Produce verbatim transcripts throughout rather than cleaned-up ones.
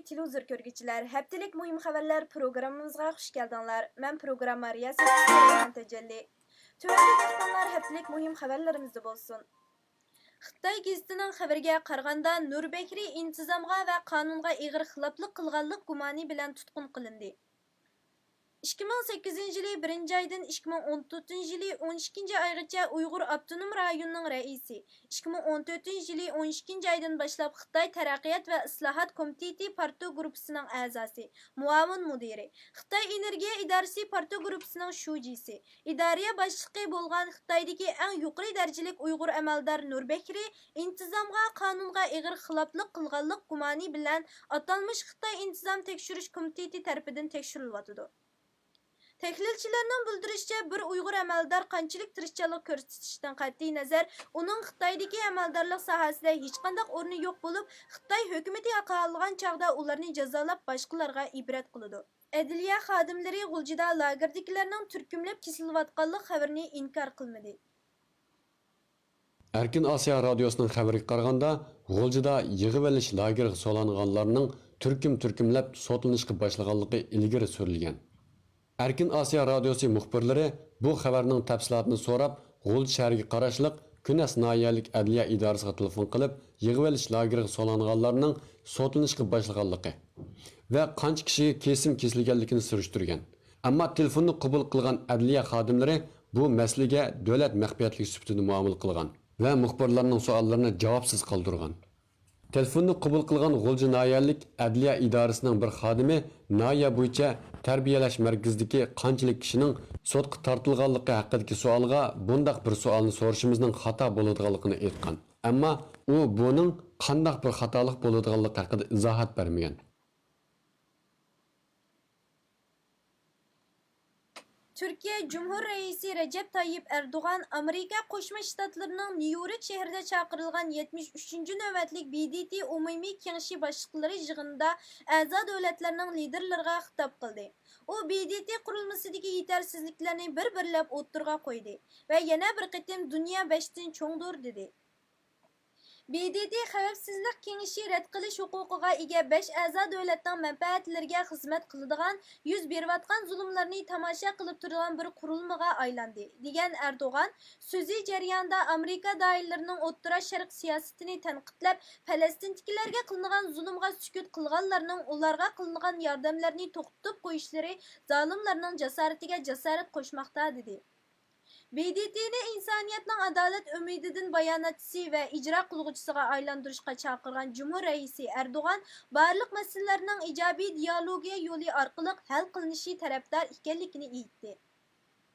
تېلېۋىزور كۆرگۈچىلەر، ھەپتىلىك مۇھىم خەۋەرلەر پروگراممىمىزغا خۇش كەلدىڭلار. مەن پروگرامما رىياسەتچىسى رەيھان تەجەللى. تۆۋەندىكى ئېكرانلار ھەپتىلىك مۇھىم خەۋەرلىرىمىزدە بولسۇن. خىتاي گېزىتىنىڭ خەۋىرىگە قارىغاندا، نۇر بەكرى ئىنتىزامغا ۋە قانۇنغا ئېغىر خىلاپلىق قىلغانلىق گۇمانى بىلەن تۇتقۇن قىلىندى. ئىككى مىڭ سەككىزىنچى يىلى بىرىنچى ئايدىن ئىككى مىڭ ئون تۆتىنچى يىلى ئون ئىككىنچى ئايغىچە ئۇيغۇر ئاپتونوم رايونىنىڭ رەئىسى، ئىككى مىڭ ئون تۆتىنچى يىلى ئون ئىككىنچى ئايدىن باشلاپ خىتاي تەرەققىيات ۋە ئىسلاھات كومىتېتى پارتو گۇرۇپپىسىنىڭ ئەزاسى، مۇئاۋىن مۇدىرى، خىتاي ئېنېرگىيە ئىدارىسى پارتو گۇرۇپپىسىنىڭ شۇجىسى، ئىدارىيە باشلىقى بولغان خىتايدىكى ئەڭ يۇقىرى دەرىجىلىك ئۇيغۇر ئەمەلدار نۇر بەكرى ئىنتىزامغا، قانۇنغا ئېغىر خىلاپلىق قىلغانلىق گۇمانى بىلەن ئاتالمىش خىتاي ئىنتىزام تەكشۈرۈش كومىتېتى تەرىپىدىن تەكشۈرۈلۈۋاتىدۇ. تەھلىلچىلەرنىڭ بىلدۈرۈشىچە، بىر ئۇيغۇر ئەمەلدار قانچىلىك تىرىشچانلىق كۆرسىتىشتىن قەتئىينەزەر، ئۇنىڭ خىتايدىكى ئەمەلدارلىق ساھەسىدە ھېچقانداق ئورنى يوق بولۇپ، خىتاي ھۆكۈمىتى خالىغان چاغدا ئۇلارنى جازالاپ، باشقىلارغا ئىبرەت قىلىدۇ. ئەدلىيە خادىملىرى غۇلجىدا لاگېردىكىلەرنىڭ تۈركۈملەپ كېسىلىۋاتقانلىق خەۋىرىنى ئىنكار قىلمىدى. ئەركىن ئاسىيا رادىيوسىنىڭ خەۋىرىگە قارىغاندا، غۇلجىدا يىغىۋېلىش لاگېرىغا سولانغانلارنىڭ تۈركۈم-تۈركۈملەپ سوتلىنىشقا باشلىغانلىقى ئىلگىرى سۈرۈلگەن. ئەركىن ئاسىيا رادىيوسى مۇخبىرلىرى بۇ خەۋەرنىڭ تەپسىلاتىنى سوراپ، غۇلجا شەھىرىگە قاراشلىق كۈنەس ناھىيەلىك ئەدلىيە ئىدارىسىغا تېلېفون قىلىپ، يىغىۋېلىش لاگېرىغا سولانغانلارنىڭ سوتلىنىشقا باشلىغانلىقى ۋە قانچە كىشىگە كېسىم كېسىلگەنلىكىنى سۈرۈشتۈرگەن. ئەمما تېلېفوننى قوبۇل قىلغان ئەدلىيە خادىملىرى بۇ مەسىلىگە دۆلەت مەخپىيەتلىكى سۈپىتىدە مۇئامىلە قىلغان ۋە مۇخبىرلارنىڭ سوئاللىرىنى جاۋابسىز قالدۇرغان. تېلېفوننى قوبۇل قىلغان غۇلجا ناھىيەلىك ئەدلىيە ئىدارىسىنىڭ بىر خادىمى ناھىيە بويىچە تەربىيەلەش مەركىزىدىكى قانچىلىك كىشىنىڭ سوتقا تارتىلغانلىقى ھەققىدىكى سوئالغا بۇنداق بىر سوئالنى سورىشىمىزنىڭ خاتا بولىدىغانلىقىنى ئېيتقان. ئەمما ئۇ بۇنىڭ قانداق بىر خاتالىق بولىدىغانلىقى ھەققىدە ئىزاھات بەرمىگەن. تۈركىيە جۇمھۇر رەئىسى رەجەپ تايىپ ئەردوغان ئامېرىكا قوشما شتاتلىرىنىڭ نيۇ يورك شەھىرىدە چاقىرىلغان يەتمىش ئۈچىنچى نۆۋەتلىك ب د ت ئومۇمىي كېڭىشى باشلىقلىرى يىغىنىدا ئەزا دۆلەتلەرنىڭ لىدېرلىرىغا خىتاب قىلدى. ئۇ ب د ت قۇرۇلمىسىدىكى يېتەرسىزلىكلەرنى بىر-بىرلەپ ئوتتۇرىغا قويدى ۋە يەنە بىر قېتىم دۇنيا بەشتىن چوڭدۇر، دېدى. ب د ت خەۋپسىزلىك كېڭىشى رەت قىلىش ھوقۇقىغا ئىگە بەش ئەزا دۆلەتنىڭ مەنپەئەتلىرىگە خىزمەت قىلىدىغان، يۈز بېرىۋاتقان زۇلۇملارنى تاماشا قىلىپ تۇرىدىغان بىر قۇرۇلمىغا ئايلاندى، دېگەن ئەردوغان سۆزى جەريانىدا ئامېرىكا دائىرىلىرىنىڭ ئوتتۇرا شەرق سىياسىتىنى تەنقىدلەپ، پەلەستىندىكىلەرگە قىلىنغان زۇلۇمغا سۈكۈت قىلغانلارنىڭ ئۇلارغا قىلىنغان ياردەملەرنى توختىتىپ قويۇشلىرى زالىملارنىڭ جاسارىتىگە جاسارەت قوشماقتا، دېدى. ب د ت نى ئىنسانىيەتنىڭ ئادالەت ئۈمىدىدىن باياناتچىسى ۋە ئىجرا قىلغۇچىسىغا ئايلاندۇرۇشقا چاقىرغان جۇمھۇر رەئىسى ئەردوغان بارلىق مەسىلىلەرنىڭ ئىجابىي دىيالوگىيە يولى ئارقىلىق ھەل قىلىنىشى تەرەپدار ئىكەنلىكىنى ئېيتتى.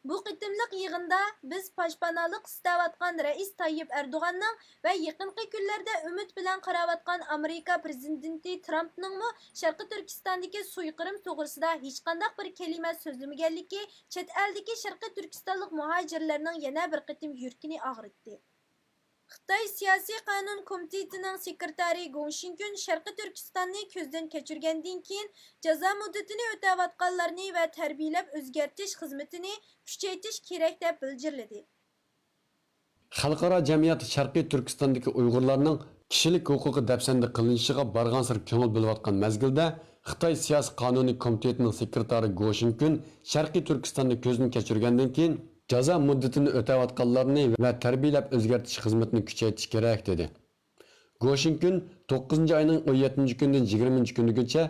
بۇ قېتىملىق يىغىندا بىز پاشپاناھلىق ئىستەۋاتقان رەئىس تايىپ ئەردوغاننىڭ ۋە يېقىنقى كۈنلەردە ئۈمىد بىلەن قاراۋاتقان ئامېرىكا پىرېزىدېنتى ترامپنىڭمۇ شەرقىي تۈركىستاندىكى سويقىرىم توغرىسىدا ھېچقانداق بىر كەلىمە سۆزلىمىگەنلىكى، چەت ئەلدىكى شەرقىي تۈركىستانلىق مۇھاجىرلارنىڭ يەنە بىر قېتىم يۈرىكىنى ئاغرىتتى. خىتاي سىياسىي قانۇن كومىتېتىنىڭ سېكرېتارى گوڭ شىنكۈن شەرقىي تۈركىستاننى كۆزدىن كەچۈرگەندىن كېيىن، جازا مۇددىتىنى ئۆتەۋاتقانلارنى ۋە تەربىيەلەپ ئۆزگەرتىش خىزمىتىنى كۈچەيتىش كېرەك، دەپ بىلجىرلىدى. خەلقئارا جەمئىيەت شەرقىي تۈركىستاندىكى ئۇيغۇرلارنىڭ كىشىلىك ھوقۇقى دەپسەندە قىلىنىشىغا بارغانسېرى كۆڭۈل بۆلۈۋاتقان مەزگىلدە، خىتاي سىياسىي قانۇنىي كومىتېتىنىڭ سېكرېتارى گو شىنكۈن شەرقىي تۈركىستاننى كۆزدىن كەچۈرگەندىن كېيىن، جازا مۇددىتىنى ئۆتەۋاتقانلارنى ۋە تەربىيەلەپ ئۆزگەرتىش خىزمىتىنى كۈچەيتىش كېرەك، دېدى. گو شىنكۈن توققۇزىنچى ئاينىڭ ئون يەتتىنچى كۈنىدىن يىگىرمىنچى كۈنىگىچە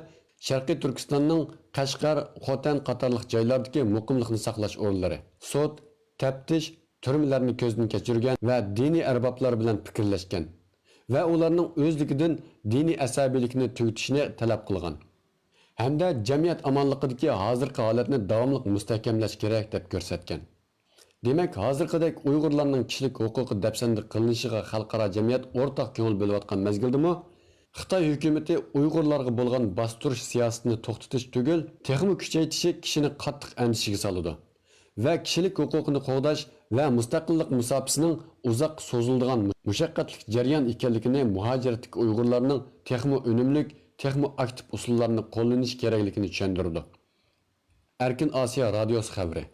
شەرقىي تۈركىستاننىڭ قەشقەر، خوتەن قاتارلىق جايلاردىكى مۇقىملىقنى ساقلاش ئورۇنلىرى، سوت، تەپتىش، تۈرمىلەرنى كۆزدىن كەچۈرگەن ۋە دىنىي ئەربابلار بىلەن پىكىرلەشكەن ۋە ئۇلارنىڭ ئۆزلۈكىدىن دىنىي ئەسەبىيلىكنى تۈگىتىشىنى تەلەپ قىلغان ھەمدە جەمئىيەت ئامانلىقىدىكى ھازىرقى ھالەتنى داۋاملىق مۇستەھكەملەش كېرەك، دەپ كۆرسەتكەن. دېمەك، ھازىرقىدەك ئۇيغۇرلارنىڭ كىشىلىك ھوقۇقى دەپسەندە قىلىنىشىغا خەلقئارا جەمئىيەت ئورتاق كۆڭۈل بۆلۈۋاتقان مەزگىلدىمۇ، خىتاي ھۆكۈمىتى ئۇيغۇرلارغا بولغان باستۇرۇش سىياسىتىنى توختىتىش تۈگۈل، تېخىمۇ كۈچەيتىشى كىشىنى قاتتىق ئەندىشىگە سالىدۇ ۋە كىشىلىك ھوقۇقىنى قوغداش ۋە مۇستەقىللىق مۇساپىسىنىڭ ئۇزاققا سوزۇلىدىغان مۇشەققەتلىك جەريان ئىكەنلىكىنى، مۇھاجىرەتتىكى ئۇيغۇرلارنىڭ تېخىمۇ ئۈنۈملۈك، تېخىمۇ ئاكتىپ ئۇسۇللارنى قوللىنىشى كېرەكلىكىنى چۈشەندۈرىدۇ. ئەركىن ئاسىيا رادىيوسى خەۋىرى.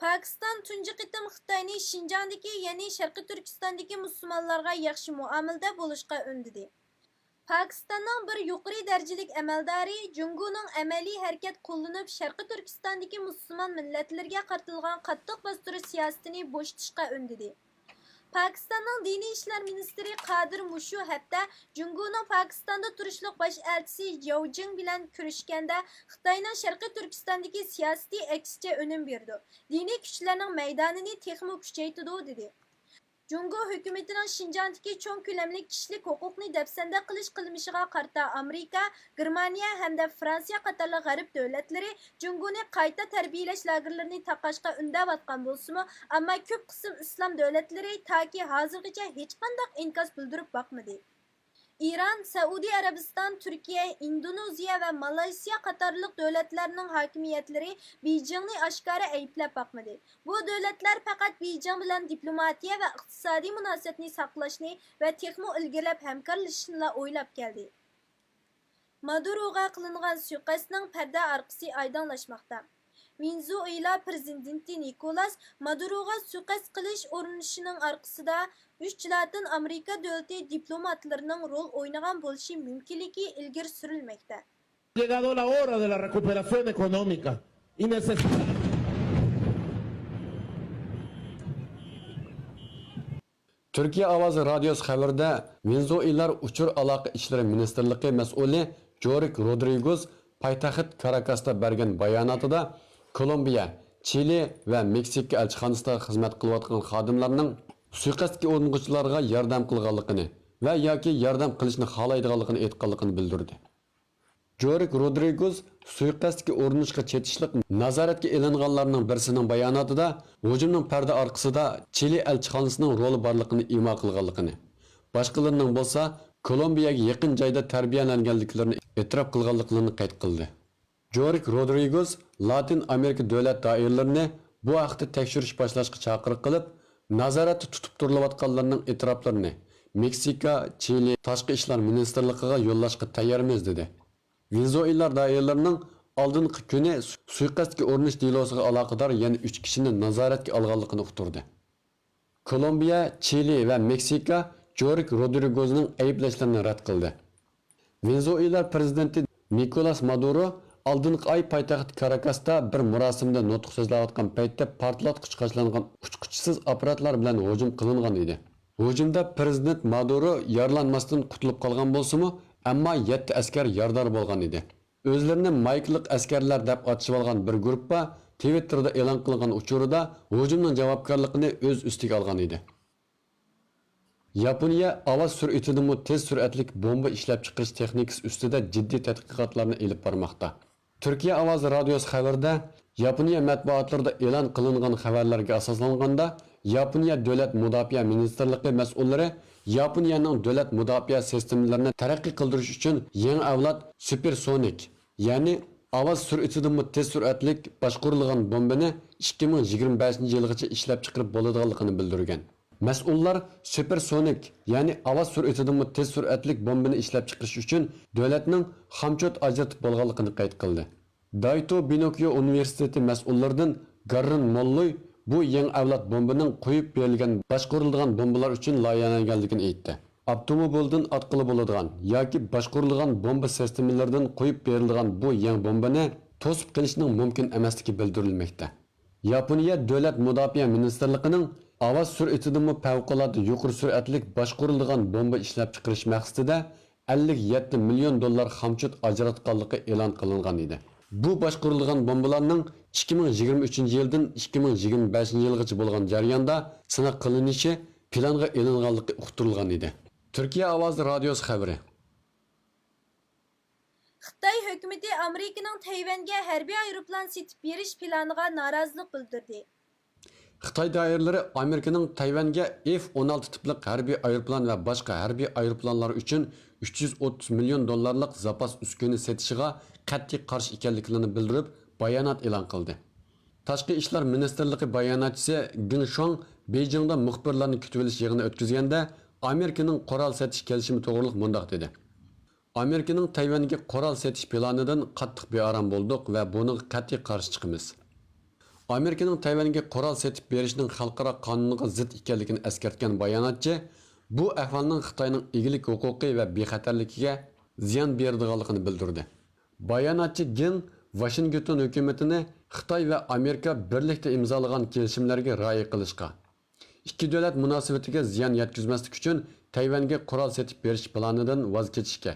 پاكىستان تۇنجى قېتىم خىتاينى شىنجاڭدىكى، يەنى شەرقىي تۈركىستاندىكى مۇسۇلمانلارغا ياخشى مۇئامىلىدە بولۇشقا ئۈندىدى. پاكىستاننىڭ بىر يۇقىرى دەرىجىلىك ئەمەلدارى جۇڭگونىڭ ئەمەلىي ھەرىكەت قوللىنىپ، شەرقىي تۈركىستاندىكى مۇسۇلمان مىللەتلىرىگە قارىتىلغان قاتتىق باستۇرۇش سىياسىتىنى بوشىتىشقا ئۈندىدى. پاكىستاننىڭ دىنىي ئىشلار مىنىستىرى قادىر مۇشۇ ھەپتە جۇڭگونىڭ پاكىستاندا تۇرۇشلۇق باش ئەلچىسى ياۋ جىڭ بىلەن كۆرۈشكەندە، خىتاينىڭ شەرقىي تۈركىستاندىكى سىياسىتى ئەكسىچە ئۈنۈم بېرىدۇ، دىنىي كۈچلەرنىڭ مەيدانىنى تېخىمۇ كۈچەيتىدۇ، دېدى. جۇڭگو ھۆكۈمىتىنىڭ شىنجاڭدىكى چوڭ كۆلەملىك كىشىلىك ھوقۇقنى دەپسەندە قىلىش قىلمىشىغا قارىتا ئامېرىكا، گېرمانىيە ھەمدە فرانسىيە قاتارلىق غەرب دۆلەتلىرى جۇڭگونى قايتا تەربىيەلەش لاگېرلىرىنى تاقاشقا ئۈندەۋاتقان بولسىمۇ، ئەمما كۆپ قىسىم ئىسلام دۆلەتلىرى تاكى ھازىرغىچە ھېچقانداق ئىنكاس بىلدۈرۈپ باقمىدى. ئىران، سەئۇدى ئەرەبىستان، تۈركىيە، ئىندونېزىيە ۋە مالايسىيا قاتارلىق دۆلەتلەرنىڭ ھاكىمىيەتلىرى بېيجىڭنى ئاشكارا ئەيىبلەپ باقمىدى. بۇ دۆلەتلەر پەقەت بېيجىڭ بىلەن دىپلوماتىيە ۋە ئىقتىسادىي مۇناسىۋەتنى ساقلاشنى ۋە تېخىمۇ ئىلگىرىلەپ ھەمكارلىشىشنىلا ئويلاپ كەلدى. مادۇروغا قىلىنغان سۇيىقەستنىڭ پەردە ئارقىسى ئايدىڭلاشماقتا. ۋېنېزۇئېلا پىرېزىدېنتى نىكولاس مادۇروغا سۇيىقەست قىلىش ئۇرۇنۇشىنىڭ ئارقىسىدا ئۈچ لاتىن ئامېرىكا دۆلىتى دىپلوماتلىرىنىڭ رول ئوينىغان بولۇشى مۈمكىنلىكى ئىلگىرى سۈرۈلمەكتە. Ha llegado la hora de la recuperación económica y necesitamos. تۈركىيە ئاۋازى رادىيوسى خەۋىرىدە ۋېنېزۇېلا ئۇچۇر ئالاقە ئىشلىرى مىنىستىرلىقى مەسئۇلى جورىك رودرىگوز پايتەخت كاراكاستا بەرگەن باياناتىدا، كولومبىيە، چىلى ۋە مېكسىكا ئەلچىخانىسىدا خىزمەت قىلىۋاتقان خادىملارنىڭ سۇيىقەستكە ئۇرۇنغۇچىلارغا ياردەم قىلغانلىقىنى ۋە ياكى ياردەم قىلىشنى خالايدىغانلىقىنى ئېيتقانلىقىنى بىلدۈردى. جورىك رودرىگوز سۇيىقەستكە ئۇرۇنۇشقا چېتىشلىق نازارەتكە ئېلىنغانلارنىڭ بىرسىنىڭ باياناتىدا ھۇجۇمنىڭ پەردە ئارقىسىدا چىلى ئەلچىخانىسىنىڭ رولى بارلىقىنى ئىما قىلغانلىقىنى، باشقىلىرىنىڭ بولسا كولومبىيەگە يېقىن جايدا تەربىيەلەنگەنلىكلىرىنى ئېتىراپ قىلغانلىقلىرىنى قەيت قىلدى. جورىك رودرىگوز لاتىن ئامېرىكا دۆلەت دائىرىلىرىنى بۇ ھەقتە تەكشۈرۈش باشلاشقا چاقىرىق قىلىپ، نازارەتتە تۇتۇپ تۇرۇلۇۋاتقانلارنىڭ ئېتىراپلىرىنى مېكسىكا، چىلى تاشقى ئىشلار مىنىستىرلىقىغا يوللاشقا تەييارمىز، دېدى. ۋېنېزۇېلا دائىرىلىرىنىڭ ئالدىنقى كۈنى سۇيىقەستكە ئۇرۇنۇش دېلوسىغا ئالاقىدار يەنە ئۈچ كىشىنى نازارەتكە ئالغانلىقىنى ئۇقتۇردى. كولومبىيە، چىلى ۋە مېكسىكا جورىك رودرىگوزنىڭ ئەيىبلەشلىرىنى رەت قىلدى. ۋېنېزۇېلا پىرېزىدېنتى نىكولاس مادۇرو ئالدىنقى ئاي پايتەخت كاراكاستا بىر مۇراسىمدا نۇتۇق سۆزلەۋاتقان پەيتتە پارتلاتقۇچقا ئاشلانغان ئۇچقۇچىسىز ئاپپاراتلار بىلەن ھۇجۇم قىلىنغان ئىدى. ھۇجۇمدا پىرېزىدېنت مادۇرو يارىلانماستىن قۇتۇلۇپ قالغان بولسىمۇ، ئەمما يەتتە ئەسكەر يارىدار بولغان ئىدى. ئۆزلىرىنى مايكىلىق ئەسكەرلەر دەپ ئاتىشىۋالغان بىر گۇرۇپپا تىۋىتتېردا ئېلان قىلغان ئۇچۇرىدا ھۇجۇمنىڭ جاۋابكارلىقىنى ئۆز ئۈستىگە ئالغان ئىدى. ياپونىيە ئاۋاز سۈرئىتىدىمۇ تېز سۈرئەتلىك بومبا ئىشلەپچىقىرىش تېخنىكىسى ئۈستىدە جىددىي تەتقىقاتلارنى ئېلىپ بارماقتا. تۈركىيە ئاۋازى رادىيوسى خەۋىرىدە، ياپونىيە مەتبۇئاتلىرىدا ئېلان قىلىنغان خەۋەرلەرگە ئاساسلانغاندا، ياپونىيە دۆلەت مۇداپىئە مىنىستىرلىقى مەسئۇللىرى ياپونىيەنىڭ دۆلەت مۇداپىئە سىستېمىلىرىنى تەرەققىي قىلدۇرۇش ئۈچۈن يېڭى ئەۋلاد سۇپېرسونىك، يەنى ئاۋاز سۈرئىتىدىنمۇ تېز سۈرئەتلىك باشقۇرۇلىدىغان بومبىنى ئىككى مىڭ يىگىرمە بەشىنچى يىلغىچە ئىشلەپچىقىرىپ بولىدىغانلىقىنى بىلدۈرگەن. مەسئۇللار سۇپېرسونىك، يەنى ئاۋاز سۈرئىتىدىنمۇ تېز سۈرئەتلىك بومبىنى ئىشلەپچىقىرىش ئۈچۈن دۆلەتنىڭ خامچوت ئاجرىتىپ بولغانلىقىنى قەيت قىلدى. دايتو بىنوكيو ئۇنىۋېرسىتېتى مەسئۇللىرىدىن گاررىن موللوي بۇ يېڭى ئەۋلاد بومبىنىڭ قويۇپ بېرىلگەن باشقۇرۇلىدىغان بومبىلار ئۈچۈن لايىھەلەنگەنلىكىنى ئېيتتى. ئاپتوموبىلدىن ئاتقىلى بولىدىغان ياكى باشقۇرۇلىدىغان بومبا سىستېمىلىرىدىن قويۇپ بېرىلىدىغان بۇ يېڭى بومبىنى توسۇپ قېلىشنىڭ مۇمكىن ئەمەسلىكى بىلدۈرۈلمەكتە. ياپونىيە دۆلەت مۇداپىئە مىنىستىرلىقىنىڭ ئاۋاز سۈرئىتىدىنمۇ پەۋقۇلئاددە يۇقىرى سۈرئەتلىك باشقۇرۇلىدىغان بومبا ئىشلەپچىقىرىش مەقسىتىدە ئەللىك يەتتە مىليون دوللار خامچوت ئاجراتقانلىقى ئېلان قىلىنغان ئىدى. بۇ باشقۇرۇلىدىغان بومبىلارنىڭ ئىككى مىڭ يىگىرمە ئۈچىنچى يىلدىن ئىككى مىڭ يىگىرمە بەشىنچى يىلغىچە بولغان جەرياندا سىناق قىلىنىشى پىلانغا ئېلىنغانلىقى ئۇقتۇرۇلغان ئىدى. تۈركىيە ئاۋازى رادىيوسى خەۋىرى. خىتاي ھۆكۈمىتى ئامېرىكىنىڭ تەيۋەنگە ھەربىي ئايروپىلان سېتىپ بېرىش پىلانىغا نارازىلىق بىلدۈردى. خىتاي دائىرىلىرى ئامېرىكىنىڭ تەيۋەنگە ئېف ئون ئالتە تىپلىق ھەربىي ئايروپىلان ۋە باشقا ھەربىي ئايروپىلانلار ئۈچۈن ئۈچ يۈز ئوتتۇز مىليون دوللارلىق زاپاس ئۈسكۈنە سېتىشىغا قەتئىي قارشى ئىكەنلىكلىرىنى بىلدۈرۈپ، بايانات ئېلان قىلدى. تاشقى ئىشلار مىنىستىرلىقى باياناتچىسى گېن شۇاڭ بېيجىڭدا مۇخبىرلارنى كۈتۈۋېلىش يىغىنى ئۆتكۈزگەندە، ئامېرىكىنىڭ قورال سېتىش كېلىشىمى توغرۇلۇق مۇنداق دېدى. ئامېرىكىنىڭ تەيۋەنگە قورال سېتىش پىلانىدىن قاتتىق بىئارام بولدۇق ۋە بۇنىڭغا قەتئىي قارشى چىقىمىز. ئامېرىكىنىڭ تەيۋەنگە قورال سېتىپ بېرىشنىڭ خەلقئارا قانۇنغا زىت ئىكەنلىكىنى ئەسكەرتكەن باياناتچى، بۇ ئەھۋالنىڭ خىتاينىڭ ئىگىلىك ھوقۇقى ۋە بىخەتەرلىكىگە زىيان بېرىدىغانلىقىنى بىلدۈردى. باياناتچى گېڭ ۋاشىنگتون ھۆكۈمىتىنى خىتاي ۋە ئامېرىكا بىرلىكتە ئىمزالىغان كېلىشىملەرگە رىئايە قىلىشقا، ئىككى دۆلەت مۇناسىۋىتىگە زىيان يەتكۈزمەسلىك ئۈچۈن تەيۋەنگە قورال سېتىپ بېرىش پىلانىدىن ۋاز كېچىشكە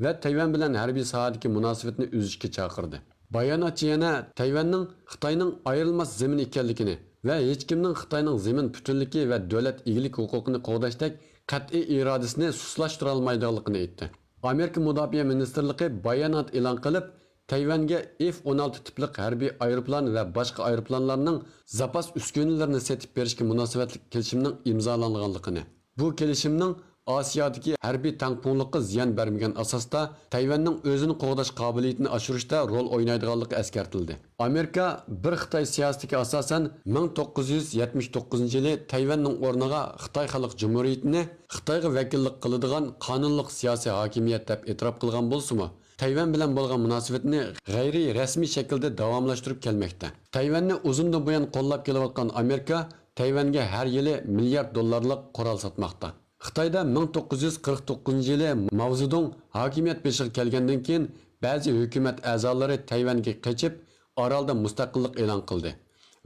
ۋە تەيۋەن بىلەن ھەربىي ساھەدىكى مۇناسىۋەتنى ئۈزۈشكە چاقىردى. باياناتچى يەنە تەيۋەننىڭ خىتاينىڭ ئايرىلماس زېمىنى ئىكەنلىكىنى ۋە ھېچكىمنىڭ خىتاينىڭ زېمىن پۈتۈنلۈكى ۋە دۆلەت ئىگىلىك ھوقۇقىنى قوغداشتەك قەتئىي ئىرادىسىنى سۇسلاشتۇرالمايدىغانلىقىنى ئېيتتى. ئامېرىكا مۇداپىئە مىنىستىرلىقى بايانات ئېلان قىلىپ، تەيۋەنگە ئېف ئون ئالتە تىپلىق ھەربىي ئايروپىلان ۋە باشقا ئايروپىلانلارنىڭ زاپاس ئۈسكۈنىلىرىنى سېتىپ بېرىشكە مۇناسىۋەتلىك كېلىشىمنىڭ ئىمزالانغانلىقىنى، بۇ كېلىشىمنىڭ ئاسىيادىكى ھەربىي تەڭپۇڭلۇققا زىيان بەرمىگەن ئاساستا تەيۋەننىڭ ئۆزىنى قوغداش قابىلىيىتىنى ئاشۇرۇشتا رول ئوينايدىغانلىقى ئەسكەرتىلدى. ئامېرىكا بىر خىتاي سىياسىتىگە ئاساسەن، مىڭ توققۇز يۈز يەتمىش توققۇزىنچى يىلى تەيۋەننىڭ ئورنىغا خىتاي خەلق جۇمھۇرىيىتىنى خىتايغا ۋەكىللىك قىلىدىغان قانۇنلۇق سىياسىي ھاكىمىيەت دەپ ئېتىراپ قىلغان بولسىمۇ، تەيۋەن بىلەن بولغان مۇناسىۋىتىنى غەيرىي رەسمىي شەكىلدە داۋاملاشتۇرۇپ كەلمەكتە. تەيۋەننى ئۇزۇندىن بۇيان قوللاپ كېلىۋاتقان ئامېرىكا تەيۋەنگە ھەر يىلى مىليارد دوللارلىق قورال ساتماقتا. خىتايدا مىڭ توققۇز يۈز قىرىق توققۇزىنچى يىلى ماۋزېدۇڭ ھاكىمىيەت بېشىغا كەلگەندىن كېيىن، بەزى ھۆكۈمەت ئەزالىرى تەيۋەنگە قېچىپ، ئارالدا مۇستەقىللىق ئېلان قىلدى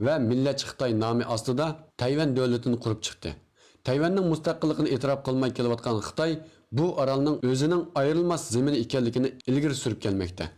ۋە مىللەتچى خىتاي نامى ئاستىدا تەيۋەن دۆلىتىنى قۇرۇپ چىقتى. تەيۋەننىڭ مۇستەقىللىقىنى ئېتىراپ قىلماي كېلىۋاتقان خىتاي بۇ ئارالنىڭ ئۆزىنىڭ ئايرىلماس زېمىنى ئىكەنلىكىنى ئىلگىرى سۈرۈپ كەلمەكتە.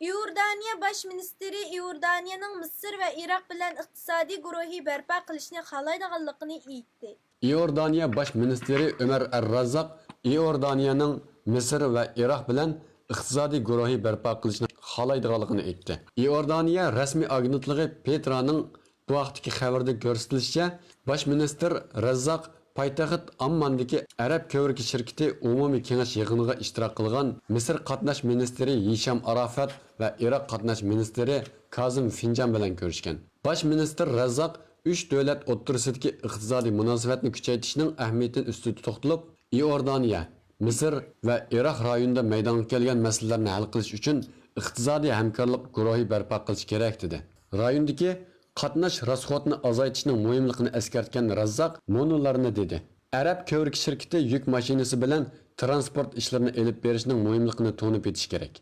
ئىئوردانىيە باش مىنىستىرى ئىئوردانىيەنىڭ مىسىر ۋە ئىراق بىلەن ئىقتىسادىي گۇرۇھى بەرپا قىلىشنى خالايدىغانلىقىنى ئېيتتى. ئىئوردانىيە باش مىنىستىرى ئۆمەر ئەر راززاق ئىئوردانىيەنىڭ مىسىر ۋە ئىراق بىلەن ئىقتىسادىي گۇرۇھى بەرپا قىلىشنى خالايدىغانلىقىنى ئېيتتى. ئىئوردانىيە رەسمىي ئاگېنتلىقى پېترانىڭ بۇ ھەقتىكى خەۋىرىدە كۆرسىتىلىشىچە، باش مىنىستىر رەززاق پايتەخت ئامماندىكى ئەرەب كۆۋرۈكى شىركىتى ئومۇمىي كېڭەش يىغىنىغا ئىشتىراك قىلغان مىسىر قاتناش مىنىستىرى ھىشام ئاراپەت ۋە ئىراق قاتناش مىنىستىرى كازىم فىنجان بىلەن كۆرۈشكەن. باش مىنىستىر رەززاق ئۈچ دۆلەت ئوتتۇرىسىدىكى ئىقتىسادىي مۇناسىۋەتنى كۈچەيتىشنىڭ ئەھمىيىتىنى ئۈستىدە توختىلىپ، ئىئوردانىيە، مىسىر ۋە ئىراق رايونىدا مەيدانغا كەلگەن مەسىلىلەرنى ھەل قىلىش ئۈچۈن ئىقتىسادىي ھەمكارلىق گۇرۇھى بەرپا قىلىش كېرەك، دېدى. رايوندىكى قاتناش راسخوتىنى ئازايتىشنىڭ مۇھىملىقىنى ئەسكەرتكەن رەززاق مۇنۇلارنى دېدى: ئەرەب كۆۋرۈك شىركىتى يۈك ماشىنىسى بىلەن تىرانسپورت ئىشلىرىنى ئېلىپ بېرىشنىڭ مۇھىملىقىنى تونۇپ يېتىش كېرەك.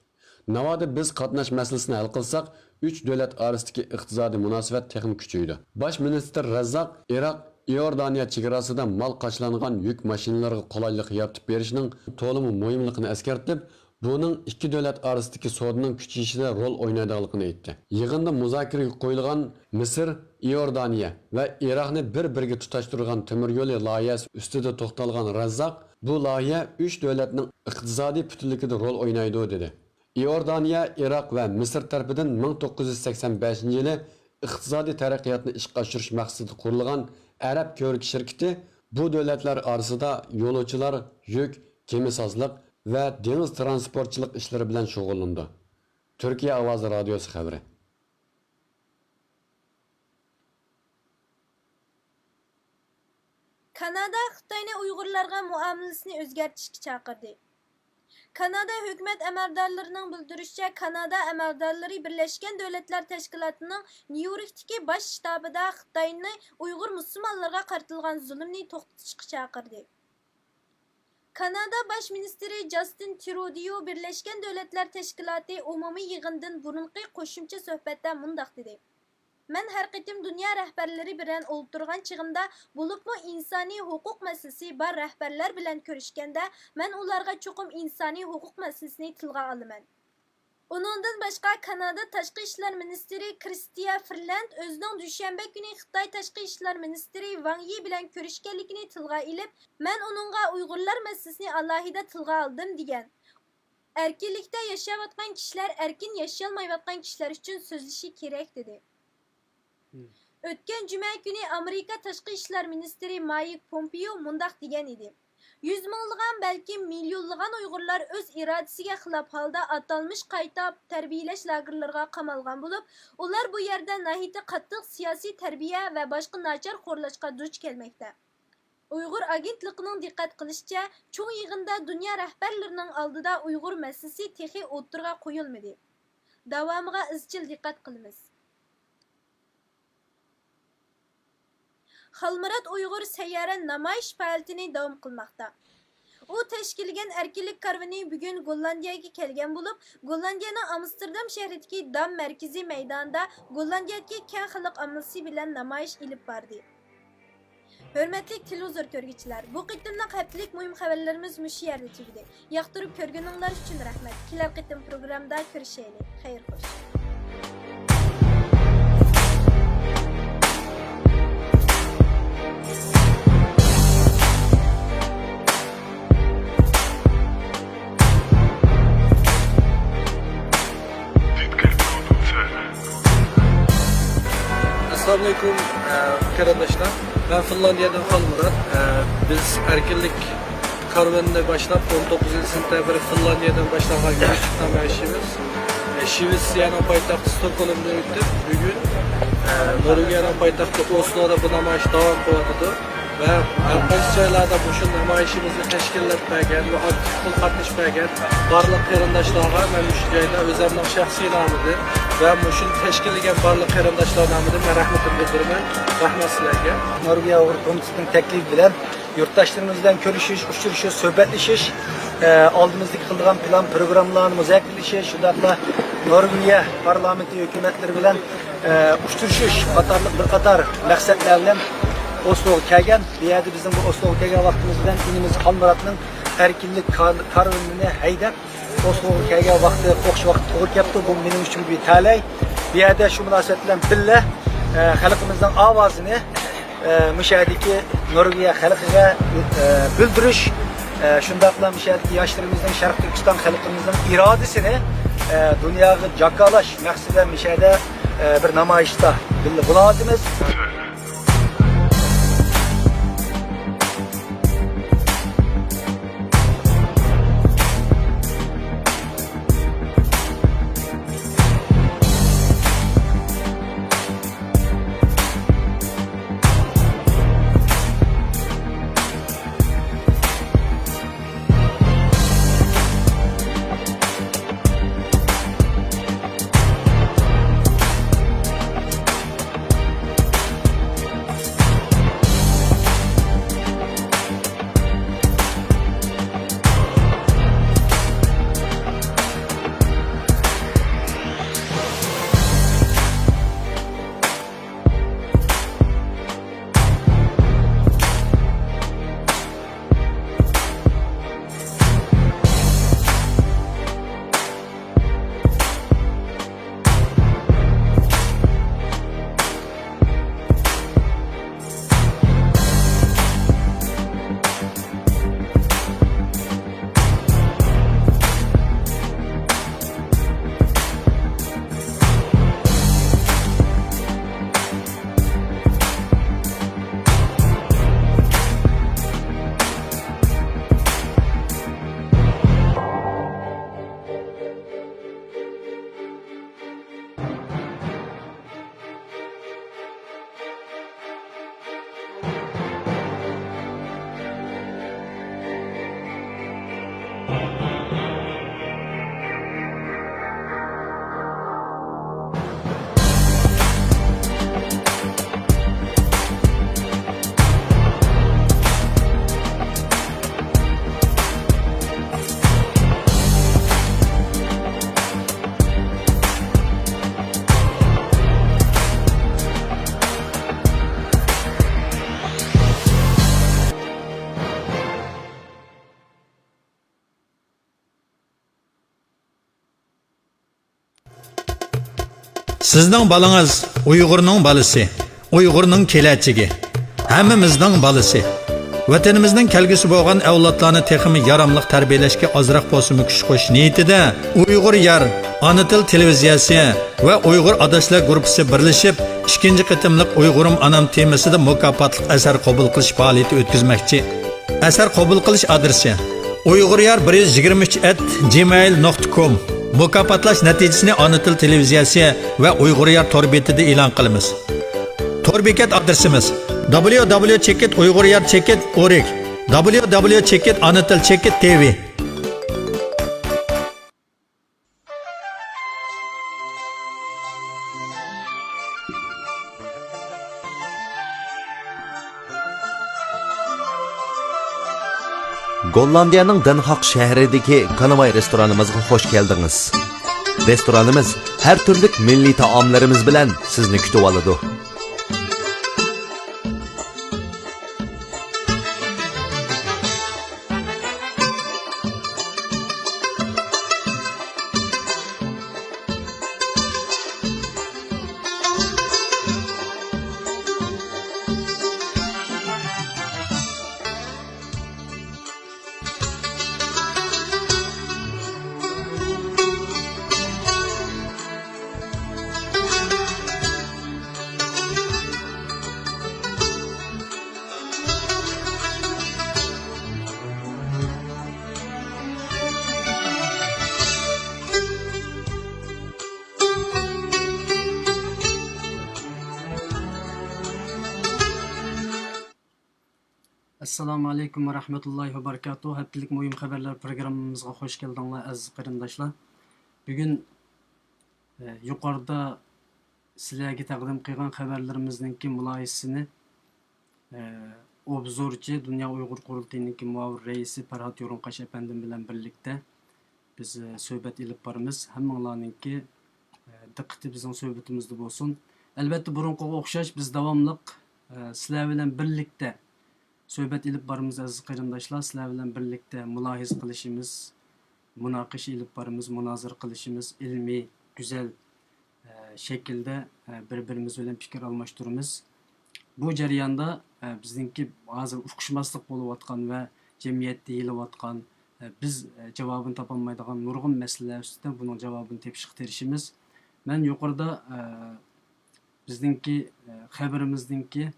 ناۋادا بىز قاتناش مەسىلىسىنى ھەل قىلساق، ئۈچ دۆلەت ئارىسىدىكى ئىقتىسادىي مۇناسىۋەت تېخىمۇ كۈچىيىدۇ. باش مىنىستىر رەززاق ئىراق، ئىئوردانىيە چېگراسىدا مال قاچىلانغان يۈك ماشىنىلىرىغا قولايلىق يارىتىپ بېرىشنىڭ تولىمۇ مۇھىملىقىنى ئەسكەرتىپ، بۇنىڭ ئىككى دۆلەت ئارىسىدىكى سودىنىڭ كۈچىيىشىدە رول ئوينايدىغانلىقىنى ئېيتتى. يىغىندا مۇزاكىرىگە قويۇلغان مىسىر، ئىئوردانىيە ۋە ئىراقنى بىر-بىرىگە تۇتاشتۇرىدىغان تۆمۈر يولى لايىھەسى ئۈستىدە توختالغان رەززاق، بۇ لايىھە ئۈچ دۆلەتنىڭ ئىقتىسادىي پۈتۈنلۈكىدە رول ئوينايدۇ، دېدى. ئىئوردانىيە، ئىراق ۋە مىسىر تەرىپىدىن مىڭ توققۇز يۈز سەكسەن بەشىنچى يىلى ئىقتىسادىي تەرەققىياتنى ئىشقا ئاشۇرۇش مەقسىتىدە قۇرۇلغان ئەرەب كۆۋرۈك شىركىتى بۇ دۆلەتلەر ئارىسىدا يولۇچىلار، يۈك، كېمىسازلىق ۋە دېڭىز تىرانسپورتچىلىق ئىشلىرى بىلەن شۇغۇللىنىدۇ. تۈركىيە ئاۋازى رادىيوسى خەۋىرى. كانادا خىتاينى ئۇيغۇرلارغا مۇئامىلىسىنى ئۆزگەرتىشكە چاقىردى. كانادا ھۆكۈمەت ئەمەلدارلىرىنىڭ بىلدۈرۈشىچە، كانادا ئەمەلدارلىرى بىرلەشكەن دۆلەتلەر تەشكىلاتىنىڭ نيۇ يوركتىكى باش شتابىدا خىتاينى ئۇيغۇر مۇسۇلمانلىرىغا قارىتىلغان زۇلۇمنى توختىتىشقا چاقىردى. كانادا باش مىنىستىرى جاستىن ترۇدىيو بىرلەشكەن دۆلەتلەر تەشكىلاتى ئومۇمىي يىغىنىدىن بۇرۇنقى قوشۇمچە سۆھبەتتە مۇنداق دېدى: مەن ھەر قېتىم دۇنيا رەھبەرلىرى بىلەن ئولتۇرغان چېغىمدا، بولۇپمۇ ئىنسانىي ھوقۇق مەسىلىسى بار رەھبەرلەر بىلەن كۆرۈشكەندە، مەن ئۇلارغا چوقۇم ئىنسانىي ھوقۇق مەسىلىسىنى تىلغا ئالىمەن. ئۇنىڭدىن باشقا، كانادا تاشقى ئىشلار مىنىستىرى كىرستىيە فىرلاند ئۆزىنىڭ دۈشەنبە كۈنى خىتاي تاشقى ئىشلار مىنىستىرى ۋاڭ يى بىلەن كۆرۈشكەنلىكىنى تىلغا ئېلىپ، مەن ئۇنىڭغا ئۇيغۇرلار مەسىلىسىنى ئالاھىدە تىلغا ئالدىم، دېگەن. ئەركىنلىكتە ياشاۋاتقان كىشىلەر ئەركىن ياشىيالمايۋاتقان كىشىلەر ئۈچۈن سۆزلىشى كېرەك، دېدى. ئۆتكەن جۈمە كۈنى ئامېرىكا تاشقى ئىشلار مىنىستىرى مايك پومپېيو مۇنداق دېگەن ئىدى: يۈز مىڭلىغان، بەلكىم مىليونلىغان ئۇيغۇرلار ئۆز ئىرادىسىگە خىلاپ ھالدا ئاتالمىش قايتا تەربىيەلەش لاگېرلىرىغا قامالغان بولۇپ، ئۇلار بۇ يەردە ناھايىتى قاتتىق سىياسىي تەربىيە ۋە باشقا ناچار خورلاشقا دۇچ كەلمەكتە. ئۇيغۇر ئاگېنتلىقىنىڭ دىققەت قىلىشىچە، چوڭ يىغىندا دۇنيا رەھبەرلىرىنىڭ ئالدىدا ئۇيغۇر مەسىلىسى تېخى ئوتتۇرىغا قويۇلمىدى. داۋامىغا ئىزچىل دىققەت قىلىمىز. خالمۇرات ئۇيغۇر سەييارە نامايىش پائالىيىتىنى داۋام قىلماقتا. ئۇ تەشكىللىگەن ئەركىنلىك كارۋىنى بۈگۈن گوللاندىيەگە كەلگەن بولۇپ، گوللاندىيەنىڭ ئامستېردام شەھىرىدىكى دام مەركىزىي مەيدانىدا گوللاندىيەدىكى كەڭ خەلق ئاممىسى بىلەن نامايىش ئېلىپ باردى. ھۆرمەتلىك تېلېۋىزور كۆرگۈچىلەر، بۇ قېتىملىق ھەپتىلىك مۇھىم خەۋەرلىرىمىز مۇشۇ يەردە تۈگىدى. ياقتۇرۇپ كۆرگىنىڭلار ئۈچۈن رەھمەت. كېلەر قېتىم پروگراممىدا كۆرۈشەيلى. خەير خوش. ئەسسالامۇئەلەيكۇم، ئە، قېرىنداشلار. مەن فىنلاندىيەدىن خالمۇرات. ئە، بىز ئەركىنلىك كارۋىنىنى باشلاپ، ئون توققۇزىنچى سېنتەبىر فىنلاندىيەدىن باشلانغان يۈرۈشلۈك نامايىشىمىز، ئە، شىۋېتسىيەنىڭ پايتەختى ستوكھولمدا ئۆتۈپ، بۈگۈن، ئە، نورۋېگىيەنىڭ پايتەختى ئوسلودا بۇ نامايىش داۋام قىلىۋاتىدۇ. ۋە ھەر قايسى جايلاردا مۇشۇ نامايىشىمىزنى تەشكىللەپ بەرگەن ۋە ئاكتىپ پۇل قاتنىشىپ بەرگەن بارلىق قېرىنداشلارغا مەن مۇشۇ جايدا ئۆزۈمنىڭ شەخسىي نامىدىن ۋە مۇشۇنى تەشكىللىگەن بارلىق قېرىنداشلار نامىدىن مەن رەھمىتىمنى بىلدۈرىمەن. رەھمەت سىلەرگە. نورۋېگىيە ئۇيغۇر كومىتېتىنىڭ تەكلىپى بىلەن يۇرتداشلىرىمىز بىلەن كۆرۈشۈش، ئۇچرىشىش، سۆھبەتلىشىش، ئە، ئالدىمىزدىكى قىلىدىغان پىلان پروگراممىلارنى مۇزاكىرىلىشىش، شۇنداقلا نورۋېگىيە پارلامېنتى ھۆكۈمەتلىرى بىلەن، ئە، ئۇچرىشىش قاتارلىق بىر قاتار مەقسەتلەر بىلەن ئوسلوغا كەلگەن. بۇ يەردە بىزنىڭ بۇ ئوسلوغا كەلگەن ۋاقتىمىز بىلەن ئىنىمىز خالمۇراتنىڭ ئەركىنلىك كار-، كارۋىنىنى ھەيدەپ، ئوسلوغا كەلگەن ۋاقتى ئوخشاش ۋاقىت توغرا كەپتۇ. بۇ مېنىڭ ئۈچۈن بىر تەلەي. بۇ يەردە شۇ مۇناسىۋەت بىلەن بىللە، ئە، خەلقىمىزنىڭ ئاۋازىنى، ئە، مۇشۇ يەردىكى نورۋېگىيە خەلقىگە، ئە، بىلدۈرۈش، ئە، شۇنداقلا مۇشۇ يەردىكى ياشلىرىمىزنىڭ، شەرقىي تۈركىستان خەلقىمىزنىڭ ئىرادىسىنى، ئە، دۇنياغا جاكارلاش مەقسىتى بىلەن مۇشۇ يەردە، ئە، بىر نامايىشتا بىللە بولۇۋاتىمىز. سىزنىڭ بالىڭىز ئۇيغۇرنىڭ بالىسى، ئۇيغۇرنىڭ كېلەچىكى، ھەممىمىزنىڭ بالىسى. ۋەتىنىمىزنىڭ كەلگۈسى بولغان ئەۋلادلارنى تېخىمۇ ياراملىق تەربىيەلەشكە ئازراق بولسىمۇ كۈچ قوشۇش نىيىتىدە ئۇيغۇر يار ئانا تىل تېلېۋىزىيەسى ۋە ئۇيغۇر ئاداشلار گۇرۇپپىسى بىرلىشىپ ئىككىنچى قېتىملىق ئۇيغۇرۇم ئانام تېمىسىدا مۇكاپاتلىق ئەسەر قوبۇل قىلىش پائالىيىتى ئۆتكۈزمەكچى. ئەسەر قوبۇل قىلىش ئادرېسى: ئۇيغۇر يار بىر يۈز يىگىرمە ئۈچ ئەت جىمېيل نۇقتا كوم. مۇكاپاتلاش نەتىجىسىنى ئانا تىل تېلېۋىزىيەسى ۋە ئۇيغۇر يار تور بېتىدە ئېلان قىلىمىز. تور بېكەت ئادرېسىمىز: دبليۇ دبليۇ چېكىت ئۇيغۇر يار چېكىت ئورگ، دبليۇ دبليۇ چېكىت ئانا تىل چېكىت تى ۋى. گوللاندىيەنىڭ دېنھاق شەھىرىدىكى كانىۋاي رېستورانىمىزغا خوش كەلدىڭىز. رېستورانىمىز ھەر تۈرلۈك مىللىي تائاملىرىمىز بىلەن سىزنى كۈتۈۋالىدۇ. ئەسسالامۇ ئەلەيكۇم ۋە رەھمەتۇللاھى ۋە بەرىكاتۇھ. ھەپتىلىك مۇھىم خەۋەرلەر پروگراممىمىزغا خوش كەلدىڭلار، ئەزىز قېرىنداشلار. بۈگۈن، ئە، يۇقىرىدا سىلەرگە تەقدىم قىلغان خەۋەرلىرىمىزنىڭكى مۇلاھىزىسىنى، ئە، ئوبزورچى، دۇنيا ئۇيغۇر قۇرۇلتىيىنىڭكى مۇئاۋىن رەئىسى پەرھات يورۇنقاش ئەپەندىم بىلەن بىرلىكتە بىز، ئە، سۆھبەت ئېلىپ بارىمىز. ھەممىڭلارنىڭكى، ئە، دىققىتى بىزنىڭ سۆھبىتىمىزدە بولسۇن. ئەلۋەتتە، بۇرۇنقىغا ئوخشاش بىز داۋاملىق، ئە، سىلەر بىلەن بىرلىكتە سۆھبەت ئېلىپ بارىمىز، ئەزىز قېرىنداشلار. سىلەر بىلەن بىرلىكتە مۇلاھىزە قىلىشىمىز، مۇناقىشە ئېلىپ بارىمىز، مۇنازىرە قىلىشىمىز، ئىلمىي، گۈزەل، ئە، شەكىلدە، ئە، بىر-بىرىمىز بىلەن پىكىر ئالماشتۇرىمىز. بۇ جەرياندا، ئە، بىزنىڭكى ھازىر ئۇقۇشماسلىق بولۇۋاتقان ۋە جەمئىيەتتە يېيىلىۋاتقان، ئە، بىز، ئە، جاۋابىنى تاپالمايدىغان نۇرغۇن مەسىلىلەر ئۈستىدە بۇنىڭ جاۋابىنى تېپىشقا تىرىشىمىز. مەن يۇقىرىدا، ئە، بىزنىڭكى، ئە، خەۋىرىمىزنىڭكى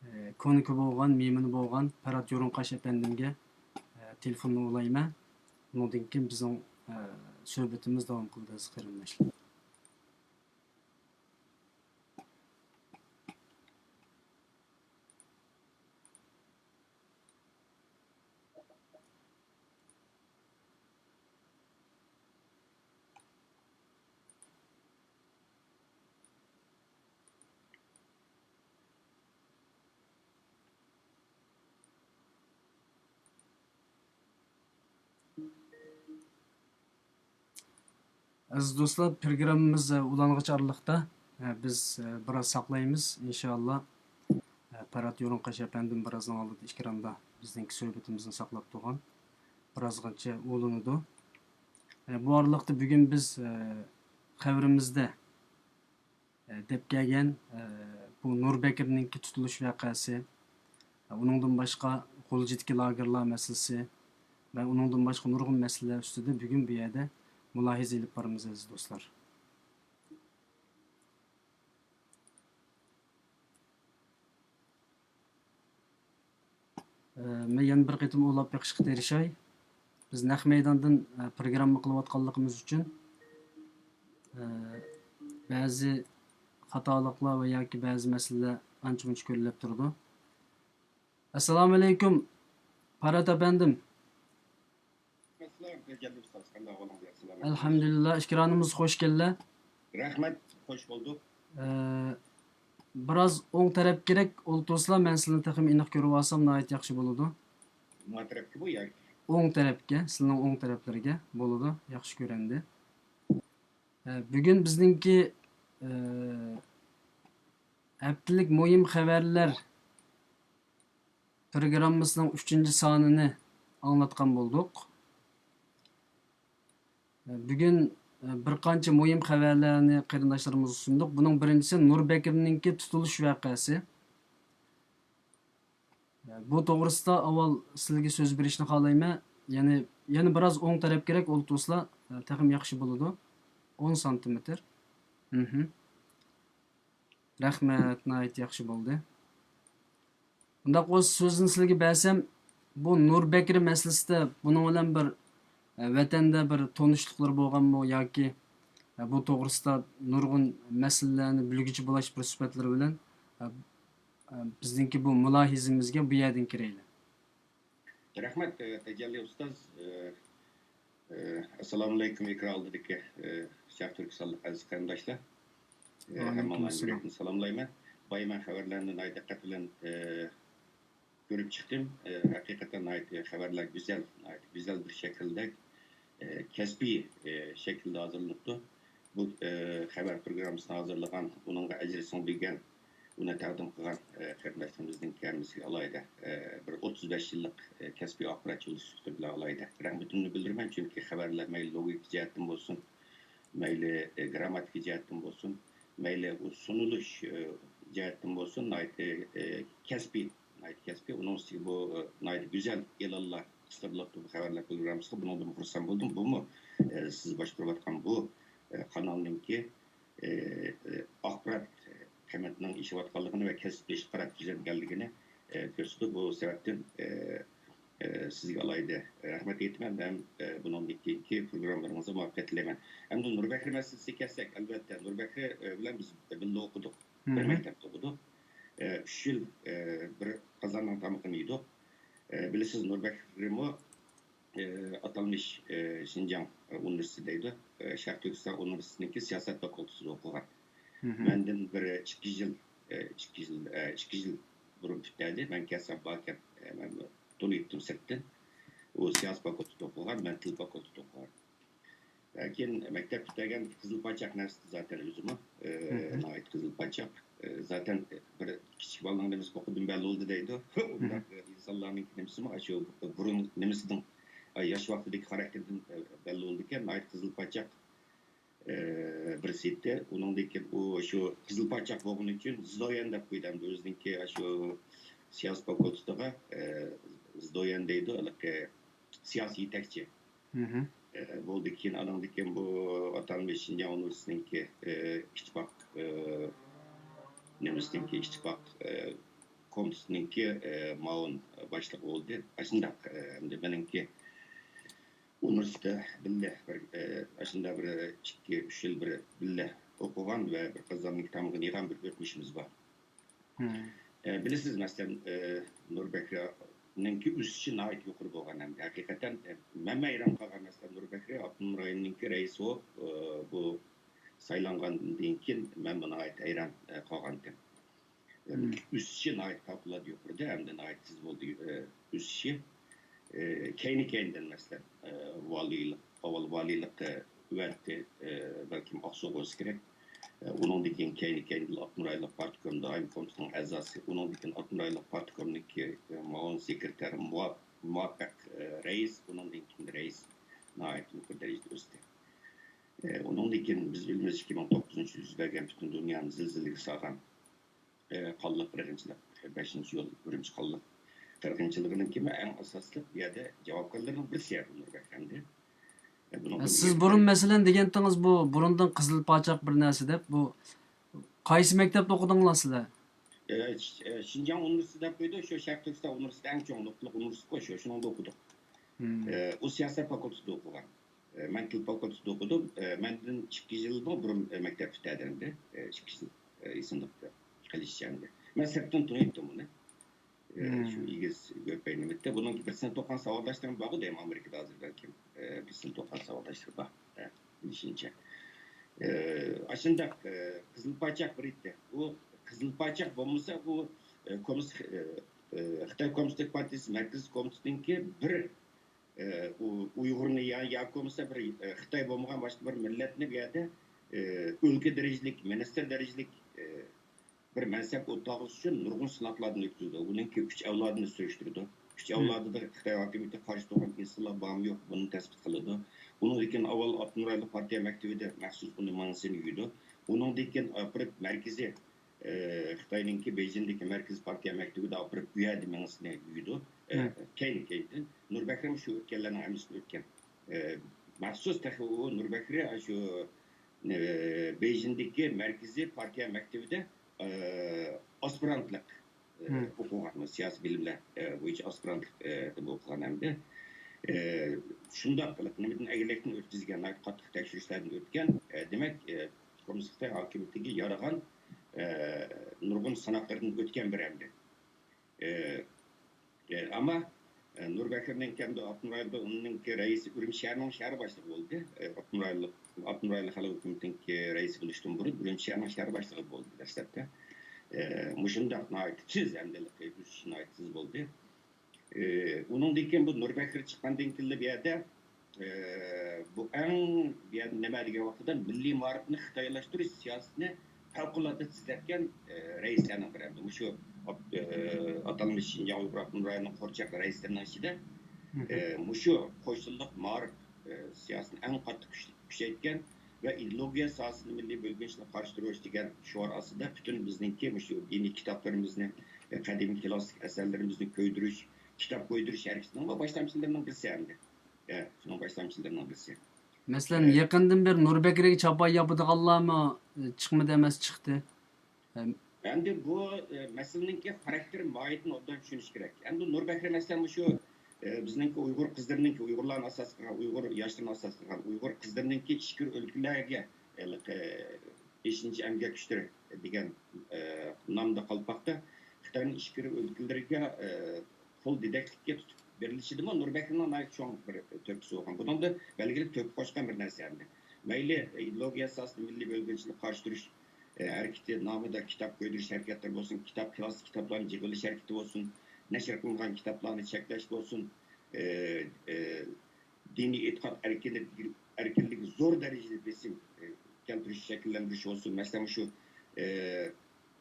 ئى، كونىكى بولغان، مېھمىنى بولغان پەرھات يورۇنقاش ئەپەندىمگە، ئى، تېلېفوننى ئۇلايمەن. ئۇنىڭدىن كېيىن بىزنىڭ، ئى، سۆھبىتىمىز داۋام قىلىدۇ، ئەزىز قېرىنداشلار. ئەزىز دوستلار، پروگراممىمىز، ئە، ئۇلانغۇچ ئارىلىقتا، ئە، بىز، ئە، بىراز ساقلايمىز، ئىنشائاللا. ئە، پەرھات يورۇنقاش ئەپەندىم بىرازنىڭ ئالدىدا ئېكراندا بىزنىڭكى سۆھبىتىمىزنى ساقلاپ تۇرغان. بىرازغىچە ئۇلىنىدۇ. ئە، بۇ ئارىلىقتا بۈگۈن بىز، ئە، خەۋىرىمىزدە ئە، دەپ كەلگەن، ئە، بۇ نۇر بەكرىنىڭكى تۇتۇلۇش ۋەقەسى، ئە، ئۇنىڭدىن باشقا غۇلجىدىكى لاگېرلار مەسىلىسى ۋە ئۇنىڭدىن باشقا نۇرغۇن مەسىلىلەر ئۈستىدە بۈگۈن بۇ يەردە مۇلاھىزە ئېلىپ بارىمىز، ئەزىز دوستلار. ئە، مەن يەنە بىر قېتىم ئۇلاپ بېقىشقا تىرىشاي. بىز نەق مەيداندىن، ئە، پروگرامما قىلىۋاتقانلىقىمىز ئۈچۈن، ئە، بەزى خاتالىقلار ۋە ياكى بەزى مەسىلىلەر ئانچە-مۇنچە كۆرۈلۈپ تۇرىدۇ. ئەسسالامۇئەلەيكۇم، پەرھات ئەپەندىم. ئەسسالام، تەجەللى ئۇستاز، قانداق ئەھۋالىڭىز؟ ئەسسالام. ئەلھەمدۇلىللا، ئىكرانىمىز خوش كەلدى. رەھمەت، خوش بولدۇق. ئە، بىراز ئوڭ تەرەپكىرەك ئولتۇرسىلا، مەن سىلىنى تېخىمۇ ئېنىق كۆرۈۋالسام ناھايىتى ياخشى بولىدۇ. ما تەرەپكىمۇ ياكى؟ ئوڭ تەرەپكە، سىلىنىڭ ئوڭ تەرەپلىرىگە بولىدۇ، ياخشى كۆرۈندى. ئە، بۈگۈن بىزنىڭكى، ئە، ھەپتىلىك مۇھىم خەۋەرلەر پروگراممىسىنىڭ ئۈچىنچى سانىنى ئاڭلاتقان بولدۇق. بۈگۈن، بىر قانچە مۇھىم خەۋەرلەرنى قېرىنداشلىرىمىزغا سۇندۇق. بۇنىڭ بىرىنچىسى نۇر بەكرىنىڭكى تۇتۇلۇش ۋەقەسى. بۇ توغرىسىدا ئاۋۋال سىلەرگە سۆز بېرىشنى خالايمەن. يەنى، يەنە بىراز ئوڭ تەرەپكىرەك ئولتۇرسىلا، تېخىمۇ ياخشى بولىدۇ. ئون سانتىمېتىر. مھم. رەھمەت، ناھايىتى ياخشى بولدى. ئۇنداق بولسا سۆزنى سىلەرگە بەرسەم، بۇ نۇر بەكرى مەسىلىسىدە بۇنىڭ بىلەن بىر، ئە، ۋەتەندە بىر تونۇشلۇقلىرى بولغانمۇ ياكى، ئە، بۇ توغرىسىدا نۇرغۇن مەسىلىلەرنى بىلگۈچى بولاش بىر سۈپەتلىرى بىلەن، ئە، ئە، بىزنىڭكى بۇ مۇلاھىزىمىزگە بۇ يەردىن كىرەيلى. رەھمەت، ئە، تەجەللى ئۇستاز. ئە، ئە، ئەسسالامۇئەلەيكۇم، ئېكران ئالدىدىكى، ئە، شەرق تۈركىستانلىق ئەزىز قېرىنداشلار. ئە، ھەممىڭلارنى يۈرەكتىن سالاملايمەن. بايا مەن خەۋەرلەرنى ناھايىتى دىققەت بىلەن، ئە، كۆرۈپ چىقتىم. ئە، ھەقىقەتەن ناھايىتى خەۋەرلەر گۈزەل، ناھايىتى گۈزەل بىر شەكىلدە، ئە، كەسپىي، ئە، شەكىلدە ھازىرلىنىپتۇ. بۇ، ئە، خەۋەر پروگراممىسىنى ھازىرلىغان، ئۇنىڭغا ئەجرى سىڭدۈرگەن، ئۇنى تەقدىم قىلغان، ئە، قېرىنداشلىرىمىزنىڭ ھەممىسىگە ئالاھىدە، ئە، بىر ئوتتۇز بەش يىللىق، ئە، كەسپىي ئاخباراتچى بولۇش سۈپىتىم بىلەن ئالاھىدە رەھمىتىمنى بىلدۈرىمەن. چۈنكى خەۋەرلەر مەيلى لوگىكا جەھەتتىن بولسۇن، مەيلى، ئە، گىرامماتىكا جەھەتتىن بولسۇن، مەيلى ئۇ سۇنۇلۇش، ئە، جەھەتتىن بولسۇن، ناھايىتى، ئە، كەسپىي، ناھايىتى كەسپىي. ئۇنىڭ ئۈستىگە بۇ، ئە، ناھايىتى گۈزەل ئېلانلار قىستۇرۇلۇپتۇ بۇ خەۋەرلەر پروگراممىسىغا. بۇنىڭدىن خۇرسەن بولدۇم. بۇمۇ، ئە، سىز باشقۇرۇۋاتقان بۇ، ئە، قانالنىڭكى، ئە، ئە، ئاخبارات قىممىتىنىڭ ئېشىۋاتقانلىقىنى ۋە كەسىپلىشىشكە قاراپ تۈزەلگەنلىكىنى، ئە، كۆرسىتىدۇ. بۇ سەۋەبتىن، ئە، ئە، سىزگە ئالاھىدە رەھمەت ئېيتىمەن ھەم، ئە، بۇنىڭدىن كېيىنكى پروگراممىلىرىڭىزغا مۇۋەپپەقىيەتلەر تىلەيمەن. ئەمدى نۇربەھرە مەسىلىسىگە كەلسەك، ئەلۋەتتە، نۇربەھرە، ئە، بىلەن بىز بىللە ئوقۇدۇق. بىر مەكتەپتە ئوقۇدۇق. ئە، ئۈچ يىل، ئە، بىر قازاننىڭ تامىقىنى يېدۇق. ئە، بىلىسىز، نۇربەھرىمۇ، ئە، ئاتالمىش، ئە، شىنجاڭ ئۇنىۋېرسىتېتى دەيدۇ. ئە، شەرقىي تۈركىستان ئۇنىۋېرسىتېتىنىڭكى سىياسەت فاكۇلتېتىدا ئوقۇغان. مەندىن بىر ئىككى يىل، ئە، ئىككى يىل، ئە، ئىككى يىل بۇرۇن پۈتتۈردى. مەن كەلسەم باركەن، ئە، مەن تونۇيتتۇم سىرتتىن. ئۇ سىياسەت فاكۇلتېتىدا ئوقۇغان، مەن تىل فاكۇلتېتىدا ئوقۇغان. كېيىن مەكتەپ پۈتتۈرگەن قىزىل پاچاق نەرسىدە زاتەن ئۆزىمۇ، ئە، ناھايىتى قىزىل پاچاق. ئە، زاتەن بىر كىچىك بالىنىڭ نېمىسىنى ئوقۇدۇم بەللى بولدى دەيدۇ. ئۇنداق ئىنسانلارنىڭ نېمىسىمۇ شۇ بۇرۇن نېمىسىدىن، ئە، ياش ۋاقتىدىكى خاراكتېرىدىن، ئە، بەللى بولىدىكەن. ناھايىتى قىزىل پاچاق، ئە، بىرسى ئىدى. ئۇنىڭدىن كېيىن ئۇ شۇ قىزىل پاچاق بولغىنى ئۈچۈن زىدويەن دەپ قويدى. ئەمدى ئۆزىنىڭكى شۇ سىياسىي فاكۇلتېتىغا، ئە، زىدويەن دەيدۇ، ھېلىقى سىياسىي يېتەكچى. ئە، بولدى. كېيىن ئانىڭدىن كېيىن بۇ ئاتالمىش شىنجاڭ ئۇنىۋېرسىتېتىنىڭكى، ئە، ئىتتىپاق، ئە، نېمىسىنىڭكى ئىتتىپاق، ئە، كومىتېتىنىڭكى، ئە، مۇئاۋىن باشلىقى بولدى. ئاشۇنداق، ئە، ئەمدى مېنىڭكى ئۇنىۋېرسىتېتتا بىللە بىر، ئە، ئاشۇنداق بىر ئىككى، ئۈچ يىل بىر بىللە ئوقۇغان ۋە بىر قازاننىڭكى تامىقىنى يېگەن بىر ئۆتمۈشىمىز بار. ئە، بىلىسىز، مەسىلەن، ئە، نۇربەھرىنىڭكى ئۆسۈشى ناھايىتى يۇقىرى بولغان ھەم ھەقىقەتەن، ئە، مەنمۇ ھەيران قالغان. مەسىلەن، نۇربەھرە ئاپتونوم رايوننىڭكى رەئىسى بولۇپ، ئە، بۇ سايلانغاندىن كېيىن مەنمۇ ناھايىتى ھەيران، ئە، قالغانتىم. ئۆسۈشى ناھايىتى پەۋقۇلئاددە يۇقىرىدە ھەمدە ناھايىتى تېز بولدى، ئە، ئۆسۈشى. ئە، كەينى-كەينىدىن، مەسىلەن، ئە، ۋالىيلىق، ئاۋۋال ۋالىيلىققا ئەۋەتتى، ئە، بەلكىم ئاقسۇغا بولسا كېرەك. ئە، ئۇنىڭدىن كېيىن كەينى-كەينىدىن ئاپتونوم رايونلۇق پارتكوم دائىمىي كومىتېتىنىڭ ئەزاسى، ئۇنىڭدىن كېيىن ئاپتونوم رايونلۇق پارتكومنىڭكى، ئە، مۇئاۋىن سېكرېتارى، مۇۋاپ-، مۇۋاپىق، ئە، رەئىس، ئۇنىڭدىن كېيىن رەئىس، ناھايىتى يۇقىرى دەرىجىدە ئۆستى. ئە، ئۇنىڭدىن كېيىن بىز بىلىمىز، ئىككى مىڭ توققۇزىنچى يىل يۈز بەرگەن پۈتۈن دۇنيانى زىلزىلىگە سالغان، ئە، قانلىق قىرغىنچىلىق، بەشىنچى ئىيۇل ئۈرۈمچى قانلىق قىرغىنچىلىقىنىڭكىمۇ ئەڭ ئاساسلىق بۇ يەردە جاۋابكارلارنىڭ بىرسى يەردە نۇربەھرە ئەپەندى. ئە، بۇنىڭ سىز بۇرۇن مەسىلەن دېگەنتىڭىز، بۇ بۇرۇندىن قىزىل پاچاق بىر نەرسە دەپ، بۇ قايسى مەكتەپتە ئوقۇدۇڭلار سىلەر؟ ئە، ش-، ئە، شىنجاڭ ئۇنىۋېرسىتېتى دەپ قويدى، شۇ شەرقىي تۈركىستان ئۇنىۋېرسىتېتى ئەڭ چوڭ نۇقتىلىق ئۇنىۋېرسىتېتقۇ، شۇ، شۇنىڭدا ئوقۇدۇق. ئە، ئۇ سىياسەت فاكۇلتېتىدا ئوقۇغان. ئە، مەن تىل فاكۇلتېتىدا ئوقۇدۇم. ئە، مەندىن ئىككى يىلدىن بۇرۇن، ئە، مەكتەپ پۈتتۈردى ئەمدى. ئە، ئىككى يىل، ئە، ئېسىمدە قېلىشىچە ئەمدى. مەن سىرتتىن تونۇيتتۇم ئۇنى. ئە، شۇ ئېگىز گۆپەي نېمىتتە. بۇنىڭ بىر سىنىپتا ئوقۇغان ساۋاقداشلىرىم بارغۇ دەيمەن ئامېرىكىدا ھازىر بەلكىم. ئە، بىر سىنىپتا ئوقۇغان ساۋاقداشلىرى بار. ئە، بىلىشىمچە. ئە، ئاشۇنداق، ئە، قىزىل پاچاق بار ئىدى. ئۇ قىزىل پاچاق بولمىسا، بۇ، ئە، كوممۇنىست، ئە، ئە، خىتاي كوممۇنىستىك پارتىيىسى مەركىزىي كومىتېتىنىڭكى بىر ئە، ئۇ-، ئۇيغۇرنى يا، ياكى بولمىسا بىر، ئە، خىتاي بولمىغان باشقا بىر مىللەتنى بۇ يەردە، ئە، ئۆلكە دەرىجىلىك، مىنىستىر دەرىجىلىك، ئە، بىر مەنسەپ ئولتۇرغۇزۇش ئۈچۈن نۇرغۇن سىناقلاردىن ئۆتكۈزدى. ئۇنىڭكى ئۈچ ئەۋلادىنى سۈرۈشتۈرىدۇ. ئۈچ ئەۋلادىدا خىتاي ھاكىمىيىتىگە قارشى تۇرغان ئىنسانلار بارمۇ يوق، بۇنى تەسپىت قىلىدۇ. ئۇنىڭدىن كېيىن ئاۋۋال ئاپتونوم رايونلۇق پارتىيە مەكتىۋىدە مەخسۇس ئۇنى مېڭىسىنى يۇيىدۇ. ئۇنىڭدىن كېيىن ئاپىرىپ مەركىزىي ئى، خىتاينىڭكى بېيجىڭدىكى مەركىزىي پارتىيە مەكتىۋىدە ئاپىرىپ، ئۇ يەردە مېڭىسىنى يۇيىدۇ. ئى، كەينى-كەينىدىن نۇربەھرىمۇ شۇ ئۆتكەنلەرنىڭ ھەممىسىدىن ئۆتكەن. ئى، مەخسۇس تېخى ئۇ نۇربەھرى شۇ، ئى، بېيجىڭدىكى مەركىزىي پارتىيە مەكتىۋىدە، ئى، ئاسپىرانتلىق، ئى، ئوقۇغان، سىياسىي بىلىملەر، ئى، بويىچە ئاسپىرانتلىق، ئى، ئوقۇغان ئەمدى. ئى، شۇنداق قىلىپ، نېمىدىن ئەگىرلىكتىن ئۆتكۈزگەن، ناھايىتى قاتتىق تەكشۈرۈشلەردىن ئۆتكەن. ئى، دېمەك، ئى، كوممۇنىست خىتاي ھاكىمىيىتىگە يارىغان، ئە، نۇرغۇن سىناقلاردىن ئۆتكەن بىر ئەمدى. ئە، ئە، ئەمما، ئە، نۇربەكرىنىڭ كەمدە ئاپتونوم رايوندا ئۇنىڭكى رەئىسى ئۈرۈمچى شەھىرىنىڭ شەھەر باشلىقى بولدى. ئە، ئاپتونوم رايونلۇق، ئاپتونوم رايونلۇق خەلق ھۆكۈمىتىنىڭكى رەئىسى بولۇشتىن بۇرۇن ئۈرۈمچى شەھىرىنىڭ شەھەر باشلىقى بولدى دەسلەپتە. ئە، مۇشۇنداق ناھايىتى تېز ئەمدى ئۆسۈش ناھايىتى تېز بولدى. ئۇنىڭدىن كېيىن بۇ نۇربەكرى چىققاندىن كېيىنلا بۇ يەردە، ئى، بۇ ئەڭ بۇ يەردە نېمە دېگەن ۋاقتىدا مىللىي مائارىپنى خىتايلاشتۇرۇش سىياسىتىنى پەۋقۇلئاددە تېزلەتكەن، ئى، رەئىسلەرنىڭ بىرى. مۇشۇ، ئى، ئاتالمىش شىنجاڭ ئۇيغۇر ئاپتونوم رايونىنىڭ قۇرچاق رەئىسلىرىنىڭ ئىچىدە، ئى، مۇشۇ قوش تىللىق مائارىپ، ئى، سىياسىتىنى ئەڭ قاتتىق كۈچ-، كۈچەيتكەن ۋە ئىدېئولوگىيە ساھەسىدە مىللىي بۆلگۈنچىلىككە قارشى تۇرۇش دېگەن شوئار ئاستىدا پۈتۈن بىزنىڭكى مۇشۇ دىنىي كىتابلىرىمىزنى، قەدىمىي كىلاسسىك ئەسەرلىرىمىزنى كۆيدۈرۈش، كىتاب كويدۇرۇش ھەرىكىتىنىڭ باشلامچىلىرىنىڭ بىرسى ئەمدى. ئە، شۇنىڭ باشلامچىلىرىنىڭ بىرسى. مەسىلەن، ئە، يېقىندىن بېرى نۇر بەكرىگە چاپان ياپىدىغانلارمۇ، ئە، چىقمىدى ئەمەس، چىقتى. ئەم، ئەمدى بۇ، ئە، مەسىلىنىڭكى خاراكتېر ماھىيىتىنى ئوبدان چۈشىنىش كېرەك. ئەمدى نۇر بەكرى مەسىلەن مۇشۇ، ئە، بىزنىڭكى ئۇيغۇر قىزلىرىنىڭكى، ئۇيغۇرلارنى ئاساس قىلغان، ئۇيغۇر ياشلىرىنى ئاساس قىلغان، ئۇيغۇر قىزلىرىنىڭكى ئىچكىرى ئۆلكىلەرگە، ھېلىقى، بېشىنچى ئەمگەك كۈچلىرى دېگەن، ئە، نامدا قالپاقتا خىتاينىڭ ئىچكىرى ئۆلكىلىرىگە، ئە، قول دېدەكلىككە تۇتۇپ بېرىلىشىدىمۇ نۇر بەكرىنىڭ ناھايىتى چوڭ بىر تۆھپىسى بولغان. بۇنىڭدا بەلگىلىك تۆھپە قوشقان بىر نەرسە ئەمدى. مەيلى ئىدېئولوگىيە ئاساسىدا مىللىي بۆلگۈنچىلىك قارشى تۇرۇش، ئە، ھەرىكىتى نامىدا كىتاب كويدۇرۇش ھەرىكەتلىرى بولسۇن، كىتاب، كىلاسسىك كىتابلارنى يىغىۋېلىش ھەرىكىتى بولسۇن، نەشر قىلىنغان كىتابلارنى چەكلەش بولسۇن، ئە، ئە، دىنىي ئېتىقاد ئەركىنلىكى، ئەركىنلىكىگە زور دەرىجىدە بېسىم، ئە، كەلتۈرۈش، شەكىللەندۈرۈش بولسۇن. مەسىلەن، مۇشۇ، ئە،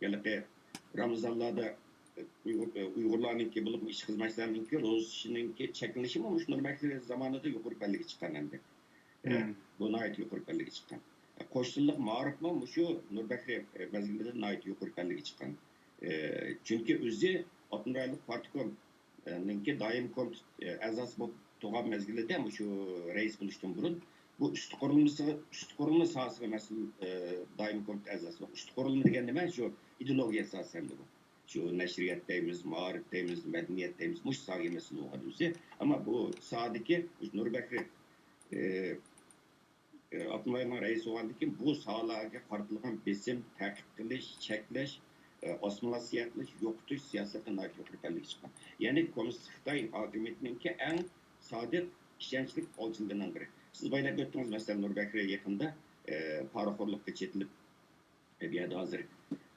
ھېلىقى رامىزانلاردا، ئە، ئۇيغۇر، ئە، ئۇيغۇرلارنىڭكى، بولۇپمۇ ئىشقىز مەشلەرنىڭكى روزا تۇتۇشىنىڭكى چەكلىنىشىمۇ مۇشۇ نۇر بەكرى زامانىدا يۇقىرى پەللىگە چىققان ئەمدى. ئە، بۇ ناھايىتى يۇقىرى پەللىگە چىققان. ئە، قوش تىللىق مائارىپمۇ مۇشۇ نۇر بەكرى، ئە، مەزگىلىدە ناھايىتى يۇقىرى پەللىگە چىققان. ئە، چۈنكى ئۆزى ئاپتونوم رايونلۇق پارتكوم نىڭكى دائىمىي كومىتېت، ئە، ئەزاسى بولۇپ تۇرغان مەزگىلىدە، مۇشۇ رەئىس بولۇشتىن بۇرۇن بۇ ئۈستى قۇرۇلمىسىغا، ئۈستى قۇرۇلما ساھەسىگە مەسئۇل، ئە، دائىمىي كومىتېت ئەزاسى بولۇپ، ئۈستى قۇرۇلما دېگەن نېمە؟ شۇ ئىدېئولوگىيە ساھەسى ئەمدى بۇ. شۇ نەشرىيات دەيمىز، مائارىپ دەيمىز، مەدەنىيەت دەيمىز، مۇشۇ ساھەگە مەسئۇل بولغان ئۆزى. ئەمما بۇ ساھەدىكى مۇشۇ نۇر بەكرى، ئە، ئاپتونوم رايوننىڭ رەئىسى بولغاندىن كېيىن بۇ ساھەلەرگە قارىتىلغان بېسىم، تەقىب قىلىش، چەكلەش، ئاسسىمىلياتسىيە قىلىش، يوقىتىش سىياسىتى ناھايىتى يۇقىرى پەللىگە چىققان. يەنى كوممۇنىستىك خىتاي ھاكىمىيىتىنىڭكى ئەڭ سادىق، ئىشەنچلىك ئالچىلىرىنىڭ بىرى. سىز بايا دەپ ئۆتتىڭىز، مەسىلەن، نۇر بەكرى يېقىندا، ئە، پارىخورلۇققا چېتىلىپ، بۇ يەردە ھازىر،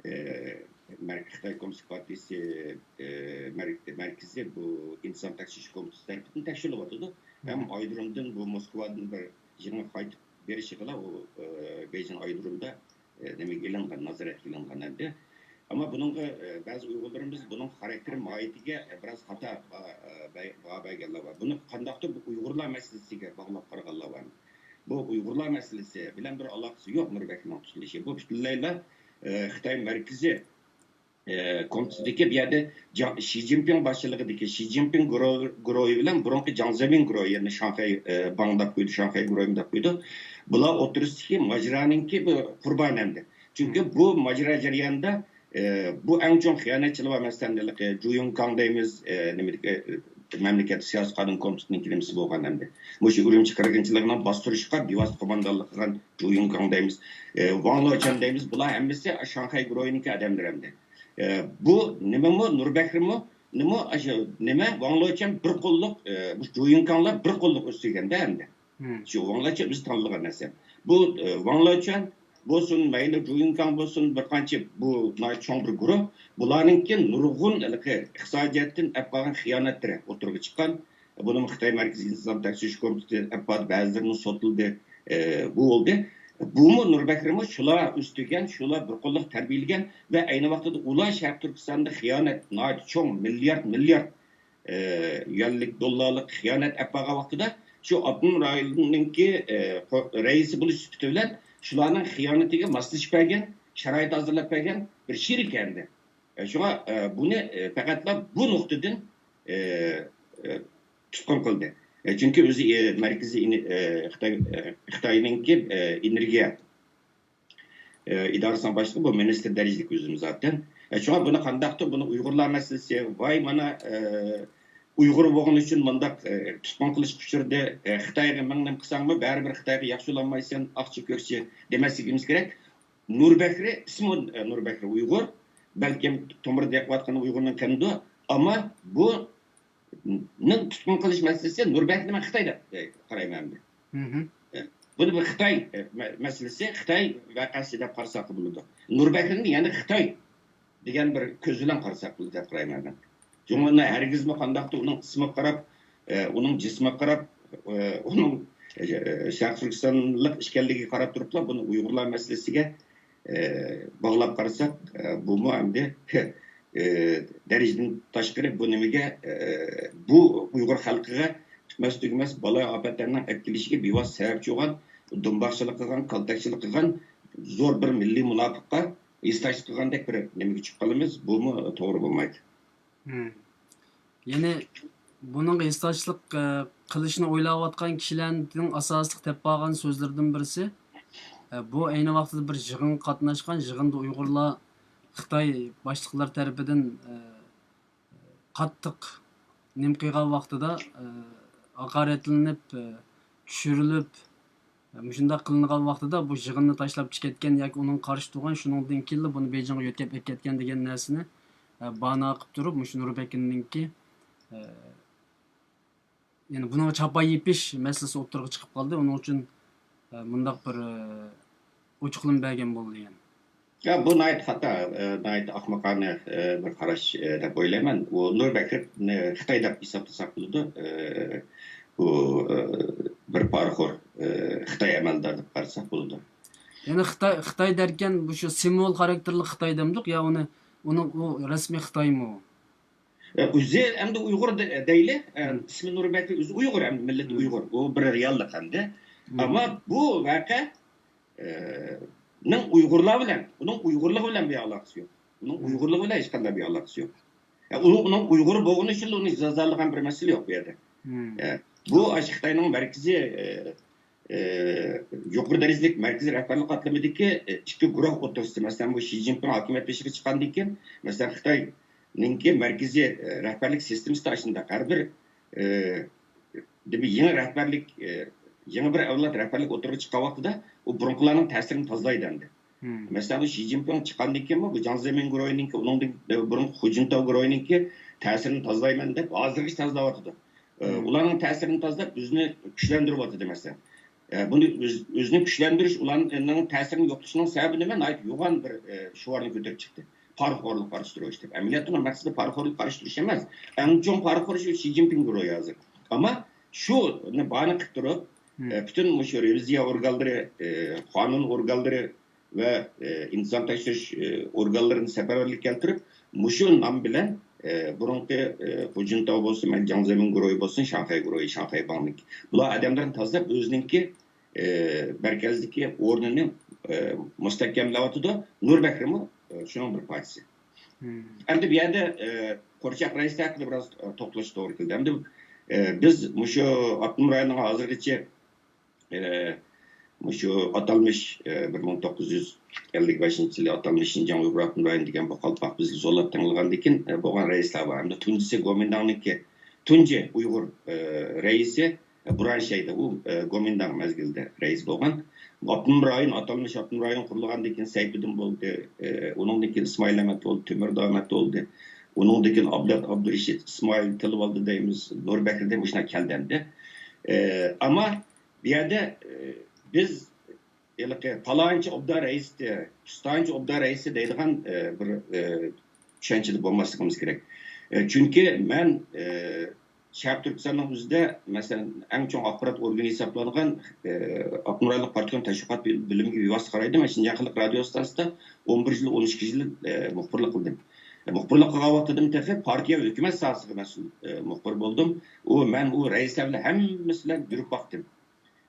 ئە، مەركە-، خىتاي كوممۇنىست پارتىيىسى، ئە، مەر-، مەركىزى بۇ ئىنتىزام تەكشۈرۈش كومىتېتى تەرىپىدىن تەكشۈرۈلۈۋاتىدۇ. ھەم ئايرودرومدىن بۇ موسكۋادىن بىر يېڭى قايتىپ بېرىشىغىلا ئۇ، ئە، بېيجىڭ ئايرودرومدا، ئە، نېمىگە ئېلىنغان، نازارەتكە ئېلىنغان ئەمدى. ئەمما بۇنىڭغا، ئە، بەزى ئۇيغۇرلىرىمىز بۇنىڭ خاراكتېرى ماھىيىتىگە، ئە، بىراز خاتا باھا، ئە، بە-، باھا بەرگەنلەر بار. بۇنى قانداقتۇر بۇ ئۇيغۇرلار مەسىلىسىگە باغلاپ قارىغانلار بار. بۇ ئۇيغۇرلار مەسىلىسى بىلەن بىر ئالاقىسى يوق نۇر بەكرىنىڭ تۇتۇلۇشى. بۇ پۈتۈنلەيلا، ئە، خىتاي مەركىزىي، ئە، كومىتېتىدىكى بۇ يەردە جاڭ-، شى جىنپىڭ باشچىلىقىدىكى، شى جىنپىڭ گۇرۇ-، گۇرۇھى بىلەن بۇرۇنقى جاڭ زېمىن گۇرۇھى، يەنى شاڭخەي، ئە، باڭ دەپ قويىدۇ، شاڭخەي گۇرۇھىمۇ دەپ قويىدۇ. بۇلار ئوتتۇرىسىدىكى ماجىرانىڭكى بىر قۇربانى ئەمدى. چۈنكى بۇ ماجىرا جەريانىدا، ئە، بۇ ئەڭ چوڭ خىيانەتچىلەر بار، مەسىلەن، ھېلىقى جۇيۇڭكاڭ دەيمىز، ئە، نېمىدىكى، ئە، مەملىكەت سىياسىي قانۇن كومىتېتىنىڭكى نېمىسى بولغان ئەمدى. مۇشۇ ئۈرۈمچى قىرغىنچىلىقىنىڭ باستۇرۇشىغا بىۋاسىتە قوماندانلىق قىلغان جۇيۇڭكاڭ دەيمىز، ئە، ۋاڭ لېچۈەن دەيمىز، بۇلار ھەممىسى شاڭخەي گۇرۇھىنىڭكى ئادەملىرى ئەمدى. ئە، بۇ نېمىمۇ، نۇر بەكرىمۇ، نېمە، ئاشۇ نېمە، ۋاڭ لېچۈەن بىر قوللۇق، ئە، بۇ جۇيۇڭكاڭلار بىر قوللۇق ئۆستۈرگەندە ئەمدى. شۇ ۋاڭ لېچۈەن ئۆزى تاللىغان نەرسە. بۇ، ئە، ۋاڭ لېچۈەن بولسۇن، مەيلى جۇيۇڭكاڭ بولسۇن، بىر قانچە بۇ ناھايىتى چوڭ بىر گۇرۇھ. بۇلارنىڭكى نۇرغۇن ھېلىقى ئىقتىسادىي جەھەتتىن ئەپ قالغان خىيانەتلىرى ئوتتۇرىغا چىققان. بۇنىمۇ خىتاي مەركىزىي ئىنتىزام تەكشۈرۈش كومىتېتى ئەپ بارىدۇ، بەزىلىرىمۇ سوتلىدى. ئە، بۇ بولدى. بۇمۇ نۇر بەكرىمۇ شۇلار ئۆستۈرگەن، شۇلار بىر قوللۇق تەربىيەلىگەن ۋە ئەينى ۋاقتىدا ئۇلار شەرقىي تۈركىستاندا خىيانەت، ناھايىتى چوڭ، مىليارد، مىليارد ئە، يۈەنلىك، دوللارلىق خىيانەت ئەپ بارغان ۋاقتىدا شۇ ئاپتونوم رايوننىڭكى، ئە، قو-، رەئىسى بولۇش سۈپىتى بىلەن شۇلارنىڭ خىيانىتىگە ماسلىشىپ بەرگەن، شارائىت ھازىرلاپ بەرگەن بىر شېرىك ئەمدى. ئە، شۇڭا، ئە، بۇنى، ئە، پەقەتلا بۇ نۇقتىدىن، ئە، ئە، تۇتقۇن قىلدى. ئە، چۈنكى ئۆزى، ئە، مەركىزىي ئىنى-، ئە، خىتاي، ئە، خىتاينىڭكى، ئە، ئېنېرگىيە ئىدارىسىنىڭ باشلىقى، بۇ مىنىستىر دەرىجىلىك ئۆزىمۇ زاتەن. شۇڭا بۇنى قانداقتۇر، بۇنى ئۇيغۇرلار مەسىلىسى، ۋاي مانا، ئۇيغۇر بولغىنى ئۈچۈن مۇنداق تۇتقۇن قىلىشقا ئۇچرىدى، خىتايغا مىڭ نېمە قىلساڭمۇ بەرىبىر خىتايغا ياخشى بولالمايسەن، ئاقچى كۆكچى دېمەسلىكىمىز كېرەك. نۇر بەكرى، ئىسمى نۇر بەكرى ئۇيغۇر، بەلكىم تومۇردا يېقىۋاتقان ئۇيغۇرنىڭ قېنىدۇر، ئەمما بۇ نىڭ تۇتقۇن قىلىش مەسىلىسى نۇر بەكرىنى مەن خىتاي دەپ، ئە، قارايمەن ئەمدى. ئە، بۇنى بىر خىتاي، ئە، مە-، مەسىلىسى، خىتاي ۋەقەسى دەپ قارىساقلا بولىدۇ. نۇر بەكرىنى يەنە خىتاي دېگەن بىر كۆز بىلەن قارىساق بولىدۇ دەپ قارايمەن مەن. جۇڭگونىڭ ھەرگىزمۇ قانداقتۇر ئۇنىڭ ئىسمىغا قاراپ، ئۇنىڭ جىسمىغا قاراپ، ئۇنىڭ شەرقىي تۈركىستانلىق ئىكەنلىكىگە قاراپ تۇرۇپلا بۇنى ئۇيغۇرلار مەسىلىسىگە باغلاپ قارىساق، بۇمۇ ئەمدى دەرىجىدىن تاشقىرى بۇ نېمىگە، بۇ ئۇيغۇر خەلقىگە پۈتمەس تۈگىمەس بالايىئاپەتلەرنىڭ ئەپ كېلىشىگە بىۋاسىتە سەۋەبچى بولغان، دۇمباقچىلىق قىلغان، كالتەكچىلىك قىلغان زور بىر مىللىي مۇناپىققا ھېسداشلىق قىلغاندەك بىر نېمىگە چۈشۈپ قالىمىز. بۇمۇ توغرا بولمايدۇ. يەنى بۇنىڭغا ھېسداشلىق قىلىشنى ئويلاۋاتقان كىشىلەرنىڭ ئاساسلىق دەپ قالغان سۆزلىرىدىن بىرسى، بۇ ئەينى ۋاقتىدا بىر يىغىنغا قاتناشقان، يىغىندا ئۇيغۇرلار خىتاي باشلىقلار تەرىپىدىن قاتتىق نېمە قىلغان ۋاقتىدا، ھاقارەتلىنىپ، چۈشۈرۈلۈپ، مۇشۇنداق قىلىنغان ۋاقتىدا بۇ يىغىننى تاشلاپ چىقىپ كەتكەن ياكى ئۇنىڭغا قارشى تۇرغان، شۇنىڭدىن كېيىنلا بۇنى بېيجىڭغا يۆتكەپ ئەكەتكەن دېگەن نەرسىنى، ئە، بانا قىلىپ تۇرۇپ، مۇشۇ نۇربەكرىنىڭكى، ئە، يەنى بۇنىڭغا چاپان يېپىش مەسىلىسى ئوتتۇرىغا چىقىپ قالدى. ئۇنىڭ ئۈچۈن، ئە، مۇنداق بىر، ئە، ئوچۇقلىما بەرگەن بولدى يەنە. يا، بۇ ناھايىتى خاتا، ئە، ناھايىتى ئەخمىقانە، ئە، بىر قاراش، ئە، دەپ ئويلايمەن. ئۇ نۇربەكرىنى خىتاي دەپ ھېسابلىساق بولىدۇ. ئە، بۇ، ئە، بىر پارىخور، ئە، خىتاي ئەمەلدار دەپ قارىساق بولىدۇ. يەنى خىتاي، خىتاي دەركەن، بۇ شۇ سىمۋول خاراكتېرلىك خىتاي دەمدۇق يا ئۇنى، ئۇنىڭ ئۇ رەسمىي خىتايمۇ؟ ئە، ئۆزى ئەمدى ئۇيغۇر دە-، دەيلى، ئە، ئىسمى نۇربەكرى ئۆزى ئۇيغۇر، ئەمدى مىللىتى ئۇيغۇر. ئۇ بىر رېئاللىق ئەمدى. ئەمما بۇ ۋەقە، ئە، نىڭ ئۇيغۇرلار بىلەن، ئۇنىڭ ئۇيغۇرلۇقى بىلەن بىر ئالاقىسى يوق. ئۇنىڭ ئۇيغۇرلۇقى بىلەن ھېچقانداق بىر ئالاقىسى يوق. ئە، ئۇ، ئۇنىڭ ئۇيغۇر بولغىنى ئۈچۈن ئۇنى جازالىغان بىر مەسىلە يوق بۇ يەردە. ئە، بۇ ئاشۇ خىتاينىڭ مەركىزىي، ئە، ئە، يۇقىرى دەرىجىلىك مەركىزىي رەھبەرلىك قاتلىمىدىكى، ئە، ئىككى گۇرۇھ ئوتتۇرىسىدا، مەسىلەن، بۇ شى جىنپىڭ ھاكىمىيەت بېشىغا چىققاندىن كېيىن، مەسىلەن، خىتاينىڭكى مەركىزىي، ئە، رەھبەرلىك سىستېمىسىدا ئاشۇنداق ھەر بىر، ئە، دېمەك، يېڭى رەھبەرلىك، ئە، يېڭى بىر ئەۋلاد رەھبەرلىك ئوتتۇرىغا چىققان ۋاقتىدا ئۇ بۇرۇنقىلارنىڭ تەسىرىنى تازىلايدۇ ئەمدى. مەسىلەن، بۇ شى جىنپىڭ چىققاندىن كېيىنمۇ بۇ جياڭ زېمىن گۇرۇھىنىڭكى، ئۇنىڭدىن بۇرۇن خۇجىنتاۋ گۇرۇھىنىڭكى تەسىرىنى تازىلايمەن دەپ ھازىرغىچە تازىلاۋاتىدۇ. ئۇلارنىڭ تەسىرىنى تازىلاپ، ئۆزىنى كۈچلەندۈرۈۋاتىدۇ، مەسىلەن. بۇنى ئۆز-، ئۆزىنى كۈچلەندۈرۈش، ئۇلارنىڭ تەسىرىنى يوقىتىشنىڭ سەۋەبى نېمە؟ ناھايىتى يوغان بىر، ئە، شوئارنى كۆتۈرۈپ چىقتى. پارىخورلۇق قارشى تۇرۇش دەپ. ئەمەلىيەتتە ئۇنىڭ مەقسىتى پارىخورلۇق قارشى تۇرۇش ئەمەس. ئەڭ چوڭ پارىخور شۇ شى جىنپىڭ گۇرۇھى ھازىر. ئەمما شۇنى باھانە قىلىپ تۇرۇپ، ئە، پۈتۈن مۇشۇ رېۋىزىيە ئورگانلىرى، ئە، قانۇن ئورگانلىرى، ۋە، ئى، ئىنتىزام تەكشۈرۈش، ئى، ئورگانلىرىنى سەپەرۋەرلىككە كەلتۈرۈپ، مۇشۇ نام بىلەن، ئى، بۇرۇنقى، ئى، خۇجىنتاۋ بولسۇن، مەيلى جياڭ زېمىن گۇرۇھى بولسۇن، شاڭخەي گۇرۇھى، شاڭخەي باڭنىڭكى، بۇلار ئادەملىرىنى تازىلاپ، ئۆزىنىڭكى، ئى، مەركەزدىكى ئورنىنى، ئى، مۇستەھكەملەۋاتىدۇ. نۇربەكرىمۇ، ئى، شۇنىڭ بىر پارچىسى. ئەمدى بۇ يەردە، ئى، قورچاق رەئىسلىك ھەققىدە بىراز، ئى، توختىلىش توغرا كېلىدۇ. ئەمدى، ئى، بىز مۇشۇ ئاپتونوم رايوننىڭ ھازىرغىچە ئى، مۇشۇ ئاتالمىش، ئى، بىر مىڭ توققۇز يۈز ئەللىك بەشىنچى يىلى ئاتالمىش شىنجاڭ ئۇيغۇر ئاپتونوم رايونى دېگەن بۇ قالپاق بىزگە زورلاپ تېڭىلغاندىن كېيىن، ئى، بولغان رەئىسلەر بار. ئەمدى تۇنجىسى گومىنداڭنىڭكى، تۇنجى ئۇيغۇر، ئى، رەئىسى، ئى، بۇرانشەيدە، ئۇ، ئى، گومىنداڭ مەزگىلىدە رەئىس بولغان. ئاپتونوم رايون، ئاتالمىش ئاپتونوم رايون قۇرۇلغاندىن كېيىن سەيپىدىن بولدى، ئى، ئۇنىڭدىن كېيىن ئىسمائىل ئەمەت بولدى، تۆمۈر دامەت بولدى. ئۇنىڭدىن كېيىن ئابلەت ئابدۇرېشىت، ئىسمائىل تىلىۋالدى دەيمىز، نۇربەكرى دەيمىز، مۇشۇنداق كەلدى ئەمدى. ئى، ئەمما بۇ يەردە، ئى، بىز ھېلىقى پالانچى ئوبدان رەئىسى، پىستانچى ئوبدان رەئىسى دەيدىغان، ئى، بىر، ئى، چۈشەنچىدە بولماسلىقىمىز كېرەك. ئى، چۈنكى مەن، ئى، شەرقىي تۈركىستاننىڭ ئۆزىدە، مەسىلەن، ئەڭ چوڭ ئاخبارات ئورگىنى ھېسابلانغان، ئى، ئاپتونوم رايونلۇق پارتكوم تەشۋىقات بۆلۈمىگە بىۋاسىتە قارايدۇ. مەن شىنجاڭ خەلق رادىيو ئىستانسىسىدا ئون بىر يىل، ئون ئىككى يىل، ئى، مۇخبىرلىق قىلدىم. ئى، مۇخبىرلىق قىلغان ۋاقتىدىمۇ تېخى پارتىيە، ھۆكۈمەت ساھەسىگە مەسئۇل، ئى، مۇخبىر بولدۇم. ئۇ، مەن ئۇ رەئىسلەر بىلەن ھەممىسى بىلەن يۈرۈپ باقتىم.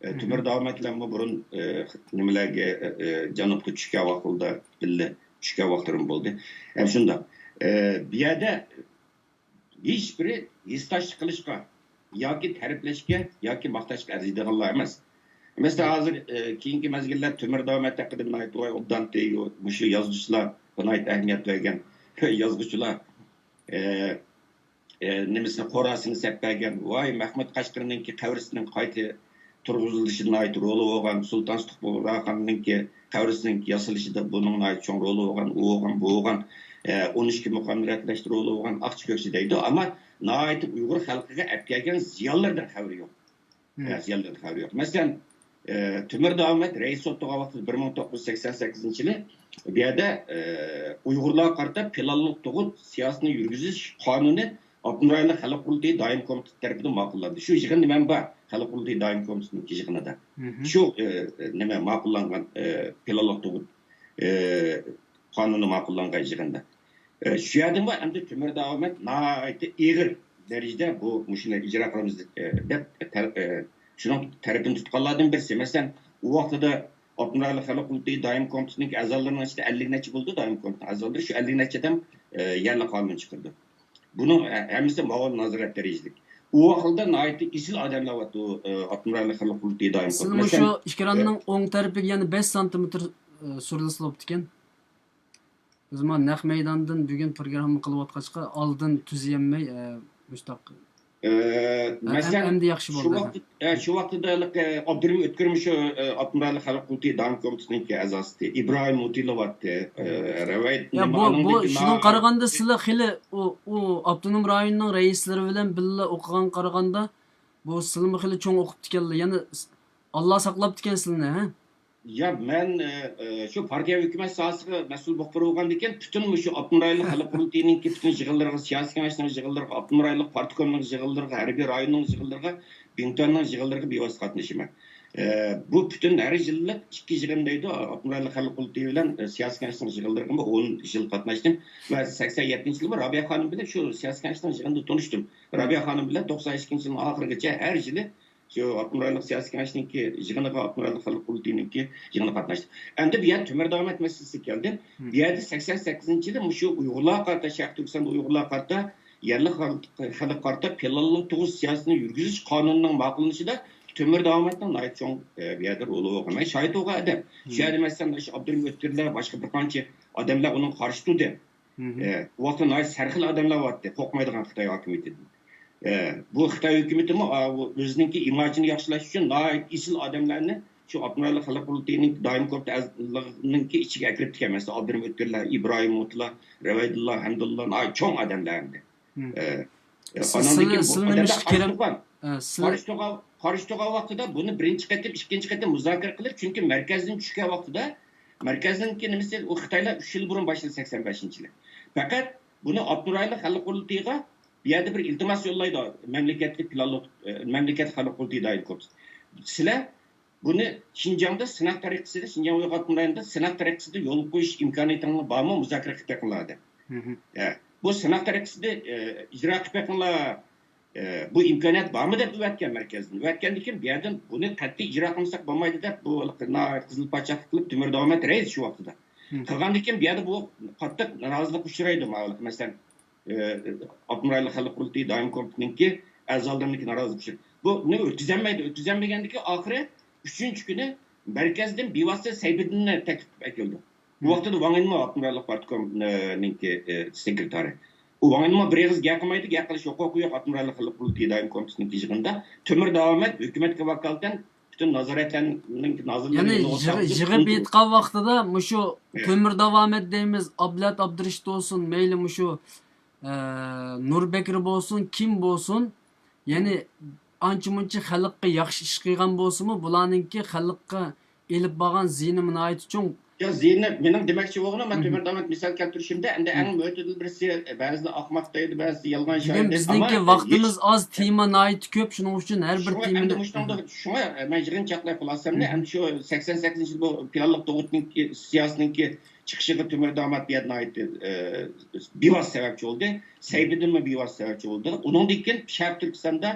ئى، تۆمۈر دامەت بىلەنمۇ بۇرۇن، ئى، نېمىلەرگە، ئى، ئى، جەنۇبقا چۈشكەن ۋاقتىدا بىللە چۈشكەن ۋاقىتلىرىم بولدى. ھەم شۇنداق. ئى، بۇ يەردە ھېچبىرى ھېسداشلىق قىلىشقا ياكى تەرىپلەشكە ياكى ماختاشقا ئەرزىيدىغانلار ئەمەس. مەسىلەن، ھازىر، ئى، كېيىنكى مەزگىللەر تۆمۈر دامەت ھەققىدە ناھايىتى ئوبدان، مۇشۇ يازغۇچىلار ناھايىتى ئەھمىيەت بەرگەن يازغۇچىلار، ئى، ئى، نېمىسىنى، خوراسىنى سەپ بەرگەن. ۋاي، مەخمۇت قەشقىرىنىڭكى قەبرىسىنىڭ قايتا تۇرغۇزۇلۇشىدا ناھايىتى رولى بولغان، سۇلتان سۇتۇق بۇغراخاننىڭكى قەبرىسىنىڭ ياسىلىشىدا بۇنىڭ ناھايىتى چوڭ رولى بولغان، ئۇ بولغان، بۇ بولغان، ئى، ئون ئىككى مۇقامنى رەتلەشتە رولى بولغان، ئاقچى كۆكچى دەيدۇ. ئەمما ناھايىتى ئۇيغۇر خەلقىگە ئەپ كەلگەن زىيانلىرىدىن خەۋىرى يوق. ئە، زىيانلىرىدىن خەۋىرى يوق. مەسىلەن، ئى، تۆمۈر دامەت رەئىس بولۇپ تۇرغان ۋاقتىدا بىر مىڭ توققۇز يۈز سەكسەن سەككىزىنچى يىلى بۇ يەردە، ئى، ئۇيغۇرلارغا قارىتا پىلانلىق تۇغۇت سىياسىتىنى يۈرگۈزۈش قانۇنى ئاپتونوم رايونلۇق خەلق قۇرۇلتىيى دائىمىي كومىتېتى تەرىپىدىن ماقۇللاندى. شۇ يىغىندا مەن بار، خەلق قۇرۇلتىيى دائىمىي كومىتېتىنىڭ يىغىنىدا. شۇ، ئە، نېمە، ماقۇللانغان، ئە، پىلانلىق تۇغۇت، ئە، قانۇنى ماقۇللانغان يىغىندا. ئە، شۇ يەردىنمۇ ئەمدى تۆمۈر داۋامەت ناھايىتى ئېغىر دەرىجىدە بۇ، مۇشۇنى ئىجرا قىلىمىز، ئە، دەپ، تەر-، ئە، شۇنىڭ تەرىپىنى تۇتقانلاردىن بىرسى. مەسىلەن، ئۇ ۋاقتىدا ئاپتونوم رايونلۇق خەلق قۇرۇلتىيى دائىمىي كومىتېتىنىڭ ئەزالىرىنىڭ ئىچىدە ئەللىك نەچچە بولىدۇ، دائىمىي كومىتېتنىڭ ئەزالىرى، شۇ ئەللىك نەچچە ئادەم، ئە، يەرلىك قانۇن چىقىرىدۇ. بۇنىڭ ھە-، ھەممىسى ماۋۇ نازارەت دەرىجىلىك. ئۇ ۋاقىتتا ناھايىتى ئېسىل ئادەملەر بارتتى، ئۇ، ئە، ئاپتونوم رايونلۇق خەلق قۇرۇلتىيى دائىمىي سىلمۇ كومىتېتى. شۇ مەسىلەن، ئىككى ئە، راننىڭ ئوڭ تەرىپىگە يەنە بەش سانتىمېتىر، ئە، سۈرۈلسىلا بوپتىكەن. بىزمۇ نەق مەيداندىن بۈگۈن پروگرامما قىلىۋاتقاچقا، ئالدىن تۈزىيەلمەي، ئە، مۇشتاق. ئە، ئە، مەسىلەن، ئەم-، ئەمدى ياخشى شۇ بولدى. ۋاقىت، ئە، شۇ ۋاقىتتا ھېلىقى ئابدۇرېھىم ئۆتكۈر مۇشۇ، ئە، ئاپتونوم رايونلۇق خەلق قۇرۇلتىيى دائىمىي كومىتېتىنىڭكى ئەزاسى، ئىبراھىم مۇتىلوۋ ئاتتى، ئە، رەۋەي يا، نېمە، بۇ، بۇ، ئانىڭدىن كېيىن شۇنىڭغا قارىغاندا سىلەر خېلى ئۇ، ئۇ ئاپتونوم رايوننىڭ رەئىسلىرى بىلەن بىللە ئوقۇغانغا قارىغاندا، بۇ سىلىمۇ خېلى چوڭ ئوقۇپتىكەنلا، يەنە ئاللا ساقلاپتىكەن سىلىنى، ھە؟ يا، مەن، ئە، ئە، شۇ پارتىيە ھۆكۈمەت ساھەسىگە مەسئۇل بولۇپ بولغاندىكىن، پۈتۈن مۇشۇ ئاپتونوم رايونلۇق خەلق قۇرۇلتىيىنىڭكى پۈتۈن يىغىنلىرىغا، سىياسىي كېڭەشنىڭ يىغىنلىرىغا، ئاپتونوم رايونلۇق پارتكومنىڭ يىغىنلىرىغا، ھەربىي رايوننىڭ يىغىنلىرىغا، بىڭتۈەننىڭ يىغىنلىرىغا بىۋاسىتە قاتنىشىمەن. ئە، بۇ پۈتۈن ھەر يىللىق ئىككى يىغىن دەيدۇ، ئاپتونوم رايونلۇق خەلق قۇرۇلتىيى بىلەن، ئە، سىياسىي كېڭەشنىڭ يىغىنلىرىغىمۇ ئون يىل قاتناشتىم ۋە سەكسەن يەتتىنچى يىلىمۇ رابىيە خانىم بىلەن شۇ سىياسىي كېڭەشنىڭ يىغىنىدا تونۇشتۇم. رابىيە خانىم بىلەن توقسان ئىككىنچى يىلنىڭ ئاخىرىغىچە ھەر يىلى شۇ ئاپتونوم رايونلۇق سىياسىي كېڭەشنىڭكى يىغىنىغا، ئاپتونوم رايونلۇق خەلق قۇرۇلتىيىنىڭكى يىغىنىغا قاتناشتىم. ئەمدى بۇ يەردە تۆمۈر داۋامەت مەسىلىسىگە كەلدىم. بۇ يەردە سەكسەن سەككىزىنچى يىلى مۇشۇ ئۇيغۇرلارغا قارىتا، شەرقىي تۈركىستاندا ئۇيغۇرلارغا قارىتا يەرلىك خەلق-، خەلققە قارىتا پىلانلىق تۇغۇت سىياسىتىنى يۈرگۈزۈش قانۇنىنىڭ ماقۇللىنىشىدا تۆمۈر داۋامەتنىڭ ناھايىتى چوڭ، ئە، بۇ يەردە رولى بولغان. مەن شاھىت بولغان ئادەم. شۇ يەردە، مەسىلەن، شۇ ئابدۇرېھىم ئۆتكۈرلەر، باشقا بىر قانچە ئادەملەر ئۇنىڭغا قارشى تۇردى. ئە، ئۇ ۋاقىتتا ناھايىتى سەرخىل ئادەملەر بارتتى، قورقمايدىغان خىتاي ھاكىمىيىتىدىن. ئە، بۇ خىتاي ھۆكۈمىتىمۇ، ئا، ئۇ ئۆزىنىڭكى ئىماجىنى ياخشىلاش ئۈچۈن ناھايىتى ئېسىل ئادەملەرنى شۇ ئاپتونوم رايونلۇق خەلق قۇرۇلتىيىنىڭ دائىمىي كومىتېتى ئەزالىرىنىڭكى ئىچىگە ئەكىرىپ كەلگەن. مەسىلەن، ئابدۇرېھىم ئۆتكۈرلەر، ئىبراھىم مۇتلا، رەۋەيدۇللا، ھەمدۇللا، ناھايىتى چوڭ ئادەملەر ئىدى. ئە، ئە، سىز، ئاناندىن سىلى-، كېيىن بۇ سىلى ئادەملەر نېمىشقا قارشى كېرەم-، تۇرغان. ئە، سىلى قارشى تۇرغان، قارشى تۇرغان ۋاقتىدا بۇنى بىرىنچى قېتىم، ئىككىنچى قېتىم مۇزاكىرە قىلىپ، چۈنكى مەركەزدىن چۈشكەن ۋاقتىدا، مەركەزنىڭكى نېمىسى، ئۇ خىتايلار ئۈچ يىل بۇرۇن باشلىدى، سەكسەن بەشىنچى يىلى. پەقەت بۇنى ئاپتونوم رايونلۇق خەلق قۇرۇلتىيىغا بۇ يەردە بىر ئىلتىماس يوللايدۇ، مەملىكەتلىك پىلانلىق، ئە، مەملىكەت خەلق قۇرۇلتىيى دائىمىي كومىتېتى. سىلەر بۇنى شىنجاڭدا سىناق تەرىقىسىدە، شىنجاڭ ئۇيغۇر ئاپتونوم رايونىدا سىناق تەرىقىسىدە يولغا قويۇش ئىمكانىيىتىڭلار بارمۇ؟ مۇزاكىرە قىلىپ بېقىڭلار دەپ. ئە، بۇ سىناق تەرىقىسىدە، ئە، ئىجرا قىلىپ بېقىڭلار، ئە، بۇ ئىمكانىيەت بارمۇ دەپ ئەۋەتكەن مەركەزدىن. ئەۋەتكەندىن كېيىن بۇ يەردىن بۇنى قەتئىي ئىجرا قىلمىساق بولمايدۇ دەپ، بۇ ناھايىتى قىزىل پاچاقلىق قىلىپ، تۆمۈر داۋامەت رەئىس شۇ ۋاقتىدا. قىلغاندىن كېيىن بۇ يەردە بۇ قاتتىق نارازىلىق ئۇچرايدۇ، ماۋۇ، مەسىلەن، ئاپتونوم رايونلۇق خەلق قۇرۇلتىيى دائىمىي كومىتېتىنىڭكى ئەزالىرىنىڭكى نارازىلىقى ئۈچۈن. بۇنى ئۆتكۈزەلمەيدۇ. ئۆتكۈزەلمىگەندىكى ئاخىرى ئۈچىنچى كۈنى مەركەزدىن بىۋاسىتە سەيپىدىننى تەكلىپ قىلىپ ئەكەلدى. بۇ ۋاقتىدا ۋاڭ ئېنمو ئاپتونوم رايونلۇق پارتكومنىڭكى، ئە، سېكرېتارى. ئۇ ۋاڭ ئېنمو بىر ئېغىز گەپ قىلمايدۇ، گەپ قىلىش ھوقۇقى يوق ئاپتونوم رايونلۇق خەلق قۇرۇلتىيى دائىمىي كومىتېتىنىڭكى يىغىنىدا. تۆمۈر داۋامەت ھۆكۈمەتكە ۋاكالىتەن پۈتۈن نازارەتلەرنىڭ، نازىرلىرىنىڭ يەنى يېڭىۋاتقان يىغىپ ئېيتقان ۋاقتىدا مۇشۇ تۆمۈر داۋامەت دەيمىز، ئابلەت ئابدۇرېشىت بولسۇن، مەيلى مۇشۇ، ئە، نۇر بەكرى بولسۇن، كىم بولسۇن، يەنى ئانچە مۇنچە خەلققە ياخشى ئىش قىلغان بولسىمۇ، بۇلارنىڭكى خەلققە ئېلىپ بارغان زىيىنى ناھايىتى چوڭ. يا، زىيىنى، مېنىڭ دېمەكچى بولغىنىم، مەن تۆمۈر داۋامەت مىسال كەلتۈرۈشۈمدە، ئەمدى ئەڭ مۆتىدىل بىرسى، بەزىلەر ئاقماق دەيدۇ، بەزىسى يالغان شايان دەيدۇ، بىزنىڭكى ۋاقتىمىز ئاز، تېما ناھايىتى كۆپ، شۇنىڭ ئۈچۈن ھەر بىر تېمىنى. شۇڭا، مەن يىغىننى چاقلاي خۇلاسەمنى، ئەمدى شۇ سەكسەن سەككىزىنچى يىل بۇ پىلانلىق تۇغۇتنىڭكى، سىياسىتىنىڭكى چىقىشىغا تۆمۈر داۋامەت بۇ يەردە ناھايىتى، ئە، بىۋاسىتە سەۋەبچى بولدى. سەيپىدىنمۇ بىۋاسىتە سەۋەبچى بولدى. ئۇنىڭدىن كېيىن شەرقىي تۈركىستاندا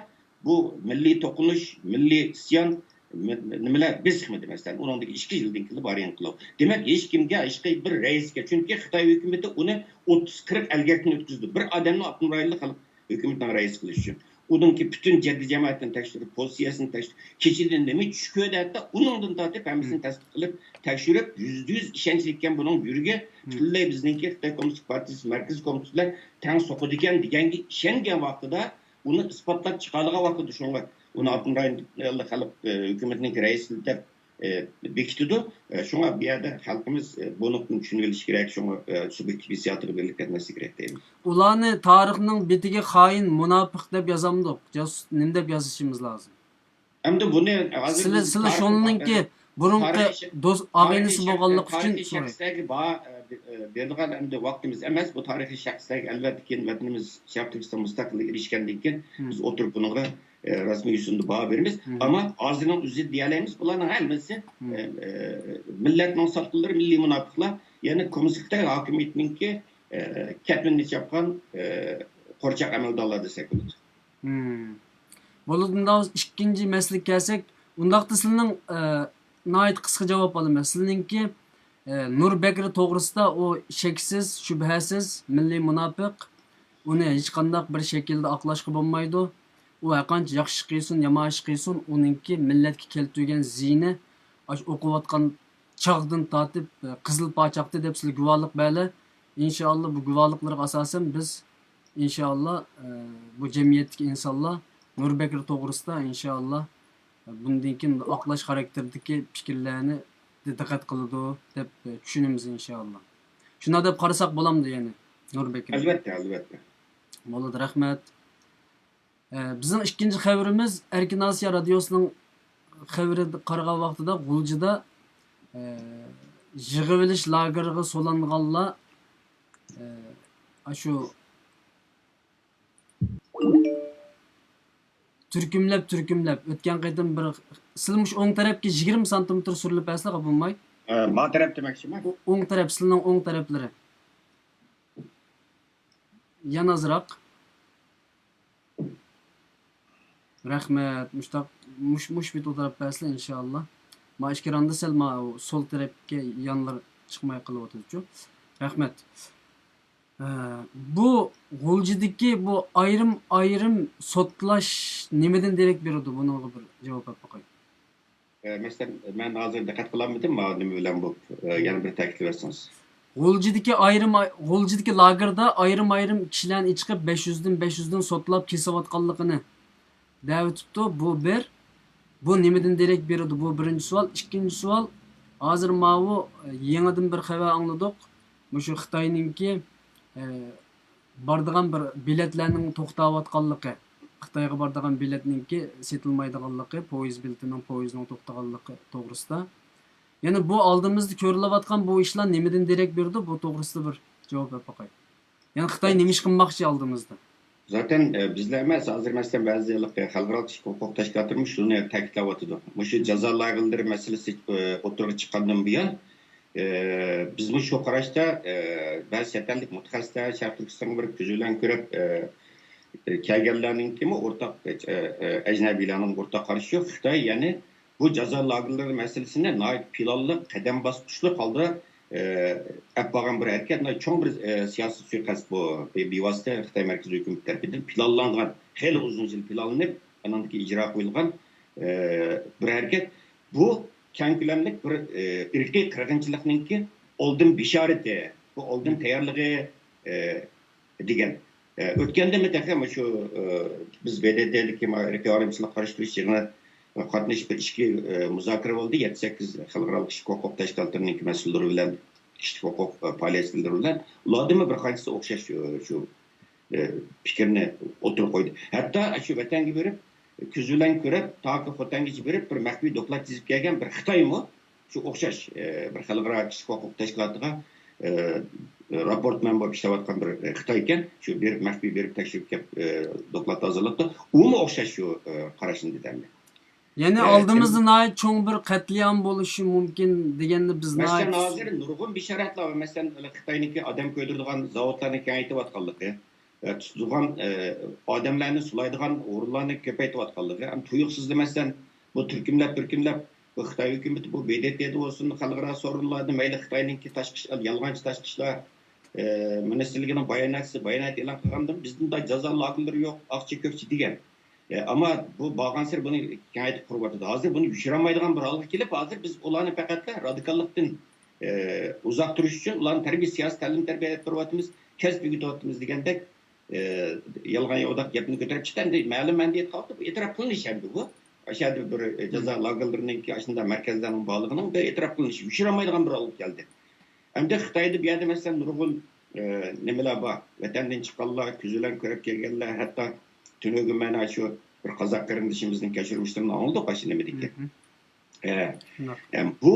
بۇ مىللىي توقۇنۇش، مىللىي ئىسيان، نېمىلەر بېسىقمىدى، مەسىلەن، ئۇنىڭدىن كېيىن ئىككى يىلدىن كېيىن بار ئىنقىلاب. دېمەك، ھېچكىمگە، ھېچقايسى بىر رەئىسكە، چۈنكى خىتاي ھۆكۈمىتى ئۇنى ئوتتۇز قىرىق ئەلگەكتىن ئۆتكۈزدى. بىر ئادەمنى ئاپتونوم رايونلۇق خەلق ھۆكۈمىتىنىڭ رەئىسى قىلىش ئۈچۈن. ئۇنىڭكى پۈتۈن جەددىي جامائەتنى تەكشۈرۈپ، پوزىتسىيەسىنى تەكشۈرۈپ، كېچىدىن نېمە چۈش كۆردى، ھەتتا ئۇنىڭدىن تارتىپ ھەممىسىنى تەستىق قىلىپ، تەكشۈرۈپ، يۈزدە يۈز ئىشەنچلىككەن بۇنىڭ يۈرىكى پۈتۈنلەي بىزنىڭكى خىتاي كوممۇنىست پارتىيىسى مەركىزىي كومىتېتى بىلەن تەڭ سوقىدىكەن دېگەنگە ئىشەنگەن ۋاقتىدا، ئۇنى ئىسپاتلاپ چىقالىغان ۋاقتىدا شۇڭا ئۇنى ئاپتونوم رايون خەلق، ئە، ھۆكۈمىتىنىڭكى رەئىسى دەپ، ئە، بېكىتىدۇ. ئە، شۇڭا بۇ يەردە خەلقىمىز، ئە، بۇ نۇقتىنى چۈشىنىۋېلىشى كېرەك، شۇڭا، ئە، سۇبيېكتىپ ھېسسىياتىغا بېرىلىپ كەتمەسلىكى كېرەك دەيمەن. ئۇلارنى تارىخنىڭ بېتىگە خائىن، مۇناپىق دەپ يازامدۇق؟ ياز-، نېمە دەپ يازىشىمىز لازىم؟ ئەمدى بۇنى ھازىر سىلى، سىلى شۇنىڭكى بۇرۇنقى تارىخىي شە-، دوست، تارىخىي ئاغىنىسى شەخس-، بولغانلىقى ئۈچۈن تارىخىي سورايمەن. شەخسلەرگە باھا، ئە، بە-، ئە، بېرىدىغان ئەمدى ۋاقتىمىز ئەمەس. بۇ تارىخىي شەخسلەرگە ئەلۋەتتە كېيىن ۋەتىنىمىز شەرقىي تۈركىستان مۇستەقىللىققا ئېرىشكەندىن كېيىن بىز ئولتۇرۇپ بۇنىڭغا، ئە، رەسمىي يۈزىسىدە باھا بېرىمىز. ئەمما ھازىرنىڭ ئۆزىدە دېيەلەيمىز، بۇلارنىڭ ھەممىسى، ئە، ئە، مىللەتنىڭ ساتقۇنلىرى، مىللىي مۇناپىقلار، يەنى كوممۇنىست خىتاي ھاكىمىيىتىنىڭكى، ئە، كەتمىنىنى چاپقان، ئە، قورچاق ئەمەلدارلار دېسەك بولىدۇ. مم. بولىدۇ، مۇنداق بولسا ئىككىنچى مەسىلىگە كەلسەك، ئۇنداقتا سىلىنىڭ، ئە، ناھايىتى قىسقا جاۋاب ئالىمەن. سىلىنىڭكى، ئە، نۇر بەكرى توغرىسىدا ئۇ شەكسىز، شۈبھەسىز مىللىي مۇناپىق. ئۇنى ھېچقانداق بىر شەكىلدە ئاقلاشقا بولمايدۇ. ئۇ ھەرقانچە ياخشى ئىش قىلسۇن، يامان ئىش قىلسۇن، ئۇنىڭكى مىللەتكە كەلتۈرگەن زىيىنى ئاشۇ ئوقۇۋاتقان چاغدىن تارتىپ، ئە، قىزىل پاي چاقتى دەپ سىلەر گۇۋاھلىق بەرلەر. ئىنشائاللا، بۇ گۇۋاھلىقلارغا ئاساسەن بىز، ئىنشائاللا، ئە، بۇ جەمئىيەتتىكى ئىنسانلار نۇر بەكرى توغرىسىدا، ئىنشائاللا، بۇندىن كېيىن ئاقلاش خاراكتېرىدىكى پىكىرلەرنى دىققەت قىلىدۇ دەپ، ئە، چۈشىنىمىز، ئىنشائاللا. شۇنداق دەپ قارىساق بولامدۇ يەنى، نۇر بەكرى؟ ئەلۋەتتە، ئەلۋەتتە. بولىدۇ، رەھمەت. ئە، بىزنىڭ ئىككىنچى خەۋىرىمىز ئەركىن ئاسىيا رادىيوسىنىڭ خەۋىرىگە قارىغان ۋاقتىدا غۇلجىدا، ئە، يىغىۋېلىش لاگېرىغا سولانغانلار، ئە، ئاشۇ تۈركۈملەپ، تۈركۈملەپ، ئۆتكەن قېتىم بىر، سىلەر مۇشۇ ئوڭ تەرەپكە يىگىرمە سانتىمېتىر سۈرۈلۈپ بەرسىلە، بولماي؟ ئە، ما تەرەپ دېمەكچىمۇ؟ ئو-، ئوڭ تەرەپ، سىلىنىڭ ئوڭ تەرەپلىرى. يەنە ئازراق. رەھمەت. مۇشتاق، مۇش-، مۇش بىت ئولتۇرۇپ بەرسىلە، ئىنشائاللا. ما ئىككى راندا سەل ما سول تەرەپكە يانلار چىقماي قېلىۋاتىدۇچۇ. رەھمەت. ھە، بۇ غۇلجىدىكى بۇ ئايرىم-ئايرىم سوتلاش نېمىدىن دېرەك بېرىدۇ؟ بۇنىڭغا بىر جاۋاب بېرىپ باقاي. ئە، مەسىلەن، مەن ھازىر دىققەت قىلالمىدىم، ماۋۇ نېمە بىلەن بۇ، ئە، يەنە بىر تەكىتلىۋەتسىڭىز. غۇلجىدىكى ئايرىم ئاي-، غۇلجىدىكى لاگېردا ئايرىم-ئايرىم كىشىلەرنى چىقىپ، بەش يۈزدىن، بەش يۈزدىن سوتلاپ كېسىۋاتقانلىقىنى دەۋېتىپتۇ. بۇ بىر. بۇ نېمىدىن دېرەك بېرىدۇ؟ بۇ بىرىنچى سوئال. ئىككىنچى سوئال، ھازىر ماۋۇ، ئە، يېڭىدىن بىر خەۋەر ئاڭلىدۇق. مۇشۇ خىتاينىڭكى، ئە، بارىدىغان بىر بېلەتلەرنىڭ توختاۋاتقانلىقى، خىتايغا بارىدىغان بېلەتنىڭكى سېتىلمايدىغانلىقى، پويىز بېلىتىنىڭ، پويىزنىڭ توختىغانلىقى توغرىسىدا. يەنى بۇ ئالدىمىزدا كۆرۈلۈۋاتقان بۇ ئىشلار نېمىدىن دېرەك بېرىدۇ؟ بۇ توغرىسىدا بىر جاۋاب بېرىپ باقاي. يەنى خىتاي نېمە ئىش قىلماقچى ئالدىمىزدا؟ زاتەن، ئە، بىزلا ئەمەس، ھازىر مەسىلەن، بەزى خەلقئارا كىشىلىك ھوقۇق تەشكىلاتلىرىمۇ شۇنى تەكىتلەۋاتىدۇ. مۇشۇ جازا لاگېرلىرى مەسىلىسى، ئە، ئوتتۇرىغا چىققاندىن بۇيان، ئە، بىزمۇ شۇ قاراشتا، ئە، بەزى چەت ئەللىك مۇتەخەسسىسلەر شەرقىي تۈركىستانغا بىر كۆزى بىلەن كۆرۈپ، ئە، ئە، كەلگەنلەرنىڭكىمۇ ئورتاق، ئە، ئە، ئەجنەبىيلەرنىڭ ئورتاق قارىشى شۇ، خىتاي، يەنى بۇ جازا لاگېرلىرى مەسىلىسىنى ناھايىتى پىلانلىق، قەدەم باسقۇچلۇق ھالدا، ئە، ئەپ بارغان بىر ھەرىكەت، ناھايىتى چوڭ بىر، ئە، سىياسىي سۇيىقەست بۇ. بى-، بىۋاسىتە خىتاي مەركىزىي ھۆكۈمىتى تەرىپىدىن پىلانلانغان، خېلى ئۇزۇن يىل پىلانلىنىپ، ئانىڭدىن كېيىن ئىجرا قويۇلغان، ئە، بىر ھەرىكەت. بۇ كەڭ كۆلەملىك بىر، ئە، ئىرقىي قىرغىنچىلىقنىڭكى ئالدىن بېشارىتى، بۇ ئالدىن تەييارلىقى، ئە، دېگەن. ئە، ئۆتكەندىمۇ تېخى مۇشۇ، ئە، بىز ب د ت دىكى ما-، ئىرقىي ئايرىمچىلىققا قارشى تۇرۇش يىغىنىغا قاتنىشىپ بىر ئىچكى، ئە، مۇزاكىرە بولدى. يەتتە سەككىز خەلقئارالىق كىشىلىك ھوقۇق تەشكىلاتلىرىنىڭكى مەسئۇللىرى بىلەن، كىشىلىك ھوقۇق، ئە، پائالىيەتچىلىرى بىلەن. ئۇلاردىنمۇ بىر قانچىسى ئوخشاش شۇ، شۇ، ئە، پىكىرنى ئوتتۇرىغا قويدى. ھەتتا شۇ ۋەتەنگە بېرىپ، كۆزى بىلەن كۆرۈپ، تاكى خوتەنگىچە بېرىپ، بىر مەخپىي دوكلات يېزىپ كەلگەن بىر خىتايمۇ، شۇ ئوخشاش، ئە، بىر خەلقئارا كىشىلىك ھوقۇق تەشكىلاتىغا، ئە، راپورتمەن بولۇپ ئىشلەۋاتقان بىر، ئە، خىتاي ئىكەن. شۇ بېرىپ، مەخپىي بېرىپ تەكشۈرۈپ كەپ، ئە، دوكلات ھازىرلاپتۇ. ئۇمۇ ئوخشاش شۇ، ئە، قاراشنى دېدى ئەمدى. يەنى ئە، ئالدىمىزدا ناھايىتى چوڭ بىر قەتلىئام بولۇشى مۇمكىن دېگەننى بىز مەسىلەن، ناھايىتى ھازىر نۇرغۇن بېشارەتلەر بار. مەسىلەن، خىتاينىڭكى ئادەم كۆيدۈرىدىغان زاۋۇتلارنى كېڭەيتىۋاتقانلىقى، ئە، تۇتىدىغان، ئە، ئادەملەرنى سولايدىغان ئورۇنلارنى كۆپەيتىۋاتقانلىقى، ھەم تۇيۇقسىزلا، مەسىلەن، بۇ تۈركۈملەپ، تۈركۈملەپ، بۇ خىتاي ھۆكۈمىتى بۇ ب د ت دا بولسۇن، خەلقئارا سورۇنلاردا، مەيلى خىتاينىڭكى تاشقى ئىشلار، يالغانچى تاشقى ئىشلار، ئە، مىنىستىرلىكىنىڭ باياناتچىسى بايانات ئېلان قىلغاندا، بىزدە جازا لاگېرلىرى يوق، ئاقچى كۆكچى دېگەن. ئە، ئەمما بۇ بارغانسېرى بۇنى كېڭەيتىپ قۇرۇۋاتىدۇ. ھازىر بۇنى يوشۇرالمايدىغان بىر ھالغا كېلىپ، ھازىر بىز ئۇلارنى پەقەتلا رادىكاللىقتىن، ئە، ئۇزاق تۇرۇش ئۈچۈن ئۇلارنى تەربىيە، سىياسىي تەلىم-تەربىيە ئېلىپ بېرىۋاتىمىز، كەسىپ ئۆگىتىۋاتىمىز دېگەندەك، ئە، يالغان ياۋىداق گەپنى كۆتۈرۈپ چىقتى. ئەمدى مەلۇم مەنىدە يەتكەن ۋاقىتتا بۇ ئېتىراپ قىلىنىشى ئەمدى بۇ. ئاشۇ يەردە بىر، ئە، جازا لاگېرلىرىنىڭكى، ئاشۇنداق مەركەزلەرنىڭ بارلىقىنىڭ بىر ئېتىراپ قىلىنىشى، يوشۇرالمايدىغان بىر ھالغا كەلدى. ئەمدى خىتايدا بۇ يەردە، مەسىلەن، نۇرغۇن، ئە، نېمىلەر بار. ۋەتەندىن چىققانلار، كۆزى بىلەن كۆرۈپ كەلگەنلەر، ھەتتا تۈنۈگۈن مانا شۇ بىر قازاق قېرىندىشىمىزنىڭ كەچۈرمىشلىرىنى ئاڭلىدۇق، ئاشۇ نېمىدىكى. مھم. ئە، ئە، بۇ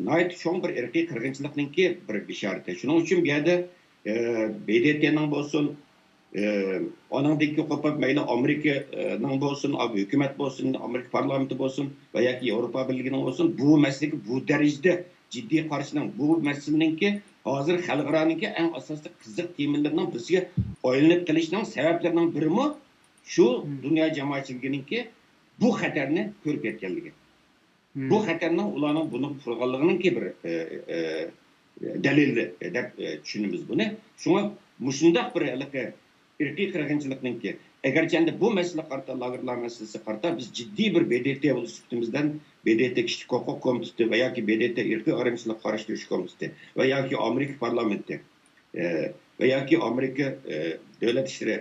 ناھايىتى چوڭ بىر ئىرقىي قىرغىنچىلىقنىڭكى بىر بېشارىتى. شۇنىڭ ئۈچۈن بۇ يەردە، ئە، ب د ت نىڭ بولسۇن، ئە، ئانىڭدىكى قوپۇپ مەيلى ئامېرىكىنىڭ بولسۇن، ھۆكۈمەت بولسۇن، ئامېرىكا پارلامېنتى بولسۇن ۋە ياكى ياۋروپا بىرلىكىنىڭ بولسۇن، بۇ مەسىلىگە بۇ دەرىجىدە جىددىي قارىشىنىڭ، بۇ مەسىلىنىڭكى ھازىر خەلقئارانىڭكى ئەڭ ئاساسلىق قىزىق تېمىلىرىنىڭ بىرسىگە ئايلىنىپ قېلىشىنىڭ سەۋەبلىرىنىڭ بىرىمۇ شۇ دۇنيا جامائەتچىلىكىنىڭكى بۇ خەتەرنى كۆرۈپ يەتكەنلىكى. بۇ خەتەرنىڭ ئۇلارنىڭ بۇنى قۇرغانلىقىنىڭكى بىر، ئە، ئە، دەلىلى دەپ، ئە، چۈشىنىمىز بۇنى. شۇڭا مۇشۇنداق بىر ھېلىقى ئىرقىي قىرغىنچىلىقنىڭكى، ئەگەرچە ئەمدى بۇ مەسىلىگە قارىتا، لاگېرلار مەسىلىسىگە قارىتا بىز جىددىي بىر ب د ت بولۇش سۈپىتىمىزدىن ب د ت كىشىلىك ھوقۇق كومىتېتى ۋە ياكى ب د ت ئىرقىي ئايرىمچىلىققا قارشى تۇرۇش كومىتېتى ۋە ياكى ئامېرىكا پارلامېنتى، ئە، ۋە ياكى ئامېرىكا، ئە، دۆلەت ئىشلىرى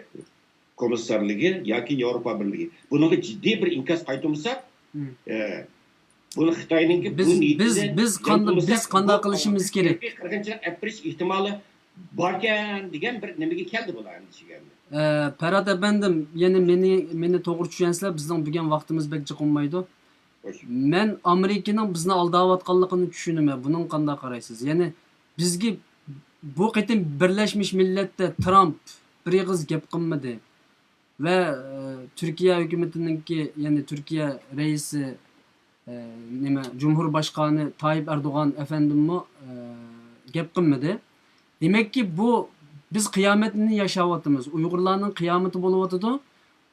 كومىسسارلىقى ياكى ياۋروپا بىرلىكى بۇنىڭغا جىددىي بىر ئىنكاس قايتۇرمىساق، ئە، بۇنى خىتاينىڭكى بۇ بىز، بىز، نىيىتىنى بىز قانداق، بىز قانداق قىلىشىمىز كېرەك؟ قىرغىنچىلىق ئېلىپ بېرىش ئېھتىمالى باركەن دېگەن بىر نېمىگە كەلدى بۇلار ئەندىشىگە. ئە، پەرھات ئەپەندىم، يەنە مېنى، مېنى توغرا چۈشەنسىلەر، بىزنىڭ بۈگۈن ۋاقتىمىز بەك جىق بولمايدۇ. خوش. مەن ئامېرىكىنىڭ بىزنى ئالداۋاتقانلىقىنى چۈشىنىمەن. بۇنىڭغا قانداق قارايسىز؟ يەنى بىزگە بۇ قېتىم بىرلەشمىش مىللەتتە ترامپ بىر ئېغىز گەپ قىلمىدى. ۋە، ئە، تۈركىيە ھۆكۈمىتىنىڭكى، يەنى تۈركىيە رەئىسى، ئە، نېمە، جۇمھۇر باشقانى تايىپ ئەردوغان ئەپەندىممۇ، ئە، گەپ قىلمىدى. دېمەككى، بۇ بىز قىيامەتنى ياشاۋاتىمىز. ئۇيغۇرلارنىڭ قىيامىتى بولۇۋاتىدۇ.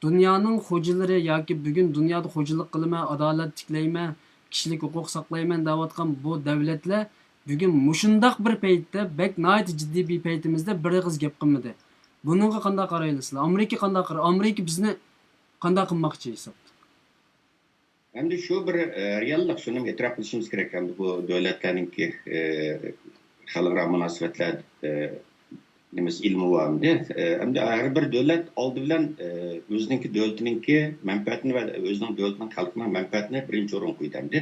دۇنيانىڭ خوجىلىرى ياكى بۈگۈن دۇنيادا خوجىلىق قىلىمەن، ئادالەت تىكلەيمەن، كىشىلىك ھوقۇق ساقلايمەن دەۋاتقان بۇ دەۋلەتلەر بۈگۈن مۇشۇنداق بىر پەيتتە بەك ناھايىتى جىددىي بىر پەيتىمىزدە بىر ئېغىز گەپ قىلمىدى. بۇنىڭغا قانداق قارايلىسىلەر؟ ئامېرىكا قانداق قاراي؟ ئامېرىكا بىزنى قانداق قىلماقچى ھېسابتا؟ ئەمدى شۇ بىر، ئە، رېئاللىق، شۇنى ئېتىراپ قىلىشىمىز كېرەك. ئەمدى بۇ دۆلەتلەرنىڭكى، ئە، خەلقئارا مۇناسىۋەتلەر، ئە، نېمىسى، ئىلمى بار ئەمدى. ئە، ئەمدى ھەر بىر دۆلەت ئالدى بىلەن، ئە، ئۆزىنىڭكى دۆلىتىنىڭكى مەنپەئەتىنى ۋە ئۆزىنىڭ دۆلىتىنىڭ خەلقىنىڭ مەنپەئەتىنى بىرىنچى ئورۇنغا قويىدۇ ئەمدى.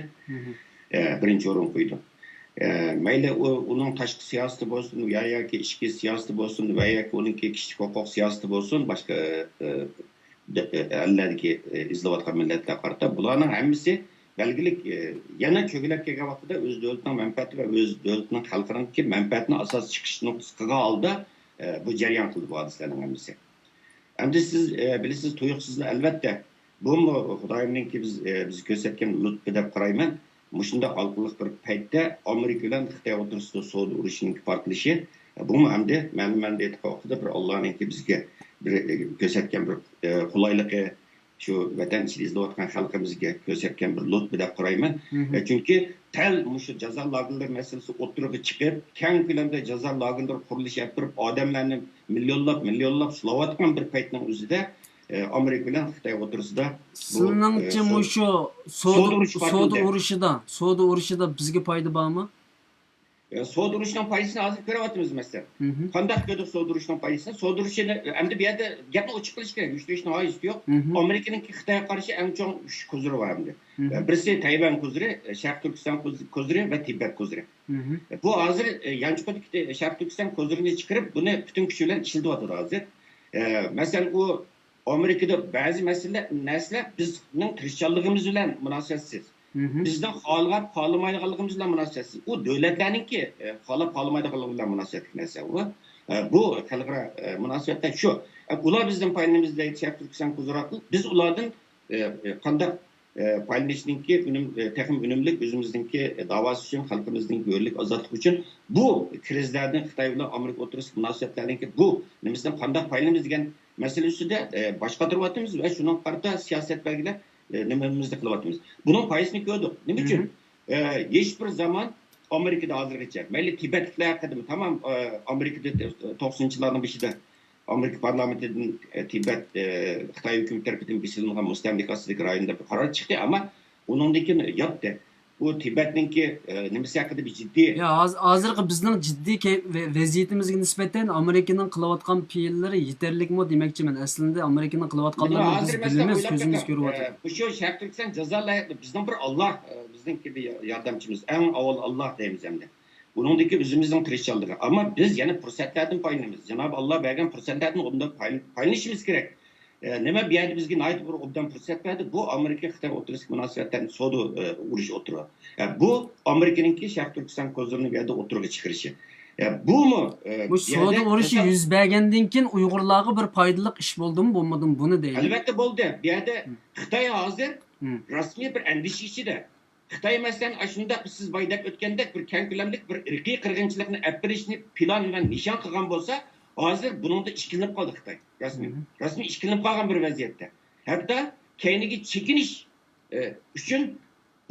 ئە، بىرىنچى ئورۇنغا قويىدۇ. ئە، مەيلى ئۇ، ئۇنىڭ تاشقى سىياسىتى بولسۇن، يا، ياكى ئىچكى سىياسىتى بولسۇن، ۋە ياكى ئۇنىڭكى كىشىلىك ھوقۇق سىياسىتى بولسۇن، باشقا، ئە، ئە، ئەللەردىكى، ئە، ئېزىلىۋاتقان مىللەتلەرگە قارىتا بۇلارنىڭ ھەممىسى بەلگىلىك، ئە، يەنە چۆگىلەپ كەلگەن ۋاقتىدا ئۆز دۆلىتىنىڭ مەنپەئەتى ۋە ئۆز دۆلىتىنىڭ خەلقىنىڭكى مەنپەئەتىنى ئاساس چىقىش نۇقتىسى قىلغان ھالدا، ئە، بۇ جەريان قىلدى بۇ ھادىسىلەرنىڭ ھەممىسى. ئەمدى سىز، ئە، بىلىسىز، تۇيۇقسىزلا، ئەلۋەتتە، بۇمۇ خۇدايىمنىڭكى بىز، ئە، بىزگە كۆرسەتكەن لۇتپى دەپ قارايمەن. مۇشۇنداق ھالقىلىق بىر پەيتتە ئامېرىكا بىلەن خىتاي ئوتتۇرىسىدا سودا ئۇرۇشىنىڭكى پارتلىشى، بۇمۇ ئەمدى مەلۇم مەنىدە ئېيتقان ۋاقتىدا بىر ئاللانىڭكى بىزگە بىر، ئە، كۆرسەتكەن بىر، ئە، قولايلىقى، شۇ ۋەتەن ئىچىدە ئېزىلىۋاتقان خەلقىمىزگە كۆرسەتكەن بىر لۇتپى دەپ قارايمەن. ئە، چۈنكى دەل مۇشۇ جازا لاگېرلىرى مەسىلىسى ئوتتۇرىغا چىقىپ، كەڭ كۆلەمدە جازا لاگېرلىرى قۇرۇلۇشى ئېلىپ بېرىپ، ئادەملەرنى مىليونلاپ، مىليونلاپ سولاۋاتقان بىر پەيتنىڭ ئۆزىدە، ئە، ئامېرىكا بىلەن خىتاي ئوتتۇرىسىدا بۇ، سىزنىڭچە ئە، سو-، مۇشۇ سودا، سودا ئۇرۇشى سودا پارتلىدى. ئۇرۇشىدا، سودا ئۇرۇشىدا بىزگە پايدا بارمۇ؟ ئە، سودا ئۇرۇشىنىڭ پايدىسىنى ھازىر كۆرۈۋاتىمىز، مەسىلەن. قانداق كۆردۇق سودا ئۇرۇشىنىڭ پايدىسىنى؟ سودا ئۇرۇشىنى، ئەمدى بۇ يەردە گەپنى ئوچۇق قىلىش كېرەك، يوشۇرۇشنىڭ ھاجىتى يوق. ئامېرىكىنىڭكى خىتايغا قارشى ئەڭ چوڭ ئۈچ كوزىرى بار ئەمدى. بىرسى تەيۋەن كوزىرى، شەرقىي تۈركىستان كوز-، كوزىرى ۋە تىبەت كوزىرى. بۇ ھازىر، ئە، يانچۇقىدىكى شەرقىي تۈركىستان كوزىرىنى چىقىرىپ، بۇنى پۈتۈن كۈچى بىلەن ئىشلىتىۋاتىدۇ ھازىر. ئە، مەسىلەن، ئۇ ئامېرىكىدا بەزى مەسىلىلەر، نەرسىلەر بىزنىڭ تىرىشچانلىقىمىز بىلەن مۇناسىۋەتسىز. بىزنىڭ خالىغان خالىمايدىغانلىقىمىز بىلەن مۇناسىۋەتسىز. ئۇ دۆلەتلەرنىڭكى، ئە، خالاپ خالىمايدىغانلىقى بىلەن مۇناسىۋەتلىك نەرسە ئۇ. ئە، بۇ خەلقئارا، ئە، مۇناسىۋەتلەر شۇ. ئە، ئۇلار بىزدىن پايدىلىنىمىز دەيدۇ شەرقىي تۈركىستان كوزىرى ئارقىلىق. بىز ئۇلاردىن، ئە، ئە، قانداق، ئە، پايدىلىنىشنىڭكى ئۈنۈم، ئە، تېخىمۇ ئۈنۈملۈك ئۆزىمىزنىڭكى داۋاسى ئۈچۈن، خەلقىمىزنىڭكى ھۆرلۈك، ئازادلىق ئۈچۈن بۇ كىرىزلەردىن، خىتاي بىلەن ئامېرىكا ئوتتۇرىسىدىقى مۇناسىۋەتلەرنىڭكى بۇ نېمىسىدىن قانداق پايدىلىنىمىز دېگەن مەسىلە ئۈستىدە، ئە، باش قاتۇرۇۋاتىمىز ۋە شۇنىڭغا قارىتا سىياسەت بەلگىلەپ، ئە، نېمىمىزنى قىلىۋاتىمىز. بۇنىڭ پايدىسىنى كۆردۇق. نېمە ئۈچۈن؟ ئە، ھېچ بىر زامان ئامېرىكىدا ھازىرغىچە، مەيلى تىبەتلىكلەر ھەققىدىمۇ، تامام، ئە، ئامېرىكىدا توقسىنىنچى يىللارنىڭ بېشىدا ئامېرىكا پارلامېنتىدىن، ئە، تىبەت، ئە، خىتاي ھۆكۈمىتى تەرىپىدىن بېسىلىنغان مۇستەملىكە ئاستىدىكى رايون دەپ قارار چىقتى، ئەمما ئۇنىڭدىن كېيىن ياتتى. بۇ تىبەتنىڭكى، ئە، نېمىسى ھەققىدە بىر جىددىي يا، ھاز-، ھازىرقى بىزنىڭ جىددىي كەي-، ۋە-، ۋەزىيىتىمىزگە نىسبەتەن ئامېرىكىنىڭ قىلىۋاتقان پېئىللىرى يېتەرلىكمۇ دېمەكچىمەن. ئەسلىندە ئامېرىكىنىڭ قىلىۋاتقانلىرىنى بىز بىلىمىز، كۆزىمىز كۆرۈۋاتىدۇ. مۇشۇ شەرقىي تۈركىستان جازا لايىھە-، بىزنىڭ بىر ئاللا، ئە، بىزنىڭكى بىر يا-، ياردەمچىمىز، ئەڭ ئاۋۋال ئاللا دەيمىز ئەمدى. بۇنىڭدىكى ئۆزىمىزنىڭ تىرىشچانلىقى. ئەمما بىز يەنە پۇرسەتلەردىن پايدىلىنىمىز. جانابى ئاللا بەرگەن پۇرسەتلەردىن ئوبدان پايدىلىنىشىمىز كېرەك. ئە، نېمە، بۇ يەردە بىزگە ناھايىتى بىر ئوبدان پۇرسەت بەردى. بۇ ئامېرىكا خىتاي ئوتتۇرىسىدىكى مۇناسىۋەتلەرنى سودا، ئە، ئۇرۇشى ئوتتۇرىغا. ئە، بۇ ئامېرىكىنىڭكى شەرقىي تۈركىستان كوزىرىنى بۇ يەردە ئوتتۇرىغا چىقىرىشى. ئە، بۇمۇ، ئە، بۇ بۇ يەردە سودا ئۇرۇشى يۈز بەرگەندىن كېيىن ئۇيغۇرلارغا بىر پايدىلىق ئىش بولدىمۇ، بولمىدىمۇ، بۇنى دەيلى. ئەلۋەتتە بولدى. بۇ يەردە خىتاي ھازىر رەسمىي بىر ئەندىشە ئىچىدە. خىتاي، مەسىلەن، ئاشۇنداق سىز بايا دەپ ئۆتكەندەك بىر كەڭ كۆلەملىك بىر ئىرقىي قىرغىنچىلىقنى ئەپ بېرىشنى پىلان ۋە نىشان قىلغان بولسا، ھازىر بۇنىڭدا ئىككىلىنىپ قالدى خىتاي. رەسمىي، رەسمىي ئىككىلىنىپ قالغان بىر ۋەزىيەتتە. ھەتتا كەينىگە چېكىنىش، ئە، ئۈچۈن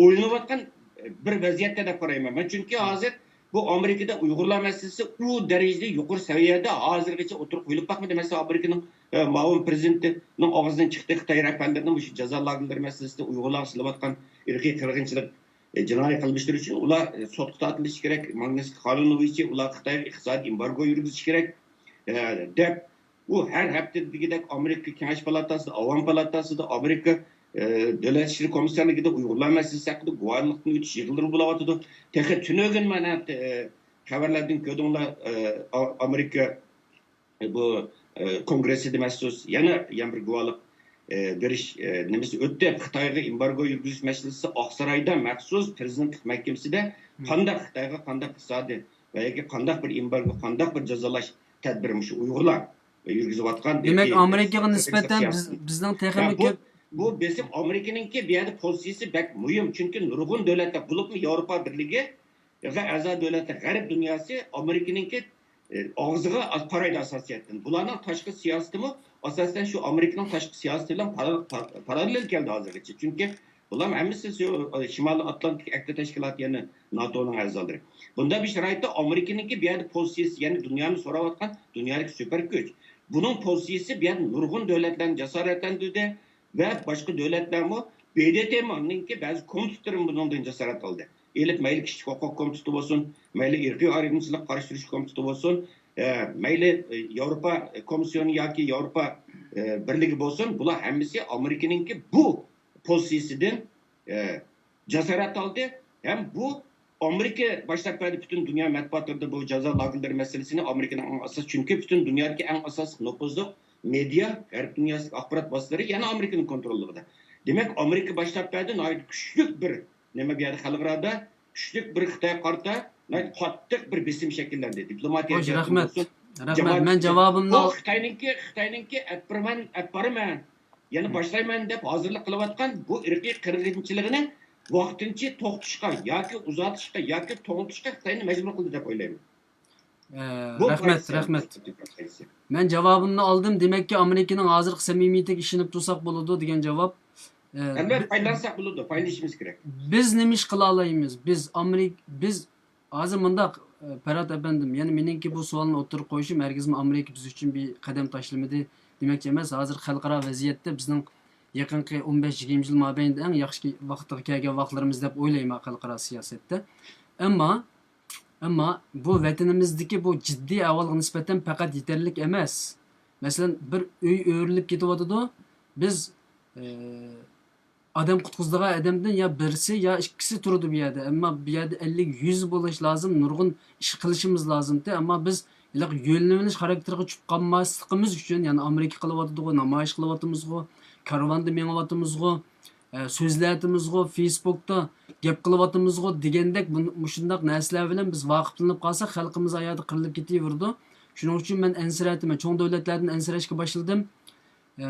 ئويلىنىۋاتقان، ئە، بىر ۋەزىيەتتە دەپ قارايمەن مەن. چۈنكى ھازىر بۇ ئامېرىكىدا ئۇيغۇرلار مەسىلىسى ئۇ دەرىجىدە يۇقىرى سەۋىيەدە ھازىرغىچە ئوتتۇرىغا قويۇلۇپ باقمىدى. مەسىلەن، ئامېرىكىنىڭ، ئە، مۇئاۋىن پىرېزىدېنتىنىڭ ئاغزىدىن چىقتى، خىتاي رەھبەرلىرىنىڭ مۇشۇ جازا لاگېرلىرى مەسىلىسىدە ئۇيغۇرلارغا سېلىۋاتقان ئىرقىي قىرغىنچىلىق، ئە، جىنايى قىلمىشلىرى ئۈچۈن ئۇلار، ئە، سوتقا تارتىلىشى كېرەك، ماگنىتسكىي قانۇنى بويىچە ئۇلارغا خىتايغا ئىقتىسادىي ئېمبارگو يۈرگۈزۈشى كېرەك، ئە، دەپ، ئۇ ھەر ھەپتە دېگۈدەك ئامېرىكا كېڭەش پالاتاسىدا، ئاۋام پالاتاسىدا، ئامېرىكا، ئە، دۆلەت ئىشلىرى كومىسسارلىقىدا ئۇيغۇرلار مەسىلىسى ھەققىدە گۇۋاھلىقتىن ئۆتۈش يىغىنلىرى بولۇۋاتىدۇ. تېخى تۈنۈگۈن مانا، ئە، خەۋەرلەردىن كۆردۈڭلار، ئە، ئا-، ئامېرىكا بۇ، ئە، كونگرېسسىدا مەخسۇس يەنە، يەنە بىر گۇۋاھلىق، ئە، بېرىش، ئە، نېمىسى ئۆتتى. خىتايغا ئېمبارگو يۈرگۈزۈش مەسىلىسى ئاقسارايدا مەخسۇس پىرېزىدېنتلىق مەھكىمىسىدە قانداق خىتايغا قانداق ئىقتىسادىي ۋە ياكى قانداق بىر ئېمبارگو، قانداق بىر جازالاش تەدبىرى مۇشۇ ئۇيغۇرلار يۈرگۈزۈۋاتقان دېمەك، ياكى ئامېرىكىغا نىسبەتەن بىز، بىزنىڭ تېخىمۇ كۆپ. بۇ بېسىم ئامېرىكىنىڭكى بۇ يەردە پوزىتسىيىسى بەك مۇھىم. چۈنكى نۇرغۇن دۆلەتلەر، بولۇپمۇ ياۋروپا بىرلىكى، ياكى ئەزا دۆلەتلەر، غەرب دۇنياسى ئامېرىكىنىڭكى، ئە، ئاغزىغا قارايدۇ ئاساسىيەتتىن. بۇلارنىڭ تاشقى سىياسىتىمۇ ئاساسەن شۇ ئامېرىكىنىڭ تاشقى سىياسىتى بىلەن پارا-، پار-، پاراللېل كەلدى ھازىرغىچە. چۈنكى بۇلار ھەممىسى شۇ، ئە، شىمالىي ئاتلانتىك ئەھدى تەشكىلاتى، يەنى ناتونىڭ ئەزالىرى. بۇنداق بىر شارائىتتا ئامېرىكىنىڭكى بۇ يەردە پوزىتسىيىسى، يەنى دۇنيانى سوراۋاتقان دۇنيادىكى سۈپەر كۈچ. بۇنىڭ پوزىتسىيىسى بۇ يەردە نۇرغۇن دۆلەتلەرنى جاسارەتلەندۈردى ۋە باشقا دۆلەتلەرمۇ، ب د ت نىڭكى بەزى كومىتېتلىرىمۇ بۇنىڭدىن جاسارەت ئالدى. ئېلىپ مەيلى كىشىلىك ھوقۇق كومىتېتى بولسۇن، مەيلى ئىرقىي ئايرىمچىلىققا قارشى تۇرۇش كومىتېتى بولسۇن، ئە، مەيلى، ئە، ياۋروپا كومىسسىيونى ياكى ياۋروپا، ئە، بىرلىكى بولسۇن، بۇلار ھەممىسى ئامېرىكىنىڭكى بۇ پوزىتسىيىسىدىن، ئە، جاسارەت ئالدى ھەم بۇ ئامېرىكا باشلاپ بەردى. پۈتۈن دۇنيا مەتبۇئاتلىرىدا بۇ جازا لاگېرلىرى مەسىلىسىنى ئامېرىكىنىڭ ئەڭ ئاساسىي، چۈنكى پۈتۈن دۇنيادىكى ئەڭ ئاساسلىق نوپۇزلۇق مېدىيا، غەرب دۇنياسىدىكى ئاخبارات ۋاسىتىلىرى يەنە ئامېرىكىنىڭ كونتروللۇقىدا. دېمەك، ئامېرىكا باشلاپ بەردى، ناھايىتى كۈچلۈك بىر نېمە بۇ يەردە خەلقئارادا كۈچلۈك بىر خىتايغا قارىتا ناھايىتى قاتتىق بىر بېسىم شەكىللەندى. دىپلوماتىيە خوش، جەھەتتىن رەھمەت. بولسۇن، رەھمەت. جامائەت مەن ئىچىدە. جاۋابىمنى بۇ ئال- خىتاينىڭكى، خىتاينىڭكى ئەپ بېرىمەن، ئەپ بارىمەن، يەنە باشلايمەن دەپ ھازىرلىق قىلىۋاتقان بۇ ئىرقىي قىرغىنچىلىقىنى ۋاقتىنچە توختىتىشقا ياكى ئۇزارتىشقا ياكى توڭلىتىشقا خىتاينى مەجبۇر قىلدى دەپ ئويلايمەن. ئە، بۇ رەھمەت، پوزىتسىيە، رەھمەت. پوزىتسىيە. مەن جاۋابىمنى ئالدىم. دېمەككى، ئامېرىكىنىڭ ھازىرقى سەمىمىيىتىگە ئىشىنىپ تۇرساق بولىدۇ دېگەن جاۋاب. ئە، ئەلۋەتتە، پايدىلانساق بولىدۇ، پايدىلىنىشىمىز كېرەك. بىز نېمە ئىش قىلالايمىز؟ بىز ئامېرىك-، بىز ھازىر مۇنداق، ئە، پەرھات ئەپەندىم، يەنە مېنىڭكى بۇ سوئالنى ئوتتۇرىغا قويۇشۇم، ھەرگىزمۇ ئامېرىكا بىز ئۈچۈن بىر قەدەم تاشلىمىدى دېمەكچى ئەمەس. ھازىر خەلقئارا ۋەزىيەتتە بىزنىڭ يېقىنقى ئون بەش يىگىرمە يىل مابەينىدە ئەڭ ياخشى ۋاقىتقا كەلگەن ۋاقىتلىرىمىز دەپ ئويلايمەن خەلقئارا سىياسەتتە. ئەمما، ئەمما بۇ ۋەتىنىمىزدىكى بۇ جىددىي ئەھۋالغا نىسبەتەن پەقەت يېتەرلىك ئەمەس. مەسىلەن، بىر ئۆي ئۆرۈلۈپ كېتىۋاتىدۇ. بىز، ئە، ئادەم قۇتقۇزىدىغان ئادەمدىن يا بىرسى، يا ئىككىسى تۇرىدۇ بۇ يەردە. ئەمما بۇ يەردە ئەللىك، يۈز بولۇش لازىم، نۇرغۇن ئىش قىلىشىمىز لازىمتى. ئەمما بىز ھېلىقى يۆنىلىش خاراكتېرىغا چۈشۈپ قالماسلىقىمىز ئۈچۈن، يەنى ئامېرىكا قىلىۋاتىدىغۇ، نامايىش قىلىۋاتىمىزغۇ، كارۋاندا مېڭىۋاتىمىزغۇ، ئە، سۆزلەۋاتىمىزغۇ، فېيسبۇكتا گەپ قىلىۋاتىمىزغۇ دېگەندەك بۇن-، مۇشۇنداق نەرسىلەر بىلەن بىز ۋاقىپلىنىپ قالساق، خەلقىمىز ئاياغدا قىرىلىپ كېتىۋېرىدۇ. شۇنىڭ ئۈچۈن مەن ئەنسىرەۋاتىمەن، چوڭ دۆلەتلەردىن ئەنسىرەشكە باشلىدىم. ئە،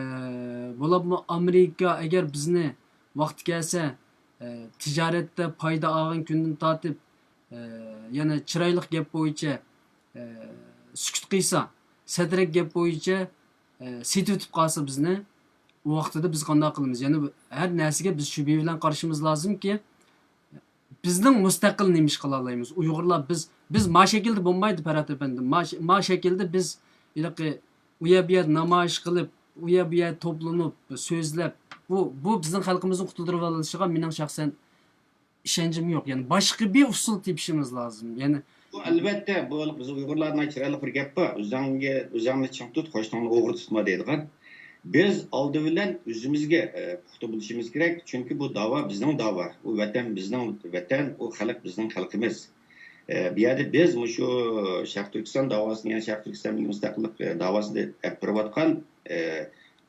بولۇپمۇ ئامېرىكا ئەگەر بىزنى ۋاقتى كەلسە، ئە، تىجارەتتە پايدا ئالغان كۈندىن تارتىپ، ئە، يەنە چىرايلىق گەپ بويىچە، ئە، سۈكۈت قىلسا، سەترەك گەپ بويىچە، ئە، سېتىۋېتىپ قالسا بىزنى، ئۇ ۋاقتىدا بىز قانداق قىلىمىز؟ يەنە بۇ، ھەر نەرسىگە بىز شۈبھە بىلەن قارىشىمىز لازىمكى، بىزنىڭ مۇستەقىل نېمە ئىش قىلالايمىز؟ ئۇيغۇرلار بىز، بىز ما شەكىلدە بولمايدۇ، پەرھات ئەپەندى. ما، ما شەكىلدە بىز ھېلىقى ئۇ يەر بۇ يەردە نامايىش قىلىپ، ئۇ يەر بۇ يەردە توپلىنىپ، سۆزلەپ، بۇ، بۇ بىزنىڭ خەلقىمىزنىڭ قۇتۇلدۇرۇۋېلىشىغا مېنىڭ شەخسەن ئىشەنچىم يوق. يەنى باشقا بىر ئۇسۇل تېپىشىمىز لازىم. يەنى بۇ، ئەلۋەتتە، بۇ بىز ئۇيغۇرلاردا چىرايلىق بىر گەپ بار، «ئۆزۈڭگە، ئۆزۈڭنى چىڭ تۇت، قوشنىڭنى ئوغرى تۇتما» دەيدىغان. بىز ئالدى بىلەن ئۆزىمىزگە، ئە، پۇختا بولۇشىمىز كېرەك. چۈنكى بۇ داۋا بىزنىڭ داۋا. بۇ ۋەتەن بىزنىڭ ۋەتەن، ئۇ خەلق بىزنىڭ خەلقىمىز. ئە، بۇ يەردە بىز مۇشۇ شەرقىي تۈركىستان داۋاسىنى، يەنى شەرقىي تۈركىستان مىللىي مۇستەقىللىق، ئە، داۋاسىنى ئەپ بېرىۋاتقان، ئە،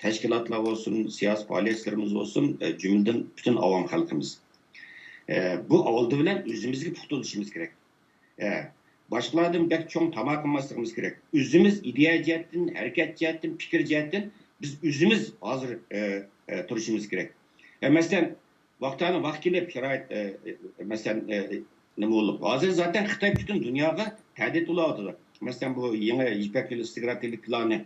تەشكىلاتلار بولسۇن، سىياسىي پائالىيەتچىلىرىمىز بولسۇن، ئە، جۈملىدىن پۈتۈن ئاۋام خەلقىمىز. ئە، بۇ ئالدى بىلەن ئۆزىمىزگە پۇختا بولۇشىمىز كېرەك. ئە، باشقىلاردىن بەك چوڭ تاما قىلماسلىقىمىز كېرەك. ئۆزىمىز ئىدىيە جەھەتتىن، ھەرىكەت جەھەتتىن، پىكىر جەھەتتىن بىز ئۆزىمىز ھازىر، ئە، ئە، تۇرۇشىمىز كېرەك. ئە، مەسىلەن، ۋاقتانە ۋاقىت كېلىپ شارائىت، ئە، ئە، مەسىلەن، ئە، نېمە بولۇپ، ھازىر زاتەن خىتاي پۈتۈن دۇنياغا تەھدىت بولۇۋاتىدۇ. مەسىلەن، بۇ يېڭى يىپەك يولى ئىستراتېگىيەلىك پىلانىنى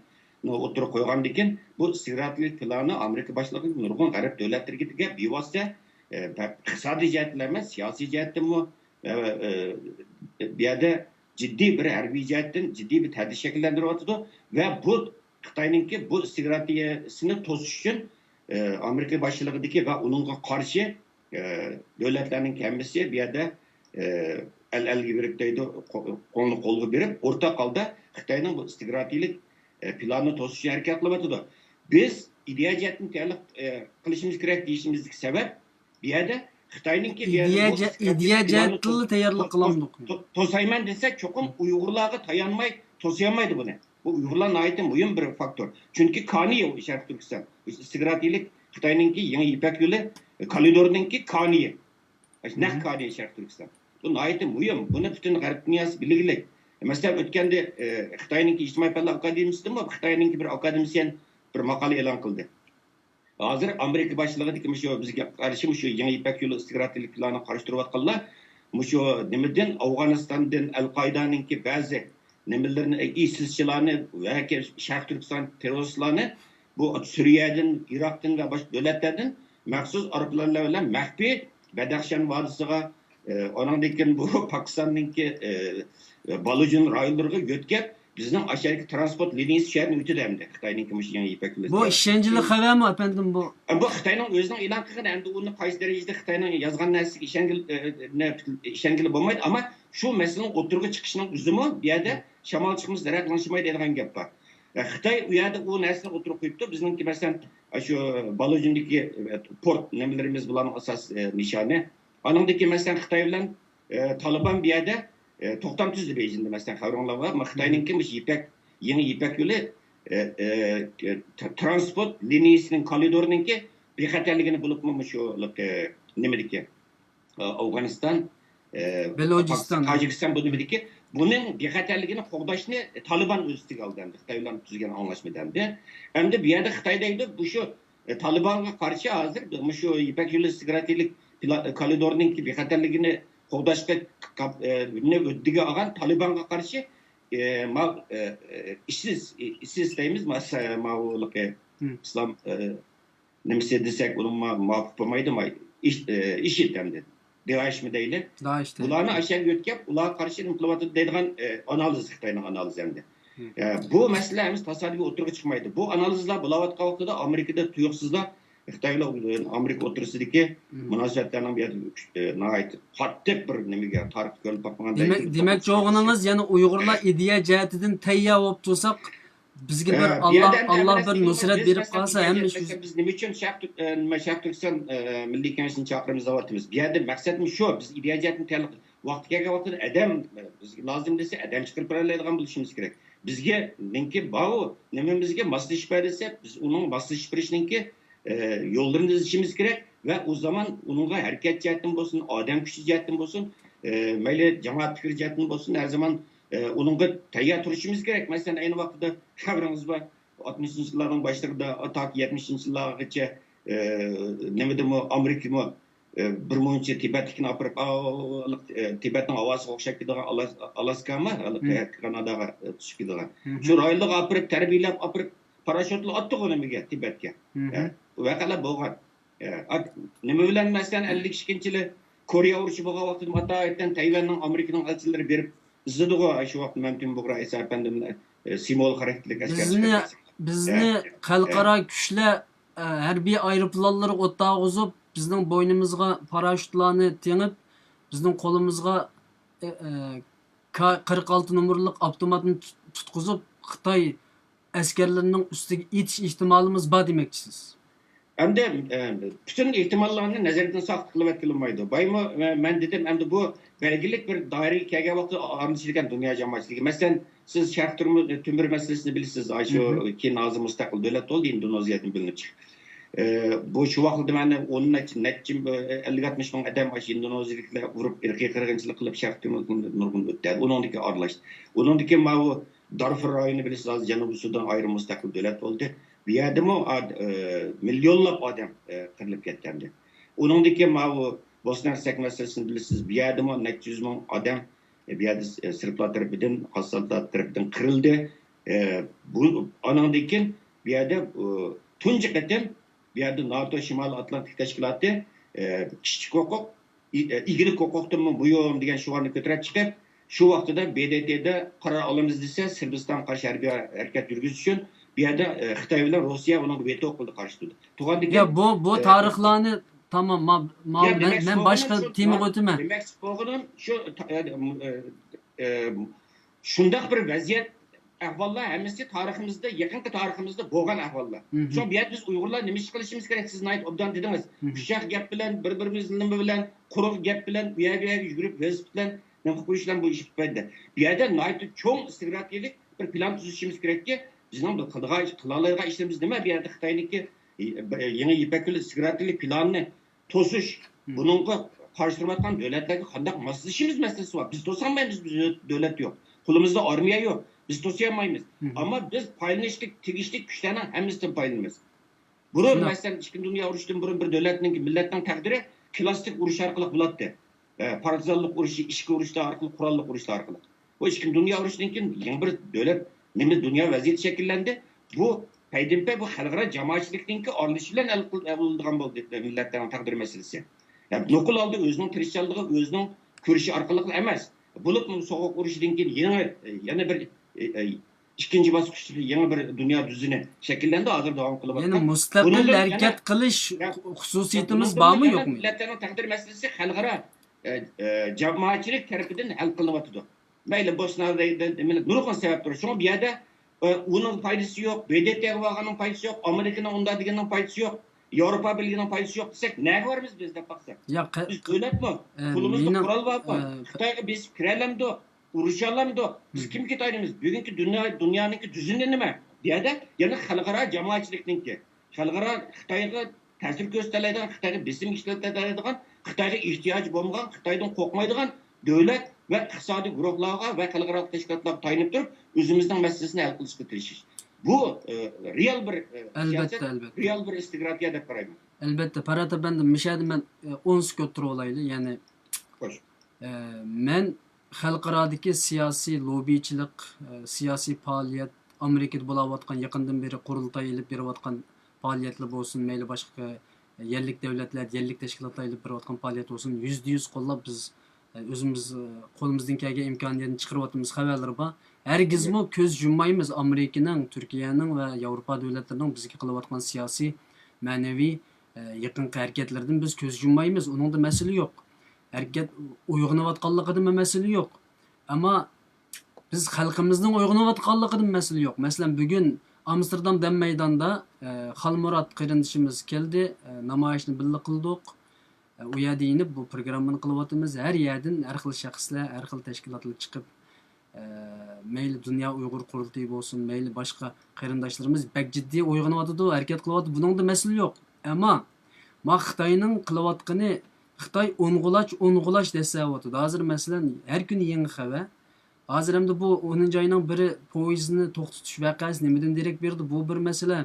ئوتتۇرىغا قويغاندىن كېيىن، بۇ ئىستراتېگىيەلىك پىلانى ئامېرىكا باشلىقى نۇرغۇن غەرب دۆلەتلىرىگە بىۋاسىتە، ئە، بە-، ئىقتىسادىي جەھەتتىن ئەمەس، سىياسىي جەھەتتىنمۇ، ئە، ئە، بۇ يەردە جىددىي بىر ھەربىي جەھەتتىن جىددىي بىر تەھدىت شەكىللەندۈرۈۋاتىدۇ ۋە بۇ خىتاينىڭكى بۇ ئىستراتېگىيەسىنى توسۇش ئۈچۈن، ئە، ئامېرىكا باشچىلىقىدىكى ۋە ئۇنىڭغا قارشى، ئە، دۆلەتلەرنىڭ ھەممىسى بۇ يەردە، ئە، ئەل ئەلگە بېرىپ دەيدۇ، قو-، قولنى قولغا بېرىپ، ئورتاق ھالدا خىتاينىڭ بۇ ئىستراتېگىيەلىك، ئە، پىلانىنى توسۇش ئۈچۈن ھەرىكەت قىلىۋاتىدۇ. بىز ئىدىيە جەھەتتىن تەييارلىق، ئە، قىلىشىمىز كېرەك دېيىشىمىزدىكى سەۋەب، بۇ يەردە خىتاينىڭكى بۇ يەردە ئىدىيە بۇ جە-، ئىستراتېگىيە ئىدىيە پىلاننى جەھەتتىنلا تەييارلىق تو-، تو-، قىلامدۇق. تو-، توسايمەن دېسە، چوقۇم ئۇيغۇرلارغا تايانماي توسىيالمايدۇ بۇنى. بۇ ئۇيغۇرلار ناھايىتى مۇھىم بىر فاكتور. چۈنكى كانىيى ئۇ شەرقىي تۈركىستان. ئىستراتېگىيەلىك خىتاينىڭكى يېڭى يىپەك يولى، ئە، كورىدورىنىڭكى كانىيى. نەق كانىيى شەرقىي تۈركىستان. بۇ ناھايىتى مۇھىم. بۇنى پۈتۈن غەرب دۇنياسى بىلگىلىك. مەسىلەن، ئۆتكەندە، ئە، خىتاينىڭكى ئىجتىمائىي پەنلەر ئاكادېمىيىسىدىمۇ خىتاينىڭكى بىر ئاكادېمىسىيەن بىر ماقالە ئېلان قىلدى. ھازىر ئامېرىكا باشچىلىقىدىكى مۇشۇ بىزگە قارشى مۇشۇ يېڭى يىپەك يولى ئىستراتېگىيەلىك پىلانىغا قارشى تۇرۇۋاتقانلار مۇشۇ نېمىدىن، ئافغانىستاندىن ئەل قائىدانىڭكى بەزى نېمىلىرىنى، ئىسىسچىلارنى ۋە شەرقىي تۈركىستان تېررورىستلارنى بۇ سۈرىيەدىن، ئىراقتىن ۋە باشقا دۆلەتلەردىن مەخسۇس ئايروپىلانلار بىلەن مەخپىي بەدەخشان ۋادىسىغا، ئە، ئۇنىڭدىن كېيىن بۇ پاكىستاننىڭكى، ئە، بالۇجۇن رايونلىرىغا يۆتكەپ، بىزنىڭ ئاشۇ يەردىكى ترانسپورت لىنىيىسى شۇ يەردىن ئۆتىدۇ ئەمدى، خىتاينىڭكى مۇشۇ يېڭى يىپەك يولى. بۇ ئىشەنچلىك خەۋەرمۇ، ئەپەندىم، بۇ؟ بۇ خىتاينىڭ ئۆزىنىڭ ئېلان قىلغىنى، ئەمدى ئۇنى قايسى دەرىجىدە خىتاينىڭ يازغان نەرسىگە ئىشەنگىلى، ئە، نە، ئىشەنگىلى بولمايدۇ، ئەمما شۇ مەسىلىنىڭ ئوتتۇرىغا چىقىشىنىڭ ئۆزىمۇ بۇ يەردە شامال چىقمىسا دەرەخ لىڭشىمايدۇ دەيدىغان گەپ بار. ئە، خىتاي ئۇ يەردە ئۇ نەرسىنى ئوتتۇرىغا قويۇپتۇ، بىزنىڭكى، مەسىلەن، شۇ بالۇجۇندىكى، ئە، پورت نېمىلىرىمىز بۇلارنىڭ ئاساس، ئە، نىشانى. ئانىڭدىن كېيىن، مەسىلەن، خىتاي بىلەن ئە، تالىبان بۇ يەردە، ئە، توختام تۈزدى بېيجىڭدا، مەسىلەن، خەۋىرىڭلار بار. مم. خىتاينىڭكى مۇشۇ يىپەك، يېڭى يىپەك يولى، ئە، ئە، تر-، ترانسپورت لىنىيىسىنىڭ، كورىدورىنىڭكى بىخەتەرلىكىنى، بولۇپمۇ مۇشۇ، ئە، نېمىدىكى، ئە، ئافغانىستان، ئە، بېلۇجىستان. پاكىستان، تاجىكىستان بۇ نېمىدىكى، بۇنىڭ بىخەتەرلىكىنى قوغداشنى تالىبان ئۆز ئۈستىگە ئالدى ئەمدى. خىتاي بىلەن تۈزگەن ئاڭلاشمىدا ئەمدى. ئەمدى بۇ يەردە خىتاي دەيدۇ، مۇشۇ ئە، تالىبانغا قارشى ھازىر مۇشۇ يىپەك يولى ستراتېگىيەلىك پىلا-، كورىدورنىڭكى بىخەتەرلىكىنى قوغداشقا كاپ-، ئە، نى ھۆددىگە ئالغان تالىبانغا قارشى، ئە، ما-، ئە، ئە، ئىسىس، ئىسىس دەيمىز، ما-، سا-، ماۋۇلۇقى مم. ئىسلام، ئە، نېمىسى دېسەك، ئۇنىڭ ما-، مۇۋاپىق بولمايدۇ، ما-، ئىش-، ئە، ئىشىد ئەمدى. دائىشمۇ دەيلى. دائىش دەيلى. بۇلارنى ئاشۇ يەرگە يۆتكەپ، ئۇلارغا قارشى نېمە قىلىۋاتىدۇ دەيدىغان، ئە، ئانالىز، خىتاينىڭ ئانالىزى ئەمدى. مم. ئە، بۇ مەسىلە ھەممىسى تاسادىپىي ئوتتۇرىغا چىقمايدۇ. بۇ ئانالىزلار بولاۋاتقان ۋاقتىدا ئامېرىكىدا تۇيۇقسىزلا خىتاي بىلەن ئامېرىكا ئوتتۇرىسىدىكى مم. مۇناسىۋەتلەرنىڭ بۇ يەردە، ئە، ناھايىتى قاتتىق بىر نېمىگە، تارىختا كۆرۈلۈپ باقمىغان دېمەك، دەرىجىدە دېمەكچى بولغىنىڭىز، يەنى ئۇيغۇرلار ئىدىيە جەھەتتىن تەييار بولۇپ تۇرساق، بىزگە بىر ئە، بۇ ئاللا، يەردە ئەمدى ئاللا بىر نۇسرەت بېرىپ قالسا، ھەممە ئىش. مەسىلەن، بىز نېمە ئۈچۈن شەرق تۈر-، ئە، نېمە، شەرق تۈركىستان، ئە، مىللىي كېڭىشىنى چاقىرىمىز دەۋاتىمىز؟ بۇ يەردە مەقسەتمۇ شۇ، بىز ئىدىيە جەھەتتىن تەييارلىق، ۋاقتى كەلگەن ۋاقتىدا ئادەم، بىزگە لازىم دېسە، ئادەم چىقىرىپ بېرەلەيدىغان بولۇشىمىز كېرەك. بىزگە نىڭكى بارۇ، نېمىمىزگە ماسلىشىپ بەر دېسە، بىز ئۇنىڭغا ماسلىشىپ بېرىشنىڭكى، ئە، يوللىرىنى ئىزدىشىمىز كېرەك ۋە ئۇ زامان ئۇنىڭغا ھەرىكەت جەھەتتىن بولسۇن، ئادەم كۈچى جەھەتتىن بولسۇن، ئە، مەيلى جامائەت پىكرى جەھەتتىن بولسۇن، ھەر زامان، ئە، ئۇنىڭغا تەييار تۇرۇشىمىز كېرەك. مەسىلەن، ئەينى ۋاقتىدا خەۋىرىڭىز بار، ئاتمىشىنچى يىللارنىڭ باشلىرىدا تاكى يەتمىشىنچى يىللارغىچە، ئە، نېمىدىمۇ، ئامېرىكىمۇ، ئە، بىر مۇنچە تىبەتلىكنى ئاپىرىپ، ئا، ئە، تىبەتنىڭ ھاۋاسىغا ئوخشاپ كېتىدىغان ئالاس-، ئالاسكامۇ، ھېلىقى مم. كاناداغا، ئە، چۈشۈپ كېتىدىغان. مم. شۇ رايونلارغا ئاپىرىپ، تەربىيەلەپ ئاپىرىپ، پاراشوتلا ئاتتىغۇ نېمىگە، تىبەتكە. مم. ئە، ۋەقەلەر بولغان. ئە، ئات-، نېمە بىلەن، مەسىلەن، ئەللىك ئىككىنچى يىلى كورېيە ئۇرۇشى بولغان ۋاقتىدا، ئاتايىتەن تەيۋەننىڭ ئامېرىكىنىڭ ئەلچىلىرى بېرىپ ئىزدىدىغۇ، شۇ ۋاقىتتا مەمتىمىن بۇغرا ئەيسا ئەپەندىمنى، ئە، سىمۋول خاراكتېرلىك ئەسكەر بىزنى، چىقىرىپ، بىزنى ئە، خەلقئارا ئە. كۈچلەر، ئە، ھەربىي ئايروپىلانلىرىغا ئوت تاغۇزۇپ، بىزنىڭ بوينىمىزغا پاراشوتلارنى تېڭىپ، بىزنىڭ قولىمىزغا، ئە، ئە، كا-، قىرىق ئالتە نومۇرلۇق ئاپتوماتنى تۇت-، تۇتقۇزۇپ، خىتاي ئەسكەرلىرىنىڭ ئۈستىگە ئېتىش ئېھتىمالىمىز بار دېمەكچىسىز؟ ئەمدى، ئە، پۈتۈن ئېھتىماللارنى نەزەردىن ساقىت قىلىۋەتكىلى بولمايدۇ. بايمۇ، ئە، مەن دېدىم، ئەمدى بۇ بەلگىلىك بىر دائىرىگە كەلگەن ۋاقىتتا ئارىلىشىدىكەن دۇنيا جامائەتچىلىكى. مەسىلەن، سىز شەرقىي تۈمۈر مەسىلىسىنى بىلىسىز. ئاشۇ كېيىن ھازىر مۇستەقىل دۆلەت بولدى، ئىندونېزىيەدىن بۆلۈنۈپ چىقىپ. ئە، بۇ شۇ ۋاقىتتا مەن ئون نەچچە، نەچچە، ئە، ئەللىك ئاتمىش مىڭ ئادەم ئاشۇ ئىندونېزىيەلىكلەر ئۇرۇپ، ئىرقىي قىرغىنچىلىق قىلىپ، شەرقىي تۈمۈر نۇرغۇن ئۆتتى. ئۇنىڭدىن كېيىن ئارىلاشتى. ئۇنىڭدىن كېيىن ماۋۇ دارفۇر رايونى بىلىسىز، ھازىر جەنۇبىي سۇدان ئايرىم مۇستەقىل دۆلەت بولدى. بۇ يەردىمۇ ئاد-، ئە، مىليونلاپ ئادەم، ئە، قىرىلىپ كەتكەنىدى. ئۇنىڭدىن كېيىن ماۋۇ بوسنا ھەرسەك مەسىلىسىنى بىلىسىز. بۇ يەردىمۇ نەچچە يۈز مىڭ ئادەم، ئە، بۇ يەردە، ئە، سېربلار تەرىپىدىن، خاس سېربلار تەرىپىدىن قىرىلدى. ئە، بۇ، ئانىڭدىن كېيىن بۇ يەردە، ئۇ، تۇنجى قېتىم بۇ يەردە ناتو، شىمالىي ئاتلانتىك تەشكىلاتى، ئە، كىشىلىك ھوقۇق، ئى-، ئە، ئىگىلىك ھوقۇقتىنمۇ بۇيۇم دېگەن شوئارنى كۆتۈرۈپ چىقىپ، شۇ ۋاقتىدا ب د ت دا قارار ئالىمىز دېسە، سىربىستانغا قارشى ھەربىي ھەرىكەت يۈرگۈزۈش ئۈچۈن بۇ يەردە، ئە، خىتاي بىلەن روسىيە ئۇنىڭغا ۋېتو قىلدى، قارشى تۇردى. تۇرغاندىكىن، يا، بۇ، بۇ ئە، تارىخلارنى، تامام، ما-، ما-، يا، مەن، دېمەكچى مەن باشقا بولغىنىم شۇ، تېمىغا ئۆتىمەن. دېمەكچى بولغىنىم شۇ، تا-، ئە، ئە، ئە، شۇنداق بىر ۋەزىيەت، ئەھۋاللار ھەممىسى تارىخىمىزدا، يېقىنقى تارىخىمىزدا بولغان ئەھۋاللار. شۇڭا بۇ يەردە بىز ئۇيغۇرلار نېمە ئىش قىلىشىمىز كېرەك؟ سىز ناھايىتى ئوبدان دېدىڭىز. ئۇششاق گەپ بىلەن، بىر-بىرىمىز نېمە بىلەن، قۇرۇق گەپ بىلەن ئۇ يەرگە، بۇ يەرگە يۈگۈرۈپ، ۋېلىسىپىت بىلەن نېمە قىلىپ يۈرۈش بىلەن بۇ ئىش پۈتمەيدۇ. بۇ يەردە ناھايىتى چوڭ ئىستراتېگىيەلىك بىر پىلان تۈزۈشىمىز كېرەككى، بىزنىڭ بىر قىلىدىغان ئىش، قىلالايدىغان ئىشلىرىمىز نېمە؟ بۇ يەردە خىتاينىڭكى، يېڭى يىپەك يولى ئىستراتېگىيەلىك پىلانىنى توسۇش، بۇنىڭغا قارشى تۇرۇۋاتقان دۆلەتلەرگە قانداق ماسلىشىمىز مەسىلىسى بار. بىز توسالمايمىز، بىز دۆلەت يوق. قولىمىزدا ئارمىيە يوق. بىز توسىيالمايمىز. ئەمما بىز پايدىلىنىشقا تېگىشلىك كۈچلەرنىڭ ھەممىسىدىن پايدىلىنىمىز. بۇرۇن، مەسىلەن، ئىككىنچى دۇنيا ئۇرۇشىدىن بۇرۇن بىر دۆلەتنىڭ، مىللەتنىڭ تەقدىرى كلاسسىك ئۇرۇش ئارقىلىق بولاتتى. ئە، پارتىزانلىق ئۇرۇشى، ئىچكى ئۇرۇشلار ئارقىلىق، قوراللىق ئۇرۇشلار ئارقىلىق. بۇ ئىككىنچى دۇنيا ئۇرۇشىدىن كېيىن يېڭى بىر دۆلەت، نېمە دۇنيا ۋەزىيىتى شەكىللەندى. بۇ پەيدىنپەي بۇ خەلقئارا جامائەتچىلىكنىڭكى ئارىلىشىشى بىلەن ھەل قىل-، ھەل بولىدىغان بولدى مىللەتلەرنىڭ تەقدىر مەسىلىسى. يا، نوقۇل ھالدا ئۆزىنىڭ تىرىشچانلىقى، ئۆزىنىڭ كۈرىشى ئارقىلىقلا ئەمەس. بولۇپمۇ سوغۇق ئۇرۇشىدىن كېيىن يېڭى، يەنە بىر، ئە، ئە، ئىككىنچى باسقۇچتا يېڭى بىر دۇنيا دۈزۈنى شەكىللەندى، ھازىر داۋام قىلىۋاتقان. يەنى مۇستەقىل ھەرىكەت قىلىش خۇسۇسىيىتىمىز بارمۇ، يوقمۇ؟ مىللەتلەرنىڭ تەقدىر مەسىلىسى خەلقئارا، ئە، ئە، جامائەتچىلىك تەرىپىدىن ھەل قىلىنىۋاتىدۇ. مەيلى، بوسنادا نۇرغۇن سەۋەب تۇرۇپ. شۇڭا بۇ يەردە، ئە، ئۇنىڭ پايدىسى يوق، ب د ت غا بارغاننىڭ پايدىسى يوق، ئامېرىكىنىڭ ئۇنداق دېگىنىنىڭ پايدىسى يوق، ياۋروپا بىرلىكىنىڭ پايدىسى يوق دېسەك، نەگە بارىمىز بىز دەپ باقساق؟ يا، قە-، بىز دۆلەتمۇ؟ ئە، قولىمىزدا قورال بارمۇ؟ ئە، خىتايغا بېسىپ كىرەلەمدۇ؟ ئۇرۇشالامدۇ؟ بىز كىمگە تايىنىمىز؟ بۈگۈنكى دۇنيا، دۇنيانىڭكى دۈزۈمى نېمە؟ بۇ يەردە يەنە خەلقئارا جامائەتچىلىكنىڭكى، خەلقئارا خىتايغا تەسىر كۆرسىتەلەيدىغان، خىتايغا بېسىم ئىشلىتەلەيدىغان، خىتايغا ئېھتىياجى بولمىغان، خىتايدىن قورقمايدىغان دۆلەت ۋە ئىقتىسادىي گۇرۇھلارغا ۋە خەلقئارالىق تەشكىلاتلارغا تايىنىپ تۇرۇپ، ئۆزىمىزنىڭ مەسىلىسىنى ھەل قىلىشقا تىرىشىش. بۇ، ئە، رېئال بىر، ئە، ئەلۋەتتە، سىياسەت، ئەلۋەتتە. رېئال بىر ئىستراتېگىيە دەپ قارايمەن. ئەلۋەتتە، پەرھات ئەپەندى، مۇشۇ يەردە مەن، ئە، ئون سېكۇنت تۇرۇۋالايلى. يەنى، خوش. ئە، مەن خەلقئارادىكى سىياسىي لوببىچىلىق، ئە، سىياسىي پائالىيەت، ئامېرىكىدا بولاۋاتقان، يېقىندىن بېرى قۇرۇلتاي ئېلىپ بېرىۋاتقان پائالىيەتلەر بولسۇن، مەيلى باشقا يەرلىك دۆلەتلەر، يەرلىك تەشكىلاتلار ئېلىپ بېرىۋاتقان پائالىيەت بولسۇن، يۈزدە يۈز قوللاپ، بىز، ئە، ئۆزىمىز، ئە، قولىمىزدىن كەلگەن ئىمكانىيەتنى چىقىرىۋاتىمىز، خەۋەرلىرى بار. ھەرگىزمۇ كۆز يۇممايمىز ئامېرىكىنىڭ، تۈركىيەنىڭ ۋە ياۋروپا دۆلەتلىرىنىڭ بىزگە قىلىۋاتقان سىياسىي، مەنىۋى، ئە، يېقىنقى ھەرىكەتلىرىدىن بىز كۆز يۇممايمىز. ئۇنىڭدا مەسىلە يوق. ھەرىكەت ئويغىنىۋاتقانلىقىدىنمۇ مەسىلە يوق. ئەمما بىز خەلقىمىزنىڭ ئويغىنىۋاتقانلىقىدىن مەسىلە يوق. مەسىلەن، بۈگۈن ئامستېردام دەم مەيداندا، ئە، خالمۇرات قېرىندىشىمىز كەلدى، ئە، نامايىشنى بىللە قىلدۇق. ئە، ئۇ يەردە يېنىپ بۇ پروگراممىنى قىلىۋاتىمىز. ھەر يەردىن ھەر خىل شەخسلەر، ھەر خىل تەشكىلاتلار چىقىپ، ئە، مەيلى دۇنيا ئۇيغۇر قۇرۇلتىيى بولسۇن، مەيلى باشقا قېرىنداشلىرىمىز بەك جىددىي ئويغىنىۋاتىدۇ، ھەرىكەت قىلىۋاتىدۇ. بۇنىڭدا مەسىلە يوق. ئەمما ما خىتاينىڭ قىلىۋاتقىنى، خىتاي ئونغۇلاچ، ئونغۇلاچ دەسسەۋاتىدۇ. ھازىر، مەسىلەن، ھەر كۈنى يېڭى خەۋەر. ھازىر ئەمدى بۇ ئونىنچى ئاينىڭ بىرى پويىزنى توختىتىش ۋەقەسى نېمىدىن دېرەك بېرىدۇ؟ بۇ بىر مەسىلە.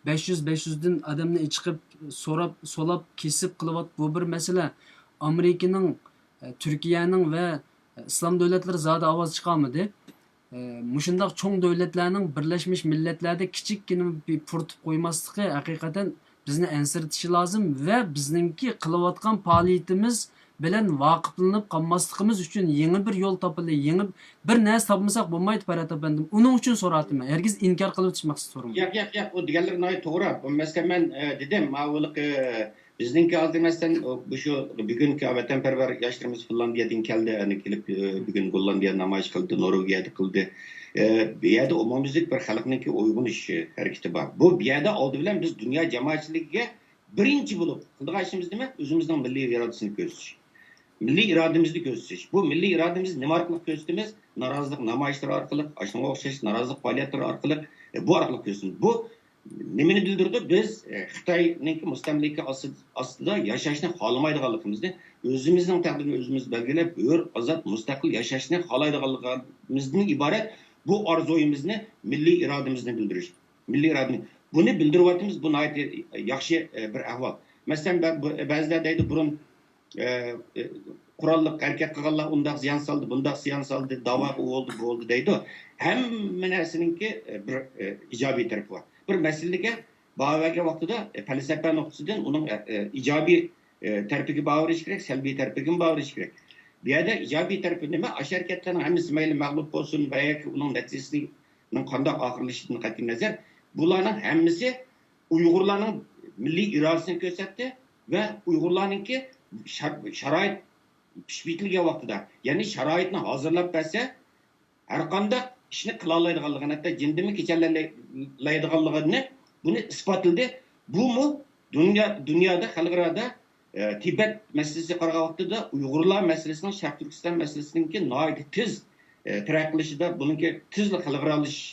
بەش يۈز، بەش يۈزدىن ئادەمنى ئېچىقىپ، سوراپ، سولاپ، كېسىپ قىلىۋات، بۇ بىر مەسىلە. ئامېرىكىنىڭ، ئە، تۈركىيەنىڭ ۋە ئىسلام دۆلەتلىرى زادى ئاۋاز چىقارمىدى. ئە، مۇشۇنداق چوڭ دۆلەتلەرنىڭ بىرلەشمىش مىللەتلەردە كىچىككىنە بىر پۇرىتىپ قويماسلىقى ھەقىقەتەن بىزنى ئەنسىرىتىشى لازىم ۋە بىزنىڭكى قىلىۋاتقان پائالىيىتىمىز بىلەن ۋاقىپلىنىپ قالماسلىقىمىز ئۈچۈن يېڭى بىر يول تاپىلى، يېڭى بىر نەرسە تاپمىساق بولمايدۇ، پەرھات ئەپەندىم. ئۇنىڭ ئۈچۈن سوراۋاتىمەن. ھەرگىز ئىنكار قىلىۋېتىش مەقسىتى سورىمىدىم. ياق، ياق، ياق، ئۇ دېگەنلىرى ناھايىتى توغرا. بۇ مەسىلەن، مەن، ئە، دېدىم، ماۋۇلۇق، ئە، بىزنىڭكى ھازىر، مەسىلەن، بۇ شۇ بۈگۈنكى ۋەتەنپەرۋەر ياشلىرىمىز فىنلاندىيەدىن كەلدى، يەنە كېلىپ، ئە، بۈگۈن گوللاندىيەدە نامايىش قىلدى، نورۋېگىيەدە قىلدى. ئە، بۇ يەردە ئومۇميۈزلۈك بىر خەلقنىڭكى ئويغىنىش ھەرىكىتى بار. بۇ، بۇ يەردە ئالدى بىلەن بىز دۇنيا جامائەتچىلىكىگە بىرىنچى بولۇپ قىلىدىغان ئىشىمىز نېمە؟ ئۆزىمىزنىڭ مىللىي ئىرادىسىنى كۆرسىتىش. مىللىي ئىرادىمىزنى كۆرسىتىش. بۇ مىللىي ئىرادىمىزنى نېمە ئارقىلىق كۆرسىتىمىز؟ نارازىلىق نامايىشلىرى ئارقىلىق، ئاشۇنىڭغا ئوخشاش نارازىلىق پائالىيەتلىرى ئارقىلىق، ئە، بۇ ئارقىلىق كۆرسىتىمىز. بۇ نېمىنى بىلدۈرىدۇ؟ بىز، ئە، خىتاينىڭكى مۇستەملىكە ئاستى-، ئاستىدا ياشاشنى خالىمايدىغانلىقىمىزنى، ئۆزىمىزنىڭ تەقدىرىنى ئۆزىمىز بەلگىلەپ، ھۆر، ئازاد، مۇستەقىل ياشاشنى خالايدىغانلىقىمىزدىن ئىبارەت بۇ ئارزۇيىمىزنى، مىللىي ئىرادىمىزنى بىلدۈرۈش. مىللىي ئىرادىنى. بۇنى بىلدۈرۈۋاتىمىز، بۇ ناھايىتى ياخشى، ئە، بىر ئەھۋال. مەسىلەن، بە-، بۇ، بەزىلەر دەيدۇ، بۇرۇن، ئە، ئە، قوراللىق ھەرىكەت قىلغانلار ئۇنداق زىيان سالدى، بۇنداق زىيان سالدى، داۋا ئۇ بولدى، بۇ بولدى دەيدۇ. ھەممە نەرسىنىڭكى، ئە، بىر، ئە، ئىجابىي تەرىپى بار. بىر مەسىلىگە باھا بەرگەن ۋاقتىدا، ئە، پەلسەپە نۇقتىسىدىن ئۇنىڭ، ئە، ئە، ئىجابىي، ئە، تەرىپىگە باھا بېرىش كېرەك، سەلبىي تەرىپىگىمۇ باھا بېرىش كېرەك. بۇ يەردە ئىجابىي تەرىپى نېمە؟ ئاشۇ ھەرىكەتلەرنىڭ ھەممىسى مەيلى مەغلۇپ بولسۇن ۋە ياكى ئۇنىڭ نەتىجىسىنى نىڭ قانداق ئاخىرلىشىشىدىن قەتئىينەزەر، بۇلارنىڭ ھەممىسى ئۇيغۇرلارنىڭ مىللىي ئىرادىسىنى كۆرسەتتى ۋە ئۇيغۇرلارنىڭكى شار-، شارائىت پىشىپ يېتىلگەن ۋاقتىدا، يەنى شارائىتنى ھازىرلاپ بەرسە، ھەرقانداق ئىشنى قىلالايدىغانلىقىنى، ھەتتا جىندىمۇ كېچەلەيدىغانلىقىنى بۇنى ئىسپاتلىدى. بۇمۇ دۇنيا، دۇنيادا، خەلقئارادا ئە، تىبەت مەسىلىسىگە قارىغان ۋاقتىدا ئۇيغۇرلار مەسىلىسىنىڭ، شەرقىي تۈركىستان مەسىلىسىنىڭكى ناھايىتى تېز، ئە، تەرەققىي قىلىشىدا، بۇنىڭكى تېزلا خەلقئارالىشىش،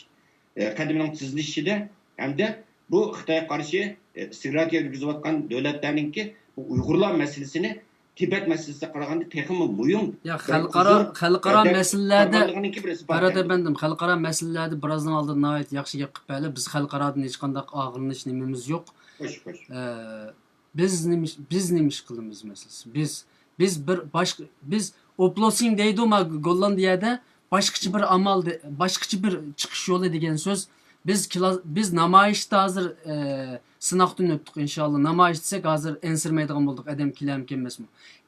ئە، قەدىمىنىڭ تېزلىشىشىدە ھەمدە بۇ خىتايغا قارشى، ئە، ئىستىكرارىيەت يۈرگۈزۈۋاتقان دۆلەتلەرنىڭكى بۇ ئۇيغۇرلار مەسىلىسىنى تىبەت مەسىلىسىگە قارىغاندا تېخىمۇ مۇھىم، يا، بىر خەلقئارا، زور خەلقئارا ئەدەپ مەسىلىلەردە، بارغانلىقىنىڭكى بىر ئىسپاتى. پەرھات ئەپەندىم، خەلقئارا مەسىلىلەردە بىرازنىڭ ئالدىدا ناھايىتى ياخشى گەپ قىلىپ بەردى. بىز خەلقئارادىن ھېچقانداق ئاغرىنىش نېمىمىز يوق. خوش، خوش. ئە، بىز نېمە ئىش، بىز نېمە ئىش قىلىمىز مەسىلىسى. بىز، بىز بىر باشقا، بىز ئوپلوسىنگ دەيدۇ ما گوللاندىيەدە، باشقىچە بىر ئامال دە-، باشقىچە بىر چىقىش يولى دېگەن سۆز. بىز كلا-، بىز نامايىشتا ھازىر، ئە، سىناقتىن ئۆتتۇق ئىنشاللا. نامايىش دېسەك ھازىر ئەنسىرىمەيدىغان بولدۇق، ئادەم كېلەمكەن ئەمەسمۇ.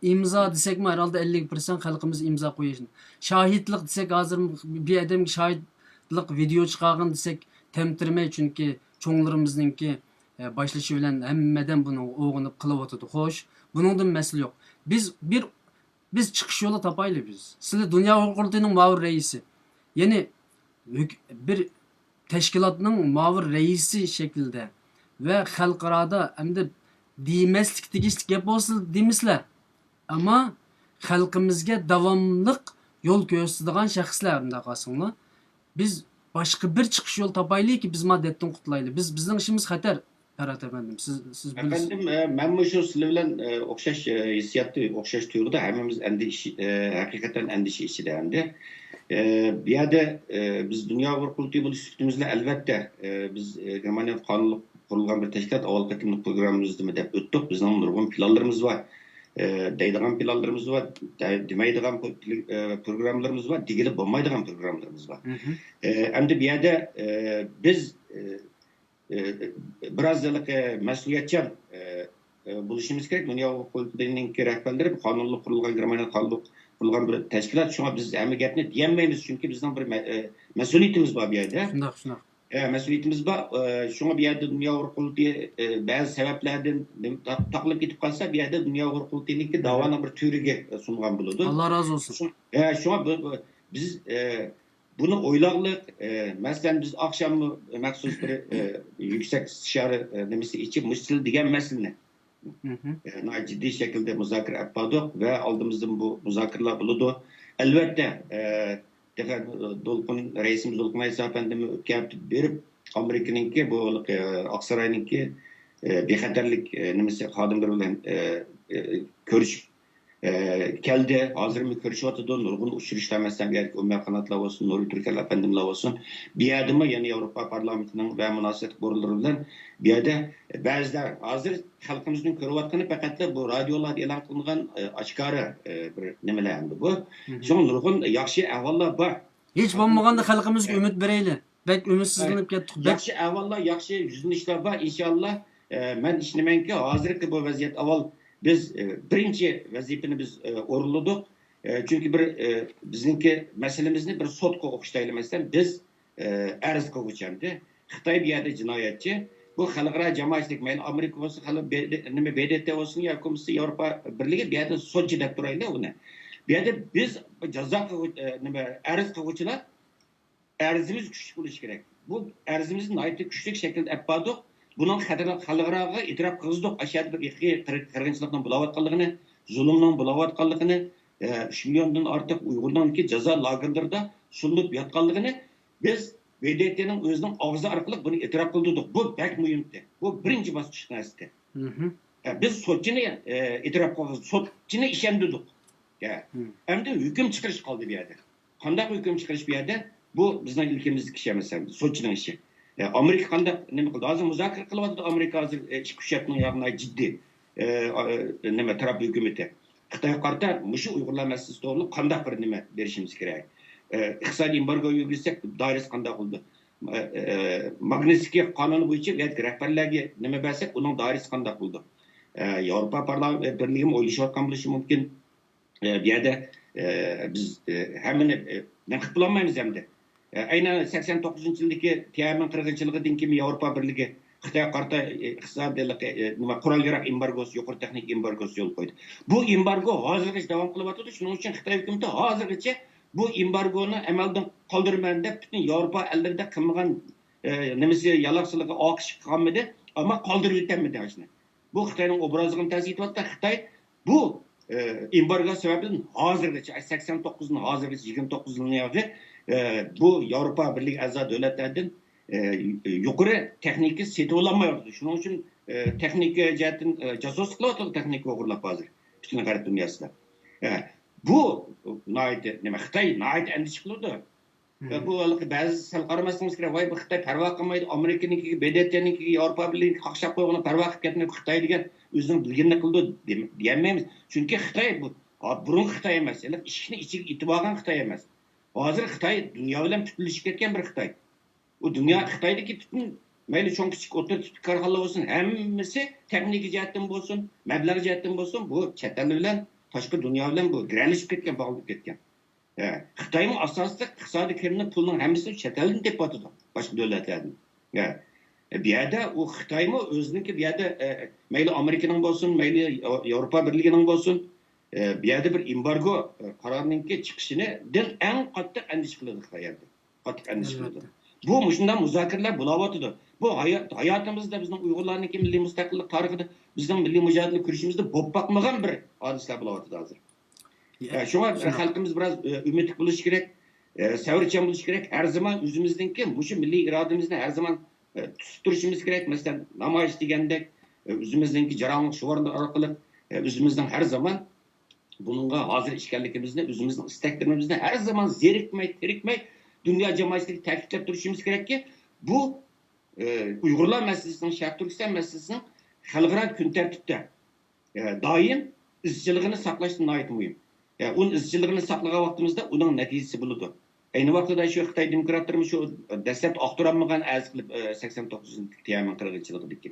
ئىمزا دېسەكمۇ ھەرھالدا ئەللىك پىرسەنت خەلقىمىز ئىمزا قويۇشىنى. شاھىتلىق دېسەك ھازىر بىر ئادەمگە شاھىتلىق ۋىدېئو چىقارغىن دېسەك تەمتىرىمەي، چۈنكى چوڭلىرىمىزنىڭكى، ئە، باشلىشى بىلەن ھەممە ئادەم بۇنىڭغا ئويغىنىپ قىلىۋاتىدۇ. خوش، بۇنىڭدىن مەسىلە يوق. بىز بىر، بىز چىقىش يولى تاپايلى بىز. سىلى دۇنيا ئۇيغۇر قۇرۇلتىيىنىڭ مۇئاۋىن رەئىسى. يەنى ھۆك-، بىر تەشكىلاتنىڭ مۇئاۋىن رەئىسى شەكلىدە ۋە خەلقئارادا ئەمدى دېمەسلىك تېگىشلىك گەپ بولسا دېمىسىلە. ئەمما خەلقىمىزگە داۋاملىق يول كۆرسىتىدىغان شەخسلەر، مۇنداق قارىساڭلار، بىز باشقا بىر چىقىش يول تاپايلىكى، بىز ما دەردتىن قۇتۇلايلى. بىز، بىزنىڭ ئىشىمىز خەتەر، پەرھات ئەپەندىم. سىز، سىز بىلىسىز. ئەپەندىم، ئە، مەنمۇ شۇ سىلەر بىلەن، ئە، ئوخشاش، ئە، ھېسسىياتتا، ئوخشاش تۇيغۇدا ھەممىمىز ئەندىشە، ئە، ھەقىقەتەن ئەندىشە ئىچىدە ئەمدى. ئە، بۇ يەردە، ئە، بىز دۇنيا ئۇيغۇر قۇرۇلتىيى بولۇش سۈپىتىمىز بىلەن ئەلۋەتتە، ئە، بىز، ئە، گېرمانىيەدە قانۇنلۇق قۇرۇلغان بىر تەشكىلات، ئاۋۋال قېتىملىق پروگراممىمىزدىمۇ دەپ ئۆتتۇق. بىزنىڭ نۇرغۇن پىلانلىرىمىز بار. ئە، دەيدىغان پىلانلىرىمىز بار، دە-، دېمەيدىغان پو-، پىل-، ئە، پروگراممىلىرىمىز بار، دېگىلى بولمايدىغان پروگراممىلىرىمىز بار. مھم. ئە، ئەمدى بۇ يەردە، ئە، بىز، ئە، ئە، بىراز ھېلىقى مەسئۇلىيەتچان، ئە، ئە، بولۇشىمىز كېرەك. دۇنيا ئۇيغۇر قۇرۇلتىيىنىڭكى رەھبەرلىرى قانۇنلۇق قۇرۇلغان، گېرمانىيەدە قانۇنلۇق قۇرۇلغان بىر تەشكىلات. شۇڭا بىز ھەممە گەپنى دېيەلمەيمىز، چۈنكى بىزنىڭ بىر مە-، ئە، مەسئۇلىيىتىمىز بار بۇ يەردە. شۇنداق، شۇنداق. ئە، مەسئۇلىيىتىمىز بار. ئە، شۇڭا بۇ يەردە دۇنيا ئۇيغۇر قۇرۇلتىيى، ئە، بەزى سەۋەبلەردىن نېمە تا-، تاقىلىپ كېتىپ قالسا، بۇ يەردە دۇنيا ئۇيغۇر قۇرۇلتىيىنىڭكى داۋانىڭ بىر تۈۋرۈكى، ئە، سۇنغان بولىدۇ. ئاللا رازى بولسۇن. شۇ-، ئە، شۇڭا بۇ، بۇ، بىز، ئە، بۇنى ئويلاغلىق، ئە، مەسىلەن، بىز ئاخشاممۇ مەخسۇس بىر، ئە، يۈكسەك ئىستىشارە، ئە، نېمىسى ئېچىپ، مۇشۇ دېگەن مەسىلىنى، مھم. ئە، ناھايىتى جىددىي شەكىلدە مۇزاكىرە ئېلىپ باردۇق ۋە ئالدىمىزدىمۇ بۇ مۇزاكىرىلەر بولىدۇ. ئەلۋەتتە، ئە، تېخى دولقۇن، رەئىسىمىز دولقۇن ئەيسا ئەپەندىمۇ ئۆتكەن ھەپتە بېرىپ، ئامېرىكىنىڭكى بۇ، ئە، ئاقساراينىڭكى، ئە، بىخەتەرلىك، ئە، نېمىسى خادىملىرى بىلەن، ئە، ئە، كۆرۈشۈپ، ئە، كەلدى. ھازىرمۇ كۆرۈشۈۋاتىدۇ. نۇرغۇن ئۇچرىشىشلار، مەسىلەن، ئەمدى ئۆمەر قاناتلار بولسۇن، نۇرى تۈركەل ئەپەندىملار بولسۇن. بۇ يەردىمۇ يەنە ياۋروپا پارلامېنتىنىڭ ۋە مۇناسىۋەتلىك ئورۇنلىرى بىلەن بۇ يەردە بەزىلەر ھازىر خەلقىمىزنىڭ كۆرۈۋاتقىنى پەقەتلا بۇ رادىيولاردا ئېلان قىلىنغان، ئە، ئاشكارا، ئە، بىر نېمىلەر ئەمدى بۇ. مھم. شۇڭا نۇرغۇن ياخشى ئەھۋاللار بار. ھېچ بولمىغاندا خەلقىمىزگە ئۈمىد بېرەيلى. بەك ئۈمىدسىزلىنىپ كەتتۇق. بەك ياخشى ئەھۋاللار، ياخشى يۈزلىنىشلەر بار. ئىنشاللا، ئە، مەن ئىشىنىمەنكى، ھازىرقى بۇ ۋەزىيەت ئاۋۋال بىز، ئە، بىرىنچى ۋەزىپىنى بىز، ئە، ئورۇنلىدۇق. ئە، چۈنكى بىر، ئە، بىزنىڭكى مەسىلىمىزنى بىر سوتقا ئوخشىتايلى، مەسىلەن، بىز، ئە، ئەرز قىلغۇچى ئەمدى. خىتاي بۇ يەردە جىنايەتچى. بۇ خەلقئارا جامائەتچىلىك، مەيلى ئامېرىكا بولسۇن، خەلق ب-، نېمە، ب د ت بولسۇن ياكى بولمىسا ياۋروپا بىرلىكى، بۇ يەردە سوتچى دەپ تۇرايلى ئۇنى. بۇ يەردە بىز جازا قىلغۇ-، ئە، نېمە، ئەرز قىلغۇچىلار ئەرزىمىز كۈچلۈك بولۇشى كېرەك. بۇ ئەرزىمىزنى ناھايىتى كۈچلۈك شەكىلدە ئەپ باردۇق. بۇنىڭ خەتەر-، خەلقئاراغا ئېتىراپ قىلغۇزدۇق. ئاشۇ يەردە بىر ئىرقىي قىر-، قىرغىنچىلىقنىڭ بولاۋاتقانلىقىنى، زۇلۇمنىڭ بولاۋاتقانلىقىنى، ئە، ئۈچ مىليوندىن ئارتۇق ئۇيغۇرنىڭكى جازا لاگېرلىرىدا سولىنىپ ياتقانلىقىنى بىز ب د ت نىڭ ئۆزىنىڭ ئاغزى ئارقىلىق بۇنى ئېتىراپ قىلدۇردۇق. بۇ بەك مۇھىمتى. بۇ بىرىنچى باسقۇچ نەرسىدى. ئە، بىز سوتچىنى، ئە، ئېتىراپ قىلغان سوتچىنى ئىشەندۈردۇق. ئە، ئەمدى ھۆكۈم چىقىرىش قالدى بۇ يەردە. قانداق ھۆكۈم چىقىرىش بۇ يەردە؟ بۇ بىزنىڭ ئىلكىمىزدىكى ئىش ئەمەس، سوتچىنىڭ ئىشى. ئە، ئامېرىكا قانداق نېمە قىلدى؟ ھازىر مۇزاكىرە قىلىۋاتىدۇ ئامېرىكا، ھازىر، ئە، ئىككى ئۇچ شتاتنىڭ ياغىنى جىددىي، ئە، ئا-، ئە، نېمە، ترامپ ھۆكۈمىتى. خىتايغا قارىتا مۇشۇ ئۇيغۇرلار مەسىلىسى توغرۇلۇق قانداق بىر نېمە بېرىشىمىز كېرەك؟ ئە، ئىقتىسادىي ئېمبارگو يۈرگۈزسەك، دائىرىسى قانداق بولىدۇ؟ ئە، ئە، ماگنىتسكىي قانۇنى بويىچە بۇ يەردىكى رەھبەرلەرگە نېمە بەرسەك، ئۇنىڭ دائىرىسى قانداق بولىدۇ؟ ئە، ياۋروپا پارلام-، بىرلىكىمۇ ئويلىشىۋاتقان بولۇشى مۇمكىن. ئە، بۇ يەردە، ئە، بىز، ئە، ھەممىنى، ئە، نېمە قىلىپ بولالمايمىز ئەمدى. ئە، ئەينەن سەكسەن توققۇزىنچى يىلدىكى تيەنئەنمېن قىرغىنچىلىقىدىن كېيىن ياۋروپا بىرلىكى خىتايغا قارىتا، ئە، ئىقتىسادىي، ئە، نېمە، قورال-ياراغ ئېمبارگوسى، يۇقىرى تېخنىكا ئېمبارگوسى يولغا قويدى. بۇ ئېمبارگو ھازىرغىچە داۋام قىلىۋاتىدۇ. شۇنىڭ ئۈچۈن خىتاي ھۆكۈمىتى ھازىرغىچە بۇ ئېمبارگونى ئەمەلدىن قالدۇرىمەن دەپ پۈتۈن ياۋروپا ئەللىرىدە قىلمىغان، ئە، نېمىسى، يالاقچىلىقى، ئالقىشى قالمىدى. ئەمما قالدۇرۇۋېتەلمىدى ئاشۇنى. بۇ خىتاينىڭ ئوبرازىغىمۇ تەسىر يېتىۋاتىدۇ. خىتاي بۇ، ئە، ئېمبارگو سەۋەبىدىن ھازىرغىچە، سەكسەن توققۇزدىن ھازىرغىچە يىگىرمە توققۇز يىلنىڭ ياغى، ئە، بۇ ياۋروپا بىرلىكى ئەزا دۆلەتلەردىن، ئە، يۇقىرى تېخنىكا سېتىۋالالمايۋاتىدۇ. شۇنىڭ ئۈچۈن، ئە، تېخنىكا جەھەتتىن، ئە، جاسۇسلۇق قىلىۋاتىدۇ، تېخنىكا ئوغرىلاپ ھازىر پۈتۈن غەرب دۇنياسىدا. ئە، بۇ ناھايىتى نېمە، خىتاي ناھايىتى ئەندىشە قىلىدۇ. ۋە بۇ ھېلىقى بەزى سەل قارىماسلىقىمىز كېرەك. ۋاي، بۇ خىتاي پەرۋا قىلمايدۇ، ئامېرىكىنىڭكىگە، ب د ت نىڭكىگە، ياۋروپا بىرلىكىگە قاقشاپ قويغىنىغا پەرۋا قىلىپ كەتمەيدۇ، خىتاي دېگەن ئۆزىنىڭ بىلگىنىنى قىلىدۇ دېم-، دېيەلمەيمىز. چۈنكى خىتاي بۇ، ھا، بۇرۇنقى خىتاي ئەمەس، ھېلىقى ئىشىكنى ئىچىگە ئېتىۋالغان خىتاي ئەمەس. ھازىر خىتاي دۇنيا بىلەن پۈتۈنلىشىپ كەتكەن بىر خىتاي. ئۇ دۇنيا، خىتايدىكى پۈتۈن، مەيلى چوڭ كىچىك ئوتتۇرا تىپتىكى كارخانىلار بولسۇن، ھەممىسى تېخنىكا جەھەتتىن بولسۇن، مەبلەغ جەھەتتىن بولسۇن، بۇ چەت ئەل بىلەن، تاشقى دۇنيا بىلەن بۇ گىرەلىشىپ كەتكەن، باغلىنىپ كەتكەن. ئە، خىتايمۇ ئاساسلىق ئىقتىسادىي كىرىمنى، پۇلنىڭ ھەممىسىنى چەت ئەلدىن تېپىۋاتىدۇ، باشقا دۆلەتلەردىن. ئە، بۇ يەردە ئۇ خىتايمۇ ئۆزىنىڭكى بۇ يەردە، ئە، مەيلى ئامېرىكىنىڭ بولسۇن، مەيلى ياۋروپا بىرلىكىنىڭ بولسۇن، ئە، بۇ يەردە بىر ئېمبارگو، ئە، قارارىنىڭكى چىقىشىدىن ئەڭ قاتتىق ئەندىشە قىلىدۇ خىتاي يەردە. قاتتىق ئەندىشە قىلىدۇ. بۇ مۇشۇنداق مۇزاكىرىلەر بولاۋاتىدۇ. بۇ ھايات، ھاياتىمىزدا بىزنىڭ ئۇيغۇرلارنىڭكى مىللىي مۇستەقىللىق تارىخىدا، بىزنىڭ مىللىي مۇجادىلە كۈرىشىمىزدە بولۇپ باقمىغان بىر ھادىسىلەر بولاۋاتىدۇ ھازىر. ئە، شۇڭا خەلقىمىز بىراز، ئە، ئۈمىدلىك بولۇشى كېرەك، ئە، سەۋرچان بولۇشى كېرەك. ھەر زامان ئۆزىمىزنىڭكى مۇشۇ مىللىي ئىرادىمىزنى ھەر زامان، ئە، تۇتۇپ تۇرۇشىمىز كېرەك. مەسىلەن، نامايىش دېگەندەك، ئە، ئۆزىمىزنىڭكى جاراڭلىق شوئارلىرى ئارقىلىق، ئە، ئۆزىمىزنىڭ ھەر زامان بۇنىڭغا ھازىر ئىكەنلىكىمىزنى، ئۆزىمىزنىڭ ئىستەكلىرىمىزنى ھەر زامان زېرىكمەي، تېرىكمەي دۇنيا جامائەتچىلىكىگە تەكىتلەپ تۇرۇشىمىز كېرەككى، بۇ، ئە، ئۇيغۇرلار مەسىلىسىنىڭ، شەرقىي تۈركىستان مەسىلىسىنىڭ خەلقئارا كۈن تەرتىپتە، ئە، دائىم ئىزچىللىقىنى ساقلاشتىن ناھايىتى مۇھىم. ئە، ئۇنىڭ ئىزچىللىقىنى ساقلىغان ۋاقتىمىزدا ئۇنىڭ نەتىجىسى بولىدۇ. ئەينى ۋاقتىدا شۇ خىتاي دېموكراتلىرىمۇ شۇ دەسلەپتە ئاختۇرالمىغان ئەرز قىلىپ، ئە، سەكسەن توققۇزىنچى يىلدىكى تيەنئەنمېن قىرغىنچىلىقىدىكى.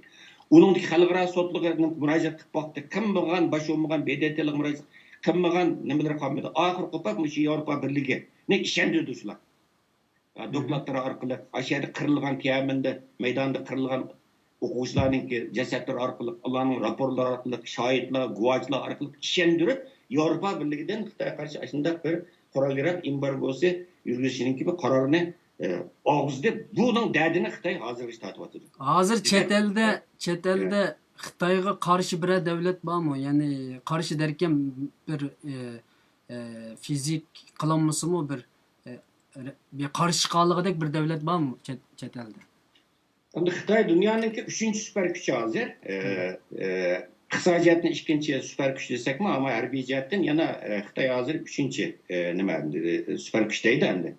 ئۇنىڭدىكى خەلقئارا سوتلىرىغا مۇراجىئەت قىلىپ باقتى. قىلمىغان، باش بولمىغان، ب د ت لارغا مۇراجىئەت قىلمىغان نېمىلىرى قالمىدى. ئاخىرى قوپۇپ مۇشۇ ياۋروپا بىرلىكىنى ئىشەندۈردى شۇلار. ئە، دوكلاتلىرى ئارقىلىق، ئاشۇ يەردە قىرىلغان، تيەنئەنمېندە مەيداندا قىرىلغان ئوقۇغۇچىلارنىڭكى جەسەتلىرى ئارقىلىق، ئۇلارنىڭ راپورلىرى ئارقىلىق، شاھىتلار، گۇۋاچىلار ئارقىلىق ئىشەندۈرۈپ، ياۋروپا بىرلىكىدىن خىتايغا قارشى ئاشۇنداق بىر قورال-ياراغ ئېمبارگوسى يۈرگۈزۈشىنىڭكى بىر قارارنى، ئە، ئاغزىدى. بۇنىڭ دەردىنى خىتاي ھازىرغىچە تارتىۋاتىدۇ. ھازىر چەت ئەلدە، چەت ئەلدە خىتايغا قارشى بىرەر دەۋلەت بارمۇ؟ يەنى قارشى دەركەم بىر، ئە، ئە، فىزىك قىلالمىسىمۇ بىر، ئە، بىر قارشى چىقالىغۇدەك بىر دەۋلەت بارمۇ چەت، چەت ئەلدە؟ ئەمدى خىتاي دۇنيانىڭكى ئۈچىنچى سۈپەر كۈچى ھازىر. ئە، ئە، ئىقتىسادىي جەھەتتىن ئىككىنچى سۈپەر كۈچ دېسەكمۇ، ئەمما ھەربىي جەھەتتىن يەنە، ئە، خىتاي ھازىر ئۈچىنچى، ئە، نېمە، ئە، سۈپەر كۈچ دەيدۇ ئەمدى.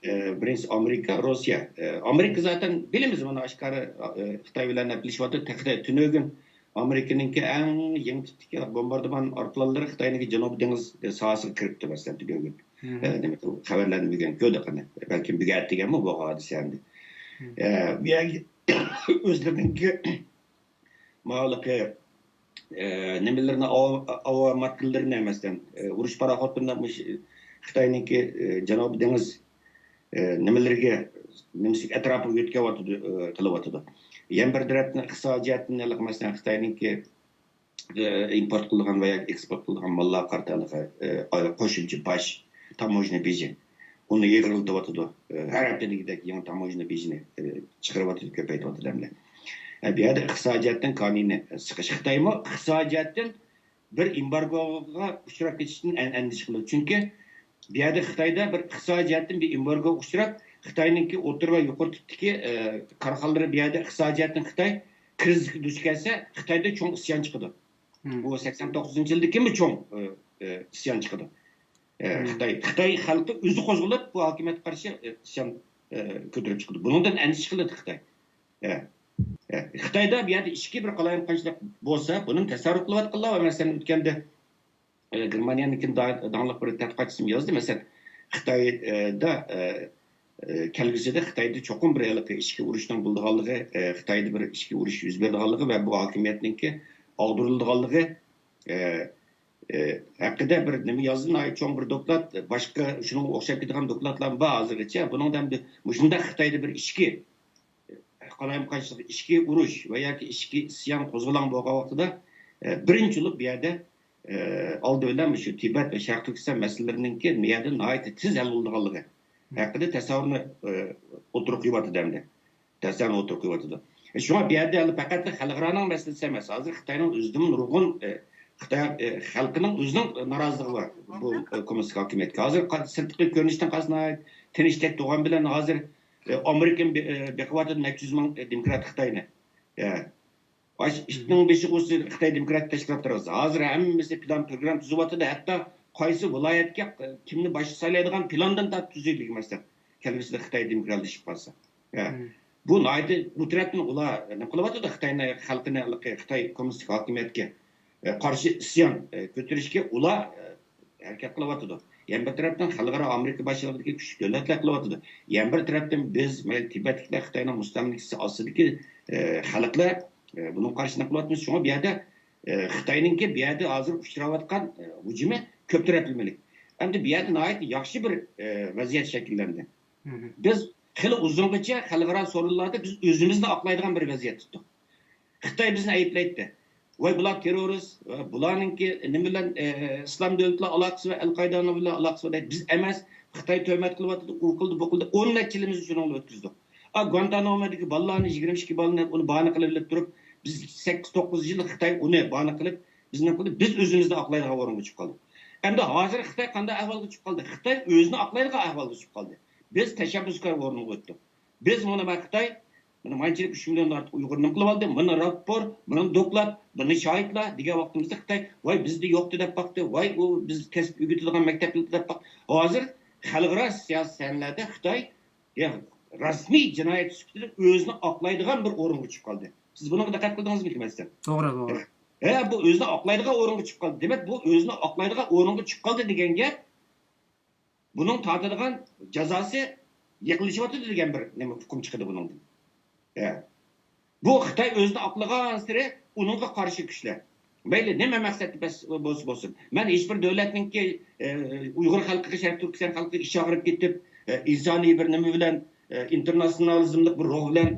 ئە، بىرىنچىسى ئامېرىكا، روسىيە. ئە، ئامېرىكا زاتەن بىلىمىز، مانا ئاشكارا، ئە، خىتاي بىلەن ئەپلىشىۋاتىدۇ. تېخى تۈنۈگۈن ئامېرىكىنىڭكى ئەڭ يېڭى تىپتىكى بومباردىمان ئايروپىلانلىرى خىتاينىڭكى جەنۇبىي دېڭىز ساھەسىگە كىرىپتۇ، مەسىلەن، تۈنۈگۈن. ئە، نېمە، خەۋەرلەرنى بۈگۈن كۆردۇق، قېنى. بەلكىم بۈگۈن ئەتىگەنمۇ بولغان ھادىسە ئەمدى. ئە، بۇ يەرگە ئۆزلىرىنىڭكى ماۋۇلۇقى، ئە، نېمىلىرىنى، ئاۋا، ئاۋا ماتكىلىرىنى، مەسىلەن، ئە، ئۇرۇش پاراخوتلىرىنى مۇشۇ خىتاينىڭكى، ئە، جەنۇبىي دېڭىز، ئە، نېمىلىرىگە، نېمىسى، ئەتراپىغا يۆتكەۋاتىدۇ، ئە، قىلىۋاتىدۇ. يەنە بىر تەرەپتىن ئىقتىسادىي جەھەتتىن، مەسىلەن، خىتاينىڭكى ئىمپورت قىلىدىغان ۋە ياكى ئېكسپورت قىلىدىغان ماللارغا قارىتا، ئە، قوشۇمچە باج، تاموژنا بېجى، ئۇنى يىغىرىلىتىۋاتىدۇ. ئە، ھەر ھەپتە دېگۈدەك يېڭى تاموژنا بېجىنى، ئە، چىقىرىۋاتىدۇ، كۆپەيتىۋاتىدۇ ئەمدى. ھە، بۇ يەردە ئىقتىسادىي جەھەتتىن قانۇنىي سىقىش. خىتايمۇ ئىقتىسادىي جەھەتتىن بىر ئېمبارگوغا ئۇچراپ كېتىشتىن ئەن-، ئەندىشە قىلىدۇ. چۈنكى بۇ يەردە خىتايدا بىر ئىقتىسادىي جەھەتتىن بىر ئېمبارگوغا ئۇچراپ، خىتاينىڭكى ئوتتۇرا ۋە يۇقىرى تىپتىكى، ئە، كارخانىلىرى بۇ يەردە ئىقتىسادىي جەھەتتىن خىتاي كىرىزىسكە دۇچ كەلسە، خىتايدا چوڭ ئىسيان چىقىدۇ. بۇ سەكسەن توققۇزىنچى يىلدىكىمۇ چوڭ، ئە، ئە، ئىسيان چىقىدۇ. ئە، خىتاي، خىتاي خەلقى ئۆزى قوزغىلىپ، بۇ ھاكىمىيەتكە قارشى، ئە، ئىسيان، ئە، كۆتۈرۈپ چىقىدۇ. بۇنىڭدىن ئەندىشە قىلىدۇ خىتاي. ئە، ئە، خىتايدا بۇ يەردە ئىچكى بىر قالايمىقانچىلىق بولسا، بۇنى تەسەۋۋۇر قىلىۋاتقانلار بار. مەسىلەن، ئۆتكەندە، ئە، گېرمانىيەنىڭكى دا-، داڭلىق بىر تەتقىقاتچىسىمۇ يازدى. مەسىلەن، خىتايدا، ئە، ئە، كەلگۈسىدە خىتايدا چوقۇم بىر ھېلىقى ئىچكى ئۇرۇشنىڭ بولىدىغانلىقى، ئە، خىتايدا بىر ئىچكى ئۇرۇش يۈز بېرىدىغانلىقى ۋە بۇ ھاكىمىيەتنىڭكى ئاغدۇرۇلىدىغانلىقى، ئە، ئە، ھەققىدە بىر نېمە يازدى، ناھايىتى چوڭ بىر دوكلات، باشقا شۇنىڭغا ئوخشاپ كېتىدىغان دوكلاتلار بار ھازىرغىچە. بۇنىڭدا ئەمدى مۇشۇنداق خىتايدا بىر ئىچكى قالايمىقانچىلىق، ئىچكى ئۇرۇش ۋە ياكى ئىچكى ئىسيان قوزغىلاڭ بولغان ۋاقتىدا، ئە، بىرىنچى بولۇپ بۇ يەردە، ئە، ئالدى بىلەن مۇشۇ تىبەت ۋە شەرقىي تۈركىستان مەسىلىلىرىنىڭكى بۇ يەردە ناھايىتى تېز ھەل بولىدىغانلىقى ھەققىدە تەسەۋۋۇرنى، ئە، ئوتتۇرىغا قويۇۋاتىدۇ ئەمدى. تەسەۋۋۇرنى ئوتتۇرىغا قويۇۋاتىدۇ. شۇڭا بۇ يەردە ھەلى پەقەت خەلقئارانىڭ مەسىلىسى ئەمەس. ھازىر خىتاينىڭ ئۆزىدىمۇ نۇرغۇن، ئە، خىتاي، ئە، خەلقىنىڭ ئۆزىنىڭ نارازىلىقى بار بۇ، ئە، كوممۇنىستىك ھاكىمىيەتكە. ھازىر قا-، سىرتقى كۆرۈنۈشتىن قارىسا ناھايىتى تىنچتەك تۇرغان بىلەن ھازىر، ئە، ئامېرىكىمۇ بې-، ئە، بېقىۋاتىدۇ نەچچە يۈز مىڭ، ئە، دېموكرات خىتاينى. ئە، ئاشۇ ئىتنىڭ بېشىغا ئۇرسا خىتاي دېموكراتىك تەشكىلاتلىرى ھازىر ھەممىسى پىلان پروگرامما تۈزۈۋاتىدۇ. ھەتتا قايسى ۋىلايەتكە، ئە، كىمنى باشلىق سايلايدىغان پىلاندىن تارتىپ تۈزۈۋېلىگەن مەسىلەن. كەلگۈسىدە خىتاي دېموكراتلىشىپ قالسا. ئە، بۇ ناھايىتى بۇ تەرەپتىن ئۇلار نېمە قىلىۋاتىدۇ؟ خىتاينى، خەلقىنى، خىتاي كوممۇنىستىك ھاكىمىيەتكە، ئە، قارشى ئىسيان، ئە، كۆتۈرۈشكە ئۇلار، ئە، ھەرىكەت قىلىۋاتىدۇ. يەنە بىر تەرەپتىن خەلقئارا ئامېرىكا باشچىلىقىدىكى كۈچلۈك دۆلەتلەر قىلىۋاتىدۇ. يەنە بىر تەرەپتىن بىز، مەيلى تىبەتلىكلەر خىتاينىڭ مۇستەملىكىسى ئاستىدىكى، ئە، خەلقلەر، ئە، بۇنىڭغا قارشى نېمە قىلىۋاتىمىز؟ شۇڭا بۇ يەردە، ئە، خىتاينىڭكى بۇ يەردە ھازىر ئۇچراۋاتقان، ئە، ھۇجۇمى كۆپ تەرەپلىمىلىك. ئەمدى بۇ يەردە ناھايىتى ياخشى بىر، ئە، ۋەزىيەت شەكىللەندى. بىز خېلى ئۇزۇنغىچە خەلقئارا سورۇنلاردا بىز ئۆزىمىزنى ئاقلايدىغان بىر ۋەزىيەتتە تۇردۇق. خىتاي بىزنى ئەيىبلەيتتى. ۋاي، بۇلار تېررورىست، ۋە بۇلارنىڭكى نېمە بىلەن، ئە، ئىسلام دۆلىتى بىلەن ئالاقىسى بار، ئەل قائىدە بىلەن ئالاقىسى بار دەيدۇ. بىز ئەمەس، خىتاي تۆھمەت قىلىۋاتىدۇ، ئۇ قىلدى، بۇ قىلدى. ئون نەچچە يىلىمىزنى شۇنىڭ بىلەن ئۆتكۈزدۇق. ئا، گۇانتانامودىكى بالىلارنى، يىگىرمە ئىككى بالىنى ئۇنى باھانە قىلىۋېلىپ تۇرۇپ، بىز سەككىز، توققۇز يىل خىتاي ئۇنى باھانە قىلىپ، بىزنى قىلىپ، بىز ئۆزىمىزنى ئاقلايدىغان ئورۇنغا چۈشۈپ قالدۇق. ئەمدى ھازىر خىتاي قانداق ئەھۋالغا چۈشۈپ قالدى؟ خىتاي ئۆزىنى ئاقلايدىغان ئەھۋالغا چۈشۈپ قالدى. بىز تەشەببۇسكار ئورۇنغا ئۆتتۇق. بىز مانا، مانا خىتاي، مانا مانچىلىك ئۈچ مىليوندىن ئارتۇق ئۇيغۇرنى نېمە قىلىۋالدى، مانا راپور، مانا دوكلات، مانا شاھىتلار دېگەن ۋاقتىمىزدا خىتاي، ۋاي، بىزدە يوقتى دەپ باقتى، ۋاي، ئۇ بىز كەسىپ ئۆگىتىدىغان مەكتەپ دەپ باقتى. ھازىر خەلقئارا سىياسىي سەھنىلەردە خىتاي، يا، رەسمىي جىنايەت سۈپىتىدە ئۆزىنى ئاقلايدىغان بىر ئورۇنغا چۈشۈپ قالدى. سىز بۇنىڭغا دىققەت قىلدىڭىزمىكىن مەسىلەن؟ توغرا، توغرا. ھە، بۇ ئۆزىنى ئاقلايدىغان ئورۇنغا چۈشۈپ قالدى. دېمەك، بۇ ئۆزىنى ئاقلايدىغان ئورۇنغا چۈشۈپ قالدى دېگەن گەپ، بۇنىڭ تارتىدىغان جازاسى يېقىنلىشىۋاتىدۇ دېگەن بىر نېمە ئۇقۇم چىقىدۇ بۇنىڭدىن. ھە. بۇ خىتاي ئۆزىنى ئاقلىغانسېرى ئۇنىڭغا قارشى كۈچلەر، مەيلى نېمە مەقسەتتە بەس-، بولسا بولسۇن. مەن ھېچبىر دۆلەتنىڭكى، ئە، ئۇيغۇر خەلقىگە، شەرقىي تۈركىستان خەلقىگە ئىچ ئاغرىپ كېتىپ، ئە، ئىنسانىي بىر نېمە بىلەن، ئە، ئىنتېرناتسىيونالىزملىق بىر روھ بىلەن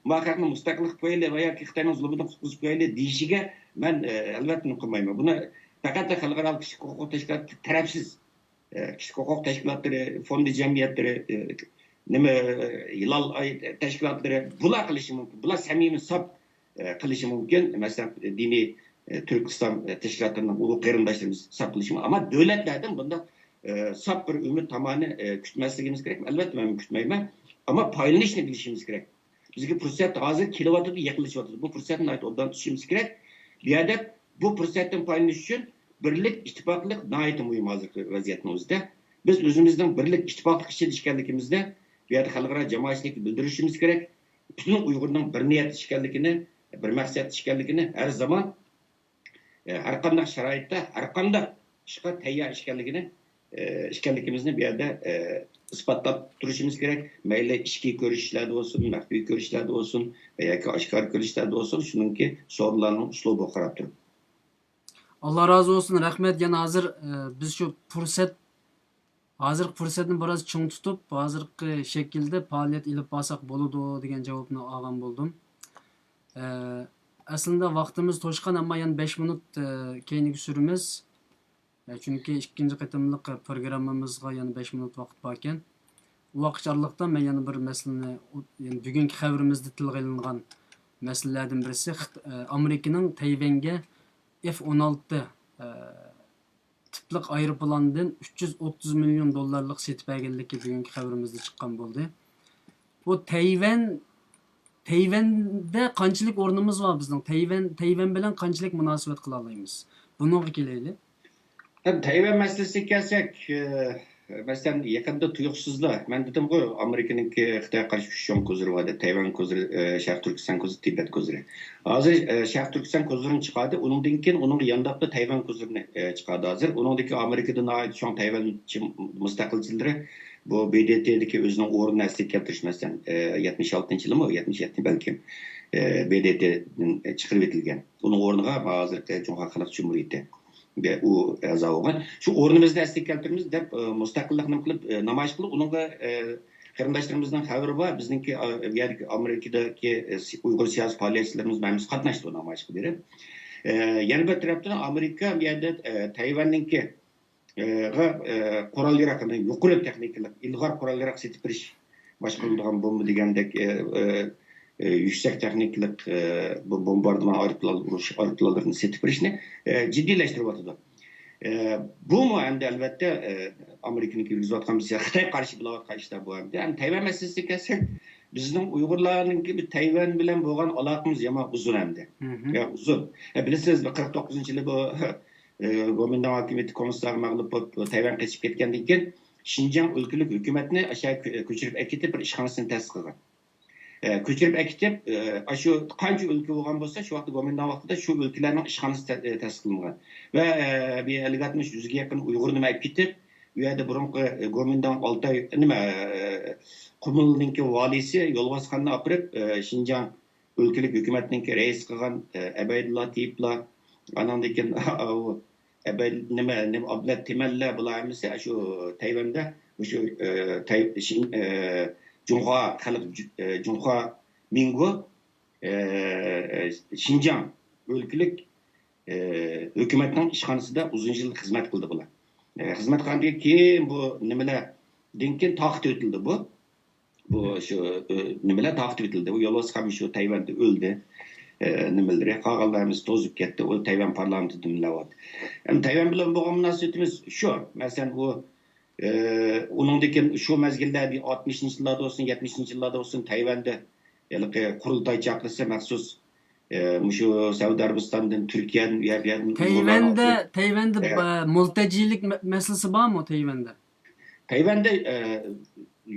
ما خەقنى مۇستەقىل قىلىپ قويايلى ۋە ياكى خىتاينىڭ زۇلۇمىدىن قۇتقۇزۇپ قويايلى دېيىشىگە مەن، ئە، ئەلۋەتتە نېمە قىلمايمەن. بۇنى پەقەت خەلقئارالىق كىشىلىك ھوقۇق تەشكىلاتى تەرەپسىز، ئە، كىشىلىك ھوقۇق تەشكىلاتلىرى، فوندى جەمئىيەتلىرى، ئە، نېمە، ھىلال ئاي تەشكىلاتلىرى، بۇلار قىلىشى مۇمكىن. بۇلار سەمىمىي، ساپ، ئە، قىلىشى مۇمكىن. مەسىلەن، دىنىي، ئە، تۈرك ئىسلام، ئە، تەشكىلاتلىرىنىڭ ئۇلۇغ قېرىنداشلىرىمىز ساپ قىلىشى مۇمكىن. ئەمما دۆلەتلەردىن بۇنداق، ئە، ساپ بىر ئۈمىد تامانى، ئە، كۈتمەسلىكىمىز كېرەك. ئەلۋەتتە، مەن كۈتمەيمەن. ئەمما پايدىلىنىشنى بىلىشىمىز كېرەك. بىزگە پۇرسەت ھازىر كېلىۋاتىدۇ، يېقىنلىشىۋاتىدۇ. بۇ پۇرسەتنى ناھايىتى ئوبدان تۇتۇشىمىز كېرەك. بۇ يەردە بۇ پۇرسەتتىن پايدىلىنىش ئۈچۈن بىرلىك، ئىتتىپاقلىق ناھايىتى مۇھىم ھازىرقى ۋەزىيەتنىڭ ئۆزىدە. بىز ئۆزىمىزنىڭ بىرلىك، ئىتتىپاقلىق ئىچىدە ئىكەنلىكىمىزدە، بۇ يەردە خەلقئارا جامائەتچىلىككە بىلدۈرۈشىمىز كېرەك. پۈتۈن ئۇيغۇرنىڭ بىر نىيەتتە ئىكەنلىكىنى، بىر مەقسەتتە ئىكەنلىكىنى ھەر زامان، ئە، ھەر قانداق شارائىتتا، ھەر قانداق ئىشقا تەييار ئىكەنلىكىنى، ئە، ئىكەنلىكىمىزنى بۇ يەردە، ئە، ئىسپاتلاپ تۇرۇشىمىز كېرەك. مەيلى ئىچكى كۆرۈشۈشلەردە بولسۇن، مەخپىي كۆرۈشلەردە بولسۇن ۋە ياكى ئاشكارا كۆرۈشلەردە بولسۇن، شۇنىڭكى سورۇنلارنىڭ ئۇسلۇبىغا قاراپ تۇرۇپ. ئاللا رازى بولسۇن، رەھمەت. يەنە ھازىر، ئە، بىز شۇ پۇرسەت ھازىرقى پۇرسەتنى بىراز چىڭ تۇتۇپ، ھازىرقى شەكىلدە پائالىيەت ئېلىپ بارساق بولىدۇ دېگەن جاۋابنى ئالغان بولدۇم. ئە، ئەسلىندە ۋاقتىمىز توشقان، ئەمما يەنە بەش مىنۇت، ئە، كەينىگە سۈرىمىز. ئە، چۈنكى ئىككىنچى قېتىملىق پروگراممىمىزغا يەنە بەش مىنۇت ۋاقىت باركەن. ئۇ ۋاقىت ئارىلىقتا مەن يەنە بىر مەسىلىنى، يەنى بۈگۈنكى خەۋىرىمىزدە تىلغا ئېلىنغان مەسىلىلەردىن بىرسى خىت-، ئامېرىكىنىڭ تەيۋەنگە ئېف ئون ئالتە، ئە، تىپلىق ئايروپىلاندىن ئۈچ يۈز ئوتتۇز مىليون دوللارلىق سېتىپ بەرگەنلىكى بۈگۈنكى خەۋىرىمىزدە چىققان بولدى. بۇ تەيۋەن، تەيۋەندە قانچىلىك ئورنىمىز بار بىزنىڭ؟ تەيۋەن، تەيۋەن بىلەن قانچىلىك مۇناسىۋەت قىلالايمىز؟ بۇنىڭغا كېلەيلى. ھەم تەيۋەن مەسىلىسىگە كەلسەك، ئە، مەسىلەن، يېقىندا تۇيۇقسىزلا، مەن دېدىمغۇ، ئامېرىكىنىڭكى خىتايغا قارشى ئۈچ چوڭ كوزىرى بار دەپ، تەيۋەن كوزىرى، ئە، شەرقىي تۈركىستان كوزىرى، تىبەت كوزىرى. ھازىر، ئە، شەرقىي تۈركىستان كوزىرىنى چىقاردى، ئۇنىڭدىن كېيىن ئۇنىڭغا يانداپلا تەيۋەن كوزىرىنى، ئە، چىقاردى. ھازىر ئۇنىڭدىكى ئامېرىكىدا ناھايىتى چوڭ تەيۋەنچى مۇستەقىلچىلىرى بۇ ب د ت دىكى ئۆزىنىڭ ئورنىنى ئەسلىگە كەلتۈرۈش، مەسىلەن، ئە، يەتمىش ئالتىنچى يىلىمۇ، يەتمىش يەتتە بەلكىم، ئە، ب د ت دىن چىقىرىۋېتىلگەن. ئۇنىڭ ئورنىغا ھازىرقى جۇڭخۇا خەلق جۇمھۇرىيىتى. ئۇ ئەزا بولغان. شۇ ئورنىمىزنى ئەسلىگە كەلتۈرىمىز دەپ، ئە، مۇستەقىللىقنى نېمە قىلىپ، ئە، نامايىش قىلىپ، ئۇنىڭغا، ئە، قېرىنداشلىرىمىزنىڭ خەۋىرى بار. بىزنىڭكى، ئە، بۇ يەردىكى ئامېرىكىدىكى، ئە، سى-، ئۇيغۇر سىياسىي پائالىيەتچىلىرىمىز ھەممىسى قاتناشتى ئۇ نامايىشقا بېرىپ. ئە، يەنە بىر تەرەپتىن ئامېرىكا بۇ يەردە، ئە، تەيۋەننىڭكى، ئە، غا، ئە، قورال ياراغ، يەنى يۇقىرى تېخنىكىلىق، ئىلغار قورال ياراغ سېتىپ بېرىش باشقۇرۇلىدىغان بومبا دېگەندەك، ئە، ئە، ئە، يۈكسەك تېخنىكىلىق، ئە، بۇ بومباردىمان ئايروپىلان ئۇرۇش ئايروپىلانلىرىنى سېتىپ بېرىشنى، ئە، جىددىيلەشتۈرۈۋاتىدۇ. ئە، بۇمۇ ئەمدى ئەلۋەتتە، ئە، ئامېرىكىنىڭكى يۈرگۈزۈۋاتقان بىز خىتايغا قارشى بولۇۋاتقان ئىشلار بۇ ئەمدى. ئەمدى تەيۋەن مەسىلىسىگە كەلسەك، بىزنىڭ ئۇيغۇرلارنىڭكى بۇ تەيۋەن بىلەن بولغان ئالاقىمىز يامان ئۇزۇن ئەمدى. مھم. يا، ئۇزۇن. ئە، بىلىسىز، بىر قىرىق توققۇزىنچى يىلى بۇ، ئە، گومىنداڭ ھاكىمىيىتى كوممۇنىستلارغا مەغلۇپ بولۇپ، تەيۋەن قېچىپ كەتكەندىن كېيىن، شىنجاڭ ئۆلكىلىك ھۆكۈمەتنى ئاشۇ كۆ-، كۆچۈرۈپ ئەكېتىپ، بىر ئىشخانىسىنى تەسىس قىلغان. ئە، كۆچۈرۈپ ئەكېتىپ، ئە، ئاشۇ قانچە ئۆلكە بولغان بولسا، شۇ ۋاقىتتا گومىنداڭ ۋاقتىدا شۇ ئۆلكىلەرنىڭ ئىشخانىسى تە-، تەسىس قىلىنغان. ۋە، ئە، بۇ يەرگە ئاتمىش، يۈزگە يېقىن ئۇيغۇرنى ئەكېتىپ، ئۇ يەردە بۇرۇنقى، ئە، گومىنداڭ ئالتاي، نېمە، ئە، قۇمۇلنىڭكى ۋالىيسى يولۋاسخاننى ئاپىرىپ، ئە، شىنجاڭ ئۆلكىلىك ھۆكۈمەتنىڭكى رەئىس قىلغان، ئە، ئەبەيدۇللا تېيىپلا، ئانىڭدىن كېيىن ئەبەي-، نېمە، نېمە، ئابلەت تېمەنلە، بۇلار ھەممىسى شۇ تەيۋەندە، مۇشۇ، ئە، تەي-، شىن-، ئە، جۇڭخۇا خەلق، ئە، جۇڭخۇا مىڭگو، ئە، شىنجاڭ ئۆلكىلىك، ئە، ھۆكۈمەتنىڭ ئىشخانىسىدا ئۇزۇن يىل خىزمەت قىلدى بۇلار. ئە، خىزمەت قىلغاندىن كېيىن بۇ نېمىلەردىن كېيىن تارقىتىۋېتىلدى بۇ. بۇ شۇ، ئە، نېمىلەر تارقىتىۋېتىلدى. بۇ يولۋاسخان شۇ تەيۋەندە ئۆلدى. ئە، نېمىلىرى، قالغانلار ھەممىسى توزۇپ كەتتى. ئۇ تەيۋەن پارلامېنتىدا نېمىلەر بار. ئەمدى تەيۋەن بىلەن بولغان مۇناسىۋىتىمىز شۇ. مەسىلەن، ئۇ، ئە، ئۇنىڭدىن كېيىن شۇ مەزگىلدە بىر ئاتمىشىنچى يىللاردا بولسۇن، يەتمىشىنچى يىللاردا بولسۇن، تەيۋەندە ھېلىقى قۇرۇلتاي چاقىرسا مەخسۇس، ئە، مۇشۇ سەئۇدى ئەرەبىستاندىن، تۈركىيەدىن، ئۇ يەر، بۇ يەردىن ئۇيغۇرلارنى تەيۋەندە، ئاپىرىپ، تەيۋەندە، ئە، با-، مۇلتەجىلىك مە-، مەسىلىسى بارمۇ تەيۋەندە؟ تەيۋەندە، ئە،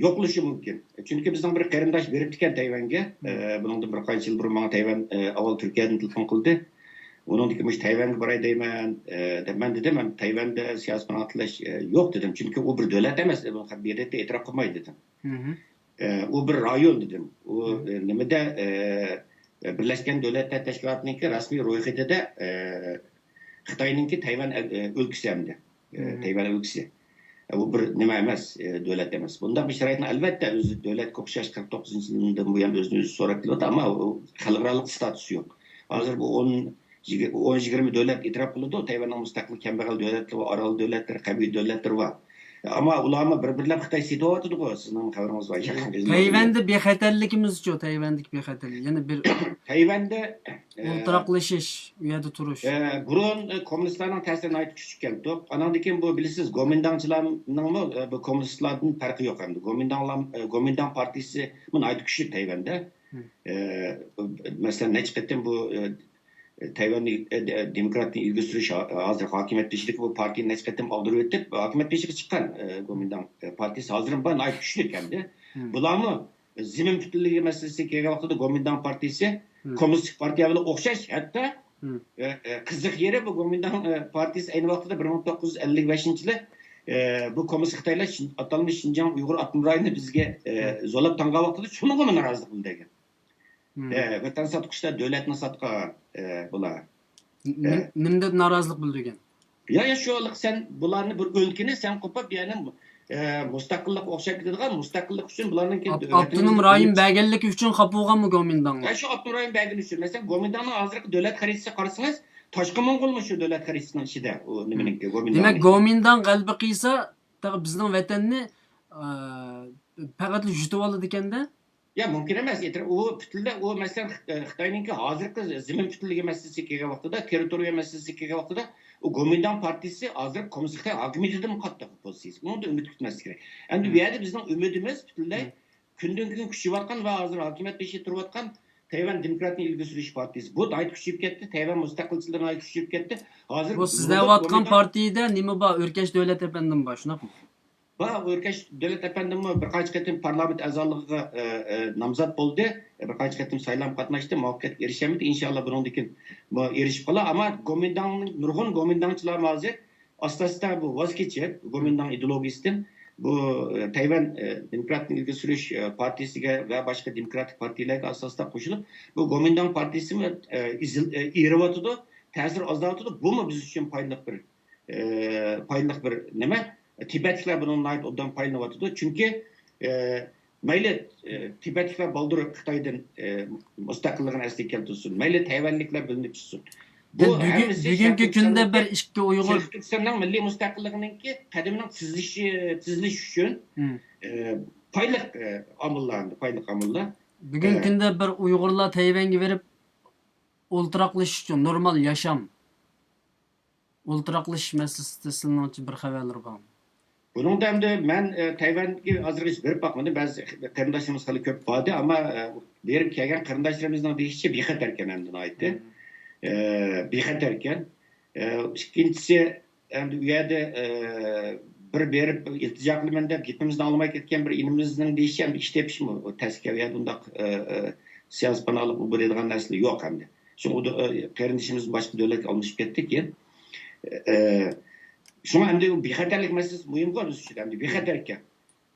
يوقلىشى مۇمكىن. چۈنكى بىزنىڭ بىر قېرىنداش بېرىپتىكەن تەيۋەنگە. مم. ئە، بۇنىڭدىن بىر قانچە يىل بۇرۇن ماڭا تەيۋەن، ئە، ئاۋۋال تۈركىيەدىن تېلېفون قىلدى. ئۇنىڭدىن كېيىن مۇشۇ تەيۋەنگە باراي دەيمەن، ئە، دەپ مەن دېدىم، مەن تەيۋەندە سىياسىي پاناھلىق تىلەش، ئە، يوق دېدىم. چۈنكى ئۇ بىر دۆلەت ئەمەس، بۇ ب د ت ئېتىراپ قىلمايدۇ دېدىم. مم. ئە، ئۇ بىر رايون دېدىم. ئۇ، مم. ئە، نېمىدە، ئە، بىرلەشكەن دۆلەتلەر تەشكىلاتىنىڭكى رەسمىي رويخېتىدە، ئە، خىتاينىڭكى تەيۋەن ئەل-، ئۆلكىسى ئەمدى. ئە، مم. تەيۋەن ئۆلكىسى. ئە، بۇ بىر نېمە ئەمەس، ئە، دۆلەت ئەمەس. بۇنداق بىر شارائىتنى ئەلۋەتتە ئۆزى دۆلەتكە ئوخشاش قىرىق توققۇزىنچى يىلدىن بۇيان ئۆزىنى ئۆزى سوراپ كېلىۋاتىدۇ، ئەمما ئۇ خەلقئارالىق ستاتۇسى يوق. ھازىر بۇ ئون، يىگىر-، ئون يىگىرمە دۆلەت ئېتىراپ قىلىدۇ، تەيۋەننىڭ مۇستەقىل كەمبەغەل دۆلەتلىرى بار، ئارال دۆلەتلىرى، قەبىلە دۆلەتلىرى بار. ئەمما ئۇلارمۇ بىر-بىرلەپ خىتاي سېتىۋاتىدىغۇ، سىزنىڭ خەۋىرىڭىز بار. تەيۋەندە بىخەتەرلىكىمىزچۇ؟ تەيۋەندىكى بىخەتەرلىك يەنە بىر تەيۋەندە، ئە، ئولتۇراقلىشىش، ئۇ يەردە تۇرۇش. ئە، بۇرۇن، ئە، كوممۇنىستلارنىڭ تەسىرى ناھايىتى كۈچلۈككەنتۇق. ئاناندىن كېيىن بۇ بىلىسىز، گومىنداڭچىلارنىڭمۇ، ئە، بۇ كوممۇنىستلاردىن پەرقى يوق ئەمدى. گومىنداڭلام-، ئە، گومىنداڭ پارتىيىسىمۇ ناھايىتى كۈچلۈك تەيۋەندە. مم. ئە، مەسىلەن، نەچچە قېتىم بۇ، ئە، تەيۋەننى، ئە، دې-، دېموكراتنى ئىلگىرى سۈرۈش، ھا-، ھازىر ھاكىمىيەت بېشىدىكى بۇ پارتىيەنى نەچچە قېتىم ئاغدۇرۇۋېتىپ، ھاكىمىيەت بېشىغا چىققان، ئە، گومىنداڭ، ئە، پارتىيىسى ھازىرمۇ بار، ناھايىتى كۈچلۈك ئەمدى. مم. بۇلارمۇ زېمىن پۈتۈنلۈكى مەسىلىسىگە كەلگەن ۋاقتىدا گومىنداڭ پارتىيىسى مم. كوممۇنىستىك پارتىيە بىلەن ئوخشاش، ھەتتا، مم. ئە، ئە، قىزىق يېرى بۇ گومىنداڭ، ئە، پارتىيىسى ئەينى ۋاقتىدا بىر مىڭ توققۇز يۈز ئەللىك بەشىنچى يىلى، ئە، بۇ كوممۇنىست خىتايلار شىن-، ئاتالمىش شىنجاڭ ئۇيغۇر ئاپتونوم رايونىنى بىزگە، ئە، مم. زورلاپ تاڭغان ۋاقتىدا شۇنىڭغىمۇ نارازىلىق بىلدۈرگەن. مم. ئە، ۋەتەن ساتقۇچىلار دۆلەتنى ساتقان، ئە، بۇلار. نېم-، ئە. نېمىدەپ نارازىلىق بىلدۈرگەن؟ يا، يا، شۇ سەن بۇلارنى بىر ئۆلكىنى سەن قوپۇپ، يەنى، ئە، مۇستەقىللىققا ئوخشاپ كېتىدىغان، مۇستەقىللىق ئۈچۈن بۇلارنىڭكى ئاپ-، ئاپتونوم رايون بەرگەنلىكى ئۈچۈن خاپا بولغانمۇ گومىنداڭلار؟ يا، شۇ ئاپتونوم رايون بەرگىنى ئۈچۈن. مەسىلەن، گومىنداڭنىڭ ھازىرقى دۆلەت خەرىتىسىگە قارىسىڭىز، تاشقى موڭغۇلمۇ شۇ دۆلەت خەرىتىسىنىڭ ئىچىدە، ئۇ نېمىنىڭكى، گومىنداڭنىڭكى. دېمەك، گومىنداڭ غەلىبە قىلسا، تېخى بىزنىڭ ۋەتەننى، ئە، پەقەتلا يۇتۇۋالىدىكەن-دە. يا، مۇمكىن ئەمەس. ئېتىرا-، ئۇ پۈتۈنلەي، ئۇ مەسىلەن، خىت-، خىتاينىڭكى ھازىرقى زېمىن پۈتۈنلۈكى مەسىلىسىگە كەلگەن ۋاقتىدا، تېررىتورىيە مەسىلىسىگە كەلگەن ۋاقتىدا، ئۇ گومىنداڭ پارتىيىسى ھازىر كوممۇنىست خىتاي ھاكىمىيىتىدىمۇ قاتتىق پوزىتسىيىسى. ئۇنىڭدىن ئۈمىد كۈتمەسلىك كېرەك. ئەمدى بۇ يەردە بىزنىڭ ئۈمىدىمىز پۈتۈنلەي كۈندىن كۈن كۈچىيىۋاتقان ۋە ھازىر ھاكىمىيەت بېشىدا تۇرۇۋاتقان تەيۋەن دېموكراتىك ئىلگىرى سۈرۈش پارتىيىسى. بۇ ناھايىتى كۈچىيىپ كەتتى. تەيۋەن مۇستەقىلچىلىرى ناھايىتى كۈچىيىپ كەتتى. ھازىر بۇ سىز دەۋاتقان پارتىيىدە نېمە بار؟ ئۆركەش دۆلەت ئەپەندىمۇ بار، شۇنداقمۇ؟ بار، ئۆركەش دۆلەت ئەپەندىمۇ بىر قانچە قېتىم پارلامېنت ئەزالىقىغا، ئە، ئە، نامزات بولدى. بىر قانچە قېتىم سايلام قاتناشتى، مۇۋەپپەقىيەتكە ئېرىشەلمىدى. ئىنشاللا بۇنىڭدىن كېيىن بۇ ئېرىشىپ قالار. ئەمما گومىنداڭنىڭ، نۇرغۇن گومىنداڭچىلارمۇ ھازىر ئاستا-ئاستا بۇ ۋاز كېچىپ، گومىنداڭ ئىدېئولوگىيىسىدىن بۇ، ئە، تەيۋەن، ئە، دېموكراتىك ئىلگىرى سۈرۈش، ئە، پارتىيىسىگە ۋە باشقا دېموكراتىك پارتىيىلەرگە ئاستا-ئاستا قوشۇلۇپ، بۇ گومىنداڭ پارتىيىسىمۇ، ئە، ئېزىل-، ئە، ئېرىۋاتىدۇ، تەسىرى ئازلاۋاتىدۇ. بۇمۇ بىز ئۈچۈن پايدىلىق بىر ئە، پايدىلىق بىر نېمە. تىبەتلىكلەر بۇنىڭدىن ناھايىتى ئوبدان پايدىلىنىۋاتىدۇ. چۈنكى، ئە، مەيلى، ئە، تىبەتلىكلەر بالدۇر خىتايدىن، ئە، مۇستەقىللىقىنى ئەسلىگە كەلتۈرسۇن، مەيلى تەيۋەنلىكلەر بۆلۈنۈپ چىقسۇن. بۇ بۈگۈن-، ھەممىسى بۈگۈنكى شەرقىي كۈندە تۈركىستاننىڭكى، بىر ئىككى ئۇيغۇر شەرقىي تۈركىستاننىڭ مىللىي مۇستەقىللىقىنىڭكى قەدىمىنىڭ تېزلىشى، تېزلىشى ئۈچۈن، مم. ئە، پايدىلىق، ئە، ئامىللار، پايدىلىق ئامىللار. بۈگۈنكى ئە، كۈندە بىر ئۇيغۇرلار تەيۋەنگە بېرىپ ئولتۇراقلىشىش ئۈچۈن، نورمال ياشام، ئولتۇراقلىشىش مەسىلىسىدە سىلىنىڭچە بىر خەۋەرلىرى بارمۇ؟ بۇنىڭدا ئەمدى مەن، ئە، تەيۋەنگە ئازراق بېرىپ باقمىدىم. بەزى قېرىنداشلىرىمىز خېلى كۆپ باردى، ئەمما، ئە، بېرىپ كەلگەن قېرىنداشلىرىمىزنىڭ دېيىشىچە بىخەتەركەن ئەمدى ناھايىتى. مم. ئە، بىخەتەركەن. ئە، ئىككىنچىسى، ئەمدى ئۇ يەردە، ئە، بىر بېرىپ ئىلتىجا قىلىمەن دەپ گېپىمىزنى ئاڭلىماي كەتكەن بىر ئىنىمىزنىڭ دېيىشىچە، ئەمدى ئىش تېپىشمۇ تەسكە، ئۇ يەردە ئۇنداق، ئە، ئە، سىياسىي پاناھلىق بېرىدىغان نەرسىلەر يوق ئەمدى. شۇڭا ئۇ، ئە، قېرىندىشىمىز باشقا دۆلەتكە ئالمىشىپ كەتتى كېيىن. ئە، شۇڭا ئەمدى ئۇ بىخەتەرلىك مەسىلىسى مۇھىمغۇ بىز ئۈچۈن، ئەمدى بىخەتەركەن.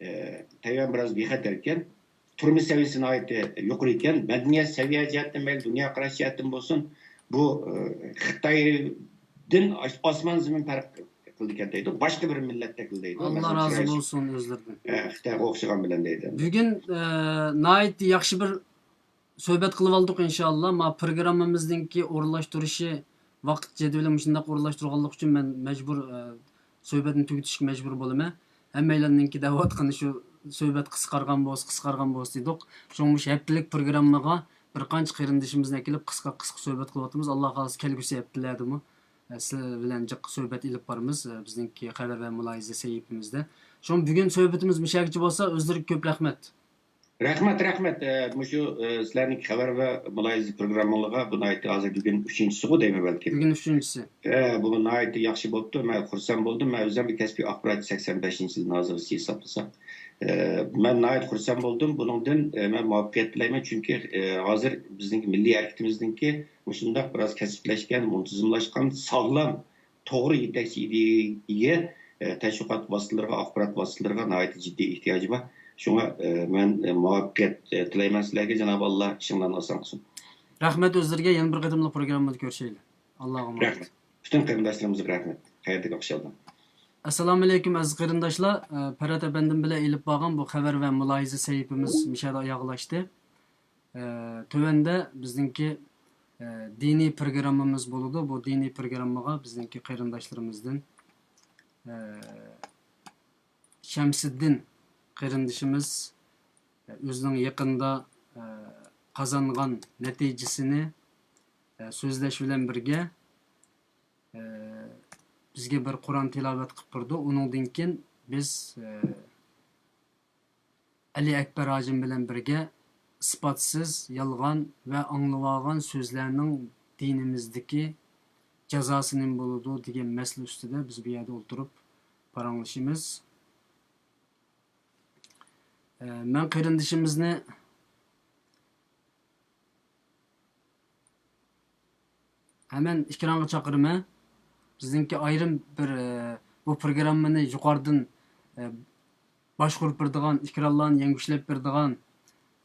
ئە، تەيۋەن بىراز بىخەتەركەن. تۇرمۇش سەۋىيەسى ناھايىتى يۇقىرى ئىكەن. مەدەنىيەت سەۋىيە جەھەتتىن مەيلى، دۇنيا قاراش جەھەتتىن بولسۇن، بۇ، ئە، خىتايدىن ئاس-، ئاسمان زېمىن پەرق قىلىدىكەن دەيدۇ. باشقا بىر مىللەتتەكلا دەيدۇ. ئاللا مەسىلەن، رازى بولسۇن ئۆزلىرىدىن. ئە، خىتايغا ئوخشىغان بىلەن دەيدۇ. بۈگۈن، ئە، ناھايىتى ياخشى بىر سۆھبەت قىلىۋالدۇق، ئىنشائاللا. ما پروگراممىمىزنىڭكى ئورۇنلاشتۇرۇشى، ۋاقىت جەدۋىلى مۇشۇنداق ئورۇنلاشتۇرغانلىقى ئۈچۈن مەن مەجبۇر، ئە، سۆھبەتنى تۈگىتىشكە مەجبۇر بولىمەن. ھەممەيلەننىڭكى دەۋاتقىنى شۇ، سۆھبەت قىسقارغان بولسا، قىسقارغان بولسا دېدۇق. شۇڭا مۇشۇ ھەپتىلىك پروگراممىغا بىر قانچە قېرىندىشىمىزنى ئەكېلىپ، قىسقا، قىسقا سۆھبەت قىلىۋاتىمىز. ئاللا خالىسا، كەلگۈسى ھەپتىلەردىمۇ، ئە، سىلەر بىلەن جىق سۆھبەت ئېلىپ بارىمىز، ئە، بىزنىڭكى خەۋەر ۋە مۇلاھىزە سەھىپىمىزدە. شۇڭا بۈگۈن سۆھبىتىمىز مۇشۇ يەرگىچە بولسا، ئۆزلىرىگە كۆپ رەھمەت. رەھمەت، رەھمەت. ئە، مۇشۇ، ئە، سىلەرنىڭ خەۋەر ۋە مۇلاھىزە پروگراممىڭلارغا، بۇ ناھايىتى ھازىر بۈگۈن ئۈچىنچىسىغۇ دەيمەن بەلكىم. بۈگۈن ئۈچىنچىسى. ئە، بۇ ناھايىتى ياخشى بوپتۇ. مەن خۇرسەن بولدۇم. مەن ئۆزۈم بىر كەسپىي ئاخباراتچى سەكسەن بەشىنچى يىلدىن ھازىرغىچە ھېسابلىساق. ئە، مەن ناھايىتى خۇرسەن بولدۇم. بۇنىڭدىن، ئە، مەن مۇۋەپپەقىيەت تىلەيمەن. چۈنكى، ئە، ھازىر بىزنىڭكى مىللىي ھەرىكىتىمىزنىڭكى مۇشۇنداق بىراز كەسىپلەشكەن، مۇنتىزىملاشقان، ساغلام توغرا يېتەكچى ئىدىيەگە ئىگە، ئە، تەشۋىقات ۋاسىتىلىرىغا، ئاخبارات ۋاسىتىلىرىغا ناھايىتى جىددىي ئېھتىياجى بار. شۇڭا، ئە، مەن، ئە، مۇۋەپپەقىيەت، ئە، تىلەيمەن سىلەرگە. جانابى ئاللا ئىشىڭلارنى ئاسان قىلسۇن. رەھمەت ئۆزلىرىگە. يەنە بىر قېتىملىق پروگراممىدا كۆرۈشەيلى. ئاللاغا ئامانەت. رەھمەت. پۈتۈن قېرىنداشلىرىمىزغا رەھمەت. خەيرلىك ئاخشاملار. ئەسسالامۇئەلەيكۇم، ئەزىز قېرىنداشلار. ئە، پەرھات ئەپەندىم بىلەن ئېلىپ بارغان بۇ خەۋەر ۋە مۇلاھىزە سەھىپىمىز مۇشۇ يەردە ئاياغلاشتى. ئە، تۆۋەندە بىزنىڭكى، ئە، دىنىي پروگراممىمىز بولىدۇ. بۇ دىنىي پروگراممىغا بىزنىڭكى قېرىنداشلىرىمىزدىن، ئە، شەمسىدىن قېرىندىشىمىز، ئە، ئۆزىنىڭ يېقىندا، ئە، قازانغان نەتىجىسىنى، ئە، سۆزلەش بىلەن بىرگە، ئە، بىزگە بىر قۇرئان تىلاۋەت قىلىپ بېرىدۇ. ئۇنىڭدىن كېيىن بىز، ئە، ئەلى ئەكبەر ھاجىم بىلەن بىرگە ئىسپاتسىز، يالغان ۋە ئاڭلىۋالغان سۆزلەرنىڭ دىنىمىزدىكى جازاسى نېمە بولىدۇ دېگەن مەسىلە ئۈستىدە بىز بۇ يەردە ئولتۇرۇپ پاراڭلىشىمىز. ئە، مەن قېرىندىشىمىزنى ھەمەن ئېكرانغا چاقىرىمەن. بىزنىڭكى ئايرىم بىر، ئە، بۇ پروگراممىنى يۇقىرىدىن، ئە، باشقۇرۇپ بېرىدىغان، ئېكرانلارنى يەڭگۈشلەپ بېرىدىغان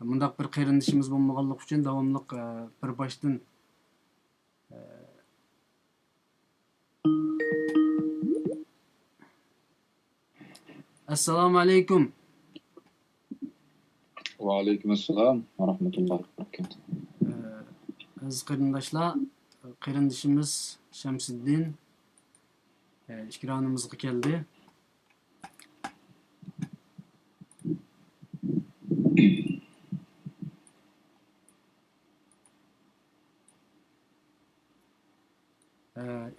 مۇنداق بىر قېرىندىشىمىز بولمىغانلىقى ئۈچۈن داۋاملىق، ئە، بىر باشتىن، ئە، ئەسسالامۇئەلەيكۇم. ۋەئەلەيكۇم ئەسسالام ۋە رەھمەتۇللاھى ۋە بەرەكاتۇھ. ئە، ئەزىز قېرىنداشلار، قېرىندىشىمىز شەمسىدىن، ئە، ئېكرانىمىزغا كەلدى.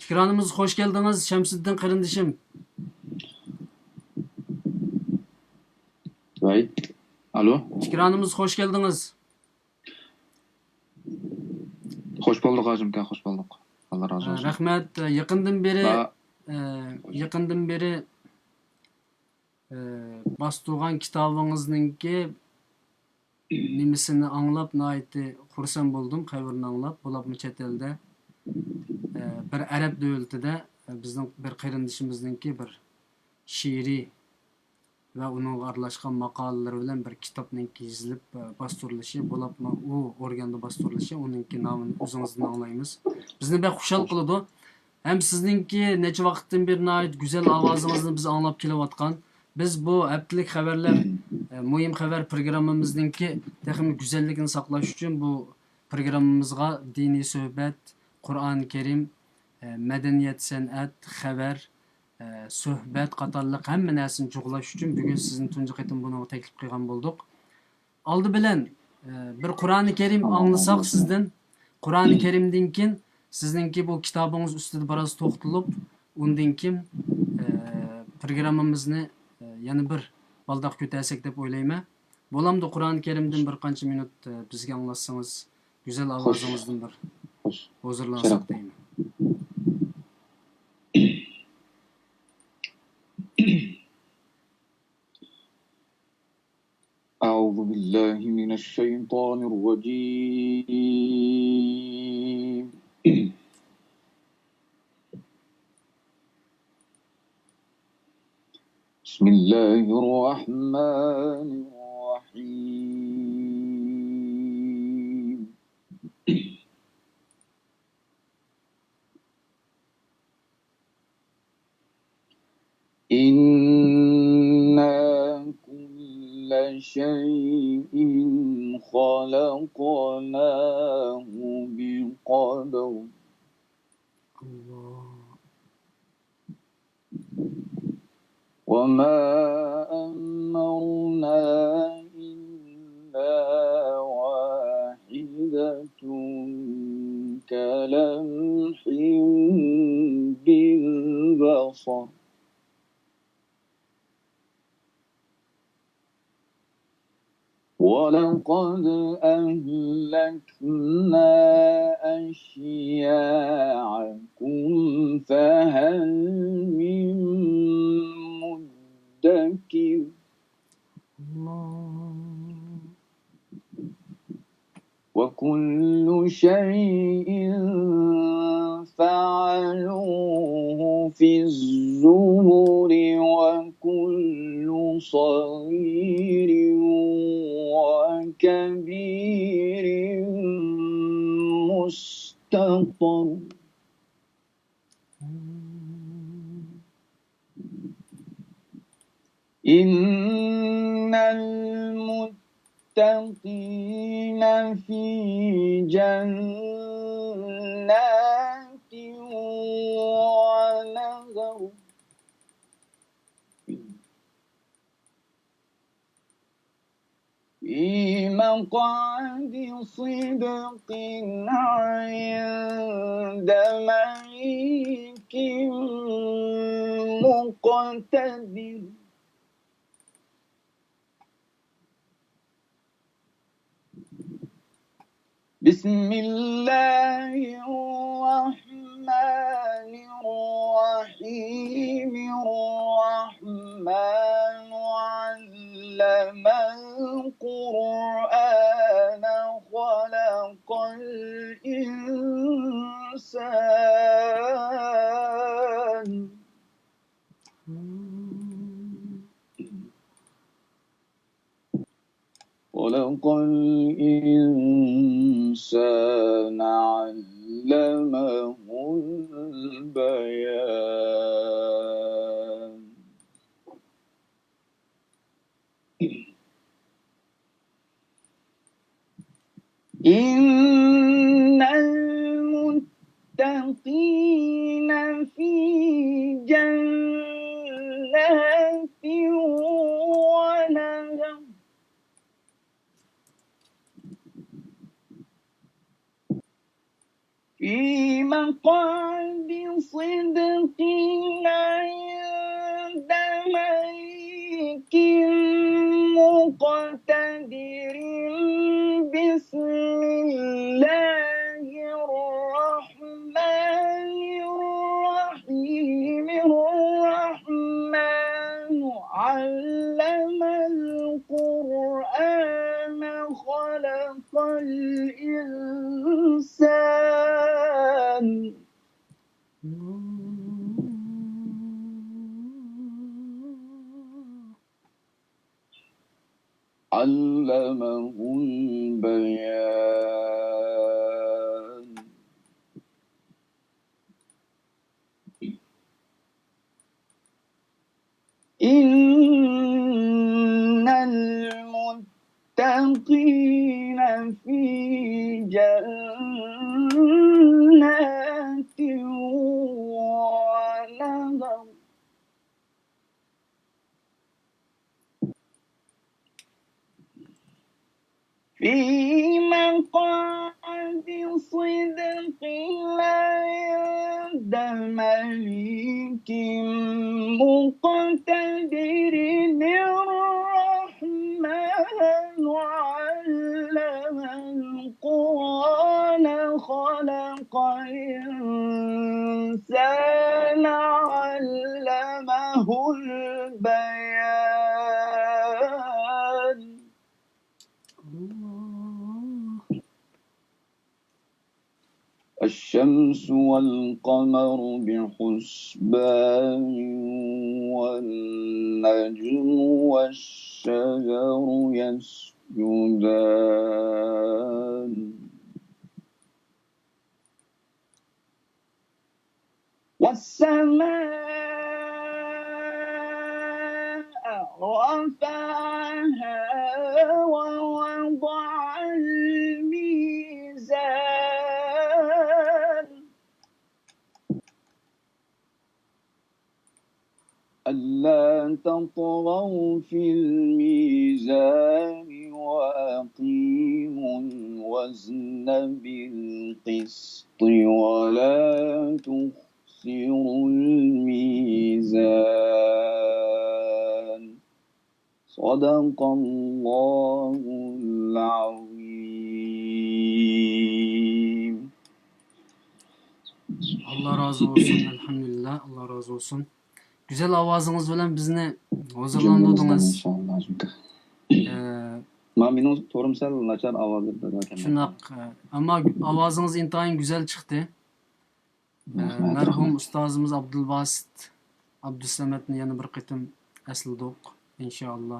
تىكرارىمىز خوش كەلدىڭىز، شەمسىدىن قېرىندىشىم. ۋەي. ئالو. تىكرارىمىز خوش كەلدىڭىز. خوش بولدۇق، ھاجىمكا، خوش بولدۇق. ئاللا رازى بولسۇن. رەھمەت. يېقىندىن بېرى، ئە، يېقىندىن بېرى، ئە، باستۇرغان كىتابىڭىزنىڭكى نېمىسىنى ئاڭلاپ ناھايىتى خۇرسەن بولدۇم، خەۋىرىنى ئاڭلاپ، بولۇپمۇ چەت ئەلدە، ئە، بىر ئەرەب دۆلىتىدە، ئە، بىزنىڭ بىر قېرىندىشىمىزنىڭكى بىر شېئىرى ۋە ئۇنىڭغا ئارىلاشقان ماقالىلىرى بىلەن بىر كىتابنىڭكى يېزىلىپ، ئە، باستۇرۇلۇشى، بولۇپمۇ ئۇ ئورگاندا باستۇرۇلۇشى، ئۇنىڭكى نامىنى ئۆزىڭىزدىن ئاڭلايمىز. بىزنى بەك خۇشال قىلىدۇ. ھەم سىزنىڭكى نەچچە ۋاقىتتىن بېرى ناھايىتى گۈزەل ئاۋازىڭىزنى بىز ئاڭلاپ كېلىۋاتقان. بىز بۇ ھەپتىلىك خەۋەرلەر، ئە، مۇھىم خەۋەر پروگراممىمىزنىڭكى تېخىمۇ گۈزەللىكىنى ساقلاش ئۈچۈن بۇ پروگراممىمىزغا دىنىي سۆھبەت، قۇرئان كەرىم، ئە، مەدەنىيەت، سەنئەت، خەۋەر، ئە، سۆھبەت قاتارلىق ھەممە نەرسىنى جۇغلاش ئۈچۈن بۈگۈن سىزنى تۇنجى قېتىم بۇنىڭغا تەكلىپ قىلغان بولدۇق. ئالدى بىلەن، ئە، بىر قۇرئانى كەرىم ئاڭلىساق سىزدىن. قۇرئانى كەرىمدىن كېيىن سىزنىڭكى بۇ كىتابىڭىز ئۈستىدە بىراز توختىلىپ، ئۇندىن كېيىن، ئە، پروگراممىمىزنى، ئە، يەنە بىر بالداق كۆتەرسەك دەپ ئويلايمەن. بولامدۇ، قۇرئانى كەرىمدىن بىر قانچە مىنۇت، ئە، بىزگە ئاڭلاتسىڭىز، گۈزەل ئاۋازىڭىزدىن بىر ھۇزۇرلانساق دەيمەن. أعوذ بالله من الشيطان الرجيم. بسم الله الرحمن الرحيم. إنا كل شيء خلقناه بقدر. وما أمرنا إلا واحدة كلمح بالبصر. ولقد أهلكنا أشياعكم فهل من مدكر. وكل شيء فعلوه في الزبر وكل صغير وكبير مستطر. إن المتقين في جنات ونهر. في مقعد صدق عند مليك مقتدر. بسم الله الرحمن الرحيم. الرحمن علم القرآن خلق الإنسان. خلق الإنسان علمه البيان. إن المتقين في جنات ونهر. في مقعد علمه البيان. إن المتقين في جنات ونهر. في مقعد صدق عند مليك مقتدر. الرحمن علم القرآن خلق الإنسان علمه البيان. الله. الشمس والقمر بحسبان والنجم والشجر يسجدان. والسماء رفعها ووضع الميزان. ألا تطغوا في الميزان وأقيموا الوزن بالقسط ولا تخسروا الميزان. صدق الله العظيم. ئاللا رازى بولسۇن، ئەلھەمدۇلىللا، ئاللا رازى بولسۇن. گۈزەل ئاۋازىڭىز بىلەن بىزنى ھۇزۇرلاندۇردىڭىز. ئە، ما مېنىڭ تورۇم سەل ناچار ئاۋازدا بىر ئىكەن. شۇنداق، ئە، ئەمما ئاۋازىڭىز ئىنتايىن گۈزەل چىقتى. ئە، مەرھۇم ئۇستازىمىز ئابدۇلباسىت ئابدۇسەمەتنى يەنە بىر قېتىم ئەسلىدۇق، ئىنشائاللا.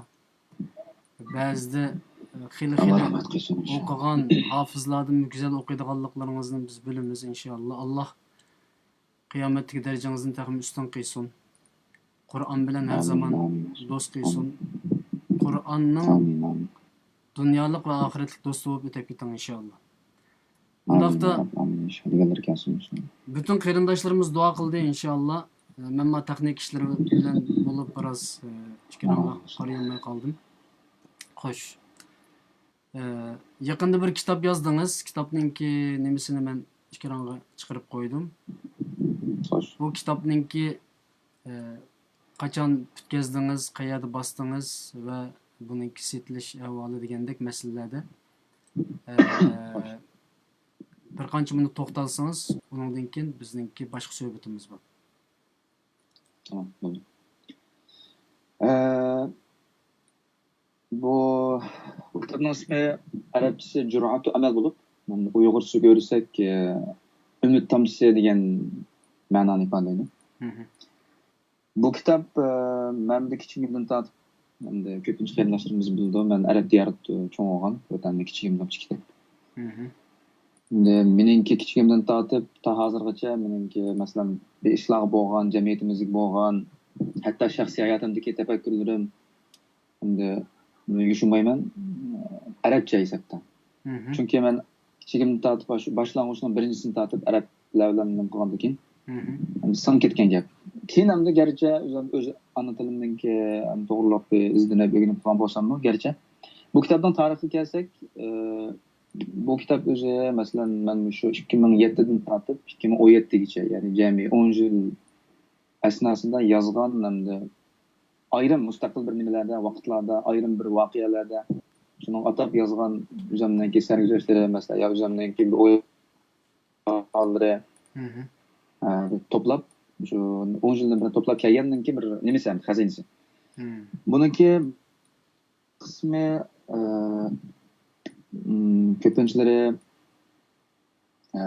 بەزىدە، ئە، خېلى، خېلى ئوقۇغان ھافىزلاردىن گۈزەل ئوقۇيدىغانلىقلىرىڭىزنى بىز بىلىمىز، ئىنشائاللا. ئاللا قىيامەتتىكى دەرىجىڭىزنى تېخىمۇ ئۈستۈن قىلسۇن. قۇرئان بىلەن ھەر زامان دوست قىلسۇن. قۇرئاننىڭ دۇنيالىق ۋە ئاخىرەتلىك دوستى بولۇپ ئۆتۈپ كېتىڭ، ئىنشائاللا. ئۇنداقتا، پۈتۈن قېرىنداشلىرىمىز دۇئا قىلدى، ئىنشائاللا. مەنمۇ تېخنىك ئىشلىرى بىلەن بولۇپ، بىراز، ئە، ئېكرانغا قارىيالماي قالدىم. خوش. ئە، يېقىندا بىر كىتاب يازدىڭىز. كىتابنىڭكى نېمىسىنى مەن ئېكرانغا چىقىرىپ قويدۇم. خوش. بۇ كىتابنىڭكى، ئە، قاچان پۈتكۈزدىڭىز، قەيەردە باستىڭىز ۋە بۇنىڭكى سېتىلىش ئەھۋالى دېگەندەك مەسىلىلەردە، ئە، بىر قانچە مىنۇت توختالسىڭىز، ئۇنىڭدىن كېيىن بىزنىڭكى باشقا سۆھبىتىمىز بار. تامام، بولدى. ئە، بۇ، بۇ كىتابنىڭ ئىسمى ئەرەبچىسى جۇرئەتۇ ئەمەل بولۇپ، ئۇيغۇرچىسىغا كۆرسەك، ئە، ئۈمىد تامچىسى دېگەن مەنانى ئىپادىلەيدۇ. مھم. بۇ كىتاب، ئە، مەندە كىچىكىمدىن تارتىپ، ئەمدى كۆپىنچە قېرىنداشلىرىمىز بىلىدۇ، مەن ئەرەب دىيارىدا چوڭ بولغان، ۋەتەندە كىچىكىمدىن كىچىكتە. مھم. ئەمدى مېنىڭكى كىچىكىمدىن تارتىپ تا ھازىرغىچە مېنىڭكى، مەسىلەن، بىر ئىشلارغا بولغان، جەمئىيىتىمىزدىكى بولغان، ھەتتا شەخسىي ھاياتىمدىكى تەپەككۇرلىرىم، ئەمدى يۈشۈنمەيمەن، ئەرەبچە ھېسابتا. مھم. چۈنكى مەن كىچىكىمدىن تارتىپ، باش-، باشلانغۇچنىڭ بىرىنچىسىدىن تارتىپ ئەرەبلەر بىلەن نېمە قىلغاندىن كېيىن، مھم. ئەمدى سىڭىپ كەتكەن گەپ. كېيىن ئەمدى گەرچە ئۆزۈم، ئۆز ئانا تىلىمنىڭكى توغرىلىق بىر ئىزدىنىپ ئۆگىنىپ قىلغان بولساممۇ، گەرچە بۇ كىتابنىڭ تارىخىغا كەلسەك، ئى، بۇ كىتاب ئۆزى، مەسىلەن، مەن مۇشۇ ئىككى مىڭ يەتتىدىن تارتىپ ئىككى مىڭ ئون يەتتىگىچە، يەنى جەمئىي ئون يىل ئەسناسىدا يازغان ھەمدە ئايرىم مۇستەقىل بىر نېمىلەردە، ۋاقىتلاردا، ئايرىم بىر ۋەقەلەردە شۇنىڭغا ئاتاپ يازغان ئۆزۈمنىڭكى سەرگۈزەشتلىرى، مەسىلەن، يا ئۆزۈمنىڭكى بىر ئويۇنلىرى، مھم. ئە، توپلاپ، شۇ ئون يىلدىن بېرى توپلاپ كەلگەندىن كېيىن بىر نېمىسى، خەزىنىسى. مھم. بۇنىڭكى قىسمى، ئە، م، كۆپىنچىلىرى، ئە،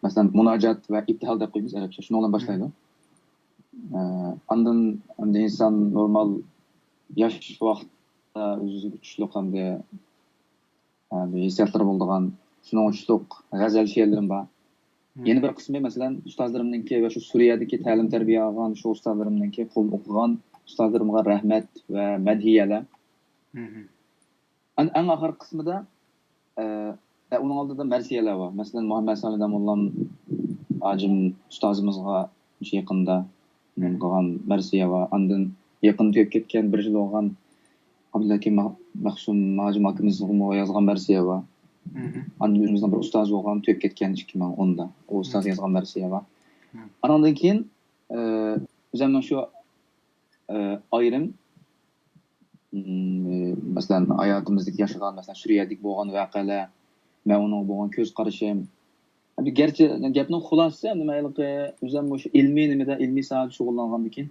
مەسىلەن، مۇناجات ۋە ئىپتىھال دەپ قويىمىز ئەرەبچە. شۇنىڭ بىلەن باشلايدۇ. ئە، ئاندىن ئەمدى ئىنسان نورمال ياش ۋاقىت ئۆز-ئۆزىگە تۇتۇشلۇق ھەمدە، ھە، بىر ھېسسىياتلىرى بولىدىغان، شۇنىڭغا تۇتۇشلۇق غەزەل شېئىرلىرىم بار. يەنە بىر قىسمى، مەسىلەن، ئۇستازلىرىمنىڭكى ۋە شۇ سۈرىيەدىكى تەلىم-تەربىيە ئالغان شۇ ئۇستازلىرىمنىڭكى قولىدا ئوقۇغان ئۇستازلىرىمغا رەھمەت ۋە مەدھىيەلەر. ئەن-، ئەڭ ئاخىرقى قىسمىدا، ئە، ئە، ئۇنىڭ ئالدىدا مەرسىيەلەر بار. مەسىلەن، مۇھەممەد سالى داموللام ھاجىم ئۇستازىمىزغا مۇشۇ يېقىندا نېمە قىلغان مەرسىيە بار. ئاندىن يېقىندا تۈگەپ كەتكەن، بىر يىل بولغان ئابدۇلھەكىم مەخ-، مەخسۇم ھاجىم ئاكىمىزغىمۇ يازغان مەرسىيە بار. ئاندىن ئۆزىمىزنىڭ بىر ئۇستازى بولغان، تۈگەپ كەتكەن ئىككى مىڭ ئوندا. ئۇ ئۇستاز يازغان مەرسىيە بار. ئانىڭدىن كېيىن، ئە، ئۆزۈمنىڭ شۇ، ئە، ئايرىم، ئىم، مەسىلەن، ھاياتىمىزدىكى ياشىغان، مەسىلەن، سۈرىيەدىكى بولغان ۋەقەلەر، مەن ئۇنىڭغا بولغان كۆز قارىشىم. ئەمدى گەرچە گەپنىڭ خۇلاسىسى، ئەمدى مەن ھېلىقى ئۆزۈم مۇشۇ ئىلمىي نېمىدە، ئىلمىي ساھەدە شۇغۇللانغاندىكىن،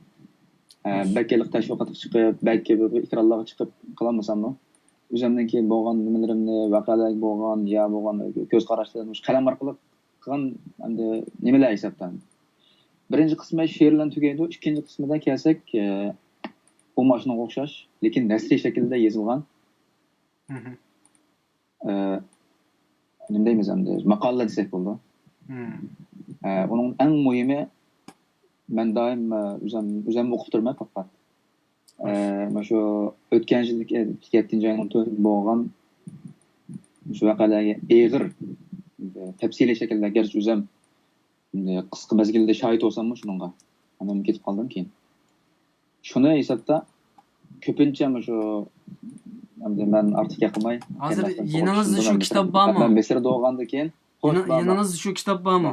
ئە، بەك ھېلىقى تەشۋىقاتقا چىقىپ، بەك بىر ئېكرانلارغا چىقىپ قىلالمىساممۇ، ئۆزۈمنىڭكى بولغان نېمىلىرىمنى، ۋەقەلەرگە بولغان، يا بولغان كۆز قاراشلىرىمنى مۇشۇ قەلەم ئارقىلىق قىلغان ئەمدى نېمىلەر ھېسابتا. بىرىنچى قىسمى شېئىرلارنى تۈگەيدۇ، ئىككىنچى قىسمىدا كەلسەك، ئە، ئۇ ماشىنىغا ئوخشاش، لېكىن نەسرىي شەكىلدە يېزىلغان. ئە، نېمە دەيمىز ئەمدى، ماقالىلەر دېسەك بولىدۇ. ئە، ئۇنىڭ ئەڭ مۇھىمى، مەن دائىم، ئە، ئۆزۈم، ئۆزۈم ئوقۇپ تۇرىمەن پات-پات. ئە، مانا شۇ ئۆتكەن يىل يەتتىنچى ئاينىڭ تۆتىدە بولغان شۇ ۋەقەلەرگە ئېغىر، تەپسىلىي شەكىلدە، گەرچە ئۆزۈم قىسقا مەزگىلدە شاھىت بولساممۇ شۇنىڭغا، ئاندىن كېتىپ قالدىم كېيىن. شۇنى ھېسابتا كۆپىنچە مۇشۇ، ئەمدى مەن ئارتۇق گەپ قىلماي، ھازىر يېنىڭىزدا شۇ كىتاب بارمۇ؟ مەن مىسىردا بولغاندىن كېيىن، خوش، يېنىڭ-، بار، بار. يېنىڭىزدا شۇ كىتاب بارمۇ؟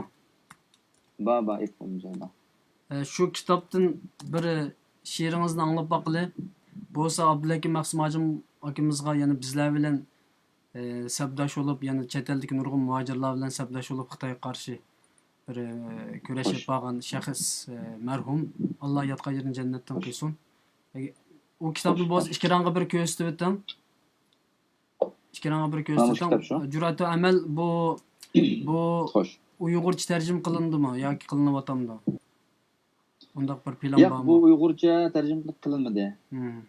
بار، بار، ئېيتقىنىم جايدا. ئە، شۇ كىتابتىن بىر شېئىرىڭىزنى ئاڭلاپ باقىلى. بولسا ئابدۇلھەكىم مەخسۇم ھاجىم ئاكىمىزغا يەنە بىزلەر بىلەن، ئە، سەپداش بولۇپ، يەنە چەت ئەلدىكى نۇرغۇن مۇھاجىرلار بىلەن سەپداش بولۇپ خىتايغا قارشى بىر، ئە، كۈرەش ئېلىپ بارغان شەخس، ئە، مەرھۇم. ئاللا ياتقان يېرىنى جەننەتتىن قىلسۇن. ئە، ئۇ كىتابنى بولسا ئېكرانغا بىر كۆرسىتىۋېتىڭ. ئىككىڭلارغا بىر كۆرسىتىڭ. جۈرئەتۇ ئەمەل بۇ، بۇ ئۇيغۇرچە تەرجىمە قىلىندىمۇ ياكى قىلىنىۋاتامدۇ؟ ئۇنداق بىر پىلان بارمۇ؟ ياق، بۇ ئۇيغۇرچە تەرجىمە قىلىنمىدى.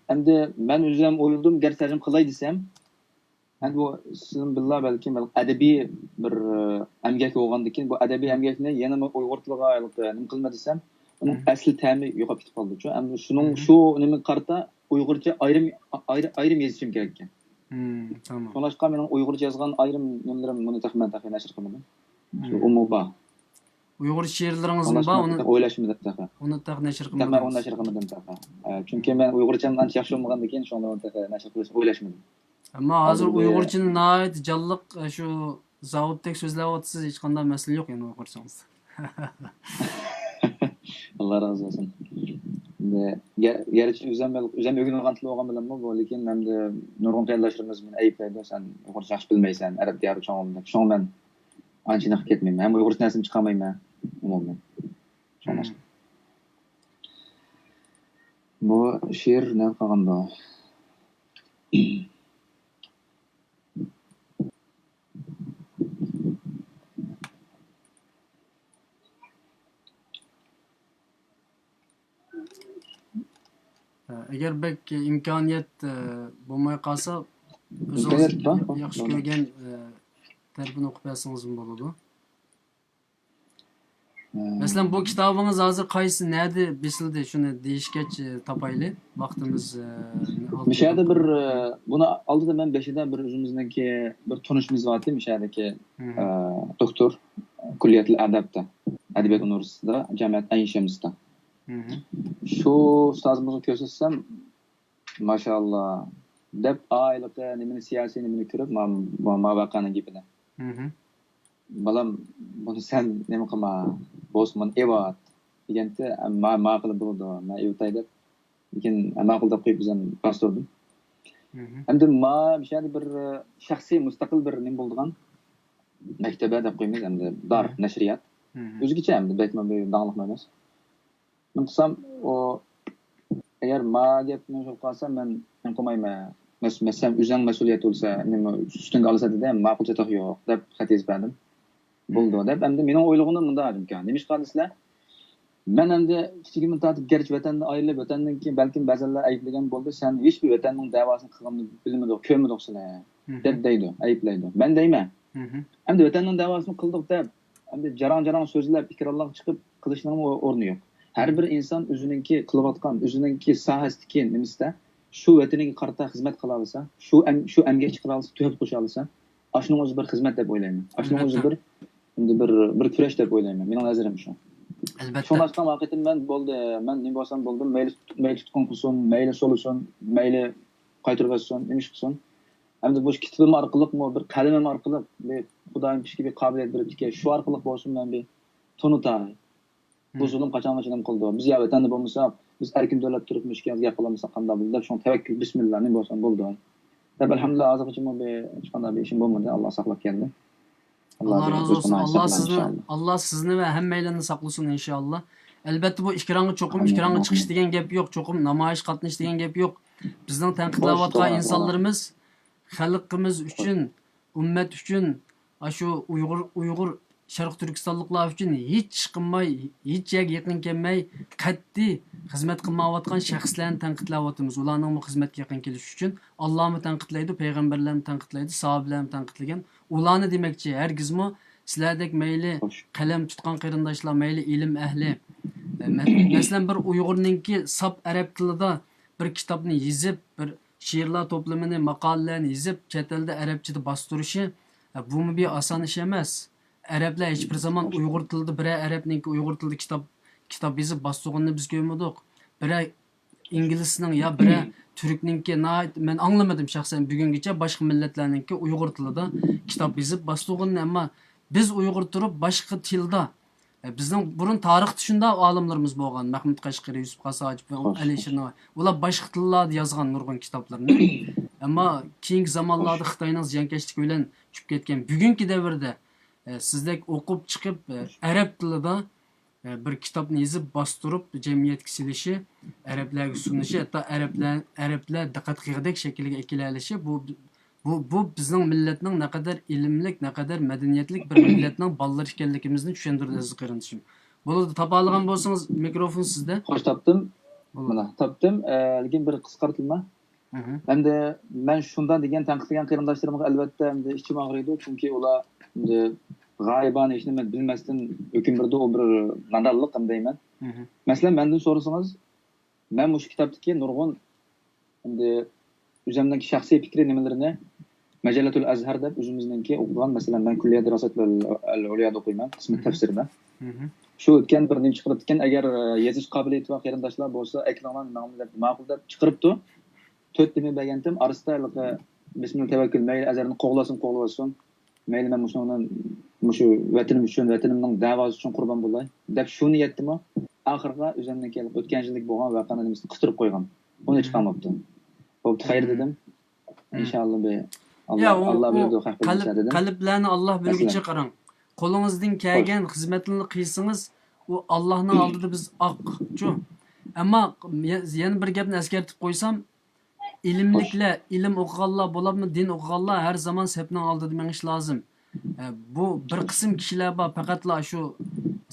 ئەمدى مەن ئۆزۈم ئويلىدىم، گەر تەرجىمە قىلاي دېسەم، ئەمدى بۇ سىزدىن بىللا بەلكىم ئەدەبىي بىر، ئە، ئەمگەك بولغاندىكىن، بۇ ئەدەبىي ئەمگەكنى يەنىمۇ ئۇيغۇر تىلىغا نېمە قىلىمەن دېسەم، ئۇنىڭ ئەسلى تەمى يوقاپ كېتىپ قالىدۇچۇ. ئەمدى شۇنىڭ، شۇ نېمىگە قارىتا ئۇيغۇرچە ئايرىم، ئايرىم، ئايرىم يېزىشىم كېرەك ئىكەن. تامام. شۇڭلاشقا مېنىڭ ئۇيغۇرچە يازغان ئايرىم نېمىلىرىم، بۇنى تېخى مەن تېخى نەشر قىلمىدىم. شۇ ئۇمۇ بار. ئۇيغۇر شېئىرلىرىڭىزمۇ بار، ئۇنى تېخى ئويلاشمىدىم تېخى. ئۇنى تېخى نەشر قىلمىدىم. تېخى ئۇنى نەشر قىلمىدىم تېخى. ئە، چۈنكى مەن ئۇيغۇرچەم ئانچە ياخشى بولمىغاندىكىن، شۇڭا ئۇنى تېخى نەشر قىلىش ئويلاشمىدىم. ئەمما ھازىر ئۇيغۇرچىنى ناھايىتى جانلىق، ئە، شۇ زاۋۇتتەك سۆزلەۋاتىسىز، ھېچقانداق مەسىلە يوق يەنە ئۇيغۇرچىڭىزدا. ئاللا رازى بولسۇن. ئەمدى گە-، گەرچە ئۆزۈم، ئۆزۈم ئۆگىنىۋالغان تىل بولغان بىلەنمۇ بۇ، لېكىن ئەمدى نۇرغۇن قېرىنداشلىرىمىز مېنى ئەيىبلەيدۇ، سەن ئۇيغۇرچە ياخشى بىلمەيسەن، ئەرەب دىيارى چوڭ بولدۇڭ. شۇڭا مەن ئانچە ئېنىق كەتمەيمەن. ھەم ئۇيغۇرچە نەرسىنى چىقارمايمەن ئومۇمەن. شۇڭلاشقا. بۇ شېئىر نەدە قالغاندۇ؟ ئەگەر بەك ئىمكانىيەت، ئە، بولماي قالسا، ئۆزىڭىز ياخشى كۆرگەن، ئە، تەرىپىنى ئوقۇپ بەرسىڭىزمۇ بولىدۇ. مەسىلەن، بۇ كىتابىڭىز ھازىر قايسى، نەدە بېسىلدى؟ شۇنى دېيىشكەچ، ئە، تاپايلى. ۋاقتىمىز، ئە، مۇشۇ يەردە بىر، ئە، بۇنى ئالدىدا مەن بېشىدا بىر ئۆزىمىزنىڭكى بىر تونۇشىمىز بارتى، مۇشۇ يەردىكى، ئە، دوكتور، كۇللىيەتۇل ئادەبتە، ئەدەبىيات ئۇنىۋېرسىتېتىدا، جامىئەت ئەين شەمسىدا. شۇ ئۇستازىمىزغا كۆرسەتسەم، ماشائاللا دەپ، ئا، ھېلىقى نېمىنى، سىياسىي نېمىنى كۆرۈپ، ما، ما، ما ۋەقەنىڭ گېپىنى. بالام، بۇنى سەن نېمە قىلما، بولسا بۇنى ئېۋات دېگەنتى، ما، ماقۇل بولىدۇ، مەن ئېۋىتاي دەپ. لېكىن ماقۇل دەپ قويۇپ، ئۆزۈم باستۇردۇم. ئەمدى ما، مۇشۇ يەردە بىر، ئە، شەخسىي مۇستەقىل بىر نېمە بولىدىغان، مەكتەبە دەپ قويىمىز، ئەمدى دار، نەشرىيات. ئۆزگىچە ئەمدى، بەكمۇ بىر داڭلىقمۇ ئەمەس. نېمە قىلسام، ئۇ، ئەگەر ما گەپنى شۇ قىلسا، مەن نېمە قىلمايمەن. مەس-، مەسىلەن، ئۆزۈڭ مەسئۇلىيەت بولسا، نېمە ئۈستۈڭگە ئالىسەن دېدى، ماقۇلچە تېخى يوق دەپ خەت يېزىپ بەردىم. بولىدۇ دەپ، ئەمدى مېنىڭ ئويلىغىنىم مۇنداق ئىكەن. نېمىشقا دېسىلە، مەن ئەمدى كىچىكىمدىن تارتىپ، گەرچە ۋەتەندىن ئايرىلىپ، ۋەتەندىن كېيىن بەلكىم بەزىلەر ئەيىبلىگەن بولدى، سەن ھېچبىر ۋەتەننىڭ دەۋاسىنى قىلغىنىنى بىلمىدۇق، كۆرمىدۇق سېنى، دەپ دەيدۇ، ئەيىبلەيدۇ. مەن دەيمەن، ئەمدى ۋەتەننىڭ دەۋاسىنى قىلدۇق دەپ، ئەمدى جاراڭ-جاراڭ سۆزلەپ، ئېكرانلارغا چىقىپ قىلىشنىڭمۇ ئورنى يوق. ھەر بىر ئىنسان ئۆزىنىڭكى قىلىۋاتقان، ئۆزىنىڭكى ساھەسىدىكى نېمىسىدە، شۇ ۋەتىنىگە قارىتا خىزمەت قىلالىسا، شۇ ئەم-، شۇ ئەمگەك چىقىرالىسا، تۆھپە قوشالىسا، ئاشۇنىڭ ئۆزى بىر خىزمەت دەپ ئويلايمەن. ئاشۇنىڭ ئۆزى بىر، ئەمدى بىر، بىر كۈرەش دەپ ئويلايمەن. مېنىڭ نەزىرىم شۇ. ئەلۋەتتە. شۇڭلاشقا ۋاقىتىم مەن بولدى، مەن نېمە بولسام بولدۇم، مەيلى، مەيلى تۇتقۇن قىلسۇن، مەيلى سولىسۇن، مەيلى قايتۇرۇۋەتسۇن، نېمە ئىش قىلسۇن. ئەمدى مۇشۇ كىتابىم ئارقىلىقمۇ، بىر قەلىمىم ئارقىلىق بىر خۇدايىم كىشىگە بىر قابىلىيەت بېرىپتىكەن، شۇ ئارقىلىق بولسۇن مەن بىر تونۇتاي. بۇ زۇلۇم قاچانغىچە داۋام قىلىدۇ؟ بىز يا ۋەتەندە بولمىساق، بىز ئەركىن دۆلەتتە تۇرۇپ مۇشۇ گەپ قىلالمىساق قانداق بولىدۇ دەپ، شۇڭا تەۋەككۈل، بىسمىللا، نېمە بولسا بولدى دەپ، ئەلھەمدۇلىللا، ھازىرغىچىمۇ بىر، ھېچقانداق بىر ئىشىم بولمىدى. ئاللا ساقلاپ كەلدى. ئاللا رازى بولسۇن. ئاللا سىزنى، ئاللا سىزنى ۋە ھەممەيلەننى ساقلىسۇن ئىنشائاللا. ئەلۋەتتە، بۇ ئېكرانغا چوقۇم، ئېكرانغا چىقىش دېگەن گەپ يوق، چوقۇم نامايىش قاتنىشىش دېگەن گەپ يوق. بىزنىڭ تەنقىدلەۋاتقان ئىنسانلىرىمىز خەلقىمىز ئۈچۈن، ئۈممەت ئۈچۈن، ئاشۇ ئۇيغۇر، ئۇيغۇر شەرقىي تۈركىستانلىقلار ئۈچۈن ھېچ ئىش قىلماي، ھېچ يەرگە يېقىن كەلمەي، قەتئىي خىزمەت قىلمايۋاتقان شەخسلەرنى تەنقىدلەۋاتىمىز. ئۇلارنىڭمۇ خىزمەتكە يېقىن كېلىشى ئۈچۈن ئاللامۇ تەنقىدلەيدۇ، پەيغەمبەرلەرمۇ تەنقىدلەيدۇ، ساھابىلەرمۇ تەنقىدلىگەن. ئۇلارنى دېمەكچى، ھەرگىزمۇ سىلەردەك مەيلى قەلەم تۇتقان قېرىنداشلار، مەيلى ئىلىم ئەھلى، مە-، مەسىلەن، بىر ئۇيغۇرنىڭكى ساپ ئەرەب تىلىدا بىر كىتابنى يېزىپ، بىر شېئىرلار توپلىمىنى، ماقالىلەرنى يېزىپ، چەت ئەلدە ئەرەبچىدە باستۇرۇشى، بۇمۇ بىر ئاسان ئىش ئەمەس. ئەرەبلەر ھېچ بىر زامان ئۇيغۇر تىلىدا، بىرەر ئەرەبنىڭكى ئۇيغۇر تىلىدا كىتاب، كىتاب يېزىپ باستۇرغىنىنى بىز كۆرمىدۇق. بىرەر ئىنگلىزنىڭ يا بىرەر تۈركنىڭكى ناھايىتى، مەن ئاڭلىمىدىم شەخسەن بۈگۈنگىچە باشقا مىللەتلەرنىڭكى ئۇيغۇر تىلىدا كىتاب يېزىپ باستۇرغىنىنى، ئەمما بىز ئۇيغۇر تۇرۇپ باشقا تىلدا، ئە، بىزنىڭ بۇرۇن تارىختا شۇنداق ئالىملىرىمىز بولغان، مەھمۇد قەشقىرى، يۈسۈپ قاسان ھاجىپ، ئەلىشىر نەۋەۋى. ئۇلار باشقا تىللاردا يازغان نۇرغۇن كىتابلىرىنى. ئەمما كېيىنكى زامانلاردا خوش. خىتاينىڭ زىيانكەشلىكى بىلەن چۈشۈپ كەتكەن. بۈگۈنكى دەۋردە، ئە، سىزدەك ئوقۇپ چىقىپ، ئە، ئەرەب تىلىدا، ئە، بىر كىتابنى يېزىپ باستۇرۇپ جەمئىيەتكە سېلىشى، ئەرەبلەرگە سۇنۇشى، ھەتتا ئەرەبلەر، ئەرەبلەر دىققەت قىلغۇدەك شەكىلگە ئەكېلەلىشى، بۇ، بۇ، بۇ بىزنىڭ مىللەتنىڭ نەقەدەر ئىلىملىك، نەقەدەر مەدەنىيەتلىك بىر مىللەتنىڭ بالىلىرى ئىكەنلىكىمىزنى چۈشەندۈرىدۇ، ئەزىز قېرىندىشىم. بولىدۇ، تاپالىغان بولسىڭىز، مىكروفون سىزدە. خوش، تاپتىم. بولىدۇ. مانا، تاپتىم. ئە، لېكىن بىر قىسقارتىلما. مھم. ئەمدى مەن شۇنداق دېگەن تەنقىدلىگەن قېرىنداشلىرىمغا ئەلۋەتتە ئەمدى ئىچىم ئاغرىيدۇ، چۈنكى ئۇلار ئەمدى غايىبانە ھېچنېمە بىلمەستىن ھۆكۈم بېرىدۇ، ئۇ بىر نادانلىق ھەم دەيمەن. مھم. مەسىلەن، مەندىن سورىسىڭىز، مەن مۇشۇ كىتابتىكى نۇرغۇن ئەمدى ئۆزۈمنىڭ شەخسىي پىكرى نېمىلىرىنى مەجەللەتۇل ئەزھەر دەپ ئۆزىمىزنىڭكى ئوقۇغان، مەسىلەن، مەن كۈللىيە دىراسەتۇل ئەل ئۇليادا ئوقۇيمەن، قىسمەن مھم. تەپسىرىدە. مھم. شۇ ئۆتكەن بىر نېمە چىقىرىپتىكەن، ئەگەر، ئە، يېزىش قابىلىيىتى بار قېرىنداشلار بولسا، ئەكىلىڭلار، ماڭا دەپ، ماقۇل دەپ چىقىرىپتۇ. تۆت نېمە بەرگەنتىم، ئارىسىدا ھېلىقى بىسمىللا تەۋەككۈل، مەيلى ئەزھەرنى قوغلىسۇن، قوغلىۋەتسۇن. مەيلى، مەن مۇشۇنىڭ، مۇشۇ ۋەتىنىم ئۈچۈن، ۋەتىنىمنىڭ دەۋاسى ئۈچۈن قۇربان بولاي دەپ شۇ نىيەتتىمۇ، ئاخىرىغا ئۆزۈمنىڭكى ئۆتكەن يىلدىكى بولغان ۋەقەنىڭ نېمىسىنى قىستۇرۇپ قويغان. ئۇنى مم. چىقارماپتۇ. بوپتۇ، خەير مم. دېدىم. مم. ئىنشاللا بىر يا، ئاللا، ئۇ، ئاللا ئۇ بىلىدۇ، خەق قەلب، بىلمىسە دېدىم. قەلبلەرنى ئاللا بىلگۈچى مەسىلەن. قاراڭ. قولىڭىزدىن كەلگەن خوش. خىزمەتنى قىلسىڭىز، ئۇ ئاللانىڭ خوش. ئالدىدا بىز ئاقچۇ. ئەمما يە-، يەنە بىر گەپنى ئەسكەرتىپ قويسام، ئىلىملىكلەر، ئىلىم ئوقۇغانلار بولۇپمۇ دىن ئوقۇغانلار ھەر زامان سەپنىڭ ئالدىدا مېڭىش لازىم. ئە، بۇ بىر قىسىم كىشىلەر بار، پەقەتلا شۇ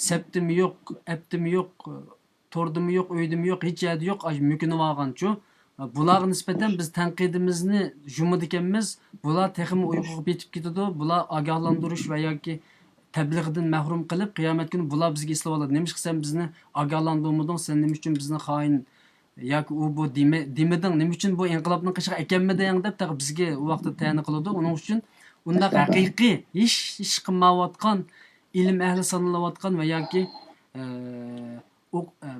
سەپتىمۇ يوق، ئەپتىمۇ يوق، توردىمۇ يوق، ئۆيدىمۇ يوق، ھېچ يەردە يوق، ئاشۇ مۆكۈنۈۋالغانچۇ. بۇلارغا نىسبەتەن بىز تەنقىدىمىزنى يۇمىدىكەنمىز، بۇلار تېخىمۇ ئۇيقۇغا پېتىپ كېتىدۇ، بۇلار ئاگاھلاندۇرۇش ۋە ياكى تەبلىغدىن مەھرۇم قىلىپ، قىيامەت كۈنى بۇلار بىزگە ئېسىلىۋالىدۇ. نېمىشقا سەن بىزنى ئاگاھلاندۇرمىدىڭ؟ سەن نېمە ئۈچۈن بىزنى خائىن ياكى ئۇ بۇ دېمە-، دېمىدىڭ؟ نېمە ئۈچۈن بۇ ئىنقىلابنىڭ قېشىغا ئەكەلمىدىڭ؟ دەپ تېخى بىزگە ئۇ ۋاقىتتا تەنە قىلىدۇ. ئۇنىڭ ئۈچۈن ئۇنداق ھەقىقىي، ھېچ ئىش قىلمايۋاتقان، ئىلىم ئەھلى سانىلىۋاتقان ۋە ياكى، ئە، ئوق-، ئە،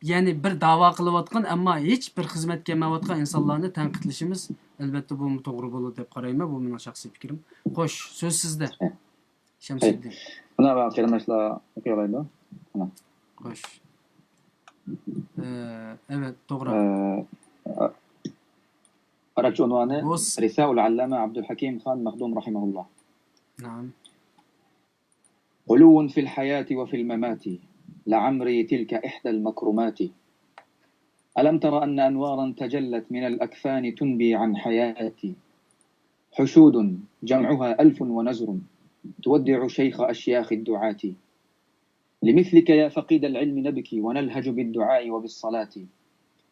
يەنى بىر داۋا قىلىۋاتقان، ئەمما ھېچ بىر خىزمەتكە كەلمەيۋاتقان ئىنسانلارنى تەنقىدلىشىمىز، ئەلۋەتتە، بۇمۇ توغرا بولىدۇ دەپ قارايمەن. بۇ مېنىڭ شەخسىي پىكرىم. خوش، سۆز سىزدە. شەمسىدىن. مانا، قېرىنداشلار ئوقۇيالايدۇ. مانا. خوش. ئە، ئەۋەت، توغرا. ئە، ئەرەبچە ئۇنۋانى بوس. رىسائۇل ئەللامە ئابدۇلھەكىم خان مەخدۇم رەھىمەھۇللا. نعم. غلو في الحياة وفي الممات، لعمري تلك إحدى المكرمات. ألم تر أن أنوارا تجلت من الأكفان تنبي عن حياتي، حشود جمعها ألف ونزر، تودع شيخ أشياخ الدعاة. لمثلك يا فقيد العلم نبكي ونلهج بالدعاء وبالصلاة،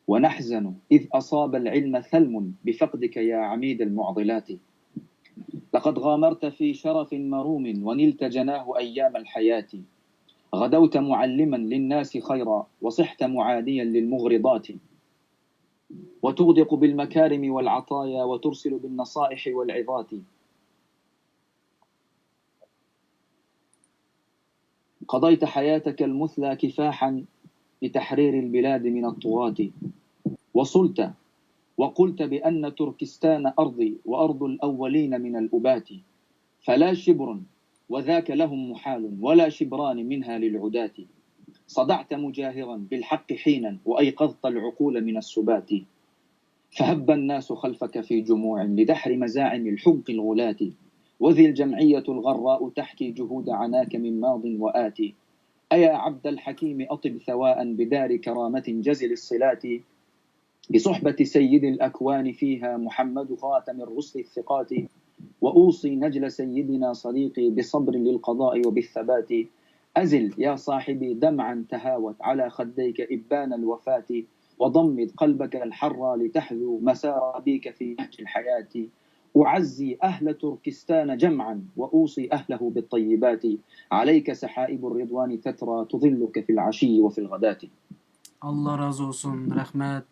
ونحزن إذ أصاب العلم ثلم بفقدك يا عميد المعضلات. لقد غامرت في شرف مروم ونلت جناه أيام الحياة، غدوت معلما للناس خيرا وصحت معاديا للمغرضات، وتغدق بالمكارم والعطايا وترسل بالنصائح والعظات. قضيت حياتك المثلى كفاحا لتحرير البلاد من الطغاة، وصلت وقلت بأن تركستان أرضي وأرض الأولين من الأبات، فلا شبر وذاك لهم محال ولا شبران منها للعداة. صدعت مجاهرا بالحق حينا وأيقظت العقول من السبات، فهب الناس خلفك في جموع لدحر مزاعم الحمق الغلاة، وذي الجمعية الغراء تحكي جهود عناك من ماض وآت. أيا عبد الحكيم أطب ثواء بدار كرامة جزل الصلات، بصحبة سيد الأكوان فيها محمد خاتم الرسل الثقات، وأوصي نجل سيدنا صديقي بصبر للقضاء وبالثبات. أزل يا صاحبي دمعا تهاوت على خديك إبان الوفاة، وضمد قلبك الحرى لتحذو مسار أبيك في نهج الحياة. أعزي أهل تركستان جمعا وأوصي أهله بالطيبات، عليك سحائب الرضوان تترى تظلك في العشي وفي الغداة. ئاللا رازى بولسۇن، رەھمەت.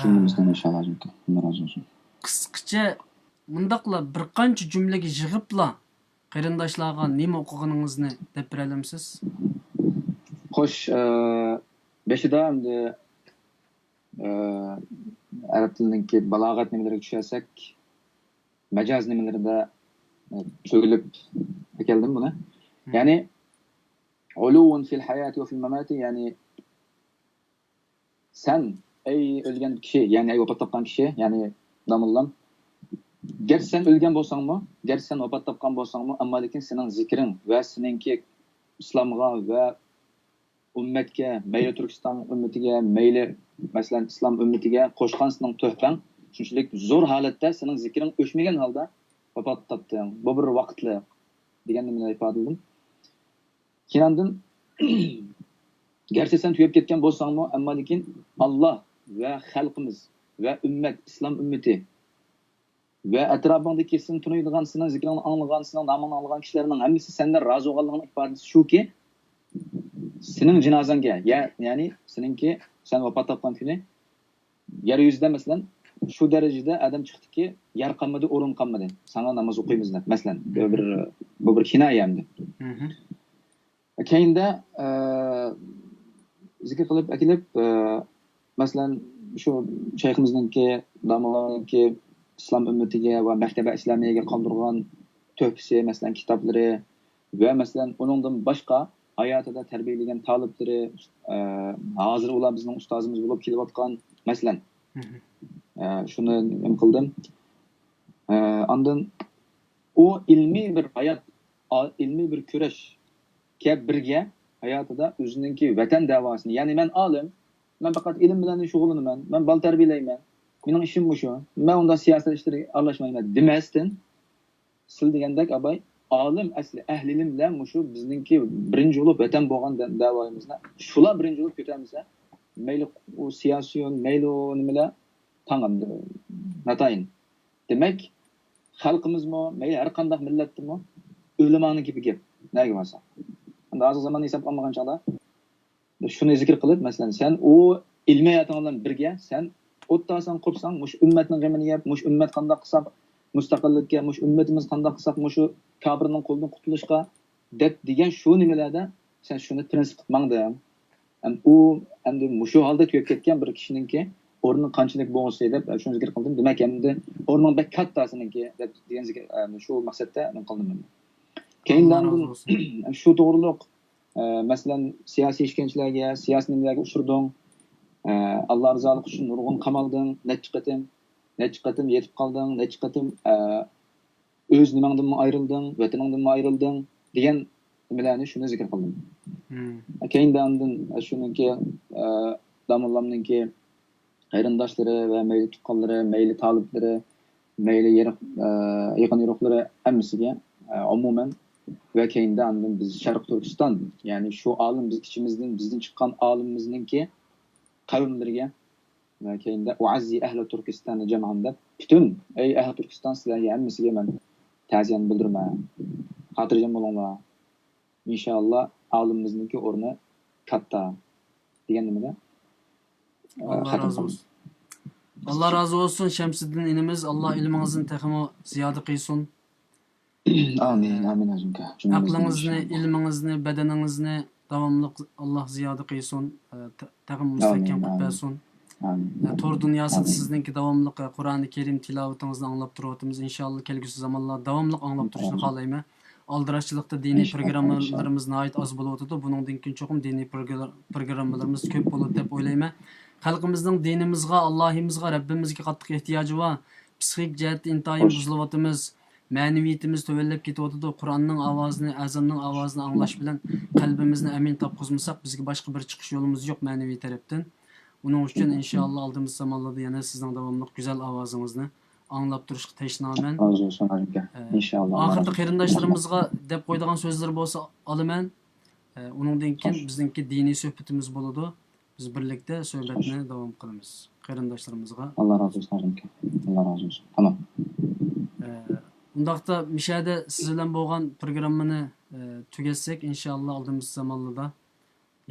جۈملىمىزدىن ئىنشاللا ھاجىم ئاكا. ئاللا رازى بولسۇن. قىسقىچە مۇنداقلا بىر قانچە جۈملىگە يىغىپلا قېرىنداشلارغا نېمە ئوقۇغىنىڭىزنى دەپ بېرەلەمسىز؟ خوش، ئە، بېشىدا ئەمدى، ئە، ئەرەب تىلىنىڭكى بالاغەت نېمىلىرىگە چۈشەرسەك، مەجاز نېمىلىرىدە، ئە، تۈگۈلۈپ ئەكەلدىم بۇنى. يەنى، علو في الحياة وفي الممات، يەنى سەن، ئەي ئۆلگەن كىشى، يەنى ئەي ۋاپات تاپقان كىشى، يەنى داموللام، گەرچە سەن ئۆلگەن بولساڭمۇ، گەرچە سەن ۋاپات تاپقان بولساڭمۇ، ئەمما لېكىن سېنىڭ زىكرىڭ ۋە سېنىڭكى ئىسلامغا ۋە ئۈممەتكە، مەيلى تۈركىستان ئۈممىتىگە، مەيلى، مەسىلەن، ئىسلام ئۈممىتىگە قوشقان سېنىڭ تۆھپەڭ شۇنچىلىك زور ھالەتتە سېنىڭ زىكرىڭ ئۆچمىگەن ھالدا ۋاپات تاپتىڭ. بۇ بىر ۋاقىتلىق دېگەن نېمىنى ئىپادىلىدىم. كېيىن ئاندىن، گەرچە سەن تۈگەپ كەتكەن بولساڭمۇ، ئەمما لېكىن ئاللا ۋە خەلقىمىز ۋە ئۈممەت، ئىسلام ئۈممىتى ۋە ئەتراپىڭدىكى سېنى تونۇيدىغان، سېنىڭ زىكرىڭنى ئاڭلىغان، سېنىڭ نامىڭنى ئاڭلىغان كىشىلەرنىڭ ھەممىسى سەندىن رازى بولغانلىقىنىڭ ئىپادىسى شۇكى، سېنىڭ جىنازاڭگە، يە-، يەنى سېنىڭكى، سەن ۋاپات تاپقان كۈنى يەر يۈزىدە، مەسىلەن، شۇ دەرىجىدە ئادەم چىقتىكى، يەر قالمىدى، ئورۇن قالمىدى، ساڭا ناماز ئوقۇيمىز دەپ، مەسىلەن، بۇ بىر، بۇ بىر كىنايە ئەمدى. كەينىدە، ئە، زىكىر قىلىپ ئەكېلىپ، ئە، مەسىلەن، شۇ شەيخىمىزنىڭكى، داموللانىڭكى ئىسلام ئۈممىتىگە ۋە مەكتەبە ئىسلامىيەگە قالدۇرغان تۆھپىسى، مەسىلەن، كىتابلىرى ۋە، مەسىلەن، ئۇنىڭدىن باشقا ھاياتىدا تەربىيەلىگەن تالىپلىرى، ئە، ھازىر ئۇلار بىزنىڭ ئۇستازىمىز بولۇپ كېلىۋاتقان، مەسىلەن، ئە، شۇنى نېمە قىلدىم. ئە، ئاندىن ئۇ ئىلمىي بىر ھايات، ئا-، ئىلمىي بىر كۈرەشكە بىرگە ھاياتىدا ئۆزىنىڭكى ۋەتەن دەۋاسىنى، يەنى مەن ئالىم، مەن پەقەت ئىلىم بىلەن شۇغۇللىنىمەن، مەن بالا تەربىيەلەيمەن، مېنىڭ ئىشىم مۇشۇ، مەن ئۇنداق سىياسەت ئىشلىرىغا ئارىلاشمايمەن دېمەستىن، سىلە دېگەندەك، ئاباي، ئالىم ئەسلى، ئەھلى ئىلىم بىلەن مۇشۇ بىزنىڭكى بىرىنچى بولۇپ ۋەتەن بولغان دە-، دەۋايىمىزنى شۇلار بىرىنچى بولۇپ كۆتەرمىسە، مەيلى ئۇ سىياسىيون، مەيلى ئۇ نېمىلەر، تاڭ ئەمدى، ناتايىن. دېمەك، خەلقىمىزمۇ، مەيلى ھەر قانداق مىللەتتىمۇ، ئۆلىمانىڭ گېپى گەپ، نەگە بارسا. ئەمدى ھازىر زاماننى ھېسابقا ئالمىغان چاغدا، شۇنى زىكىر قىلىپ، مەسىلەن، سەن ئۇ ئىلمىي ھاياتىڭ بىلەن بىرگە، سەن ئوتتا سەن قوپساڭ، مۇشۇ ئۈممەتنىڭ غېمىنى يەپ، مۇشۇ ئۈممەت قانداق قىلساق مۇستەقىللىككە، مۇشۇ ئۈممىتىمىز قانداق قىلساق مۇشۇ كاپىرنىڭ قولىدىن قۇتۇلۇشقا دەپ دېگەن شۇ نېمىلەردە سەن شۇنى پرىنسىپ قىلىپ ماڭدىڭ. ئەم، ئۇ ئەمدى مۇشۇ ھالدا تۈگەپ كەتكەن بىر كىشىنىڭكى ئورنى قانچىلىك بولغۇسى دەپ شۇنى زىكىر قىلدىم. دېمەك، ئەمدى ئورنۇڭ بەك كاتتا سېنىڭكى دەپ دېگەن زىكىر، ئەم، شۇ مەقسەتتە مەن قىلدىم ئەمدى. كەينىدە ئاللا ئاندىن رازى بولسۇن. شۇ توغرۇلۇق، ئە، مەسىلەن، سىياسىي ئىشكەنجىلەرگە، سىياسىي نېمىلەرگە ئۇچرىدىڭ. ئە، ئاللا رىزالىقى ئۈچۈن نۇرغۇن قامالدىڭ، نەچچە قېتىم، نەچچە قېتىم يېتىپ قالدىڭ، نەچچە قېتىم، ئە، ئۆز نېمەڭدىنمۇ ئايرىلدىڭ، ۋەتىنىڭدىنمۇ ئايرىلدىڭ دېگەن نېمىلەرنى شۇنى زىكىر قىلدىم. كەينىدە ئاندىن شۇنىڭكى، ئە، داموللامنىڭكى قېرىنداشلىرى ۋە مەيلى تۇغقانلىرى، مەيلى تالىپلىرى، مەيلى يېرىق-، ئە، يېقىن يورۇقلىرى ھەممىسىگە، ئە، ئومۇمەن ۋە كەينىدە ئاندىن بىز شەرقىي تۈركىستان، يەنى شۇ ئالىم، بىز ئىچىمىزدىن، بىزدىن چىققان ئالىمىمىزنىڭكى قەۋملىرىگە ۋە كەينىدە ئۇئەززى ئەھلى تۈركىستانى جەمئەن دەپ، پۈتۈن، ئەي ئەھلى تۈركىستان، سىلەرگە ھەممىسىگە مەن تەزىيەمنى بىلدۈرىمەن. خاتىرجەم بولۇڭلار. ئىنشائاللا، ئالىمىمىزنىڭكى ئورنى كاتتا دېگەن نېمىدە؟ ئاللا رازى بولسۇن. ئاللا رازى بولسۇن، شەمسىدىن ئىنىمىز. ئاللا ئىلمىڭىزنى تېخىمۇ زىيادە قىلسۇن. ئامىن، ئامىن، ھاجىم ئاكا. ئەقلىڭىزنى، ئىلمىڭىزنى، بەدىنىڭىزنى داۋاملىق ئاللا زىيادە قىلسۇن. ئە، تېخىمۇ مۇستەھكەم قىلىپ بەرسۇن. ئامىن. ئە، تور دۇنياسىدا سىزنىڭكى داۋاملىق، ئە، قۇرئانى كەرىم تىلاۋىتىڭىزنى ئاڭلاپ تۇرۇۋاتىمىز. ئىنشائاللا، كەلگۈسى زامانلار داۋاملىق ئاڭلاپ تۇرۇشنى خالايمەن. ئالدىراشچىلىقتا دىنىي پروگراممىلىرىمىز ناھايىتى ئاز بولۇۋاتىدۇ. بۇنىڭدىن كېيىن چوقۇم دىنىي پروگرا-، پروگراممىلىرىمىز كۆپ بولىدۇ دەپ ئويلايمەن. خەلقىمىزنىڭ دىنىمىزغا، ئاللاھىمىزغا، رەببىمىزگە قاتتىق ئېھتىياجى بار. پسىخىك جەھەتتە ئىنتايىن بۇزۇلۇۋاتىمىز. مەنىۋىيىتىمىز تۆۋەنلەپ كېتىۋاتىدۇ. قۇرئاننىڭ ئاۋازىنى، ئەزاننىڭ ئاۋازىنى ئاڭلاش بىلەن قەلبىمىزنى ئەمىن تاپقۇزمىساق، بىزگە باشقا بىر چىقىش يولىمىز يوق مەنىۋى تەرەپتىن. ئۇنىڭ ئۈچۈن، ئىنشائاللا، ئالدىمىزدا زامانلاردا يەنە سىزنىڭ داۋاملىق گۈزەل ئاۋازىڭىزنى ئاڭلاپ تۇرۇشقا تەشنامەن. رازى بولسۇن، ھاجىم ئاكا. ئىنشائاللا. ئاخىرىدا قېرىنداشلىرىمىزغا دەپ قويىدىغان سۆزلىرى بولسا ئالىمەن. ئۇنىڭدىن كېيىن بىزنىڭكى دىنىي سۆھبىتىمىز بولىدۇ. بىز بىرلىكتە سۆھبەتنى داۋام قىلىمىز. قېرىنداشلىرىمىزغا. ئاللا رازى بولسۇن، ھاجىم ئاكا. ئاللا رازى بولسۇن. تامام. ئۇنداقتا مىشەدە سىز بىلەن بولغان پروگراممىنى تۈگەتسەك، ئىنشائاللا، ئالدىمىزدىكى زامانلاردا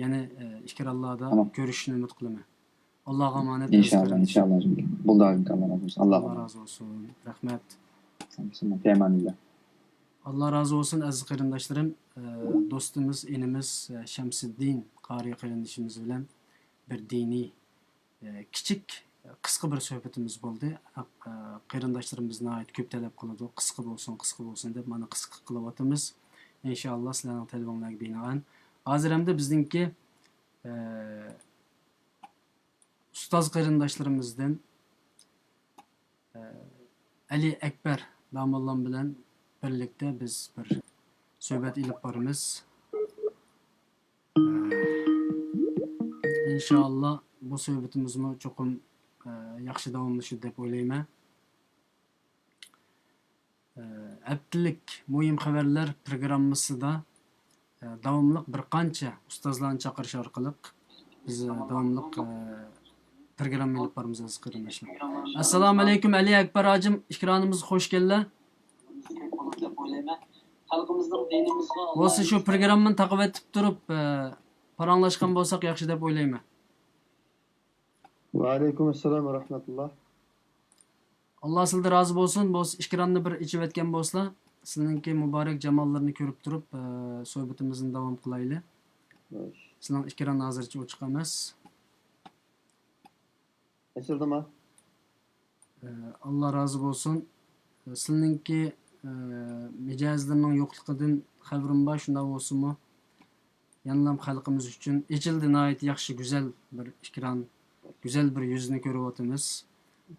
يەنە ئىكرانلاردا كۆرۈشۈشنى ئۈمىد قىلىمەن. ئاللاغا ئامانەت. ئىنشائاللا، ئىنشائاللا، ھاجىم ئاكا. بولدى، ھاجىم ئاكا، ئاللا رازى بولسۇن. ئاللا رازى بولسۇن. رەھمەت. في أمان الله. ئاللا رازى بولسۇن، ئەزىز قېرىنداشلىرىم. ئە، دوستىمىز، ئىنىمىز، ئە، شەمسىدىن قارىي قېرىندىشىمىز بىلەن بىر دىنىي، ئە، كىچىك، قىسقا بىر سۆھبىتىمىز بولدى. ئە، قېرىنداشلىرىمىز ناھايىتى كۆپ تەلەپ قىلىدۇ، قىسقا بولسۇن، قىسقا بولسۇن دەپ، مانا قىسقا قىلىۋاتىمىز. ئىنشائاللا، سىلەرنىڭ تەلىپىڭلارغا بىنائەن. ھازىر ئەمدى بىزنىڭكى، ئە، ئۇستاز قېرىنداشلىرىمىزدىن، ئە، ئەلى ئەكبەر داموللام بىلەن بىرلىكتە بىز بىر سۆھبەت ئېلىپ بارىمىز. ئە، ئىنشائاللا، بۇ سۆھبىتىمىزمۇ چوقۇم، ئە، ياخشى داۋاملىشىدۇ دەپ ئويلايمەن. ئە، ھەپتىلىك مۇھىم خەۋەرلەر پروگراممىسىدا، ئە، داۋاملىق بىر قانچە ئۇستازلارنى چاقىرىش ئارقىلىق بىز، ئە، داۋاملىق، ئە، پروگرامما ئېلىپ بارىمىز، ئەزىز قېرىنداشلار. ئەسسالامۇئەلەيكۇم، ئەلى ئەكبەر ھاجىم، ئېكرانىمىزغا خوش كەلدىلەر. بولسا شۇ پروگراممىنى تاقىۋېتىپ تۇرۇپ، ئە، پاراڭلاشقان بولساق ياخشى دەپ ئويلايمەن. ۋەئەلەيكۇم ئەسسالام ۋە رەھمەتۇللا. ئاللا سىلدىن رازى بولسۇن. بولسا ئېكراننى بىر ئېچىۋەتكەن بولسىلا، سىلىنىڭكى مۇبارەك جاماللىرىنى كۆرۈپ تۇرۇپ، ئە، سۆھبىتىمىزنى داۋام قىلايلى. خوش. سىلىنىڭ ئېكران ھازىرچە ئوچۇق ئەمەس. ئېچىلدىما؟ ئە، ئاللا رازى بولسۇن. سىلىنىڭكى، ئە، مىجەزلىرىنىڭ يوقلۇقىدىن خەۋىرىم بار، شۇنداق بولسىمۇ، يەنىلا خەلقىمىز ئۈچۈن ئېچىلدى، ناھايىتى ياخشى، گۈزەل بىر ئېكران، گۈزەل بىر يۈزنى كۆرۈۋاتىمىز.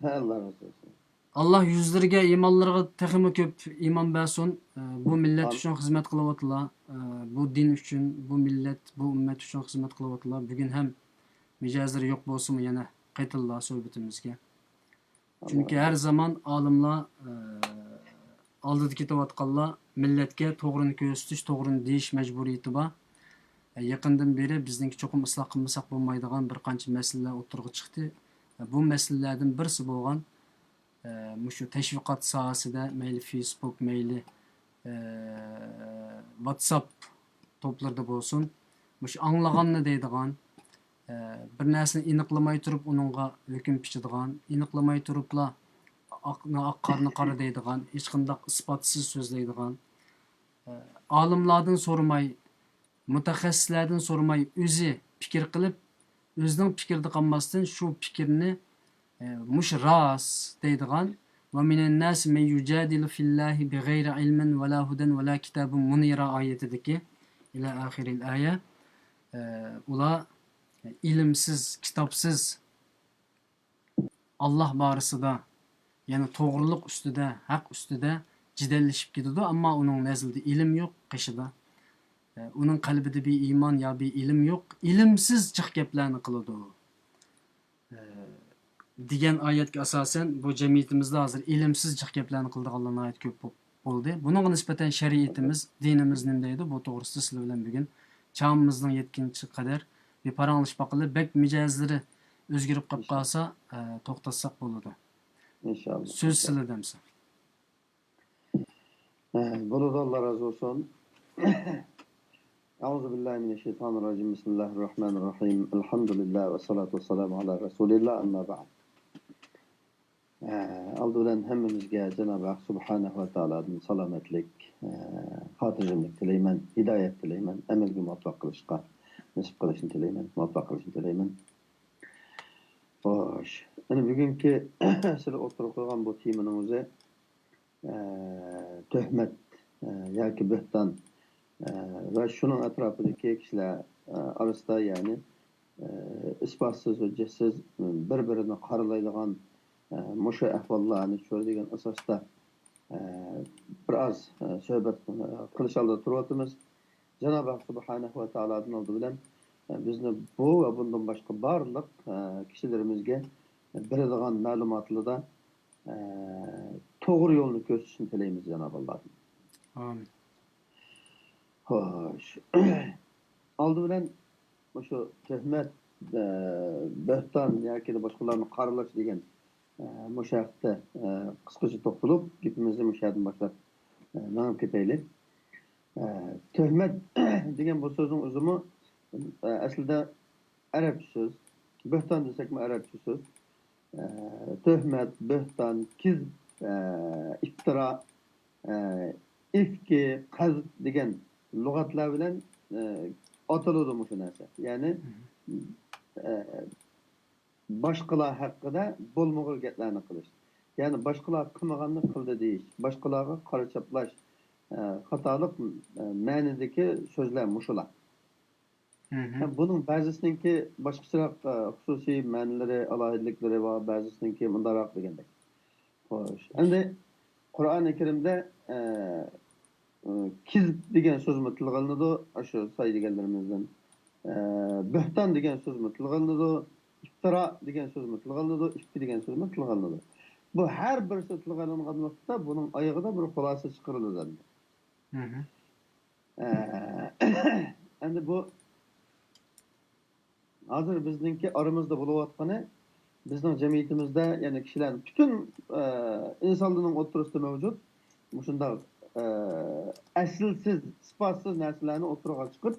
ھە، ئاللا رازى بولسۇن. ئاللا يۈزلىرىگە، ئىمانلىرىغا تېخىمۇ كۆپ ئىمان بەرسۇن. ئە، بۇ مىللەت ئۈچۈن خىزمەت قىلىۋاتىلا، ئە، بۇ دىن ئۈچۈن، بۇ مىللەت، بۇ ئۈممەت ئۈچۈن خىزمەت قىلىۋاتىلا. بۈگۈن ھەم مىجەزلىرى يوق بولسىمۇ، يەنە قايتىلىلا سۆھبىتىمىزگە. چۈنكى ھەر زامان ئالىملار، ئە، ئالدىدا كېتىۋاتقانلار، مىللەتكە توغرىنى كۆرسىتىش، توغرىنى دېيىش مەجبۇرىيىتى بار. ئە، يېقىندىن بېرى بىزنىڭكى چوقۇم ئىسلاھ قىلمىساق بولمايدىغان بىر قانچە مەسىلىلەر ئوتتۇرىغا چىقتى. ئە، بۇ مەسىلىلەردىن بىرسى بولغان، ئە، مۇشۇ تەشۋىقات ساھەسىدە مەيلى فېيسبۇك، مەيلى، ئە، ۋاتساپ توپلىرىدا بولسۇن، مۇشۇ ئاڭلىغاننى دەيدىغان، ئە، بىر نەرسىنى ئېنىقلىماي تۇرۇپ ئۇنىڭغا ھۆكۈم پىچىدىغان، ئېنىقلىماي تۇرۇپلا ئاقنى ئاق، قارىنى قارا دەيدىغان، ھېچقانداق ئىسپاتسىز سۆزلەيدىغان، ئە، ئالىملاردىن سورىماي، مۇتەخەسسىسلەردىن سورىماي ئۆزى پىكىر قىلىپ، ئۆزىنىڭ پىكرىدە قالماستىن شۇ پىكىرنى، ئە، مۇشۇ راست دەيدىغان، ومن الناس من يجادل في الله بغير علم ولا هدى ولا كتاب منير ئايىتىدىكى، إلى آخر الآية، ئە، ئۇلار ئىلىمسىز، كىتابسىز، ئاللا بارىسىدا، يەنى توغرىلىق ئۈستىدە، ھەق ئۈستىدە جېدەللىشىپ كېتىدۇ، ئەمما ئۇنىڭ نەزىرىدە ئىلىم يوق، قېشىدا. ئۇنىڭ قەلبىدە بىر ئىمان يا بىر ئىلىم يوق، ئىلىمسىز جىق گەپلەرنى قىلىدۇ، دېگەن ئايەتكە ئاساسەن، بۇ جەمئىيىتىمىزدە ھازىر ئىلىمسىز جىق گەپلەرنى قىلىدىغانلار ناھايىتى كۆپ بولۇپ بولدى. بۇنىڭغا نىسبەتەن شەرىئىتىمىز، دىنىمىز نېمە دەيدۇ؟ بۇ توغرىسىدا سىلەر بىلەن بۈگۈن چامىمىزنىڭ يەتكىنىچە قەدەر بىر پاراڭلىشىپ باققىلى. بەك مىجەزلىرى ئۆزگىرىپ قېلىپ قالسا، ئە، توختاتساق بولىدۇ. ئىنشاللا. سۆز سىلەردە ئەمسە. ئە، بولىدۇ، ئاللا رازى بولسۇن. أعوذ بالله من الشيطان الرجيم. بسم الله الرحمن الرحيم. الحمد لله والصلاة والسلام على رسول الله. أما بعد. ئە، ئالدى بىلەن ھەممىمىزگە جانابى ھەق سۇبھانەھۇ ۋە تائالادىن سالامەتلىك، ئە، خاتىرجەملىك تىلەيمەن، ھىدايەت تىلەيمەن، ئەمەلگە مۇۋەپپەق قىلىشقا نېسىپ قىلىشنى تىلەيمەن، مۇۋەپپەق قىلىشنى تىلەيمەن. خوش، ئەنە بۈگۈنكى سىلەر ئوتتۇرىغا قويغان بۇ تېمىنىڭ ئۆزى، ئە، تۆھمەت، ئە، ياكى بۆھتان، ئە، ۋە شۇنىڭ ئەتراپىدىكى كىشىلەر، ئە، ئارىسىدا، يەنى، ئە، ئىسپاتسىز، ھۆججەتسىز، بىر-بىرىنى قارىلايدىغان، ئە، مۇشۇ ئەھۋاللارنى چۆرىدىگەن ئاساستا، ئە، بىر ئاز، ئە، سۆھبەت، ئە، قىلىش ئالدىدا تۇرۇۋاتىمىز. جانابى ھەق سۇبھانەھۇ ۋە تائالادىن ئالدى بىلەن، ئە، بىزنى بۇ ۋە بۇندىن باشقا بارلىق، ئە، كىشىلىرىمىزگە بېرىدىغان مەلۇماتلىرىدا، ئە، توغرا يولنى كۆرسىتىشنى تىلەيمىز جانابى ئاللادىن. ئامىن. خوش. ئالدى بىلەن مۇشۇ تۆھمەت، ئە، بۆھتان ياكى باشقىلارنى قارىلاش دېگەن، ئە، مۇشۇ ھەقتە، ئە، قىسقىچە توختىلىپ، گېپىمىزنى مۇشۇ يەردىن باشلاپ، ئە، مېڭىپ كېتەيلى. ئە، تۆھمەت دېگەن بۇ سۆزنىڭ ئۆزىمۇ، ئە، ئەسلىدە ئەرەبچە سۆز. بۆھتان دېسەكمۇ ئەرەبچە سۆز. ئە، تۆھمەت، بۆھتان، كىزىب، ئە، ئىپتىرا، ئە، ئىفكى، قەزىپ دېگەن لۇغەتلەر بىلەن، ئە، ئاتىلىدۇ مۇشۇ نەرسە. يەنى، ئە، باشقىلار ھەققىدە بولمىغۇر گەپلەرنى قىلىش. يەنى باشقىلار قىلمىغاننى قىلدى دېيىش، باشقىلارغا قارا چاپلاش، ئە، قاتارلىق، ئە، مەنىدىكى سۆزلەر مۇشۇلار. مھم. ھە، بۇنىڭ بەزىسىنىڭكى باشقىچىراق، ئە، خۇسۇسىي مەنىلىرى، ئالاھىدىلىكلىرى بار، بەزىسىنىڭكى مۇنداقراق دېگەندەك. خوش. ئەمدى قۇرئانى كەرىمدە، ئە، ئە، كىزىب دېگەن سۆزمۇ تىلغا ئېلىنىدۇ، ئاشۇ سايلىگەنلىرىمىزدىن. ئە، بۆھتان دېگەن سۆزمۇ تىلغا ئېلىنىدۇ، ئىپتىرا دېگەن سۆزمۇ تىلغا ئېلىنىدۇ، ئىفكى دېگەن سۆزمۇ تىلغا ئېلىنىدۇ. بۇ ھەر بىرسى تىلغا ئېلىنغان ۋاقىتتا بۇنىڭ ئايىغىدا بىر خۇلاسە چىقىرىلىدۇ ئەمدى. مھم. ئە، ئەمدى بۇ ھازىر بىزنىڭكى ئارىمىزدا بولۇۋاتقىنى، بىزنىڭ جەمئىيىتىمىزدە، يەنى كىشىلەرنىڭ پۈتۈن، ئە، ئىنسانلارنىڭ ئوتتۇرىسىدا مەۋجۇت مۇشۇنداق، ئە، ئەسلىسىز، ئىسپاتسىز نەرسىلەرنى ئوتتۇرىغا چىقىپ،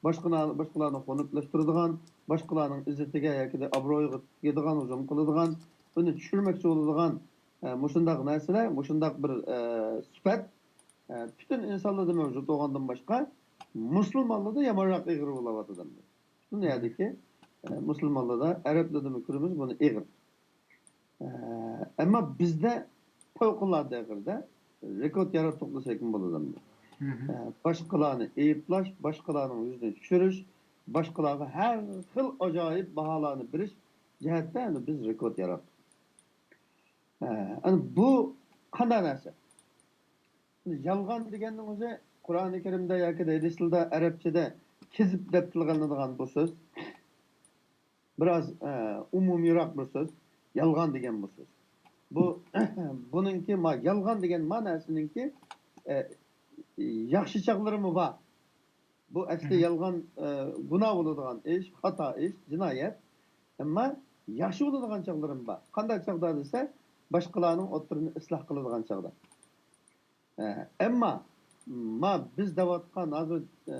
باشقىلار-، باشقىلارنى خۇنۈكلەشتۈرىدىغان، باشقىلارنىڭ ئىززىتىگە ياكى ئابرۇيىغا تېگىدىغان، ھۇجۇم قىلىدىغان، ئۇنى چۈشۈرمەكچى بولىدىغان، ئە، مۇشۇنداق نەرسىلەر، مۇشۇنداق بىر، ئە، سۈپەت، ئە، پۈتۈن ئىنسانلاردا مەۋجۇت بولغاندىن باشقا، مۇسۇلمانلاردا يامانراق ئېغىر بولاۋاتىدۇ. دۇنيادىكى، ئە، مۇسۇلمانلاردا، ئەرەبلەردىمۇ كۆرىمىز بۇنى ئېغىر. ئە، ئەمما بىزدە پەۋقۇلئاددە ئېغىردە رېكورت ياراتتۇق دېسەكمۇ بولىدۇ. مھم. ئە، باشقىلارنى ئەيىبلەش، باشقىلارنىڭ يۈزىنى چۈشۈرۈش، باشقىلارغا ھەر خىل ئاجايىپ باھالارنى بېرىش جەھەتتە، ئەنە، بىز رېكورت ياراتتۇق. ئە، ئەنە، بۇ قانداق نەرسە؟ يالغان دېگەننىڭ ئۆزى قۇرئانى كەرىمدە ياكى ھەدىسلەردە ئەرەبچىدە كىزىب دەپ تىلغا ئېلىنىدىغان بۇ سۆز. بىراز، ئە، ئومۇمىيراق بىر سۆز. يالغان دېگەن بۇ سۆز. بۇ، بۇنىڭكى ما-، يالغان دېگەن مەنىسىنىڭكى، ئە، ياخشى چاغلىرىمۇ بار. بۇ ئەسلى مھم. يالغان، ئە، گۇناھ بولىدىغان ئىش، خاتا ئىش، جىنايەت. ئەمما ياخشى بولىدىغان چاغلىرىمۇ بار. قانداق چاغدا دېسە، باشقىلارنىڭ ئوتتۇرىنى ئىسلاھ قىلىدىغان چاغدا. ئە، ئەمما، ما بىز دەۋاتقان، ھازىر، ئە،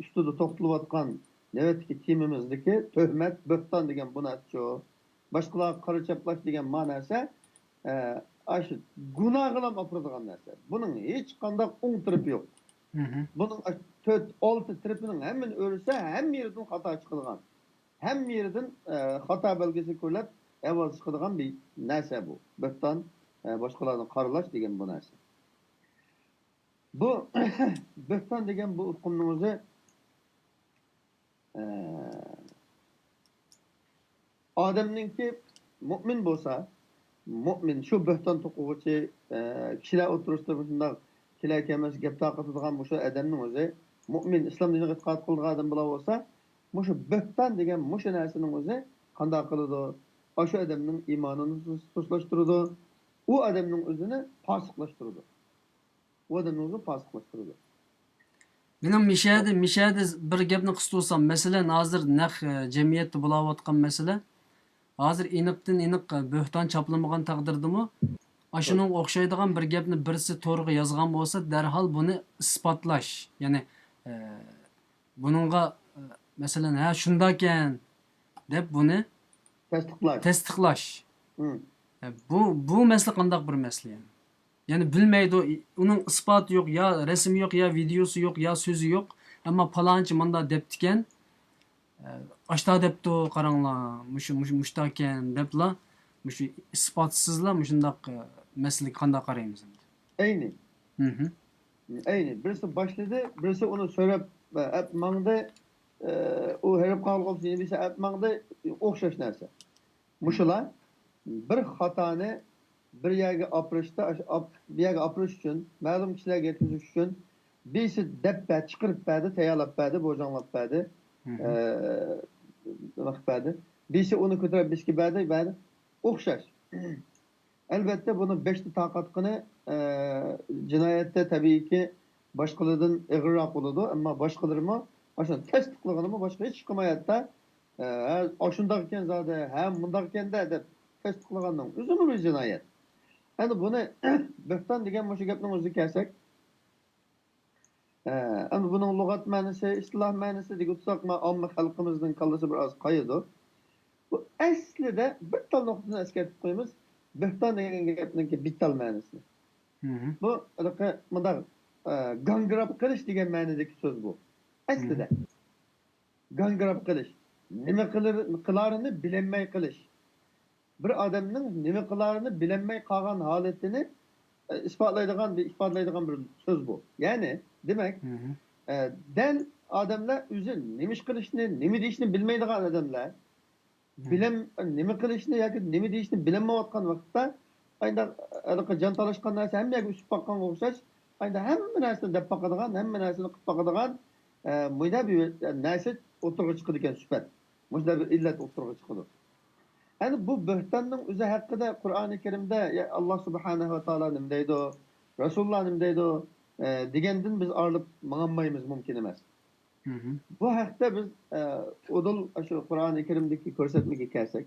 ئۈستىدە توختىلىۋاتقان نۆۋەتتىكى تېمىمىزدىكى تۆھمەت، بۆھتان دېگەن بۇ نەرسىچۇ؟ باشقىلارغا قارا چاپلاش دېگەن ما نەرسە، ئە، ئاشۇ گۇناھقىلا ئاپىرىدىغان نەرسە. بۇنىڭ ھېچقانداق ئوڭ تەرىپى يوق. مھم. بۇنىڭ ئاشۇ تۆت، ئالتە تەرىپىنىڭ ھەممىنى ئۆرۈسە، ھەممە يېرىدىن خاتا چىقىدىغان. ھەممە يېرىدىن، ئە، خاتا بەلگىسى كۆرۈلۈپ، ئاۋاز چىقىدىغان بىر نەرسە بۇ. بۆھتان، ئە، باشقىلارنى قارىلاش دېگەن بۇ نەرسە. بۇ بۆھتان دېگەن بۇ ئۇقۇمنىڭ ئۆزى، ئە، ئادەمنىڭكى مۇئمىن بولسا، مۇئمىن، شۇ بۆھتان توقۇغۇچى، ئە، كىشىلەر ئوتتۇرىسىدا مۇشۇنداق كېلە-كەلمەس گەپ تارقىتىدىغان مۇشۇ ئادەمنىڭ ئۆزى، مۇئمىن، ئىسلام دىنىغا ئېتىقاد قىلىدىغان ئادەم بولا بولسا، مۇشۇ بۆھتان دېگەن مۇشۇ نەرسىنىڭ ئۆزى قانداق قىلىدۇ؟ ئاشۇ ئادەمنىڭ ئىمانىنى سۇس-، سۇسلاشتۇرىدۇ، ئۇ ئادەمنىڭ ئۆزىنى پاسىقلاشتۇرىدۇ. ئادەمنى ئۆزى پاسىقلاشتۇرىدۇ. مېنىڭ مىشەدە، مىشەدە بىر گەپنى قىستۇرسام، مەسىلەن، ھازىر نەق، ئە، جەمئىيەتتە بولاۋاتقان مەسىلە، ھازىر ئېنىقتىن ئېنىق، ئە، بۆھتان چاپلىمىغان تەقدىردىمۇ، ئاشۇنىڭغا ئوخشايدىغان بىر گەپنى بىرسى تورغا يازغان بولسا، دەرھال بۇنى ئىسپاتلاش، يەنى، ئە، بۇنىڭغا، ئە، مەسىلەن، ھە، شۇنداكەن، دەپ بۇنى تەستىقلاش. تەستىقلاش. ھىم. ئە، بۇ، بۇ مەسىلە قانداق بىر مەسىلە يەنى؟ يەنى بىلمەيدۇ، ئۇنىڭ ئىسپاتى يوق، يا رەسىمى يوق، يا ۋىدېئوسى يوق، يا سۆزى يوق. ئەمما پالانچى مۇنداق دەپتىكەن، ئە، ئاشتا دەپتۇ، قاراڭلار، مۇشۇ، مۇشۇ، مۇشتاكەن دەپلا، مۇشۇ ئىسپاتسىزلا مۇشۇنداق، ئە، مەسىلىگە قانداق قارايمىز ئەمدى؟ ئەينى. مھم. ئەينى. بىرسى باشلىدى، بىرسى ئۇنى سۆرەپ، ئە، ئەپ ماڭدى، ئە، ئۇ ھېرىپ قالغان بولسا يەنە بىرسى ئەپ ماڭدى، ئوخشاش نەرسە. مۇشۇلار بىر خاتانى بىر يەرگە ئاپىرىشتا، ئاش-، ئاپ-، بىر يەرگە ئاپىرىش ئۈچۈن، مەلۇم كىشىلەرگە يەتكۈزۈش ئۈچۈن بىرسى دەپ بەردى، چىقىرىپ بەردى، تەييارلاپ بەردى، بوجاڭلاپ بەردى، مھم. ئە، نېمە قىلىپ بەردى. بىرسى ئۇنى كۆتۈرۈپ بىرسىگە بەردى، بەردى. ئوخشاش. ئەلۋەتتە، بۇنىڭ بەشتە تارقاتقىنى، ئە، جىنايەتتە تەبىئىيكى باشقىلىرىدىن ئېغىرراق بولىدۇ، ئەمما باشقىلىرىمۇ ئاشۇنى تەستىقلىغىنىمۇ باشقا ھېچ كىم ھاياتتا، ئە، ھە، ئاشۇنداق ئىكەن زادى، ھە، مۇنداق ئىكەن-دە دەپ تەستىقلىغاننىڭ ئۆزىمۇ بىر جىنايەت. ئەمدى بۇنى بۆھتان دېگەن مۇشۇ گەپنىڭ ئۆزىگە كەلسەك، ئە، ئەمدى بۇنىڭ لۇغەت مەنىسى، ئىستىلاھ مەنىسى دېگۈتساق، ما-، ئامما خەلقىمىزنىڭ كاللىسى بىر ئاز قايىدۇ. بۇ ئەسلىدە بىر تال نۇقتىسىنى ئەسكەرتىپ قويىمىز. بۆھتان دېگەن گەپنىڭكى بىر تال مەنىسىنى. مھم. بۇ ھېلىقى مۇنداق، ئە، گاڭگىراپ قېلىش دېگەن مەنىدىكى سۆز بۇ. ئەسلىدە. گاڭگىراپ قېلىش. نېمە قىلار-، قىلارىنى بىلەلمەي قېلىش. بىر ئادەمنىڭ نېمە قىلارىنى بىلەلمەي قالغان ھالىتىنى، ئە، ئىسپاتلايدىغان، بىر ئىپادىلەيدىغان بىر سۆز بۇ. يەنى، دېمەك، مھم. ئە، دەل ئادەملەر ئۆزى نېمە ئىش قىلىشنى، نېمە دېيىشنى بىلمەيدىغان ئادەملەر، مھم. بىلەم-، نېمە قىلىشنى ياكى نېمە دېيىشنى بىلەلمەيۋاتقان ۋاقىتتا، ئايدا ھېلىقى جان تالاشقان نەرسە ھەممە يەرگە ئۆسۈپ باققانغا ئوخشاش، ئايدا ھەممە نەرسىنى دەپ باقىدىغان، ھەممە نەرسىنى قىلىپ باقىدىغان، ئە، مۇنداق بىر نەرسە ئوتتۇرىغا چىقىدىكەن، سۈپەت. مۇشۇنداق بىر ئىللەت ئوتتۇرىغا چىقىدۇ. ئەنە بۇ بۆھتاننىڭ ئۆزى ھەققىدە قۇرئانى كەرىمدە، يا، ئاللا سۇبھانەھۇ ۋە تائالا نېمە دەيدۇ، رەسۇلۇللا نېمە دەيدۇ، ئە، دېگەندىن بىز ئايرىلىپ ماڭالمايمىز، مۇمكىن ئەمەس. مھم. بۇ ھەقتە بىز، ئە، ئۇدۇل ئاشۇ قۇرئانى كەرىمدىكى كۆرسەتمىگە كەلسەك،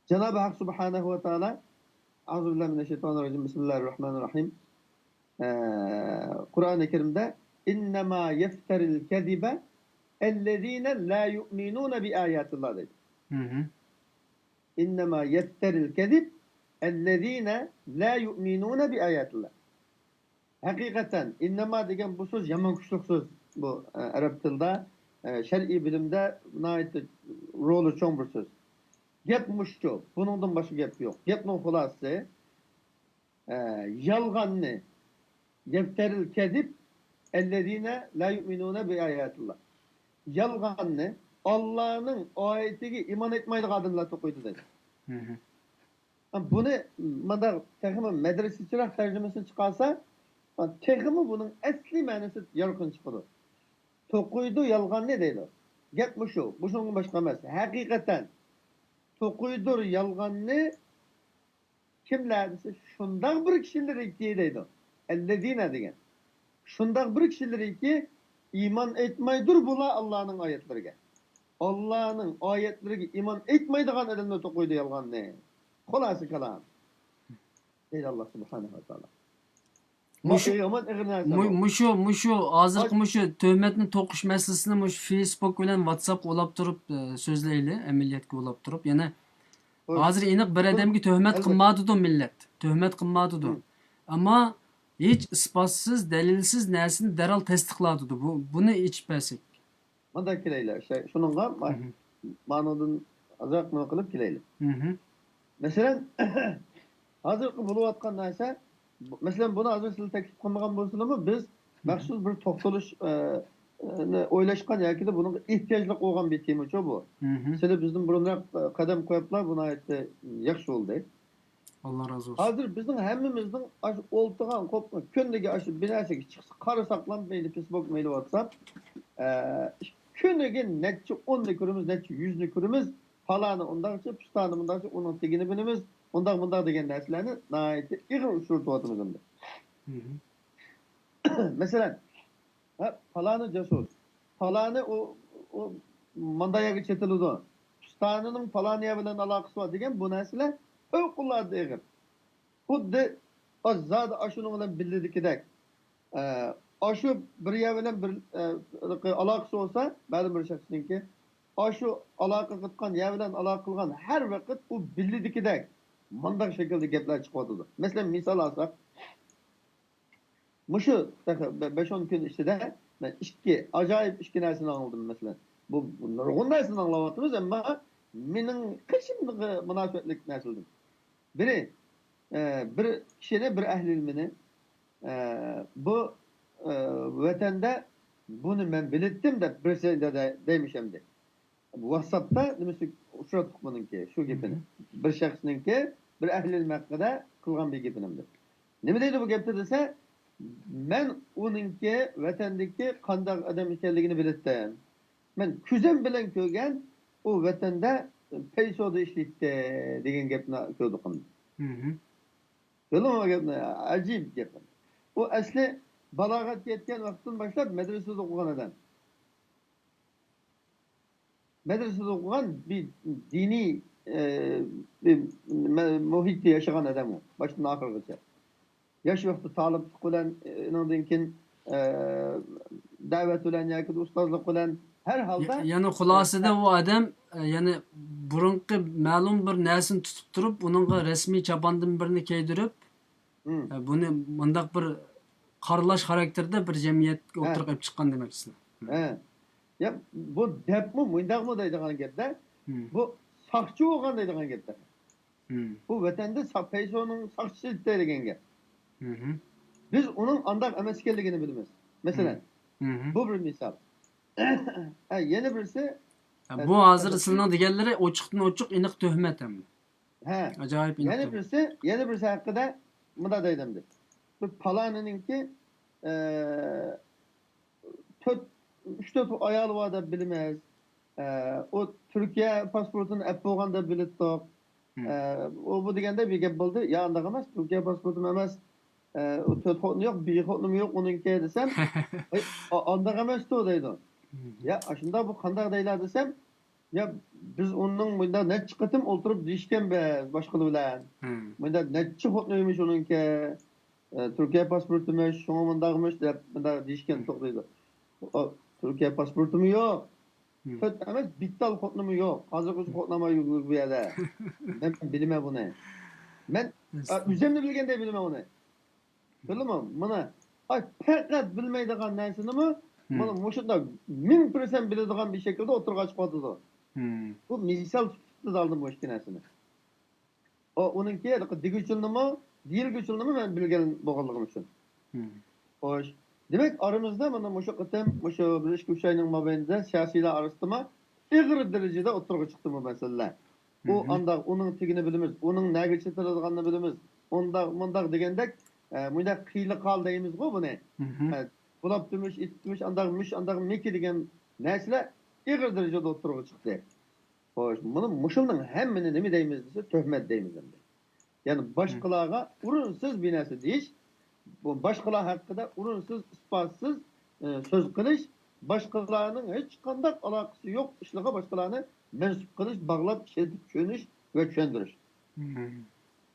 جانابى ھەق سۇبھانەھۇ ۋە تائالا، ئەئۇزۇ بىللاھى مىنەششەيتانىر راجىم، بىسمىللاھىر راھمانىر راھىم. ئە، قۇرئانى كەرىمدە، «ئىننەما يەفتەرىل كەزىبە ئەللەزىنە لا يۇئمىنۇنە بىئاياتىللا» دەيدۇ. مھم. «ئىننەما يەفتەرىل كەزىب ئەللەزىنە لا يۇئمىنۇنە بىئاياتىللا». ھەقىقەتەن، ئىننەما دېگەن بۇ سۆز يامان كۈچلۈك سۆز. بۇ، ئە، ئەرەب تىلىدا، ئە، شەرئىي بىلىمدە ناھايىتى رولى چوڭ بىر سۆز. گەپ مۇشۇ، بۇنىڭدىن باشقا گەپ يوق. گەپنىڭ خۇلاسىسى، ئە، يالغاننى، يەفتەرىل كەزىب ئەللەزىنە لا يۇئمىنۇنە بىئاياتىللا. يالغاننى، ئاللانىڭ ئايىتىگە ئىمان ئېيتمايدىغان ئادەملەر توقۇيدۇ دەيدۇ. مھم. بۇنى مانداق تېخىمۇ مەدرىسىچىراق تەرجىمىسىنى چىقارسا، تېخىمۇ بۇنىڭ ئەسلى مەنىسى يارقىن چىقىدۇ. توقۇيدۇ يالغاننى دەيدۇ. گەپ مۇشۇ. بۇنىڭدىن باشقا ئەمەس. ھەقىقەتەن توقۇيدۇ يالغاننى كىملەر دېسە، شۇنداق بىر كىشىلىرىكى دەيدۇ. ئەللەزىنە دېگەن. شۇنداق بىر كىشىلىرىكى ئىمان ئېيتمايدۇر بۇلار ئاللانىڭ ئايەتلىرىگە. ئاللانىڭ ئايەتلىرىگە ئىمان ئېيتمايدىغان ئادەملەر توقۇيدۇ يالغاننى. خۇلاسە كالام. دەيدۇ ئاللا سۇبھانەھۇ ۋە تائالا. مۇشۇ، يامان ئېغىر نەرسە مۇ-، بۇ. مۇشۇ، مۇشۇ ھازىرقى مۇشۇ تۆھمەتنى توقۇش مەسىلىسىنى مۇشۇ فېيسبۇك بىلەن ۋاتساپقا ئۇلاپ تۇرۇپ، ئە، سۆزلەيلى، ئەمەلىيەتكە ئۇلاپ تۇرۇپ. يەنە ھازىر ئېنىق بىر ئادەمگە تۆھمەت قىلمادىدۇ مىللەت. تۆھمەت قىلمادىدۇ. ئەمما ھېچ ئىسپاتسىز، دەلىلسىز نەرسىنى دەرھال تەستىقلادىدۇ. بۇ، بۇنى ئېچىپ بەرسەك. مۇنداق كېلەيلى، شۇ-، شۇنىڭغا ما-، مانىدىن ئازراق نېمە قىلىپ كېلەيلى. مەسىلەن، ھازىرقى بولۇۋاتقان نەرسە، مەسىلەن، بۇنى ھازىر سىلەر تەكلىپ قىلمىغان بولسىلىمۇ، بىز مەخسۇس بىر توختىلىش، ئە، ئە، ئويلاشقان ياكى بۇنىڭغا ئېھتىياجلىق بولغان بىر تېمىچۇ بۇ. سىلەر بىزدىن بۇرۇنراق، ئە، قەدەم قويۇپلا، بۇ ناھايىتى ياخشى بولدى. ئاللا رازى بولسۇن. ھازىر بىزنىڭ ھەممىمىزنىڭ ئاشۇ ئولتۇرغان قوپما كۈندىكى ئاشۇ بىر نەرسىگە چىقسا، قارىساقلا، مەيلى فېيسبۇك، مەيلى ۋاتساپ، ئە، كۈنىگە نەچچە ئوننى كۆرىمىز، نەچچە يۈزنى كۆرىمىز، پالانى ئۇنداقچە، پۇستانى مۇنداقچە، ئۇنىڭ تېگىنى بىلىمىز، ئۇنداق مۇنداق دېگەن نەرسىلەرنى ناھايىتى ئېغىر ئۇچرىتىۋاتىمىز ئەمدى. مەسىلەن، ھە، پالانى جاسۇس، پالانى ئۇ، ئۇ ماندا يەرگە چېتىلىدۇ، پىستانىنىڭ پالان يەر بىلەن ئالاقىسى بار دېگەن بۇ نەرسىلەر پەۋقۇلئاددە ئېغىر. خۇددى زادى ئاشۇنىڭ بىلەن بىللىدىكىدەك، ئە، ئاشۇ بىر يەر بىلەن بىر، ئە، ئالاقىسى بولسا، مەلۇم بىر شەخسنىڭكى، ئاشۇ ئالاقە قىلغان يەر بىلەن ئالاقە قىلغان ھەر ۋاقىت ئۇ بىللىدىكىدەك مۇنداق شەكىلدە گەپلەر چىقىۋاتىدۇ. مەسىلەن، مىسال ئالساق، مۇشۇ تېخى بە-، بەش-ئون كۈن ئىچىدە مەن ئىككى ئاجايىپ ئىككى نەرسىنى ئاڭلىدىم، مەسىلەن. بۇ، بۇ نۇرغۇن نەرسىنى ئاڭلاۋاتىمىز، ئەمما مېنىڭ قېشىمغا مۇناسىۋەتلىك نەرسىلەردىن. بىرى، ئە، بىر كىشىنى، بىر ئەھلى ئىلمىنى، ئە، بۇ، ئە، ۋەتەندە بۇنى مەن بىلەتتىم دەپ بىرسى دە-، دە-، دەيمىش ئەمدى. ۋاتساپتا نېمىسى ئۇچراتتۇق بۇنىڭكى، شۇ گېپىنى. بىر شەخسنىڭكى، بىر ئەھلى ئىلمى ھەققىدە قىلغان بىر گېپىنى ئەمدى. نېمە دەيدۇ بۇ گەپتە دېسە، مەن ئۇنىڭكى ۋەتەندىكى قانداق ئادەم ئىكەنلىكىنى بىلەتتىم. مەن كۆزۈم بىلەن كۆرگەن، ئۇ ۋەتەندە پەيسودا ئىشلەيتتى دېگەن گەپنى كۆردۇق. بىلدىڭىزمۇ گەپنى؟ ئەجىب گەپ. ئۇ ئەسلى بالاغەتكە يەتكەن ۋاقىتتىن باشلاپ مەدرىسىدە ئوقۇغان ئادەم. مەدرىسىدە ئوقۇغان بىر دىنىي، ئە، بىر مە-، مۇھىتتا ياشىغان ئادەم ئۇ، باشتىن ئاخىرغىچە. ياش ۋاقتى تالىپلىق بىلەن، ئە، ئۇنىڭدىن كېيىن، ئە، دەۋەت بىلەن ياكى ئۇستازلىق بىلەن، ھەر ھالدا، يەنى خۇلاسىدە ئە، ئۇ ئادەم، ئە، يەنى بۇرۇنقى مەلۇم بىر نەرسىنى تۇتۇپ تۇرۇپ، ئۇنىڭغا رەسمىي چاپاندىن بىرنى كىيدۈرۈپ، ئە، بۇنى مۇنداق بىر قارىلاش خاراكتېرىدە بىر جەمئىيەتكە ئوتتۇرىغا ئېلىپ چىققان دېمەكچىسىلەر. ھە. يا، بۇ دەپمۇ، مۇنداقمۇ دەيدىغان گەپتە، بۇ ساقچى بولغان دەيدىغان گەپتە. بۇ ۋەتەندە سا-، پەيسونىڭ ساقچىسى دەيدىغان گەپ. بىز ئۇنىڭ ئانداق ئەمەس ئىكەنلىكىنى بىلىمىز. مەسىلەن، بۇ بىر مىسال. ھە، يەنە بىرسى، ھە، بۇ ھازىر سىلىنىڭ دېگەنلىرى ئوچۇقتىن ئوچۇق ئېنىق تۆھمەت ھەم. ھە. ئاجايىپ ئېنىق يەنە تۆھمەت. بىرسى، يەنە بىرسى ھەققىدە مۇنداق دەيدۇ ئەمدى. بىر پالانىنىڭكى، ئە، تۆت، ئۈچ تۆت ئايالى بار دەپ بىلىمىز. ئە، ئۇ تۈركىيە پاسپورتىنى ئەپ بولغان دەپ بىلىتتۇق. ئە، ئۇ بۇ دېگەندە بىر گەپ بولدى. يا، ئانداق ئەمەس، تۈركىيە پاسپورتىمۇ ئەمەس. ئە، ئۇ تۆت خوتۇنى يوق، بىر خوتۇنىمۇ يوق ئۇنىڭكى دېسەم، ئاي، ئا-، ئانداق ئەمەستۇ دەيدۇ. يا، ئاشۇنداق بۇ قانداق دەيلا دېسەم، يا، بىز ئۇنىڭ مۇنداق نەچچە قېتىم ئولتۇرۇپ دېيىشكەنبىز باشقىلار بىلەن. مۇنداق نەچچە خوتۇنىمىش ئۇنىڭكى، ئە، تۈركىيە پاسپورتىمىش، شۇڭا مۇنداقمىش دەپ مۇنداق دېيىشكەنتۇق دەيدۇ. ئۇ، تۈركىيە پاسپورتىمۇ يوق. تۆت ئەمەس، بىتتال خوتۇنۇمۇ يوق. ھازىرغىچە خوتۇنۇم يوق بۇ يەردە. مەن بىلىمەن بۇنى. مەن، ئە، ئۆزۈمنى بىلگەندەك بىلىمەن ئۇنى. بىلدىڭمۇ؟ مانا، ئاي، پەقەت بىلمەيدىغان نەرسىنىمۇ، مانا، مۇشۇنداق مىڭ پىرسەنت بىلىدىغان بىر شەكىلدە ئوتتۇرىغا چىقىۋاتىدۇ. بۇ مىسال سۈپىتىدە ئالدىم بۇ ئىككى نەرسىنى. ئۇ، ئۇنىڭكى ھېلىقى دېگۈچىلىنىمۇ، دېيىلگۈچىلىنىمۇ مەن بىلگەن بولغانلىقىم ئۈچۈن. خوش. دېمەك، ئارىمىزدا مانا مۇشۇ قېتىم، مۇشۇ بىر ئىككى ئۈچ ئاينىڭ مابەينىدە سىياسىيلار ئارىسىدىمۇ ئېغىر دەرىجىدە ئوتتۇرىغا چىقتى بۇ مەسىلىلەر. ئۇ ئانداق، ئۇنىڭ تېگىنى بىلىمىز، ئۇنىڭ نەگە چېتىلىدىغانلىقىنى بىلىمىز. ئۇنداق، مۇنداق دېگەندەك، ئە، مۇنداق قىيلى قال دەيمىزغۇ بۇنى. ئە، بۇلاپ تۈمۈش، ئېتىپ تۈمۈش، ئانداق مۈش، ئانداق مىكى دېگەن نەرسىلەر ئېغىر دەرىجىدە ئوتتۇرىغا چىقتى. خوش، مانا مۇشۇنىڭ ھەممىنى نېمە دەيمىز دېسە، تۆھمەت دەيمىز ئەمدى. يەنى باشقىلارغا ئورۇنسىز بىر نەرسە دېيىش، بۇ باشقىلار ھەققىدە ئورۇنسىز، ئىسپاتسىز، ئى، سۆز قىلىش، باشقىلارنىڭ ھېچقانداق ئالاقىسى يوق ئىشلارغا باشقىلارنى مەنسۇپ قىلىش، باغلاپ، ئىشلىتىپ چۈشىنىش ۋە چۈشەندۈرۈش.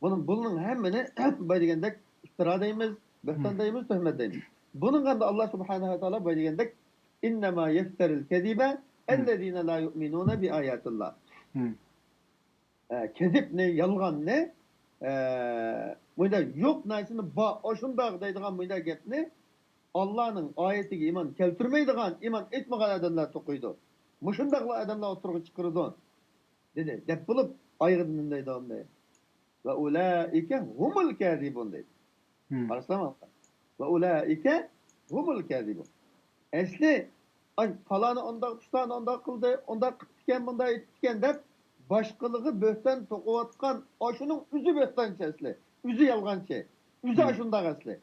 بۇنىڭ، بۇنىڭ ھەممىنى بايا دېگەندەك ئىپتىرا دەيمىز، بۆھتان دەيمىز، تۆھمەت دەيمىز. بۇنىڭغا ئەمدى ئاللا سۇبھانەھۇ ۋە تائالا بايا دېگەندەك، ئىننەما يەفتەرىل كەزىبە ئەللەزىنە لا يۇئمىنۇنە بىئاياتىللا. ئە، كەزىپنى، يالغاننى، ئە، مۇنداق يوق نەرسىنى بار، ئاشۇنداق دەيدىغان مۇنداق گەپنى ئاللانىڭ ئايىتىگە ئىمان كەلتۈرمەيدىغان، ئىمان ئېيتمىغان ئادەملەر توقۇيدۇ. مۇشۇنداقلا ئادەملەر ئوتتۇرىغا چىقىرىدۇ، دېدى. دەپ بولۇپ، ئايىغىدىن نېمە دەيدۇ ئەمدى؟ ۋە ئۇلائىكە ھۇمۇل كەزىبۇن دەيدۇ. قارىسىلەر، ۋە ئۇلائىكە ھۇمۇل كەزىبۇن. ئەسلى، ئاي، پالانى ئانداق، پۇستانى ئانداق قىلدى، ئانداق قىپتىكەن، مۇنداق ئېتىپتىكەن دەپ، باشقىلىرىغا بۆھتان توقۇۋاتقان، ئاشۇنىڭ ئۆزى بۆھتانچى ئەسلى. ئۆزى يالغانچى. ئۆزى ئاشۇنداق ئەسلى.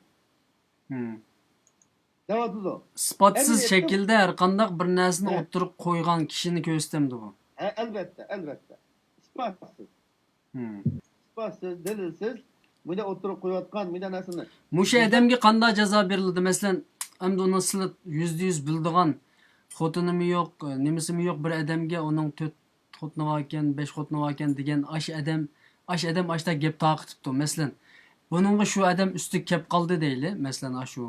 دەۋاتىدۇ. ئىسپاتسىز شەكىلدە ھەر قانداق بىر نەرسىنى ئوتتۇرىغا قويغان كىشىنى كۆرسىتەمدۇ بۇ؟ ئەلۋەتتە، ئەلۋەتتە. ئىسپاتسىز. ئىسپاتسىز، دەلىلسىز، مۇنداق ئوتتۇرىغا قويۇۋاتقان مۇنداق نەرسىنى. مۇشۇ ئادەمگە قانداق جازا بېرىلىدۇ؟ مەسىلەن، ئەمدى ئۇنى سىلى يۈزدە يۈز بىلىدىغان، خوتۇنىمۇ يوق، نېمىسىمۇ يوق بىر ئادەمگە ئۇنىڭ تۆت خوتۇنى باركەن، بەش خوتۇنى باركەن دېگەن ئاش ئادەم، ئاش ئادەم ئاشتا گەپ تارقىتىپتۇ. مەسىلەن، بۇنىڭغا شۇ ئادەم ئۈستىگە كەپ قالدى دەيلى. مەسىلەن، ئاشۇ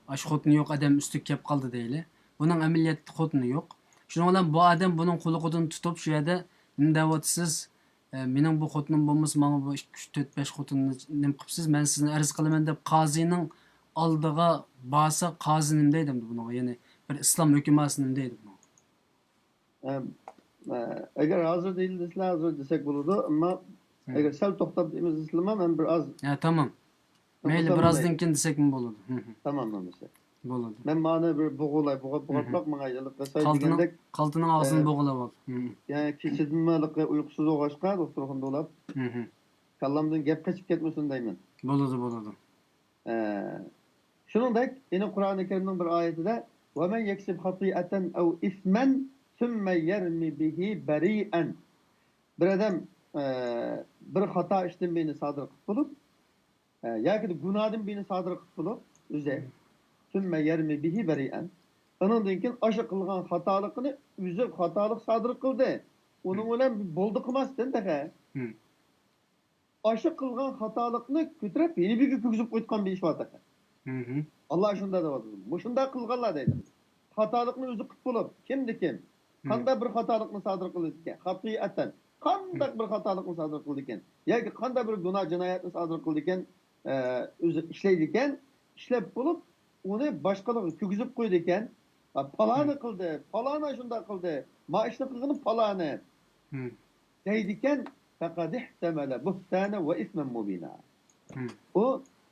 ئاش خوتۇنى يوق ئادەم ئۈستىگە كەپ قالدى دەيلى. بۇنىڭ ئەمەلىيەتتە خوتۇنى يوق. شۇنىڭ بىلەن بۇ ئادەم بۇنىڭ قۇلىقىدىن تۇتۇپ، شۇ يەردە نېمە دەۋاتىسىز؟ ئە، مېنىڭ بۇ خوتۇنۇم بولمىسا، ماڭا بۇ ئىككى، ئۈچ، تۆت، بەش خوتۇننى نېمە قىپسىز؟ مەن سىزنى ئەرز قىلىمەن دەپ قازىنىڭ ئالدىغا بارسا، قازى نېمە دەيدۇ ئەمدى بۇنىڭغا؟ يەنى بىر ئىسلام ھۆكۈماسى نېمە دەيدۇ بۇنىڭغا؟ ئەم، ئە، ئەگەر ھازىر دېيىلدى دېسىلە، ھازىر دېسەك بولىدۇ، ئەمما ئەگەر سەل توختاپ دېيمىز دېسىلىمۇ، مەن بىر ئاز. ھە، تامام. مەيلى، بىر ئازدىن كېيىن دېسەكمۇ بولىدۇ. ھە، ھە. تامام، ئەمىسە. بولىدۇ. مەن مانا بىر بوغۇلاي، بوغاپ، بوغاپلاپ ماڭاي. ھېلىقى سەي دېگەندەك، قالتىنىڭ ئاغزىنى بوغىلاپ ئال. ھە. يەنى كېچىدىنمۇ ھېلىقى ئۇيقۇسىز بولغاچقا، دوختۇرخانىدا ئۇلاپ، كاللامدىن گەپ قېچىپ كەتمىسۇن دەيمەن. بولىدۇ، بولىدۇ. ئە، شۇنىڭدەك، يەنە قۇرئانى كەرىمنىڭ بىر ئايىتىدە، وَمَنْ يَكْسِبْ خَطِيئَةً أَوْ إِثْمًا ثُمَّ يَرْمِ بِهِ بَرِيئًا. بىر ئادەم، ئە، بىر خاتا ئىشتىن بىرنى سادىر قىلىپ بولۇپ، ئە، ياكى گۇناھتىن بىرنى سادىر قىلىپ بولۇپ، ئۆزى، ثُمَّ يَرْمِ بِهِ بَرِيئًا. ئۇنىڭدىن كېيىن ئاشۇ قىلغان خاتالىقىنى ئۆزى خاتالىق سادىر قىلدى. ئۇنىڭ بىلەن بولدى قىلماستىن تېخى. ئاشۇ قىلغان خاتالىقنى كۆتۈرۈپ، يەنە بىرگە كىرگۈزۈپ قويۇتقان بىر ئىش بار تېخى. ئاللا شۇنداق دەۋاتىدۇ. مۇشۇنداق قىلغانلار دەيدۇ. خاتالىقنى ئۆزى قىلىپ بولۇپ، كىمدىكىن؟ قانداق بىر خاتالىقنى سادىر قىلىدىكەن؟ خاتىئەتەن. قانداق بىر خاتالىقنى سادىر قىلىدىكەن؟ ياكى قانداق بىر گۇناھ جىنايەتنى سادىر قىلىدىكەن؟ ئە، ئۆزى ئىشلەيدىكەن، ئىشلەپ بولۇپ، ئۇنى باشقىلارغا كىرگۈزۈپ قويىدىكەن. ھە، پالانى قىلدى، پالانى شۇنداق قىلدى، ما ئىشنى قىلغىنى پالانى. دەيدىكەن، فَقَدِ احْتَمَلَ بُهْتَانًا وَإِثْمًا مُّبِينًا. ئۇ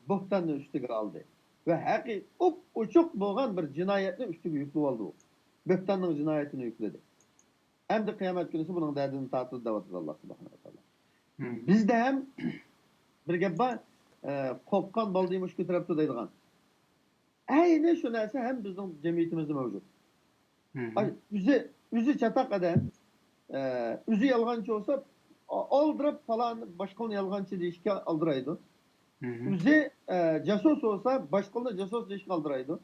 بۇھتاننى ئۈستىگە ئالدى ۋە ھەقىقىي ئوپئوچۇق بولغان بىر جىنايەتنى ئۈستىگە يۈكلىۋالدى ئۇ. بۇھتاننىڭ جىنايىتىنى يۈكلىدى. ئەمدى قىيامەت كۈنىسى بۇنىڭ دەردىنى تارتىدۇ دەۋاتىدۇ ئاللا سۇبھانەھۇ ۋە تائالا. بىزدە ھەم بىر گەپ بار، ئە، قورققان بالىنى يۇمۇش كۆتۈرەپتۇ دەيدىغان. ئەينى شۇ نەرسە ھەم بىزنىڭ جەمئىيىتىمىزدە مەۋجۇت. ئاي، ئۆزى، ئۆزى چاتاق ئادەم، ئە، ئۆزى يالغانچى بولسا، ئا-، ئالدىراپ پالان باشقىلارنى يالغانچى دېيىشكە ئالدىرايدۇ. ئۆزى، ئە، جاسۇس بولسا، باشقىلارنى جاسۇس دېيىشكە ئالدىرايدۇ.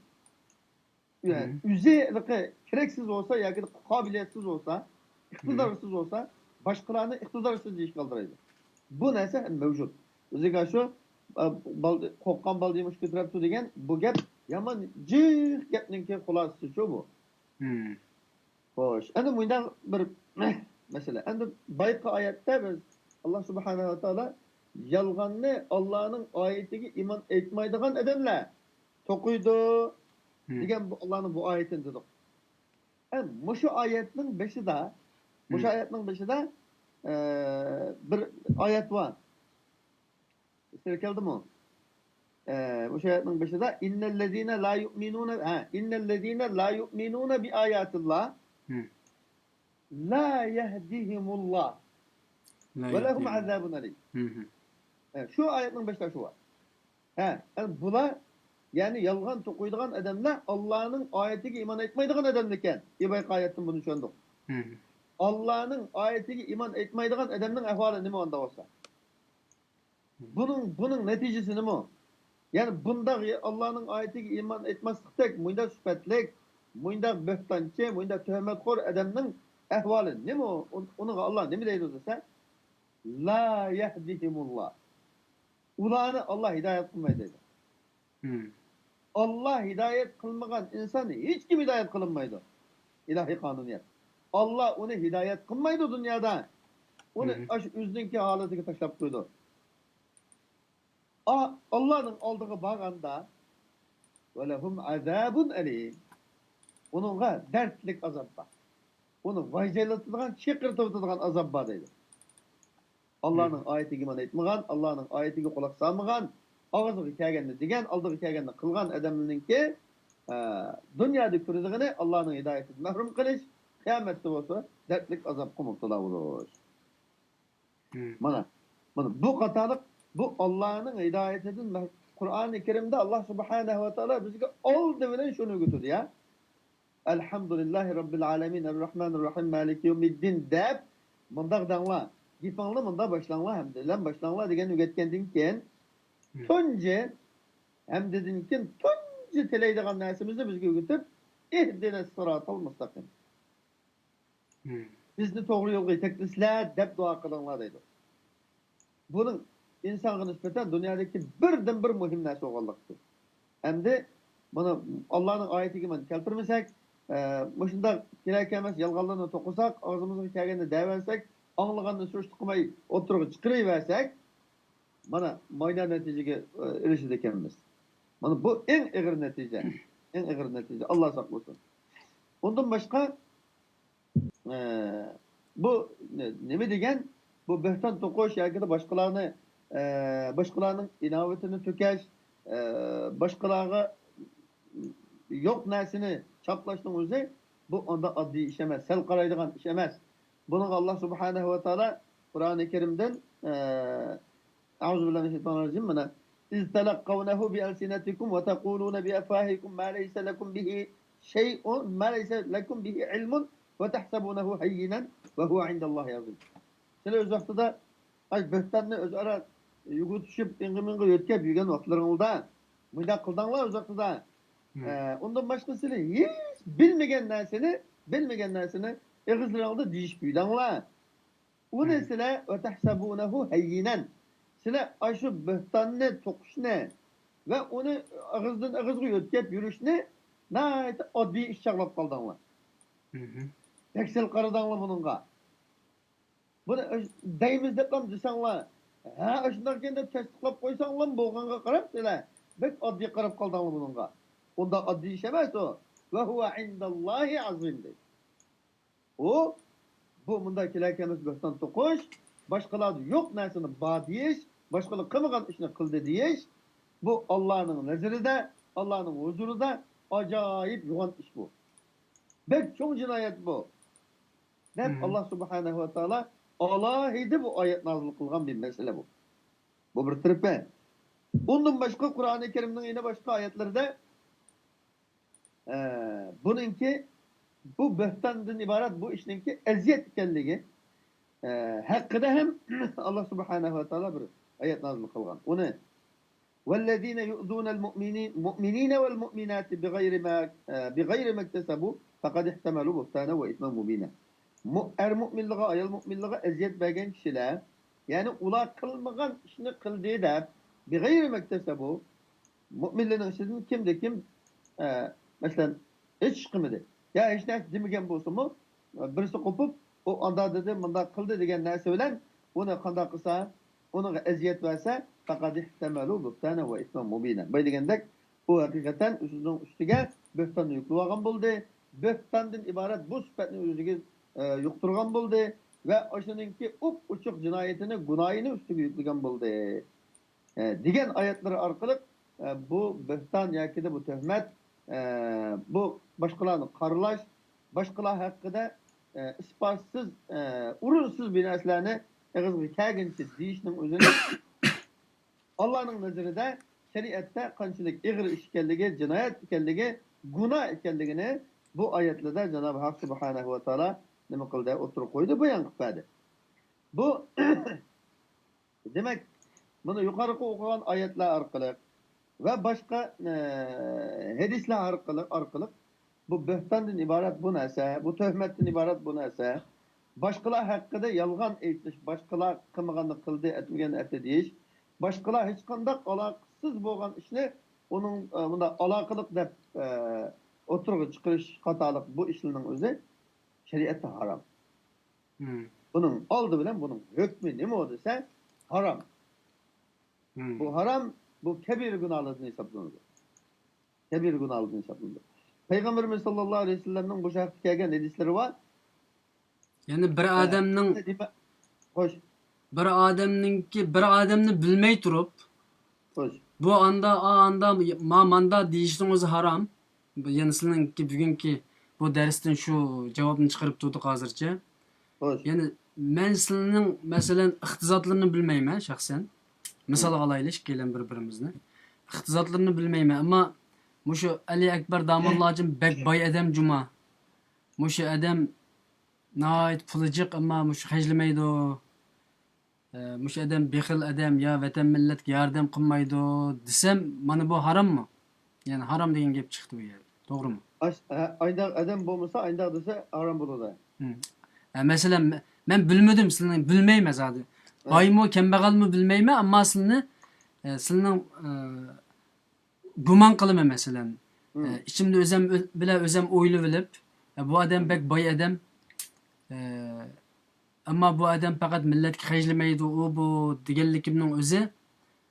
ئۆزى ھېلىقى كېرەكسىز بولسا ياكى قابىلىيەتسىز بولسا، ئىقتىدارسىز بولسا، باشقىلارنى ئىقتىدارسىز دېيىشكە ئالدىرايدۇ. بۇ نەرسە ھەم مەۋجۇت. ئۆزىگە شۇ، ئە، بال-، قورققان بالىنى يۇمۇش كۆتۈرەپتۇ دېگەن بۇ گەپ يامان جىق گەپنىڭكى خۇلاسىسىچۇ بۇ. خوش، ئەمدى مۇنداق بىر مەسىلە. ئەمدى بايىقى ئايەتتە بىز ئاللا سۇبھانەھۇ ۋە تائالا يالغاننى ئاللانىڭ ئايىتىگە ئىمان ئېيتمايدىغان ئادەملەر توقۇيدۇ دېگەن بۇ ئاللانىڭ بۇ ئايىتىنى دېدۇق. ئە، مۇشۇ ئايەتنىڭ بېشىدا، مۇشۇ ئايەتنىڭ بېشىدا، ئە، بىر ئايەت بار. ئېسىڭىزگە كەلدىمۇ؟ ئە، مۇشۇ ئايەتنىڭ بېشىدا، إِنَّ الَّذِينَ لَا يُؤْمِنُونَ، ھە، إِنَّ الَّذِينَ لَا يُؤْمِنُونَ بِآيَاتِ اللَّهِ لَا يَهْدِيهِمُ اللَّهُ وَلَهُمْ عَذَابٌ أَلِيمٌ. ئە، شۇ ئايەتنىڭ بېشىدا شۇ بار. ھە، ئە، بۇلار، يەنى يالغان توقۇيدىغان ئادەملەر ئاللانىڭ ئايىتىگە ئىمان ئېيتمايدىغان ئادەملىكەن. ئى بايىقى ئايەتتىن بۇنى چۈشەندۇق. ئاللانىڭ ئايىتىگە ئىمان ئېيتمايدىغان ئادەمنىڭ ئەھۋالى نېمە ئۇنداق بولسا؟ بۇنىڭ، بۇنىڭ نەتىجىسى نېمە؟ يەنى بۇنداق ئاللانىڭ ئايىتىگە ئىمان ئېيتماسلىقتەك، مۇنداق سۈپەتلىك، مۇنداق بۆھتانچى، مۇنداق تۆھمەتخور ئادەمنىڭ ئەھۋالى نېمە؟ ئۇن-، ئۇنىڭغا ئاللا نېمە دەيدۇ دېسە، لا يەھدىھىمۇللا. ئۇلارنى ئاللا ھىدايەت قىلمايدۇ دەيدۇ. ئاللا ھىدايەت قىلمىغان ئىنسان ھېچكىم ھىدايەت قىلىنمايدۇ. ئىلاھىي قانۇنىيەت. ئاللا ئۇنى ھىدايەت قىلمايدۇ دۇنيادا. ئۇنى ئاشۇ ئۆزىنىڭكى ھالىتىگە تاشلاپ قويىدۇ. ئا-، ئاللانىڭ ئالدىغا بارغاندا، ۋەلەھۇم ئەزابۇن ئەلىم. ئۇنىڭغا دەردلىك ئازاب بار. ئۇنى ۋايجايلىتىدىغان، چېقىرتىۋېتىدىغان ئازاب بار دەيدۇ. ئاللانىڭ ئايىتىگە ئىمان ئېيتمىغان، ئاللانىڭ ئايىتىگە قۇلاق سالمىغان، ئاغزىغا كەلگەننى دېگەن، ئالدىغا كەلگەننى قىلغان ئادەمنىڭكى، ئە، دۇنيادا كۆرىدىغىنى ئاللانىڭ ھىدايىتىدىن مەھرۇم قىلىش، قىيامەتتە بولسا دەردلىك ئازابقا مۇپتىلا بولۇش. مانا، مانا بۇ قاتارلىق، بۇ ئاللانىڭ ھىدايىتىدىن مەھ-، قۇرئانى كەرىمدە ئاللا سۇبھانەھۇ ۋە تائالا بىزگە ئالدى بىلەن شۇنى ئۆگىتىدۇ يا. ئەلھەمدۇلىللاھى رەببىل ئالەمىن، ئەررەھمانىر رەھىم، مالىكى يەۋمىددىن دەپ مۇنداق دەڭلار. گېپىڭلارنى مۇنداق باشلاڭلار، ھەمدە بىلەن باشلاڭلار دېگەن ئۆگەتكەندىن كېيىن، تۇنجى ھەمدىدىن كېيىن تۇنجى تىلەيدىغان نەرسىمىزنى بىزگە ئۆگىتىپ، «ئىھدىنەس سىراتال مۇستەقىم»، بىزنى توغرا يولغا يېتەكلىسىلە دەپ دۇئا قىلىڭلار دەيدۇ. بۇنىڭ ئىنسانغا نىسبەتەن دۇنيادىكى بىردىنبىر مۇھىم نەرسە بولغانلىقتىن. ئەمدى بۇنى ئاللانىڭ ئايىتىگە مانا كەلتۈرمىسەك، ئە، مۇشۇنداق كېرەك ئەمەس يالغانلارنى توقۇساق، ئاغزىمىزغا كەلگەننى دەۋەرسەك، ئاڭلىغاننى سۈرۈشتە قىلماي ئوتتۇرىغا چىقىرىۋەرسەك، مانا ماينا نەتىجىگە، ئە، ئېرىشىدىكەنمىز. مانا بۇ ئەڭ ئېغىر نەتىجە. ئەڭ ئېغىر نەتىجە. ئاللا ساقلىسۇن. ئۇندىن باشقا، ئە، بۇ نېمە دېگەن؟ بۇ بۆھتان توقۇش ياكى باشقىلارنى، ئە، باشقىلارنىڭ ئىناۋىتىنى تۆكەش، ئە، باشقىلارغا يوق نەرسىنى چاپلاشنىڭ ئۆزى، بۇ ئۇنداق ئاددىي ئىش ئەمەس، سەل قارايدىغان ئىش ئەمەس. بۇنىڭغا ئاللا سۇبھانەھۇ ۋە تائالا قۇرئانى كەرىمدىن، ئە، ئەئۇزۇ بىللاھى مىنەششەيتانىر راجىم. مانا، «إذ تلقونه بألسنتكم وتقولون بأفواهكم ما ليس لكم به شيء، ما ليس لكم به علم وتحسبونه هينا وهو عند الله عظيم.» سىلەر ئۆز ۋاقتىدا ئاش بۆھتاننى ئۆزئارا يۈگۈرتۈشۈپ، ئىڭغا-مىڭغا يۆتكەپ يۈرگەن ۋاقىتلىرىڭلاردا مۇنداق قىلدىڭلار ئۆز ۋاقتىدا. ھە، ئۇندىن باشقا سىلەر ھېچ بىلمىگەن نەرسىنى، بىلمىگەن نەرسىنى ئېغىزلىرىڭلاردا دېيىشىپ يۈردۈڭلار. ئۇنى سىلەر، «وتحسبونه هينا»، سىلەر ئاشۇ بۆھتاننى توقۇشنى ۋە ئۇنى ئېغىزدىن ئېغىزغا يۆتكەپ يۈرۈشنى ناھايىتى ئاددىي ئىش چاغلاپ قالدىڭلار. بەك سەل قارىدىڭلار بۇنىڭغا. بۇنى ئۆش-، دەيمىز دەپلا دېسەڭلار، ھە، ئاشۇنداق ئىكەن دەپ تەستىقلاپ قويساڭلار بولغانغا قاراپ سىلەر بەك ئاددىي قاراپ قالدىڭلار بۇنىڭغا. ئۇنداق ئاددىي ئىش ئەمەس ئۇ. «وهو عند الله عظيم» دەيدۇ. ئۇ، بۇ مۇنداق كېلەر كەلمەس بۆھتان توقۇش، باشقىلاردا يوق نەرسىنى بار دېيىش، باشقىلار قىلمىغان ئىشنى قىلدى دېيىش، بۇ ئاللانىڭ نەزىرىدە، ئاللانىڭ ھۇزۇرىدا ئاجايىپ يوغان ئىش بۇ. بەك چوڭ جىنايەت بۇ، دەپ ئاللا سۇبھانەھۇ ۋە تائالا ئالاھىدە بۇ ئايەت نازىل قىلغان بىر مەسىلە بۇ. بۇ بىر تەرىپى. ئۇندىن باشقا قۇرئانى كەرىمنىڭ يەنە باشقا ئايەتلىرىدە ئە، بۇنىڭكى، بۇ بۆھتاندىن ئىبارەت بۇ ئىشنىڭكى ئەزىيەت ئىكەنلىكى، ئە، ھەققىدە ھەم ئاللا سۇبھانەھۇ ۋە تائالا بىر ئايەت نازىل قىلغان. ئۇنى، «والذين يؤذون المؤمنين، المؤمنين والمؤمنات بغير ما، بغير ما اكتسبوا فقد احتملوا بهتانا وإثما مبينا.» مۇ-، ئەر مۇئمىنلىرىغا، ئايال مۇئمىنلىرىغا ئەزىيەت بەرگەن كىشىلەر، يەنى ئۇلار قىلمىغان ئىشنى قىلدى دەپ، بىغەيرى مەكتەسەبۇ، مۇئمىنلارنىڭ ئىچىدىن كىمدە كىم، ئە، مەسىلەن، ھېچ ئىش قىلمىدى يا ھېچ نەرسە دېمىگەن بولسىمۇ، بىرسى قوپۇپ، ئۇ ئانداق دېدى، مۇنداق قىلدى دېگەن نەرسە بىلەن ئۇنى قانداق قىلسا، ئۇنىڭغا ئەزىيەت بەرسە، فەقەد ئىھتەمەلۇ بۇھتانەن ۋە ئىسمەن مۇبىنا. بايا دېگەندەك، ئۇ ھەقىقەتەن ئۆزىنىڭ ئۈستىگە بۆھتاننى يۈكلىۋالغان بولدى. بۆھتاندىن ئىبارەت بۇ سۈپەتنى ئۆزىگە، ئە، يۇقتۇرغان بولدى ۋە ئاشۇنىڭكى ئوپئوچۇق جىنايىتىنى، گۇناھىنى ئۈستىگە يۈكلىگەن بولدى. ئە، دېگەن ئايەتلىرى ئارقىلىق، ئە، بۇ بۆھتان ياكى بۇ تۆھمەت، ئە، بۇ باشقىلارنى قارىلاش، باشقىلار ھەققىدە، ئە، ئىسپاتسىز، ئە، ئورۇنسىز بىر نەرسىلەرنى ئېغىزغا كەلگىنىچە دېيىشنىڭ ئۆزىنى ئاللانىڭ نەزىرىدە شەرىئەتتە قانچىلىك ئېغىر ئىش ئىكەنلىكى، جىنايەت ئىكەنلىكى، گۇناھ ئىكەنلىكىنى بۇ ئايەتلەردە جانابى ھەق سۇبھانەھۇ ۋە تائالا نېمە قىلدى؟ ئوتتۇرىغا قويدى، بايان قىلىپ بەردى. بۇ، دېمەك، مانا يۇقىرىقى ئوقۇغان ئايەتلەر ئارقىلىق ۋە باشقا، ئە، ھەدىسلەر ئارقىلىق، ئارقىلىق بۇ بۆھتاندىن ئىبارەت بۇ نەرسە، بۇ تۆھمەتتىن ئىبارەت بۇ نەرسە، باشقىلار ھەققىدە يالغان ئېيتىش، باشقىلار قىلمىغاننى قىلدى، ئەتمىگەننى ئەتتى دېيىش، باشقىلار ھېچقانداق ئالاقىسىز بولغان ئىشنى ئۇنىڭ، ئە، مۇنداق ئالاقىلىق دەپ، ئە، ئوتتۇرىغا چىقىرىش قاتارلىق بۇ ئىشلارنىڭ ئۆزى شەرىئەتتە ھارام. بۇنىڭ ئالدى بىلەن بۇنىڭ ھۆكمى نېمە دېسە، ھارام. بۇ ھارام، بۇ كەبىرە گۇناھلاردىن ھېسابلىنىدۇ. كەبىرە گۇناھلاردىن ھېسابلىنىدۇ. پەيغەمبىرىمىز ساللاللاھۇ ئەلەيھى ۋەسەللەمنىڭ بۇ ھەقتە كەلگەن ھەدىسلىرى بار. يەنى بىر ئادەمنىڭ، خوش. بىر ئادەمنىڭكى، بىر ئادەمنى بىلمەي تۇرۇپ، خوش. بۇ ئاندا، ئا ئاندا، ما ماندا دېيىشنىڭ ئۆزى ھارام. بۇ يەنە سىلىنىڭكى بۈگۈنكى بۇ دەرستىن شۇ جاۋابنى چىقىرىپ تۇردۇق ھازىرچە. خوش. يەنى مەن سىلىنىڭ، مەسىلەن، ئىقتىسادلىرىنى بىلمەيمەن شەخسەن. مىسالغا ئالايلى، ئىككىيلەن بىر-بىرىمىزنى. ئىقتىسادلىرىنى بىلمەيمەن، ئەمما مۇشۇ ئەلى ئەكبەر داموللاجىم بەك باي ئادەم جۇما. مۇشۇ ئادەم ناھايىتى پۇلى جىق، ئەمما مۇشۇ خەجلىمەيدۇ. مۇشۇ ئادەم بېخىل ئادەم، يا ۋەتەن مىللەتكە ياردەم قىلمايدۇ دېسەم، مانا بۇ ھاراممۇ؟ يەنى ھارام دېگەن گەپ چىقتى بۇ يەردە. توغرىمۇ؟ ئاش-، ھە، ئاينداق ئادەم بولمىسا، ئاينداق دېسە ھارام بولىدۇ. ھە، مەسىلەن، مە-، مەن بىلمىدىم سىلىنى، بىلمەيمەن زادى. بايمۇ، كەمبەغەلمۇ بىلمەيمەن، ئەمما سىلىنى، ئە، سىلىنىڭ، ئە، گۇمان قىلىمەن، مەسىلەن. ئە، ئىچىمدە ئۆزەم ئۆ-، بىلەن ئۆزەم ئويلىۋېلىپ، ئە، بۇ ئادەم بەك باي ئادەم. ئە، ئەمما بۇ ئادەم پەقەت مىللەتكە خەجلىمەيدۇ، ئۇ، بۇ دېگەنلىكىمنىڭ ئۆزى،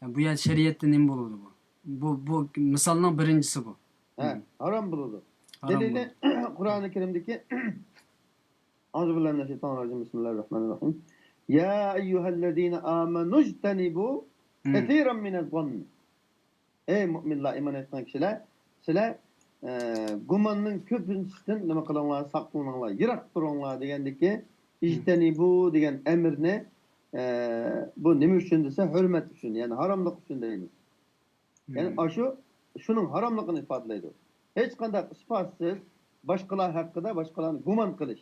ئە، بۇ يەردە شەرىئەتتە نېمە بولىدۇ بۇ؟ بۇ، بۇ مىسالنىڭ بىرىنچىسى بۇ. ھە، ھارام بولىدۇ. دەلىلى قۇرئانى كەرىمدىكى، أعوذ بالله من الشيطان الرجيم. بسم الله الرحمن الرحيم. يا أيها الذين آمنوا اجتنبوا كثيرا من الظن. ئەي مۇئمىنلار، ئىمان ئېيتقان كىشىلەر، سىلەر، ئە، گۇماننىڭ كۆپىنچىسىدىن نېمە قىلىڭلار، ساقلىنىڭلار، يىراق تۇرۇڭلار دېگەندىكى، ئىجتەنىبۇ دېگەن ئەمرنى، ئە، بۇ نېمە ئۈچۈن دېسە، ھۆرمەت ئۈچۈن، يەنى ھاراملىق ئۈچۈن دەيمىز. يەنى ئاشۇ، شۇنىڭ ھاراملىقىنى ئىپادىلەيدۇ. ھېچقانداق ئىسپاتسىز باشقىلار ھەققىدە باشقىلارنى گۇمان قىلىش.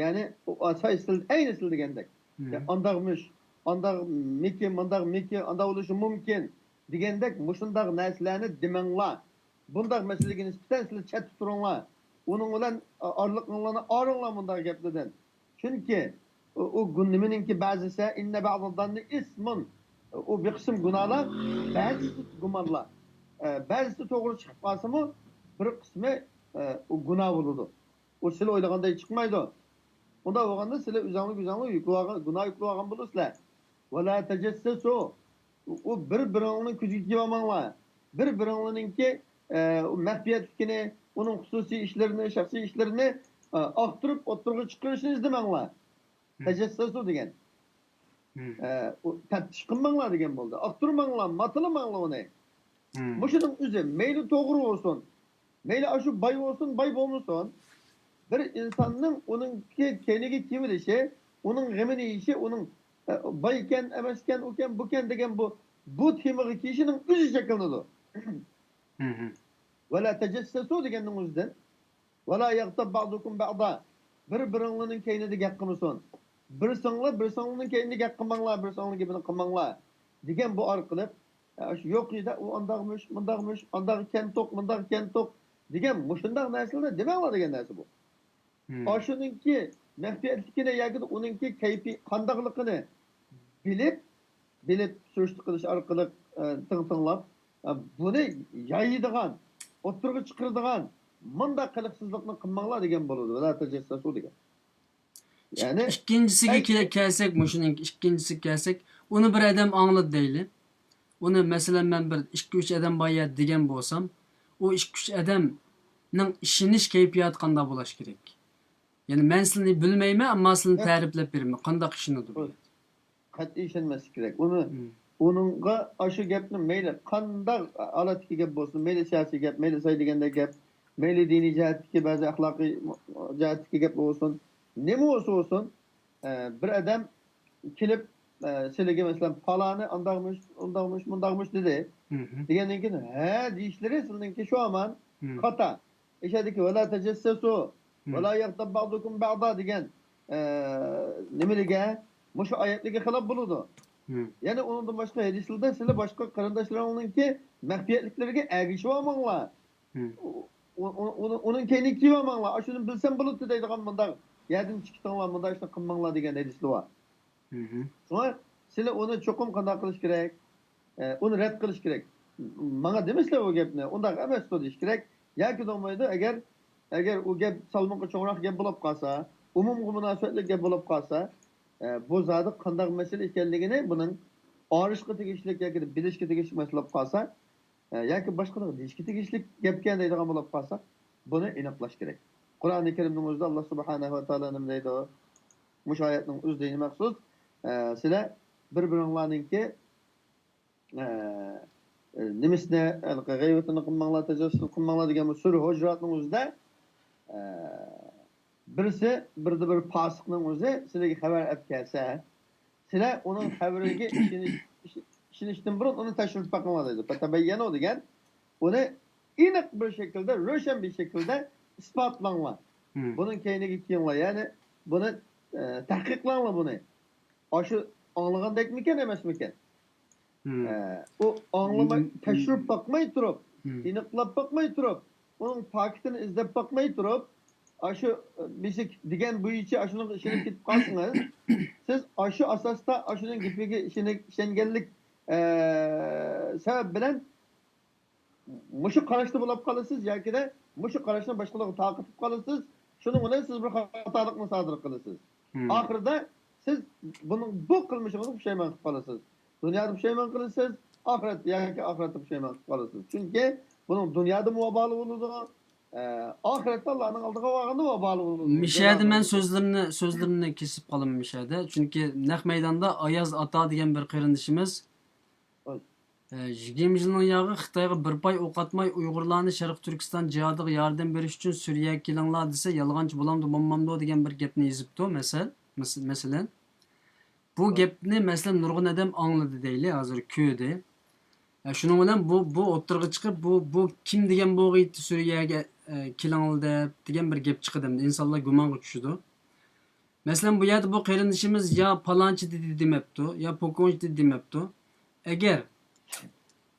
يەنى ئۇ ئاساي سىل، ئەينى سىل دېگەندەك. يا ئانداقمىش، ئانداقمىكى، مانداقمىكى، ئانداق بولۇشى مۇمكىن دېگەندەك مۇشۇنداق نەرسىلەرنى دېمەڭلار. بۇنداق مەسىلىگە نىسبەتەن سىلەر چەتتە تۇرۇڭلار. ئۇنىڭ بىلەن ئارىلىقىڭلارنى ئايرىڭلار مۇنداق گەپلەردىن. چۈنكى ئۇ، ئۇ گۇن-، نېمىنىڭكى بەزىسى، إن بعض الظن إثم. ئۇ بىر قىسىم گۇناھلار، بەزىسى گۇمانلار. ئە، بەزىسى توغرا چىقىپ قالسىمۇ، بىر قىسمى، ئە، ئۇ گۇناھ بولىدۇ. ئۇ سىلى ئويلىغاندەك چىقمايدۇ. ئۇنداق بولغاندا سىلى ئۆزەڭلىك ئۆزەڭلار يۈكلىۋالغان، گۇناھ يۈكلىۋالغان بولىسىلەر. ولا تجسسوا. ئۇ، ئۇ بىر-بىرىڭلارنىڭ كۆزىگە كىيىۋالماڭلار. بىر-بىرىڭلارنىڭكى، ئە، مەخپىيەتلىكىنى، ئۇنىڭ خۇسۇسىي ئىشلىرىنى، شەخسىي ئىشلىرىنى، ئە، ئاختۇرۇپ ئوتتۇرىغا چىقىرىشنى ئىزدىمەڭلار. تەجەسسەسۇ دېگەن. ئە، ئۇ تەپتىش قىلماڭلار دېگەن بولدى. ئاختۇرماڭلار، ماتىلىماڭلار ئۇنى. مۇشۇنىڭ ئۆزى مەيلى توغرا بولسۇن، مەيلى ئاشۇ باي بولسۇن، باي بولمىسۇن، بىر ئىنساننىڭ ئۇنىڭكى كەينىگە كىيىۋېلىشى، ئۇنىڭ غېمىنى يېيىشى، ئۇنىڭ، ئە، بايكەن، ئەمەسكەن، ئۇكەن، بۇكەن دېگەن بۇ، بۇ تېمىغا كىيىشىنىڭ ئۆزى شەكىللىنىدۇ. ولا تجسسوا دېگەننىڭ ئۆزىدىن. ولا يغتب بعضكم بعضا. بىر-بىرىڭلارنىڭ كەينىدە گەپ قىلمىسۇن. بىرسىڭلار بىرسىڭلارنىڭ كەينىدە گەپ قىلماڭلار، بىرسىڭلارنىڭ گېپىنى قىلماڭلار دېگەن بۇ ئارقىلىق، ئە، شۇ يۇقىرىدا ئۇ ئانداقمىش، مۇنداقمىش، ئانداق ئىكەنتۇق، مۇنداق ئىكەنتۇق دېگەن مۇشۇنداق نەرسىلەرنى دېمەڭلار دېگەن نەرسە بۇ. ئاشۇنىڭكى مەخپىيەتلىكىنى ياكى ئۇنىڭكى كەيپى قانداقلىقىنى بىلىپ، بىلىپ سۈرۈشتە قىلىش ئارقىلىق، ئە، تىڭ تىڭلاپ، ئە، بۇنى يايىدىغان، ئوتتۇرىغا چىقىرىدىغان مۇنداق قىلىقسىزلىقنى قىلماڭلار دېگەن بولىدۇ. ولا تجسسوا دېگەن. يەنى ئىككىنچىسىگە كېلە-، كەلسەك، مۇشۇنىڭ ئىككىنچىسىگە كەلسەك، ئۇنى بىر ئادەم ئاڭلىدى دەيلى. ئۇنى، مەسىلەن، مەن بىر ئىككى-ئۈچ ئادەم بار يەردە دېگەن بولسام، ئۇ ئىككى-ئۈچ ئادەمنىڭ ئىشىنىش كەيپىياتى قانداق بولۇش كېرەك؟ يەنى مەن سىلىنى بىلمەيمەن، ئەمما سىلىنى تەرىپلەپ بېرىمەن. قانداق ئىشىنىدۇ بۇ؟ قەتئىي ئىشەنمەسلىك كېرەك. ئۇنى، ئۇنىڭغا ئاشۇ گەپنى مەيلى قانداق ھالەتتىكى گەپ بولسۇن، مەيلى سىياسىي گەپ، مەيلى سەي دېگەندەك گەپ، مەيلى دىنىي جەھەتتىكى بەزى ئەخلاقىي جەھەتتىكى گەپ بولسۇن، نېمە بولسا بولسۇن، ئە، بىر ئادەم كېلىپ، ئە، سىلىگە مەسىلەن، پالانى ئانداقمىش، ئۇنداقمىش، مۇنداقمىش دېدى. دېگەندىن كېيىن، ھە دېيىشلىرى سىلىنىڭكى شۇ ھامان خاتا. ئىشەدىكى ۋەلا تەجەسسەسۇ، ۋەلا يەغتەب بەئزۇكۇم بەئزا دېگەن، ئە، نېمىلىگە، مۇشۇ ئايەتلىككە خىلاپ بولىدۇ. يەنە ئۇنىڭدىن باشقا ھەدىسلەردە سىلى باشقا قېرىنداشلىرىڭنىڭكى مەخپىيەتلىكلىرىگە ئەگىشىۋالماڭلار. ئۇ-، ئۇ-، ئۇ-، ئۇنىڭ كەينىگە كىيىۋالماڭلار. ئاشۇنى بىلسەم بولىدۇ دەيدىغان مۇنداق يەردىن چىقىتىڭلار، مۇنداق ئىشنى قىلماڭلار دېگەن ھەدىسلەر بار. شۇڭا سىلى ئۇنى چوقۇم قانداق قىلىش كېرەك؟ ئە، ئۇنى رەت قىلىش كېرەك. ماڭا دېمەسلەر ئۇ گەپنى، ئۇنداق ئەمەستۇ دېيىش كېرەك. ياكى بولمايدۇ، ئەگەر، ئەگەر ئۇ گەپ سالمىقى چوڭراق گەپ بولۇپ قالسا، ئومۇمغا مۇناسىۋەتلىك گەپ بولۇپ قالسا، ئە، بۇ زادى قانداق مەسىلە ئىكەنلىكىنى بۇنىڭ ئاڭلىشقا تېگىشلىك ياكى بىلىشكە تېگىشلىك مەسىلە بولۇپ قالسا، ئە، ياكى باشقىلارغا دېيىشكە تېگىشلىك گەپكەن دەيدىغان بولۇپ قالسا، بۇنى ئېنىقلاش كېرەك. قۇرئانى كەرىمنىڭ ئۆزىدە ئاللا سۇبھانەھۇ ۋە تائالا نېمە دەيدۇ؟ مۇشۇ ئايەتنىڭ ئۆزىدە يەنە مەخسۇس، ئە، سىلەر بىر-بىرىڭلارنىڭكى، ئە، نېمىسىنى، ھېلىقى غەيۋىتىنى قىلماڭلار، تەجەسسۇسنى قىلماڭلار دېگەن بۇ سۈرە ھۇجراتنىڭ ئۆزىدە، ئە، بىرسى، بىردە بىر پاسىقنىڭ ئۆزى سىلەرگە خەۋەر ئەپ كەلسە، سىلەر ئۇنىڭ خەۋىرىگە ئىشىنىش، ئىش-، ئىشىنىشتىن بۇرۇن ئۇنى تەكشۈرۈپ بېقىڭلار دەيدۇ. فتبينوا دېگەن، ئۇنى ئېنىق بىر شەكىلدە، روشەن بىر شەكىلدە ئىسپاتلاڭلار. بۇنىڭ كەينىگە كېيىڭلار، يەنى بۇنى، ئە، تەھقىقلەڭلار بۇنى. ئاشۇ ئاڭلىغاندەكمىكەن، ئەمەسمىكەن؟ مم. ئە، ئۇ ئاڭلىماي، مم. تەكشۈرۈپ باقماي تۇرۇپ، مم. ئېنىقلاپ باقماي تۇرۇپ، ئۇنىڭ پاكىتىنى ئىزدەپ باقماي تۇرۇپ، ئاشۇ بېسىك دېگەن بويىچە ئاشۇنىڭغا ئىشىنىپ كېتىپ قالسىڭىز، سىز ئاشۇ ئاساستا ئاشۇنىڭ گېپىگە ئىشىنىپ، ئىشەنگەنلىك، ئە، سەۋەب بىلەن مۇشۇ قاراشتا بولاپ قالىسىز ياكىدە مۇشۇ قاراشنى باشقىلارغا تارقىتىپ قالىسىز. شۇنىڭ بىلەن سىز بىر خاتالىقنى سادىر قىلىسىز. مم. ئاخىرىدا سىز بۇنىڭ، بۇ قىلمىشىڭىزغا پۇشايمان قىلىپ قالىسىز. دۇنيادا پۇشايمان قىلىسىز، ئاخىرەت ياكى ئاخىرەتتە پۇشايمان قىلىپ قالىسىز. چۈنكى بۇنىڭ دۇنيادىمۇ ۋابالى بولىدۇ. ئە، ئاخىرەتتە ئاللانىڭ ئالدىغا بارغاندا ۋابالى بولىدۇ. مىشەدە مەن جازا سۆزلىرىنى سۆزلىرىنى كېسىپ قالىمەن مىشەدە. چۈنكى نەق مەيداندا ئاياز ئاتا دېگەن بىر قېرىندىشىمىز، ھوي. ئە، يىگىرمە يىلنىڭ ياغى خىتايغا بىر پاي ئوق ئاتماي ئۇيغۇرلارنى شەرقىي تۈركىستان جىھادىغا ياردەم بېرىش ئۈچۈن سۈرىيەگە كېلىڭلار دېسە يالغانچى بولامدۇ بولمامدۇ دېگەن بىر گەپنى يېزىپتۇ. مەسەل، مەس-، مەسىلەن. بۇ ھوي. گەپنى مەسىلەن نۇرغۇن ئادەم ئاڭلىدى دەيلى، ھازىر كۆردى. ئە، شۇنىڭ بىلەن بۇ، بۇ ئوتتۇرىغا چىقىپ، بۇ، بۇ كىم دېگەن بولغىيتتى سۈرىيەگە، ئە، كېلىڭلار دەپ دېگەن بىر گەپ چىقىدۇ ئەمدى، ئىنسانلار گۇمانغا چۈشىدۇ. مەسىلەن، بۇ يەردە بۇ قېرىندىشىمىز يا پالانچى دېدى دېمەپتۇ، يا پوكونچى دېدى دېمەپتۇ. ئەگەر،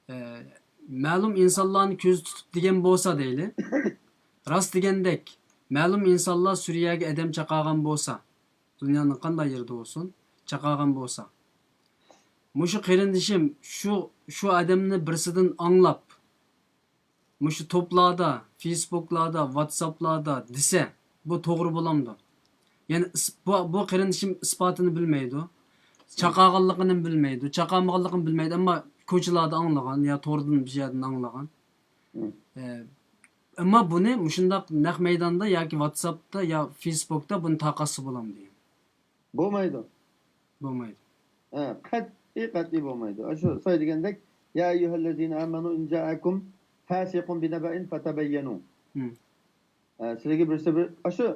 ئە، مەلۇم ئىنسانلارنى كۆزدە تۇتۇپ دېگەن بولسا دەيلى، راست دېگەندەك، مەلۇم ئىنسانلار سۈرىيەگە ئادەم چاقارغان بولسا، دۇنيانىڭ قانداق يېرىدە بولسۇن، چاقارغان بولسا، مۇشۇ قېرىندىشىم شۇ، شۇ ئادەمنى بىرسىدىن ئاڭلاپ، مۇشۇ توپلاردا، فېيسبۇكلاردا، ۋاتساپلاردا دېسە، بۇ توغرا بولامدۇ؟ يەنى ئىس-، بۇ، بۇ قېرىندىشىم ئىسپاتىنى بىلمەيدۇ. چاقارغانلىقىنى بىلمەيدۇ. چاقارمىغانلىقىنى بىلمەيدۇ. ئەمما كوچىلاردا ئاڭلىغان يا توردىن بىر يەردىن ئاڭلىغان. مم. ئە، ئەمما بۇنى مۇشۇنداق نەق مەيداندا ياكى ۋاتساپتا يا فېيسبۇكتا بۇنى تارقاتسا بولامدۇ؟ بولمايدۇ. بولمايدۇ. ھە، قەتئىي، قەتئىي بولمايدۇ. ئاشۇ ساي دېگەندەك، يا ئەييۇھەللەزىنە ئامەنۇ ئىن جائەكۇم فاسىقۇن بىنەبەئىن فتەبەييەنۇ. مم. ئە، سىلەرگە بىرسى بىر، ئاشۇ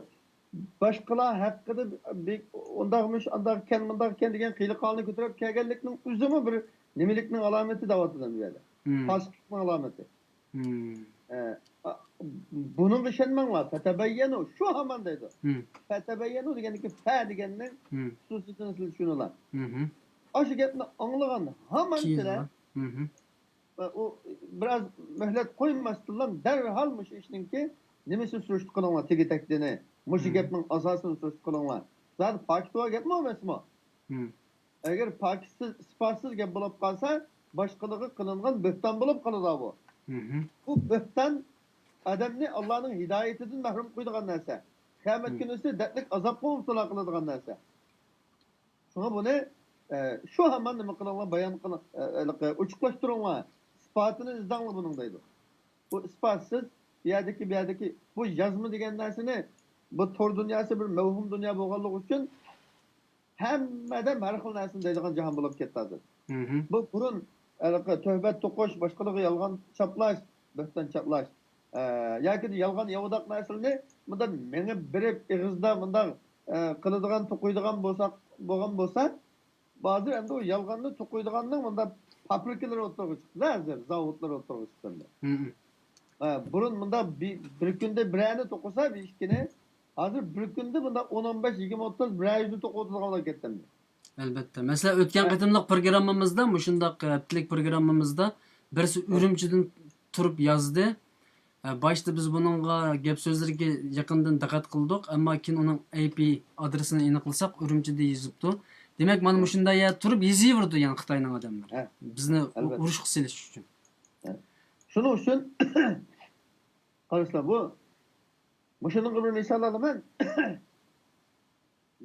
باشقىلار ھەققىدە بىر ئۇنداقمىش، ئانداقكەن، مۇنداقكەن دېگەن قىيلىقالنى كۆتۈرۈپ كەلگەنلىكنىڭ ئۆزىمۇ بىر نېمىلىكنىڭ ئالامىتى دەۋاتىدۇ بۇ يەردە. مم. پاسىقلىقنىڭ ئالامىتى. مم. ئە، ئا، بۇنىڭغا ئىشەنمەڭلار. فتەبەييەنۇ، شۇ ھامان دەيدۇ. مم. فتەبەييەنۇ دېگەندىكى فە دېگەننىڭ مم. خۇسۇسىيىتىنى سىلەر چۈشىنىڭلار. مم. ئاشۇ گەپنى ئاڭلىغان ھامان سىلەر مم. ئۇ بىراز مۆھلەت قويماستىنلا دەرھال مۇشۇ ئىشنىڭكى نېمىسىنى سۈرۈشتە قىلىڭلار، تېگى تەكتىنى، مۇشۇ مم. گەپنىڭ ئاساسىنى سۈرۈشتە قىلىڭلار. زادى پاكىت بار گەپمۇ ئەمەسمۇ؟ مم. ئەگەر پاكىتسىز، ئىسپاتسىز گەپ بولۇپ قالسا، باشقىلارغا قىلىنغان بۆھتان بولۇپ قالىدۇ بۇ. مم. بۇ بۆھتان ئادەمنى ئاللانىڭ ھىدايىتىدىن مەھرۇم قويىدىغان نەرسە. قىيامەت مم. كۈنىسى دەردلىك ئازابقا مۇپتىلا قىلىدىغان نەرسە. شۇڭا بۇنى، ئە، شۇ ھامان نېمە قىلىڭلار، بايان قىلىڭ، ئە، ھېلىقى ئوچۇقلاشتۇرۇڭلار، ئىسپاتىنى ئىزدەڭلار بۇنىڭ دەيدۇ. بۇ ئىسپاتسىز، بۇ يەردىكى، بۇ يەردىكى، بۇ يازما دېگەن نەرسىنى، بۇ تور دۇنياسى بىر مەۋھۇم دۇنيا بولغانلىقى ئۈچۈن ھەممە ئادەم ھەر خىل نەرسىنى دەيدىغان جاھان بولۇپ كەتتى ھازىر. مم. بۇ بۇرۇن ھېلىقى تۆھمەت توقۇش، باشقىلارغا يالغان چاپلاش، بۆھتان چاپلاش، ئە، ياكى يالغان ياۋىداق نەرسىلەرنى مۇنداق مېڭىپ بېرىپ ئېغىزدا مۇنداق، ئە، قىلىدىغان، توقۇيدىغان بولساق، بولغان بولسا، ھازىر ئەمدى ئۇ يالغاننى توقۇيدىغاننىڭ مۇنداق پابرىكىلىرى ئوتتۇرىغا چىقتى ھازىر، زاۋۇتلىرى ئوتتۇرىغا چىقتى ئەمدى. مم. ئە، بۇرۇن مۇنداق بى-، بىر كۈندە بىرەرنى توقۇسا، بىر ئىككىنى، ھازىر بىر كۈندە مۇنداق ئون، ئون بەش، يىگىرمە، ئوتتۇز، بىرەر يۈزنى توقۇتىدىغان بولۇپ كەتتى ئەمدى. ئەلۋەتتە. مەسىلەن، ئۆتكەن قېتىملىق پروگراممىمىزدا، مۇشۇنداق ھەپتىلىك پروگراممىمىزدا بىرسى ئۈرۈمچىدىن تۇرۇپ يازدى. ئە، باشتا بىز بۇنىڭغا گەپ سۆزلىرىگە يېقىندىن دىققەت قىلدۇق، ئەمما كېيىن ئۇنىڭ ئاي پى ئادرېسىنى ئېنىقلىساق، ئۈرۈمچىدە يېزىپتۇ. دېمەك، مانا مۇشۇنداق يەردە تۇرۇپ يېزىۋېرىدۇ، يەنى خىتاينىڭ ئادەملىرى. ھە. بىزنى ئۇ-، ئەلۋەتتە. ئۇرۇشقا سېلىش ئۈچۈن. شۇنىڭ ئۈچۈن، قارىسىلەر، بۇ، مۇشۇنىڭغا بىر مىسال ئالىمەن.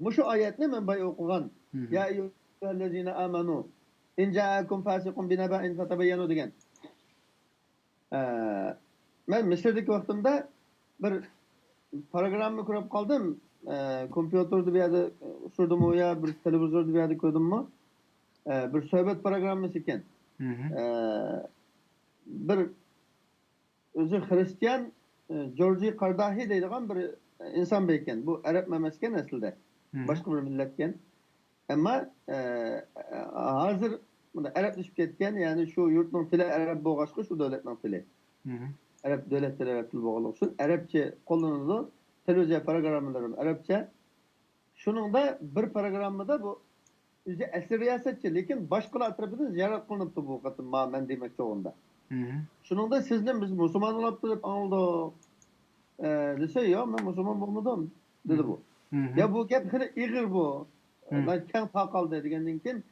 مۇشۇ ئايەتنى مەن بايا ئوقۇغان. مم. يا ئەييۇھەللەزىنە ئامەنۇ ئىن جائەكۇم فاسىقۇن بىنەبەئىن فتەبەييەنۇ دېگەن. ئە، مەن مىسىردىكى ۋاقتىمدا بىر پروگرامما كۆرۈپ قالدىم. ئە، كومپيۇتېردا بىر يەردە ئۇچۇردىمۇ يا بىر تېلېۋىزوردا بىر يەردە كۆردۈممۇ؟ ئە، بىر سۆھبەت پروگراممىسى ئىكەن. مم. ئە، بىر ئۆزى خرىستىيان، ئە، جورجى قارداھى دەيدىغان بىر ئىنسان بار ئىكەن. بۇ ئەرەب ئەمەس ئىكەن ئەسلىدە. مم. باشقا بىر مىللەت ئىكەن. ئەمما، ئە، ھازىر مۇنداق ئەرەبلىشىپ كەتكەن، يەنى شۇ يۇرتنىڭ تىلى ئەرەب بولغاچقا، شۇ دۆلەتنىڭ تىلى. مم. ئەرەب دۆلەت تىلى، ئەرەب تىلى بولغانلىقى ئۈچۈن ئەرەبچە قوللىنىدۇ. تېلېۋىزىيە پروگراممىلىرىمۇ ئەرەبچە. شۇنىڭدا بىر پروگراممىدا بۇ ئۆزى ئەسلى رىياسەتچى، لېكىن باشقىلار تەرىپىدىن زىيارەت قىلىنىپتۇ بۇ قېتىم، ما-، مەن دېمەكچى بولغىنىم. مم. شۇنىڭدا سىزنى بىز مۇسۇلمان بولاپتۇ دەپ ئاڭلىدۇق، ئە، دېسە، ياق، مەن مۇسۇلمان بولمىدىم، دېدى بۇ. مم. يا، بۇ گەپ خېلى ئېغىر بۇ. مم. مەن كەڭ تارقالدى دېگەندىن كېيىن،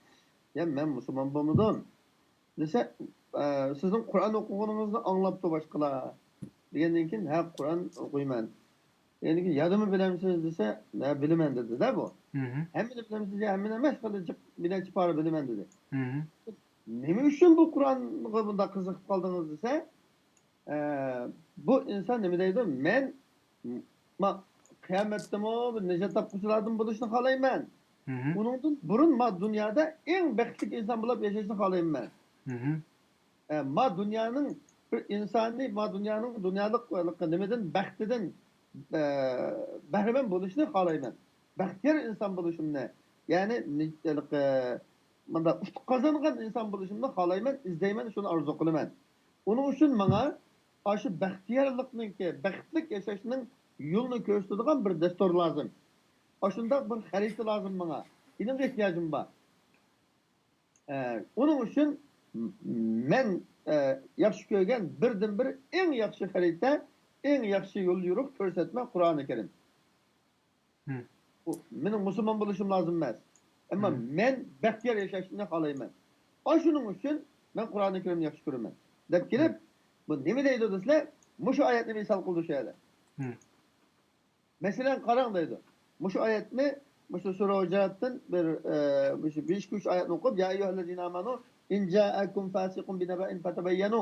يا، مەن مۇسۇلمان بولمىدىم دېسە، ئە، سىزنىڭ قۇرئان ئوقۇغىنىڭىزنى ئاڭلاپتۇ باشقىلار دېگەندىن كېيىن، ھە، قۇرئان ئوقۇيمەن دېگەندىن كېيىن، يادىمۇ بىلەمسىز دېسە، ھە، بىلىمەن دېدىدە بۇ. مم. ھەممىنى بىلەمسىز يا ھەممىنى ئەمەس، خېلى جىق بىر نەچچە پارە بىلىمەن دېدى. مم. نېمە ئۈچۈن بۇ قۇرئانغا بۇنداق قىزىقىپ قالدىڭىز دېسە، ئە، بۇ ئىنسان نېمە دەيدۇ؟ مەن ما قىيامەتتىمۇ بىر نىجات تاپقۇچىلاردىن بولۇشنى خالايمەن. مم. ئۇنىڭدىن بۇرۇن ما دۇنيادا ئەڭ بەختلىك ئىنسان بولۇپ ياشاشنى خالايمەن. مم. ئە، ما دۇنيانىڭ بىر ئىنساننى، ما دۇنيانىڭ دۇنيالىق نېمىدىن، بەختىدىن، ئە، بەھرىمەن بولۇشنى خالايمەن. بەختىيار ئىنسان بولۇشۇمنى، يەنى نى-، ھېلىقى، مۇنداق ئۇتۇق قازانغان ئىنسان بولۇشۇمنى خالايمەن، ئىزدەيمەن، شۇنى ئارزۇ قىلىمەن. ئۇنىڭ ئۈچۈن ماڭا ئاشۇ بەختىيارلىقنىڭكى، بەختلىك ياشاشنىڭ يولىنى كۆرسىتىدىغان بىر دەستۇر لازىم. ئاشۇنداق بىر خەرىتە لازىم ماڭا. ئېنىڭغا ئېھتىياجىم بار. ئە، ئۇنىڭ ئۈچۈن مەن، ئە، ياخشى كۆرگەن بىردىنبىر ئەڭ ياخشى خەرىتە، ئەڭ ياخشى يول يورۇق كۆرسەتمە قۇرئانى كەرىم. مم. بۇ مېنىڭ مۇسۇلمان بولۇشۇم لازىم ئەمەس. ئەمما مم. مەن بەختىيار ياشاشنى خالايمەن. ئاشۇنىڭ ئۈچۈن مەن قۇرئانى كەرىمنى ياخشى كۆرىمەن، دەپ كېلىپ، بۇ نېمە دەيدۇ دېسىلە، مۇشۇ ئايەتنى مىسال قىلدى شۇ يەردە. مم. مەسىلەن، قاراڭ دەيدۇ. مۇشۇ ئايەتنى، مۇشۇ سۈرە ھۇجراتتىن بىر، ئە، مۇشۇ بىر ئىككى ئۈچ ئايەتنى ئوقۇپ، يا ئەييۇھەللەزىنە ئامەنۇ ئىن جائەكۇم فاسىقۇن بىنەبەئىن فەتەبەييەنۇ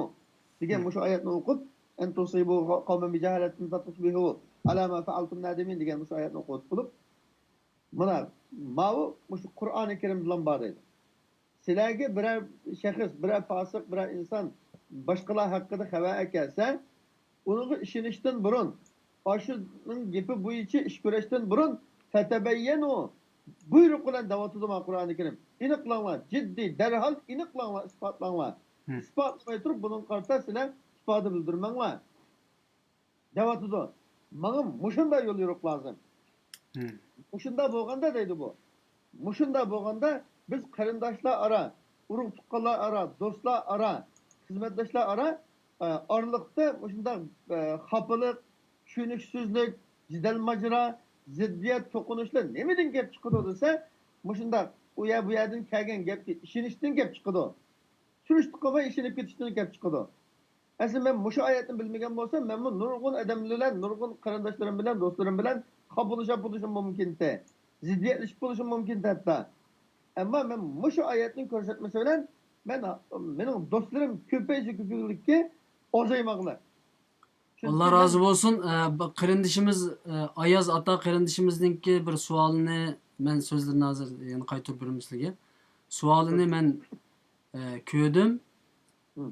دېگەن مم. مۇشۇ ئايەتنى ئوقۇپ، ئەن تۇسىبۇ قەۋمەن بىجاھالەتىن فەتۇسبىھۇ ئەلا ما فەئەلتۇم نادىمىن دېگەن مۇشۇ ئايەتنى ئوقۇپ بولۇپ، مانا ماۋۇ مۇشۇ قۇرئانى كەرىمدىلا بار دەيدۇ. سىلەرگە بىرەر شەخس، بىرەر پاسىق، بىرەر ئىنسان باشقىلار ھەققىدە خەۋەر ئەكەلسە، ئۇنىڭغا ئىشىنىشتىن بۇرۇن، ئاشۇنىڭ گېپى بويىچە ئىش كۆرۈشتىن بۇرۇن، فەتەبەييەنۇ، بۇيرۇق بىلەن دەۋاتىدۇ مانا قۇرئانى كەرىم. ئېنىقلاڭلار، جىددىي، دەرھال ئېنىقلاڭلار، ئىسپاتلاڭلار. مم. ئىسپاتلىماي تۇرۇپ، بۇنىڭغا قارىتا سىلەر ئىپادە بىلدۈرمەڭلار. دەۋاتىدۇ. ماڭا مۇشۇنداق يول يورۇق لازىم. مم. مۇشۇنداق بولغاندا دەيدۇ بۇ. مۇشۇنداق بولغاندا بىز قېرىنداشلار ئارا، ئۇرۇق تۇغقانلار ئارا، دوستلار ئارا، خىزمەتداشلار ئارا، ئە، ئارىلىقتا مۇشۇنداق، ئە، خاپىلىق، چۈشىنىشسىزلىك، جېدەل ماجىرا، زىددىيەت، توقۇنۇشلار نېمىدىن كەپ چىقىدۇ دېسە، مۇشۇنداق ئۇ يەر بۇ يەردىن كەلگەن گەپكە ئىشىنىشتىن كەپ چىقىدۇ. سۈرۈشتە قالماي ئىشىنىپ كېتىشتىن كەپ چىقىدۇ. ئەسلى مەن مۇشۇ ئايەتنى بىلمىگەن بولسام، مەنمۇ نۇرغۇن ئادەم بىلەن، نۇرغۇن قېرىنداشلىرىم بىلەن، دوستلىرىم بىلەن خاپىلىشىپ بولۇشۇم مۇمكىنتى. زىددىيەتلىشىپ بولۇشۇم مۇمكىنتى ھەتتا. ئەمما مەن مۇشۇ ئايەتنىڭ كۆرسەتمىسى بىلەن مەن، مېنىڭ دوستلىرىم كۆپەيسە كۆپىيگۈلۈككە ئازايماقلىق. چۈنكى ئاللا مەن رازى بولسۇن. ئە، بۇ قېرىندىشىمىز، ئە، ئاياز ئاتا قېرىندىشىمىزنىڭكى بىر سوئالىنى مەن سۆزلىرىنى ھازىر يەنە قايتۇرۇپ بېرىمەن سىلەرگە. سوئالىنى مەن، ئە، كۆردۈم. مم.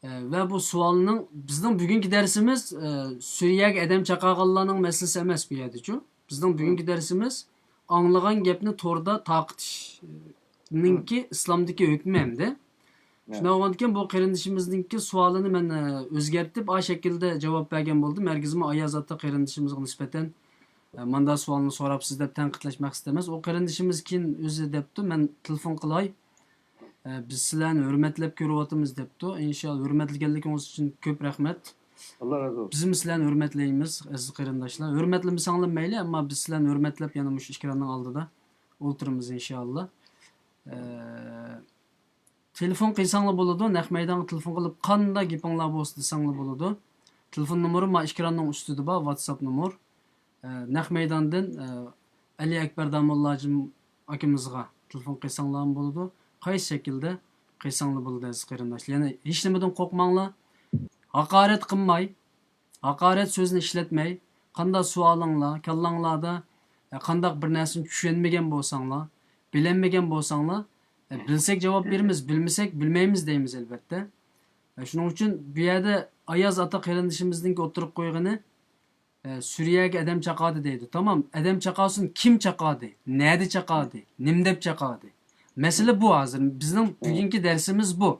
ئە، ۋە بۇ سوئالنىڭ، بىزنىڭ بۈگۈنكى دەرسىمىز، ئە، سۈرىيەگە ئەدەم چاقىغانلارنىڭ مەسىلىسى ئەمەس بۇ يەردىچۇ. بىزنىڭ بۈگۈنكى دەرسىمىز ئاڭلىغان گەپنى توردا تارقىتىشنىڭكى ئىسلامدىكى ھۆكمى ئەمدى. شۇنداق بولغاندىكىن بۇ قېرىندىشىمىزنىڭكى سوئالىنى مەن، ئە، ئۆزگەرتىپ، ئا شەكىلدە جاۋاب بەرگەن بولدۇم. ھەرگىزمۇ ئاياز ئاتا قېرىندىشىمىزغا نىسبەتەن، ئە، مانداق سوئالنى سوراپسىز دەپ تەنقىدلەش مەقسىتى ئەمەس. ئۇ قېرىندىشىمىز كېيىن ئۆزى دەپتۇ، مەن تېلېفون قىلاي، ئە، بىز سىلەرنى ھۆرمەتلەپ كۆرۈۋاتىمىز دەپتۇ. ئىنشاللا ھۆرمەتلىگەنلىكىڭىز ئۈچۈن كۆپ رەھمەت. ئاللا رازى بولسۇن. بىزمۇ سىلەرنى ھۆرمەتلەيمىز، ئەزىز قېرىنداشلار. ھۆرمەتلىمىسەڭلار مەيلى، ئەمما بىز سىلەرنى ھۆرمەتلەپ يەنە مۇشۇ ئېكراننىڭ ئالدىدا ئولتۇرىمىز، ئىنشاللا. ئە، تېلېفون قىلساڭلار بولىدۇ، نەق مەيدانغا تېلېفون قىلىپ، قانداق گېپىڭلار بولسا دېسەڭلار بولىدۇ. تېلېفون نومۇرى ما ئېكراننىڭ ئۈستىدە بار، ۋاتساپ نومۇر. ئە، نەق مەيداندىن، ئە، ئەلى ئەكبەر داموللاجىم ئاكىمىزغا تېلېفون قىلساڭلارمۇ بولىدۇ. قايسى شەكىلدە قىلساڭلار بولىدۇ، ئەزىز قېرىنداشلار. يەنى ھېچنېمىدىن قورقماڭلار. ھاقارەت قىلماي، ھاقارەت سۆزنى ئىشلەتمەي، قانداق سوئالىڭلار، كاللاڭلاردا، ئە، قانداق بىر نەرسىنى چۈشەنمىگەن بولساڭلار، بىلەلمىگەن بولساڭلار، ئە، بىلسەك جاۋاب بېرىمىز، بىلمىسەك بىلمەيمىز دەيمىز، ئەلۋەتتە. ئە، شۇنىڭ ئۈچۈن بۇ يەردە ئاياز ئاتا قېرىندىشىمىزنىڭكى ئوتتۇرىغا قويغىنى، ئە، سۈرىيەگە ئادەم چاقادى دەيدۇ. تامام، ئادەم چاقاسۇن، كىم چاقادى؟ نەدە چاقادى؟ نېمە دەپ چاقادى؟ مەسىلە بۇ ھازىر. بىزنىڭ بۈگۈنكى دەرسىمىز بۇ.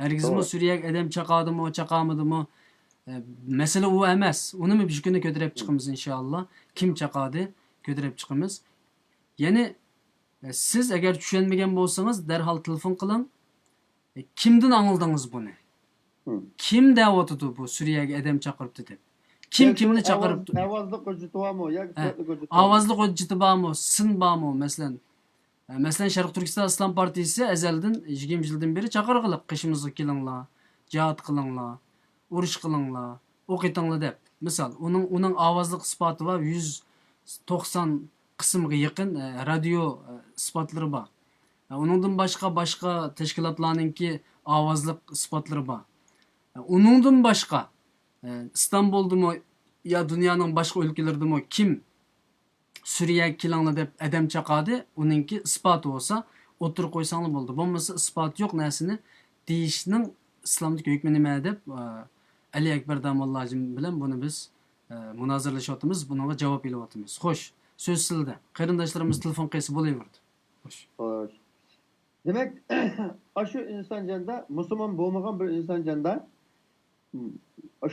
ھەرگىزمۇ سۈرىيەگە ئادەم چاقادىمۇ، چاقامىدىمۇ؟ ئە، مەسىلە ئۇ ئەمەس. ئۇنىمۇ بىر كۈنى كۆتۈرۈپ چىقىمىز، ئىنشائاللا. كىم چاقادى؟ كۆتۈرۈپ چىقىمىز. يەنى ئە، سىز ئەگەر چۈشەنمىگەن بولسىڭىز، دەرھال تېلېفون قىلىڭ. ئە، كىمدىن ئاڭلىدىڭىز بۇنى؟ ھىم. كىم دەۋاتىدۇ بۇ سۈرىيەگە ئادەم چاقىرىپتۇ دەپ؟ كىم ياكى كىمنى ئاۋاز- چاقىرىپتۇ؟ ئاۋازلىق ھۆججىتى بارمۇ ياكى ھە. سۈرەتلىك ھۆججىتى بارمۇ؟ ئاۋازلىق ھۆججىتى بارمۇ، سىن بارمۇ؟ مەسىلەن، ئە، مەسىلەن، شەرقىي تۈركىستان ئىسلام پارتىيىسى ئەزەلدىن يىگىرمە يىلدىن بېرى چاقىرغىلىق، قېشىمىزغا كېلىڭلار، جىھاد قىلىڭلار، ئۇرۇش قىلىڭلار، ئوق ئېتىڭلار دەپ. مىسال، ئۇنىڭ، ئۇنىڭ ئاۋازلىق ئىسپاتى بار، يۈز توقسان قىسىمغا يېقىن، ئە، رادىيو، ئە، ئىسپاتلىرى بار. ئە، ئۇنىڭدىن باشقا، باشقا تەشكىلاتلارنىڭكى ئاۋازلىق ئىسپاتلىرى بار. ئە، ئۇنىڭدىن باشقا، ئە، ئىستانبۇلدىمۇ يا دۇنيانىڭ باشقا ئۆلكىلىرىدىمۇ كىم سۈرىيەگە كېلىڭلار دەپ ئادەم چاقادى، ئۇنىڭكى ئىسپاتى بولسا ئوتتۇرىغا قويساڭلار بولىدۇ. بولمىسا ئىسپاتى يوق نەرسىنى دېيىشنىڭ ئىسلامدىكى ھۆكمى نېمە دەپ، ئە، ئەلى ئەكبەر داموللاجىم بىلەن بۇنى بىز، ئە، مۇنازىرىلىشىۋاتىمىز، بۇنىڭغا جاۋاب ئېلىۋاتىمىز. خوش، سۆز سىلىدە. قېرىنداشلىرىمىز تېلېفون قىلسا بولۇۋېرىدۇ. خوش. خوش. دېمەك، ئاشۇ ئىنسان جاندا، مۇسۇلمان بولمىغان بىر ئىنسان جاندا، م،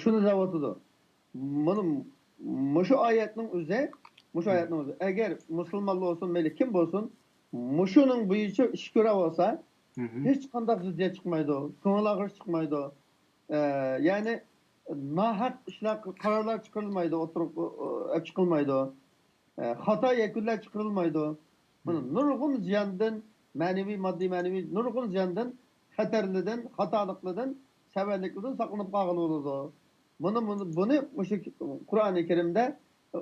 شۇنى دەۋاتىدۇ. مانا مۇشۇ ئايەتنىڭ ئۆزى، مۇشۇ ئايەتنىڭ ئۆزى، ئەگەر مۇسۇلمانلار بولسۇن، مەيلى كىم بولسۇن، مۇشۇنىڭ بويىچە ئىش كۆرۈۋالسا، مم. ھېچقانداق زىددىيەت چىقمايدۇ، كۆڭۈل ئاغرىش چىقمايدۇ. ئە، يەنى ناھەق ئىشلار، قارارلار چىقىرىلمايدۇ، ئوتتۇرىغا ئەپ چىقىلمايدۇ. ئە، خاتا يەكۈنلەر چىقىرىلمايدۇ. مانا نۇرغۇن زىياندىن، مەنىۋى، ماددىي، مەنىۋى نۇرغۇن زىياندىن، خەتەرلىدىن، خاتالىقلىدىن، سەۋەنلىكلىدىن ساقلىنىپ قالغىلى بولىدۇ. مانا بۇنى، بۇنى مۇشۇ قۇرئانى كەرىمدە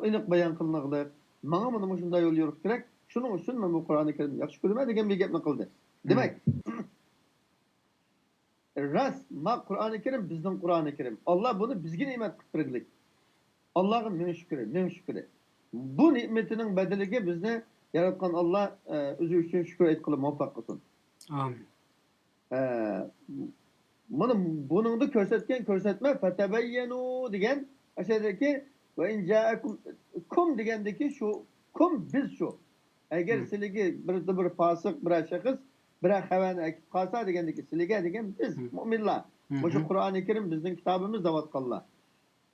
ئېنىق بايان قىلىنغلىق. ماڭا مانا مۇشۇنداق يول يورۇق كېرەك. شۇنىڭ ئۈچۈن مەن بۇ قۇرئانى كەرىمنى ياخشى كۆرىمەن دېگەن بىر گەپنى قىلدى. دېمەك، راست، ما قۇرئانى كەرىم بىزنىڭ قۇرئانى كەرىم. ئاللا بۇنى بىزگە نېمەت قىلىپ بەرگىلىك. ئاللاغا مىڭ شۈكرى، مىڭ شۈكرى. بۇ نېمىتىنىڭ بەدىلىگە بىزنى ياراتقان ئاللا، ئە، ئۆزى ئۈچۈن شۈكۈر ئېيتقىلى مۇۋەپپەق قىلسۇن. ئامىن. ئە، مانا بۇنىڭدا كۆرسەتكەن كۆرسەتمە، فەتەبەييەنۇ دېگەن ئەسەردىكى ۋە ئىن جائەكۇم، كۇم دېگەندىكى شۇ، كۇم بىز شۇ. ئەگەر مم. سىلىگە بىر، بىر پاسىق، بىرەر شەخس، بىرەر خەۋەرنى ئەكىپ قالسا دېگەندىكى سىلىگە دېگەن بىز، مم. مۇئمىنلار. مم. مۇشۇ قۇرئانى كەرىم بىزنىڭ كىتابىمىز دەۋاتقانلار.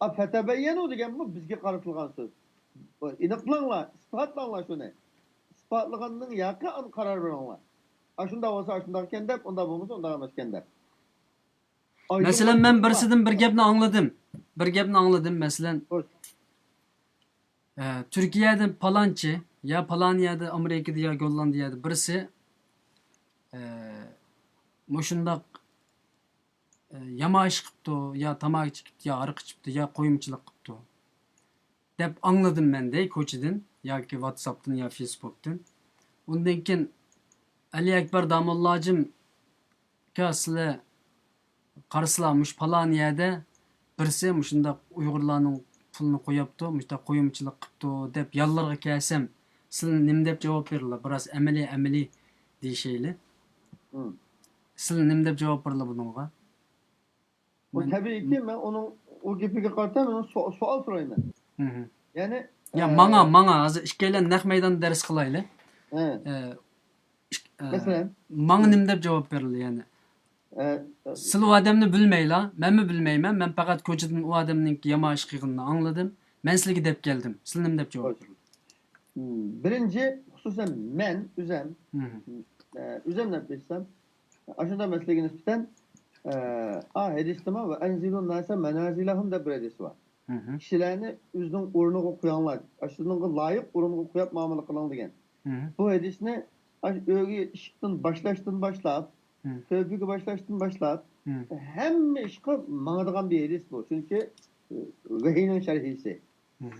ئا، فەتەبەييەنۇ دېگەنمۇ بىزگە قارىتىلغان سۆز. ئېنىقلاڭلار، ئىسپاتلاڭلار شۇنى. ئىسپاتلىغاندىن ياقى ئاندىن قارار بېرىڭلار. ئاشۇنداق بولسا ئاشۇنداق ئىكەن دەپ، ئۇنداق بولمىسا ئۇنداق ئەمەسكەن دەپ. ئايدىڭلار. مەسىلەن، مەن بىرسىدىن بىر گەپنى ئاڭلىدىم. بىر گەپنى ئاڭلىدىم، مەسىلەن. خوش. ئە، تۈركىيەدە پالانچى، يا پالان يەردە، ئامېرىكىدا يا گوللاندىيەدە بىرسى، ئە، مۇشۇنداق، ئە، يامان ئىش قىپتۇ، يا تاماكا چېكىپتۇ، يا ھاراق ئىچىپتۇ، يا قويمىچىلىق قىپتۇ، دەپ ئاڭلىدىم مەن دەي كوچىدىن ياكى ۋاتساپتىن يا فېيسبۇكتىن. ئۇندىن كېيىن ئەلى ئەكبەر داموللاجىم، ئاكا، سىلەر قارىسىلا، مۇشۇ پالان يەردە بىرسى مۇشۇنداق ئۇيغۇرلارنىڭ پۇلىنى قويۇپتۇ، مۇشۇنداق قويمىچىلىق قىپتۇ دەپ يانلىرىغا كەلسەم، سىلەر نېمە دەپ جاۋاب بېرىلا؟ بىراز ئەمەلىي، ئەمەلىي دېيىشەيلى. مم. سىلەر نېمە دەپ جاۋاب بېرىلا بۇنىڭغا؟ بۇ تەبىئىيكى، مەن ئۇنىڭ ئۇ گېپىگە قارىتا مەن سو-، سوئال سورايمەن. مم. يەنى، يا، ئە، ماڭا، ماڭا ھازىر ئىككىيلەن نەق مەيداندا دەرس قىلايلى. ھە. ئە، ئىك-، ئە، مەسىلەن؟ ماڭا نېمە دەپ جاۋاب بېرىلدى يەنى؟ ئە، ئە، سىلەر ئۇ ئادەمنى بىلمەيلا، مەنمۇ بىلمەيمەن. مەن پەقەت كوچىدىن ئۇ ئادەمنىڭكى يامان ئىش قىلغىنىنى ئاڭلىدىم. مەن سىلەرگە دەپ كەلدىم. سىلەر نېمە دەپ جاۋاب بېرىلدى؟ مم، بىرىنچى، خۇسۇسەن مەن ئۆزەم، مم. ئە، ئۆزەم دەپ ئېيتسام، ئاشۇنداق مەسىلىگە نىسبەتەن، ئە، ئا، ھەدىستىمۇ ۋە ئەنزىلۇن ناسە مەنازىلەھۇم دەپ بىر ھەدىس بار. مم. كىشىلەرنى ئۆزىنىڭ ئورنىغا قويۇڭلار، ئاشۇنىڭغا لايىق ئورۇنغا قويۇپ مۇئامىلە قىلىڭ دېگەن. مم. بۇ ھەدىسنى ئاشۇ ئۆيگە ئىشىكتىن باشلاشتىن باشلاپ، مم. تۆپىگە باشلاشتىن باشلاپ، مم. ھەممە ئىشقا ماڭىدىغان بىر ھەدىس بۇ. چۈنكى، ئە، ۋەھىينىڭ شەرھىسى. مم.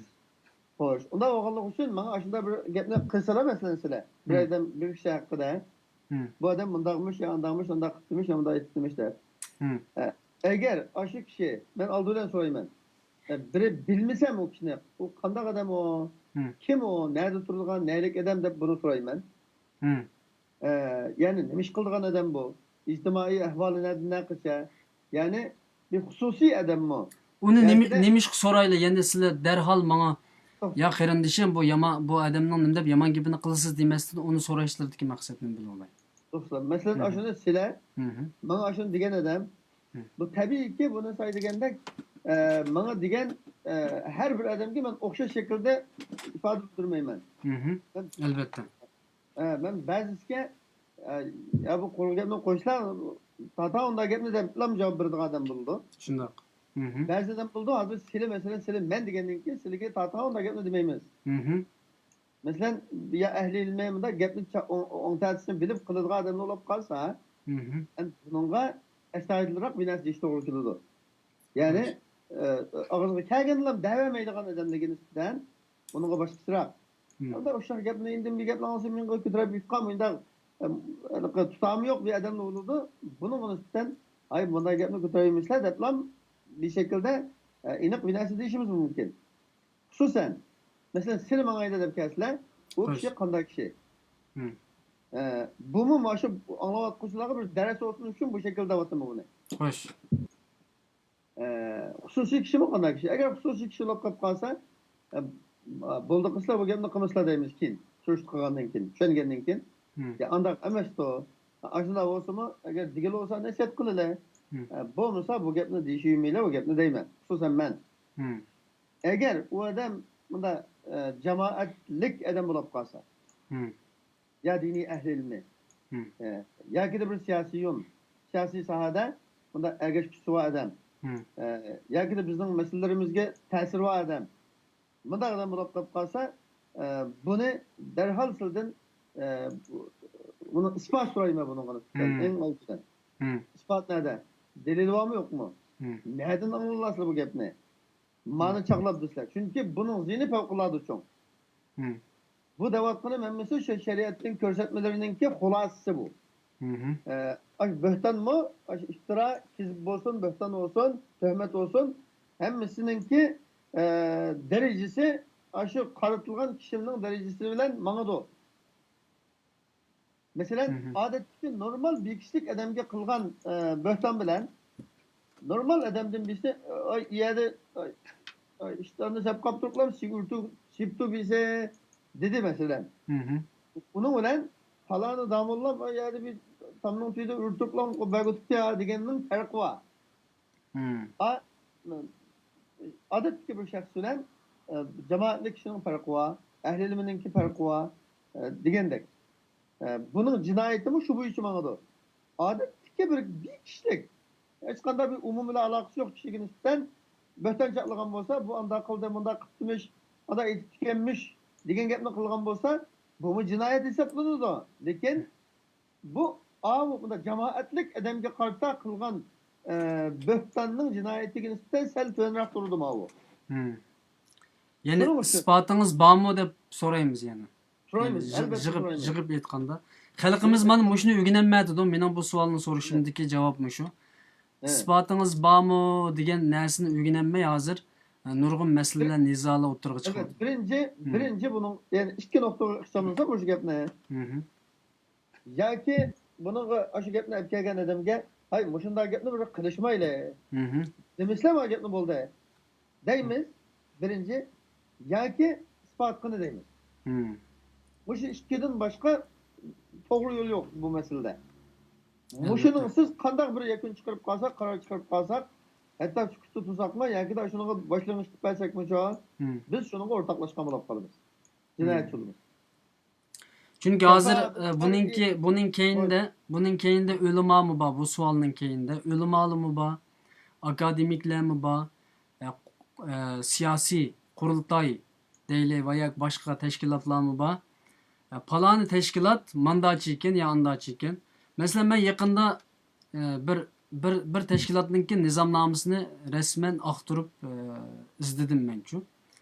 خوش، ئۇنداق بولغانلىقى ئۈچۈن ماڭا ئاشۇنداق بىر گەپنى قىلسىلا، مەسىلەن، سىلەر بىر مم. ئادەم، بىر كىشى ھەققىدە، مم. بۇ ئادەم مۇنداقمىش، يا ئانداقمىش، ئانداق قىپتىمىش، يا مۇنداق ئېتىپتىمىش دەپ. مم. ئە، ئەگەر ئاشۇ كىشى، مەن ئالدى بىلەن سورايمەن، ئە، بىرى بىلمىسەم ئۇ كىشىنى، ئۇ قانداق ئادەم ئۇ؟ مم. كىم ئۇ؟ نەدە تۇرىدىغان، نەلىك ئادەم دەپ بۇنى سورايمەن. مم. ئە، يەنى نېمە ئىش قىلىدىغان ئادەم بۇ؟ ئىجتىمائىي ئەھۋالى نەدە، نەقىچە؟ يەنى بىر خۇسۇسىي ئادەممۇ؟ ئۇنى نېمە، ياكىدە نېمە ئىشقا سورايلى؟ يەنى سىلەر دەرھال ماڭا، توختا. يا قېرىندىشىم، بۇ يامان، بۇ ئادەمنىڭ نېمە دەپ يامان گېپىنى قىلىسىز دېمەستىن، ئۇنى سورايشلىرىدىكى مەقسەت نېمە بولۇۋالاي؟ توختا. مەسىلەن، مم. ئاشۇنى سىلەر، مم. ماڭا ئاشۇنى دېگەن ئادەم، مم. بۇ تەبىئىيكى، بۇنى ساي دېگەندەك، ئە، ماڭا دېگەن، ئە، ھەر بىر ئادەمگە مەن ئوخشاش شەكىلدە ئىپادە بىلدۈرمەيمەن. مم. مەن ئەلۋەتتە. ئە، مەن بەزىسىگە، ئە، يا بۇ قۇرۇق گەپنى قويسىلا، تاتا ئۇنداق گەپنى دەپلا جاۋاب بېرىدىغان ئادەم بولىدۇ. شۇنداق. مھم. بەزى ئادەم بولىدۇ، ھازىر سىلى، مەسىلەن، سىلى مەن دېگەندىن كېيىن سىلىگە تاتا ئۇنداق گەپنى دېمەيمىز. مھم. مەسىلەن، يا ئەھلى ئىلمى مۇنداق گەپنى چا-، ئوڭ، ئوڭ تەتۈسىنى بىلىپ قىلىدىغان ئادەملەر بولۇپ قالسا، مھم. ئەمدى بۇنىڭغا ئەستايىدىلراق بىر نەرسە دېيىش توغرا كېلىدۇ. يەنى، ئە، ئاغزىغا كەلگەنلا دەۋەرمەيدىغان ئادەملەرگە نىسبەتەن بۇنىڭغا باشقىچىراق. مم. ئەمدى ئوشۇق گەپنى ئىندىن بىر گەپنى ئاڭلىسا مېڭىغا كۆتۈرۈپ يۈتقان مۇنداق، ئەم، ھېلىقى تۇتامى يوق بىر ئادەملا بولىدۇ. بۇنىڭغا نىسبەتەن، ھاي، مۇنداق گەپنى كۆتۈرەلمىسىلەر دەپلا بىر شەكىلدە، ئە، ئېنىق بىر نەرسە دېيىشىمىز مۇمكىن. خۇسۇسەن، مەسىلەن، سىلى ماڭايلى دەپ كەلسىلەر، ئۇ خوش. كىشى قانداق كىشى؟ مم. ئە، بۇمۇ مانا شۇ ئاڭلاۋاتقۇچىلارغا بىر دەرس بولسۇن ئۈچۈن بۇ شەكىلدە دەۋاتىمەن بۇنى. خوش. ئە، خۇسۇسىي كىشىمۇ قانداق كىشى؟ ئەگەر خۇسۇسىي كىشى بولۇپ قېلىپ قالسا، ئە، بولدى قىلسىلا بۇ گەپنى قىلمىسىلا دەيمىز كېيىن. سۈرۈشتە قىلغاندىن كېيىن، چۈشەنگەندىن كېيىن. مم. يا، ئانداق ئەمەستۇ. ئاشۇنداق بولسىمۇ، ئەگەر دېگىلى بولسا نەسىھەت قىلىلى. مم. ئە، بولمىسا بۇ گەپنى دېيىشىۋېرمەيلى، بۇ گەپنى دەيمەن. خۇسۇسەن مەن. مم. ئەگەر ئۇ ئادەم مۇنداق، ئە، جامائەتلىك ئادەم بولۇپ قالسا، مم. يا دىنىي ئەھلى ئىلمى، مم. ئە، ياكىدا بىر سىياسىيون، سىياسىي ساھەدە مۇنداق ئەگەشكۈچىسى بار ئادەم، مم. ئە، ياكىدا بىزنىڭ مەسىلىلىرىمىزگە تەسىرى بار ئادەم، مۇنداق ئادەم بولۇپ قېلىپ قالسا، ئە، بۇنى دەرھال سىلىدىن، ئە، بۇ، بۇنى ئىسپات سورايمەن بۇنىڭغا نىسبەتەن، مم. ئەڭ ئالدىدا. مم. ئىسپات نەدە؟ دەلىل بارمۇ يوقمۇ؟ مم. نەدىن ئاڭلىدىلا بۇ گەپنى؟ مانا مم. چاغلاپ دېسىلە. چۈنكى بۇنىڭ زىيىنى پەۋقۇلئاددە چوڭ. مم. بۇ دەۋاتقىنىم ھەممىسى شۇ شەرىئەتتىن كۆرسەتمىلىرىنىڭكى خۇلاسىسى بۇ. مم. ئە، ئاشۇ بۆھتانمۇ، ئاشۇ ئىپتىرا، كېزىپ بولسۇن، بۆھتان بولسۇن، تۆھمەت بولسۇن، ھەممىسىنىڭكى، ئە، دەرىجىسى ئاشۇ قارىتىلغان كىشىنىڭ دەرىجىسى بىلەن ماڭىدۇ. مەسىلەن، مم. ئادەتتىكى نورمال بىر كىشىلىك ئادەمگە قىلغان، ئە، بۆھتان بىلەن نورمال ئادەمدىن بىرسى، ئاي، ئۇ يەردە، ئاي، ئاي، ئىشتاننى سەپ قاپتۇرۇپلا، سىگۇرتۇ، سىپتۇ بىرسى دېدى، مەسىلەن. مم. ئۇنىڭ بىلەن پالانى داموللا، ئاي، يەردە بىر تامنىڭ تۈۋىدە ئۆرتۈكلەڭ بەگۈتۈپتۇ يا دېگەننىڭ پەرقى بار. مم. ئا-، ئادەتتىكى بىر شەخس بىلەن، ئە، جامائەتلىك كىشىنىڭ پەرقى بار، ئەھلى ئىلمىنىڭكى پەرقى بار، ئە، دېگەندەك. ئە، بۇنىڭ جىنايىتىمۇ شۇ بويىچە ماڭىدۇ. ئادەتتىكى بىر، بىر كىشىلىك، ھېچقانداق بىر ئومۇم بىلەن ئالاقىسى يوق كىشىگە نىسبەتەن بۆھتان چاقلىغان بولسا، بۇ ئانداق قىلدى، مۇنداق قىپتىمىش، ئانداق ئېيتىپتىكەنمىش دېگەن گەپنى قىلغان بولسا، بۇمۇ جىنايەت ھېسابلىنىدۇ. لېكىن بۇ ئاۋۇ مۇنداق جامائەتلىك ئادەمگە قارىتا قىلغان، ئە، بۆھتاننىڭ جىنايىتىگە نىسبەتەن سەل تۆۋەنرەك تۇرىدۇ ماۋۇ. مم. يەنى شۇنىڭ ئۈچۈن ئىسپاتىڭىز بارمۇ دەپ سورايمىز يەنە. سورايمىز، يەنى يىغ-، ئەلۋەتتە يىغىپ، سورايمىز. يىغىپ ئېيتقاندا، خەلقىمىز مانا مۇشۇنى ئۆگىنەلمەيدۇ. مېنىڭ بۇ سوئالنى سورىشىمدىكى جاۋاب مۇشۇ. ئە. ئىسپاتىڭىز بارمۇ دېگەن نەرسىنى ئۆگىنەلمەي ھازىر، ئە، نۇرغۇن مەسىلىلەر، نىزالار ئوتتۇرىغا چىقىۋاتىدۇ. ئەلۋەتتە، بىرىنچى، مم. بىرىنچى بۇنىڭ، يەنى ئىككى نۇقتىغا ئىخچاملىسام مۇشۇ گەپنى. مم. ياكى بۇنىڭغا ئاشۇ گەپنى ئەپ كەلگەن ئادەمگە، ھاي، مۇشۇنداق گەپنى بىر قىلىشمايلى. مم. دېمىسىلەر ما گەپنى بولدى. دەيمىز، بىرىنچى، ياكى ئىسپات قىلىڭ دەيمىز. مم. مۇشۇ ئىككىدىن باشقا توغرا يول يوق بۇ مەسىلىدە. ئەلۋەتتە. مۇشۇنىڭسىز قانداق بىر يەكۈن چىقىرىپ قالساق، قارار چىقىرىپ قالساق، ھەتتا سۈكۈتتە تۇرساقمۇ ياكى شۇنىڭغا باشلىنىش قىلىپ بەرسەكمۇ شۇ، مم. بىز شۇنىڭغا ئورتاقلاشقان بولۇپ قالىمىز. جىنايەتچى مم. بولىمىز. چۈنكى ھازىر، ئە، بۇنىڭكى، بۇنىڭ كەينىدە، بۇنىڭ كەينىدە ئۆلىمامۇ بار، بۇ سوئالنىڭ كەينىدە. ئۆلىمالارمۇ بار، ئاكادېمىكلەرمۇ بار، ئە، ئە، سىياسىي قۇرۇلتاي دەيلى ۋە ياكى باشقا تەشكىلاتلارمۇ بار. ئە، پالانى تەشكىلات مانداچى ئىكەن يا ئانداچى ئىكەن. مەسىلەن، مەن يېقىندا، ئە، بىر، بىر، بىر تەشكىلاتنىڭكى نىزامنامىسىنى رەسمەن ئاختۇرۇپ، ئە، ئىزدىدىم مەنچۇ.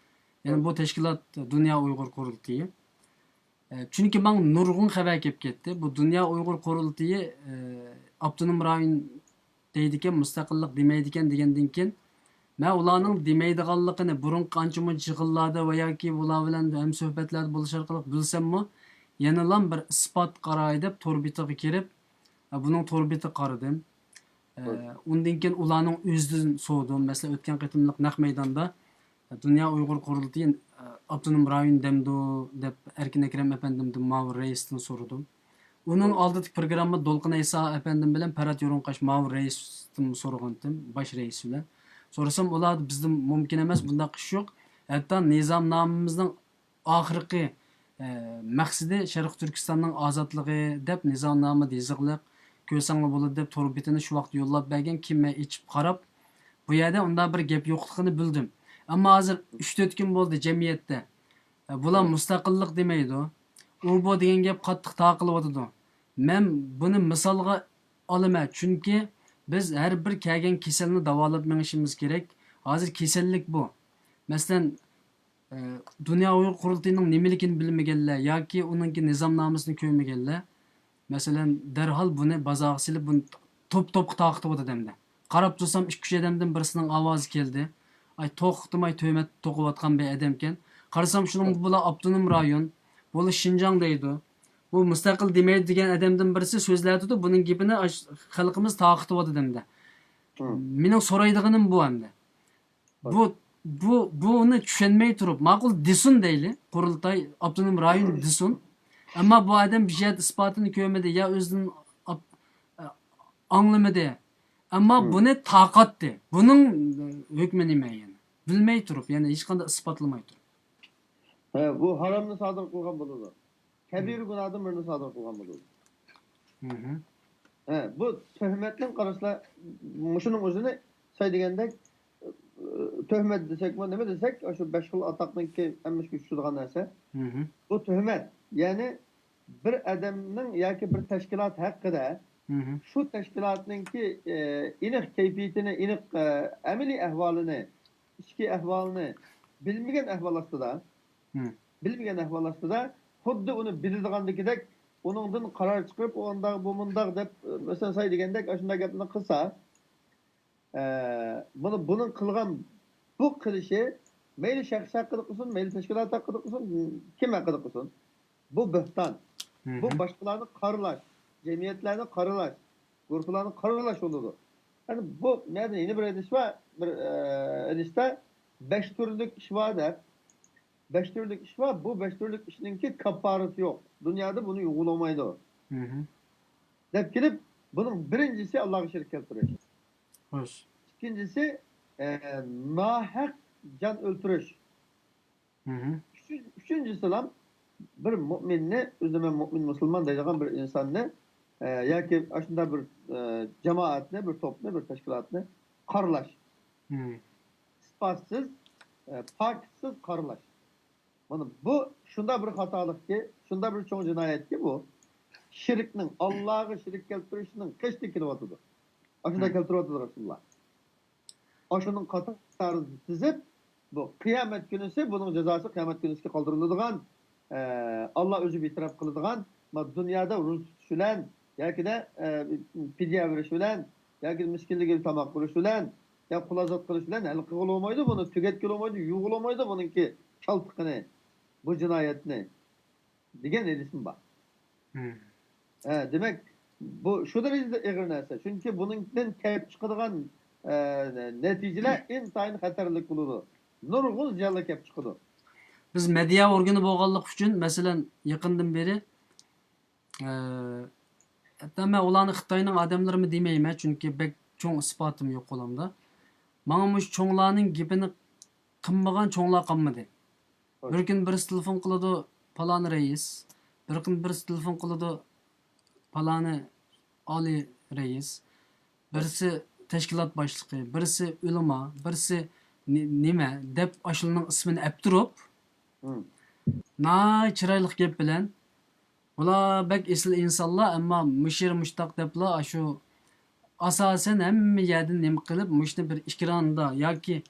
يەنى بۇ تەشكىلات دۇنيا ئۇيغۇر قۇرۇلتىيى. ئە، چۈنكى ماڭا نۇرغۇن خەۋەر كېلىپ كەتتى. بۇ دۇنيا ئۇيغۇر قۇرۇلتىيى، ئە، ئاپتونوم رايون دەيدىكەن، مۇستەقىللىق دېمەيدىكەن دېگەندىن كېيىن، مەن ئۇلارنىڭ دېمەيدىغانلىقىنى بۇرۇنقى ئانچە مۇنچە يىغىنلاردا ۋە ياكى ئۇلار بىلەن ھەمسۆھبەتلەردە بولۇش ئارقىلىق بىلسەممۇ، يەنىلا بىر ئىسپات قاراي دەپ تور بېتىغا كىرىپ، ئە، بۇنىڭ تور بېتىگە قارىدىم. ئە، ئۇندىن كېيىن ئۇلارنىڭ ئۆزىدىن سورىدىم. مەسىلەن، ئۆتكەن قېتىملىق نەق مەيداندا دۇنيا ئۇيغۇر قۇرۇلتىيى، ئاپتونوم رايون دەمدۇ دەپ ئەركىن ئەكرەم ئەپەندىمدىن ماۋۇ رەئىستىن سورىدىم. ئۇنىڭ ئالدىدىكى پروگرامما دولقۇن ئەيسا ئەپەندىم بىلەن پەرھات يورۇنقاش ماۋۇ رەئىستىن سورىغانتىم، باش رەئىس بىلەن. سورىسام، ئۇلار بىزدە مۇمكىن ئەمەس، بۇنداق ئىش يوق. ھەتتا نىزامنامىمىزنىڭ ئاخىرقى ئە، مەقسىتى شەرقىي تۈركىستاننىڭ ئازادلىقى دەپ نىزامنامىدا يېزىقلىق، كۆرسەڭلار بولىدۇ دەپ تور بېتىنى شۇ ۋاقىت يوللاپ بەرگەن، كېيىن مەن ئېچىپ قاراپ، بۇ يەردە ئۇنداق بىر گەپ يوقلۇقىنى بىلدىم. ئەمما ھازىر ئۈچ تۆت كۈن بولدى جەمئىيەتتە، ئە، بۇلار مۇستەقىللىق دېمەيدۇ، ئۇ بۇ دېگەن گەپ قاتتىق تارقىلىۋاتىدۇ. مەن بۇنى مىسالغا ئالىمەن، چۈنكى بىز ھەر بىر كەلگەن كېسەلنى داۋالاپ مېڭىشىمىز كېرەك. ھازىر كېسەللىك بۇ. مەسىلەن، ئە، دۇنيا ئۇيغۇر قۇرۇلتىيىنىڭ نېمىلىكىنى بىلمىگەنلەر ياكى ئۇنىڭكى نىزامنامىسىنى كۆرمىگەنلەر، مەسىلەن، دەرھال بۇنى بازارغا سېلىپ، بۇنى توپ-توپقا تارقىتىۋاتىدۇ ئەمدى. قاراپ تۇرسام، ئىككى-ئۈچ ئادەمدىن بىرسىنىڭ ئاۋازى كەلدى. ئاي، توختىماي تۆھمەت توقۇۋاتقان بىر ئادەمكەن. قارىسام، شۇنىڭ بۇلار ئاپتونوم رايون، بۇلار شىنجاڭ دەيدۇ. بۇ مۇستەقىل دېمەيدۇ دېگەن ئادەمدىن بىرسى سۆزلەۋاتىدۇ. بۇنىڭ گېپىنى ئاش-، خەلقىمىز تارقىتىۋاتىدۇ ئەمدى. مېنىڭ سورايدىغىنىم بۇ ئەمدى. بۇ، بۇ، بۇنى چۈشەنمەي تۇرۇپ، ماقۇل دېسۇن دەيلى، قۇرۇلتاي ئاپتونوم رايون دېسۇن. ئەمما بۇ ئادەم بىر يەردە ئىسپاتىنى كۆرمىدى يا ئۆزىدىن ئاپ-، ئاڭلىمىدى. ئەمما بۇنى تارقاتتى. بۇنىڭ ھۆكمى نېمە يەنى؟ بىلمەي تۇرۇپ، يەنى ھېچقانداق ئىسپاتلىماي تۇرۇپ. ھە، بۇ ھارامنى سادىر قىلغان بولىدۇ. كەبىرە گۇناھدىن بىرنى سادىر قىلغان بولىدۇ. ھە، بۇ تۆھمەتنىڭ قاراشلار، مۇشۇنىڭ ئۆزىنى سەي دېگەندەك، ئى، تۆھمەت دېسەكمۇ، نېمە دېسەك، ئاشۇ بەش خىل ئاتاقنىڭكى ھەممىسىگە چۈشىدىغان نەرسە. بۇ تۆھمەت، يەنى بىر ئادەمنىڭ ياكى بىر تەشكىلات ھەققىدە شۇ تەشكىلاتنىڭكى، ئى، ئېنىق كەيپىيىتىنى، ئېنىق، ئى، ئەمەلىي ئەھۋالىنى، ئىچكى ئەھۋالىنى بىلمىگەن ئەھۋال ئاستىدا، بىلمىگەن ئەھۋال ئاستىدا، خۇددى ئۇنى بىلىدىغاندىكىدەك، ئۇنىڭدىن قارار چىقىرىپ، ئۇ ئانداق، بۇ مۇنداق دەپ، مەسىلەن، ساي دېگەندەك، ئاشۇنداق گەپنى قىلسا، ئە، بۇنى، بۇنىڭ قىلغان بۇ قىلىشى مەيلى شەخس ھەققىدە قىلسۇن، مەيلى تەشكىلات ھەققىدە قىلسۇن، كىم ھەققىدە قىلسۇن، بۇ بۆھتان. بۇ باشقىلارنى قارىلاش، جەمئىيەتلەرنى قارىلاش، گۇرۇپپىلارنى قارىلاش بولىدۇ. يەنى بۇ نەدە يەنە بىر ھەدىس بار، بىر، ئە، ھەدىستە بەش تۈرلۈك ئىش بار دەپ، بەش تۈرلۈك ئىش بار، بۇ بەش تۈرلۈك ئىشنىڭكى كاپپارىتى يوق. دۇنيادا بۇنى يۇغىلىمايدۇ. دەپ كېلىپ، بۇنىڭ بىرىنچىسى ئاللاغا شېرىك كەلتۈرۈش. خوش. ئىككىنچىسى، ئە، ناھەق جان ئۆلتۈرۈش. ئۈچۈن-، ئۈچىنچىسىلا، بىر مۇئمىننى، ئۆزىنى مەن مۇئمىن مۇسۇلمان دەيدىغان بىر ئىنساننى، ئە، ياكى ئاشۇنداق بىر، ئە، جامائەتنى، بىر توپنى، بىر تەشكىلاتنى قارىلاش. ئىسپاتسىز، ئە، پاكىتسىز قارىلاش. مانا بۇ شۇنداق بىر خاتالىقكى، شۇنداق بىر چوڭ جىنايەتكى بۇ. شىركنىڭ، ئاللاغا شىرك كەلتۈرۈشنىڭ قېشىدا كېلىۋاتىدۇ. ئاشۇنداق كەلتۈرۈۋاتىدۇ رەسۇلۇللا. ئاشۇنىڭ قاتارىدا تىزىپ، بۇ قىيامەت كۈنىسى، بۇنىڭ جازاسى قىيامەت كۈنىسىگە قالدۇرۇلىدىغان، ئە، ئاللا ئۆزى ئېتىراپ قىلىدىغان، ما، دۇنيادا روزا تۇتۇش بىلەن، ياكىدە، ئە، پىدىيە بېرىش بىلەن، ياكى مىسكىنلەرگە تاماق بېرىش بىلەن، يا قول ئازاد قىلىش بىلەن ھەل قىلغىلى بولمايدۇ، بۇنى تۈگەتكىلى بولمايدۇ، يۇغىلى بولمايدۇ بۇنىڭكى چالتىقىنى، بۇ جىنايەتنى. دېگەن ھەدىسمۇ بار. ھە، دېمەك، بۇ شۇ دەرىجىدە ئېغىر نەرسە. چۈنكى بۇنىڭدىن كەپ چىقىدىغان، ئە، نەتىجىلەر ئىنتايىن خەتەرلىك بولىدۇ. نۇرغۇن زىيانلار كەپ چىقىدۇ. بىز مېدىيا ئورگىنى بولغانلىقى ئۈچۈن، مەسىلەن، يېقىندىن بېرى، ئە، ھەتتا مەن ئۇلارنى خىتاينىڭ ئادەملىرىمۇ دېمەيمەن، چۈنكى بەك چوڭ ئىسپاتىم يوق قولۇمدا. ماڭا مۇشۇ چوڭلارنىڭ گېپىنى قىلمىغان چوڭلار قالمىدى. بىر كۈن بىرسى تېلېفون قىلىدۇ، پالانى رەئىس. بىر كۈن بىرسى تېلېفون قىلىدۇ، پالانى ئالىي رەئىس. بىرسى تەشكىلات باشلىقى، بىرسى ئۆلىما، بىرسى نى-، نېمە دەپ ئاشۇلارنىڭ ئىسمىنى ئەپ تۇرۇپ، ناھايىتى چىرايلىق گەپ بىلەن، بۇلار بەك ئېسىل ئىنسانلار، ئەمما مۇشۇ يەر مۇشتاق دەپلا، ئاشۇ ئاساسەن ھەممە يەردىن نېمە قىلىپ، مۇشۇنى بىر ئېكراندا ياكى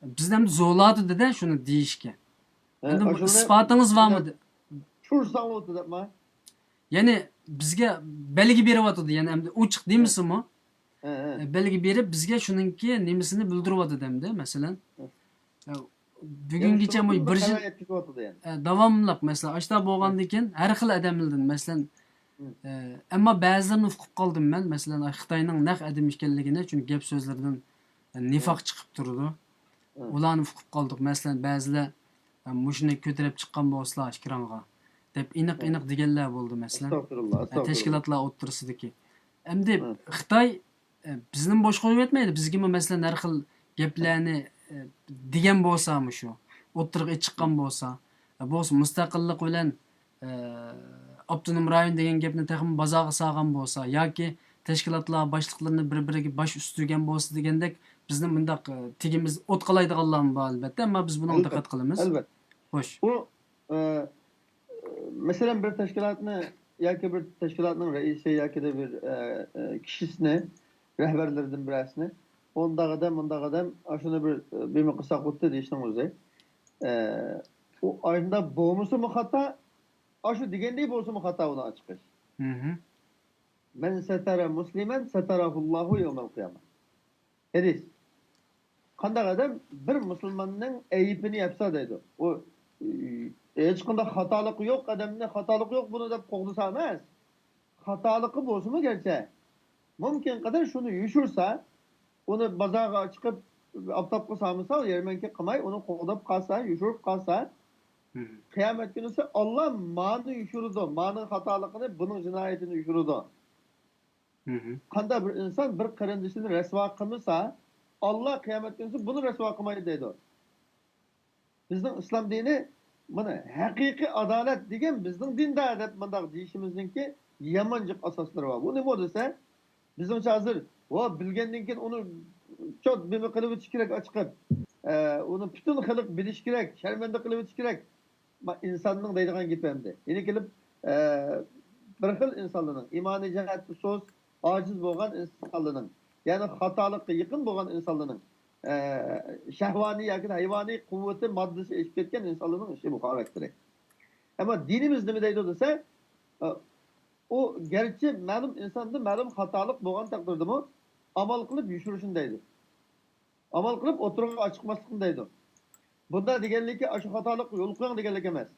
بىزنى ئەمدى زورلاۋاتىدۇ-دە شۇنى دېيىشكە. ئەمدى ئىسپاتىڭىز بارمۇ؟ چۇرساڭلىۋاتىدۇ دەپما؟ يەنى بىزگە بەلگە بېرىۋاتىدۇ، يەنى ئەمدى ئوچۇق دېمىسىمۇ، بەلگە بېرىپ بىزگە شۇنىڭكى نېمىسىنى بىلدۈرۈۋاتىدۇ ئەمدى، مەسىلەن. بۈگۈنگىچە بۇ بىر يىل، داۋاملىق، مەسىلەن، ئاشۇنداق بولغاندىن كېيىن ھەر خىل ئادەملەردىن، مەسىلەن، ئەمما بەزىلىرىنى ئۇقۇپ قالدىم مەن، مەسىلەن، خىتاينىڭ نەق ئادىمى ئىكەنلىكىنى، چۈنكى گەپ سۆزلىرىدىن نىفاق چىقىپ تۇرىدۇ. ئۇلارنى ئۇقۇپ قالدۇق، مەسىلەن، بەزىلەر مۇشۇنى كۆتۈرۈپ چىققان بولسىلا ئېكرانغا دەپ ئېنىق-ئېنىق دېگەنلەر بولدى، مەسىلەن. ئەستەغپىرۇللا، ئەستەغپىرۇللا. تەشكىلاتلار ئوتتۇرىسىدىكى. ئەمدى خىتاي ئە، بىزنىمۇ بوش قويۇۋەتمەيدۇ. بىزگىمۇ، مەسىلەن، ھەر خىل گەپلەرنى، ئە، دېگەن بولسا، مۇشۇ ئوتتۇرىغا چىققان بولسا، ئە، بولسا مۇستەقىللىق بىلەن، ئاپتونوم رايون دېگەن گەپنى تېخىمۇ بازارغا سالغان بولسا ياكى تەشكىلاتلار باشلىقلىرىنى بىر-بىرىگە باش ئۈستۈرگەن بولسا دېگەندەك، بىزنى مۇنداق، ئە، تېگىمىز ئوت قالايدىغانلارمۇ بار، ئەلۋەتتە، ئەمما بىز بۇنىڭغا دىققەت قىلىمىز. ئەلۋەتتە. خوش. ئۇ، ئە، مەسىلەن، بىر تەشكىلاتنى ياكى بىر تەشكىلاتنىڭ رەئىسى ياكى بىر، ئە، ئە، كىشىسىنى، رەھبەرلىرىدىن بىرەرسىنى، ئۇنداق ئادەم، مۇنداق ئادەم، ئاشۇنى بىر، ئە، بىمە قىلساق بولدى دېيىشنىڭ ئۆزى. ئە، ئۇ ئاشۇنداق بولمىسىمۇ خاتا، ئاشۇ دېگەندەك بولسىمۇ خاتا ئۇنى ئاچىقىش. مەن سەتەرە مۇسلىمەن سەتەرەھۇللاھۇ يەۋمەل قىيامە. ھەدىس. قانداق ئادەم بىر مۇسۇلماننىڭ ئەيىبىنى يەپسا دەيدۇ. ئۇ، ئى، ھېچقانداق خاتالىقى يوق ئادەمنى، خاتالىقى يوق بۇنى دەپ قوغدىسا ئەمەس. خاتالىقى بولسىمۇ گەرچە، مۇمكىن قەدەر شۇنى يوشۇرسا، ئۇنى بازارغا چىقىپ ئاپتاپقا سالمىسا، يەرمەنكە قىلماي، ئۇنى قوغداپ قالسا، يوشۇرۇپ قالسا، قىيامەت كۈنىسى ئاللا مانى يوشۇرىدۇ، مانىڭ خاتالىقىنى، بۇنىڭ جىنايىتىنى يوشۇرىدۇ. قانداق بىر ئىنسان بىر قېرىندىشىنى رەسۋا قىلمىسا، ئاللا قىيامەت كۈنىسى بۇنى رەسۋا قىلمايدۇ دەيدۇ. بىزنىڭ ئىسلام دىنى، مانا، ھەقىقىي ئادالەت دېگەن بىزنىڭ دىندا دەپ مۇنداق دېيىشىمىزنىڭكى يامان جىق ئاساسلىرى بار. بۇ نېمە دېسە، بىزنىڭچە ھازىر، ۋا، بىلگەندىن كېيىن ئۇنى چوت بىمە قىلىۋېتىش كېرەك، ئاچىقىپ. ئە، ئۇنى پۈتۈن خەلق بىلىشى كېرەك، شەرمەندە قىلىۋېتىش كېرەك. ما-، ئىنساننىڭ دەيدىغان گېپى ئەمدى. يەنە كېلىپ، ئە، بىر خىل ئىنسانلارنىڭ، ئىمانىي جەھەتتە سۇس، ئاجىز بولغان ئىنسانلارنىڭ، يەنى خاتالىققا يېقىن بولغان ئىنسانلارنىڭ، ئە، شەھۋانىي ياكى ھايۋانىي قۇۋۋىتى، ماددىسى ئېشىپ كەتكەن ئىنسانلارنىڭ ئىشى بۇ خاراكتېرى. ئەمما دىنىمىز نېمە دەيدۇ دېسە، ئە، ئۇ گەرچە مەلۇم ئىنساندا مەلۇم خاتالىق بولغان تەقدىردىمۇ ئامال قىلىپ يوشۇرۇشنى دەيدۇ. ئامال قىلىپ ئوتتۇرىغا ئاچىقماسلىقنى دەيدۇ. بۇندا دېگەنلىكى ئاشۇ خاتالىققا يول قويۇڭ دېگەنلىك ئەمەس.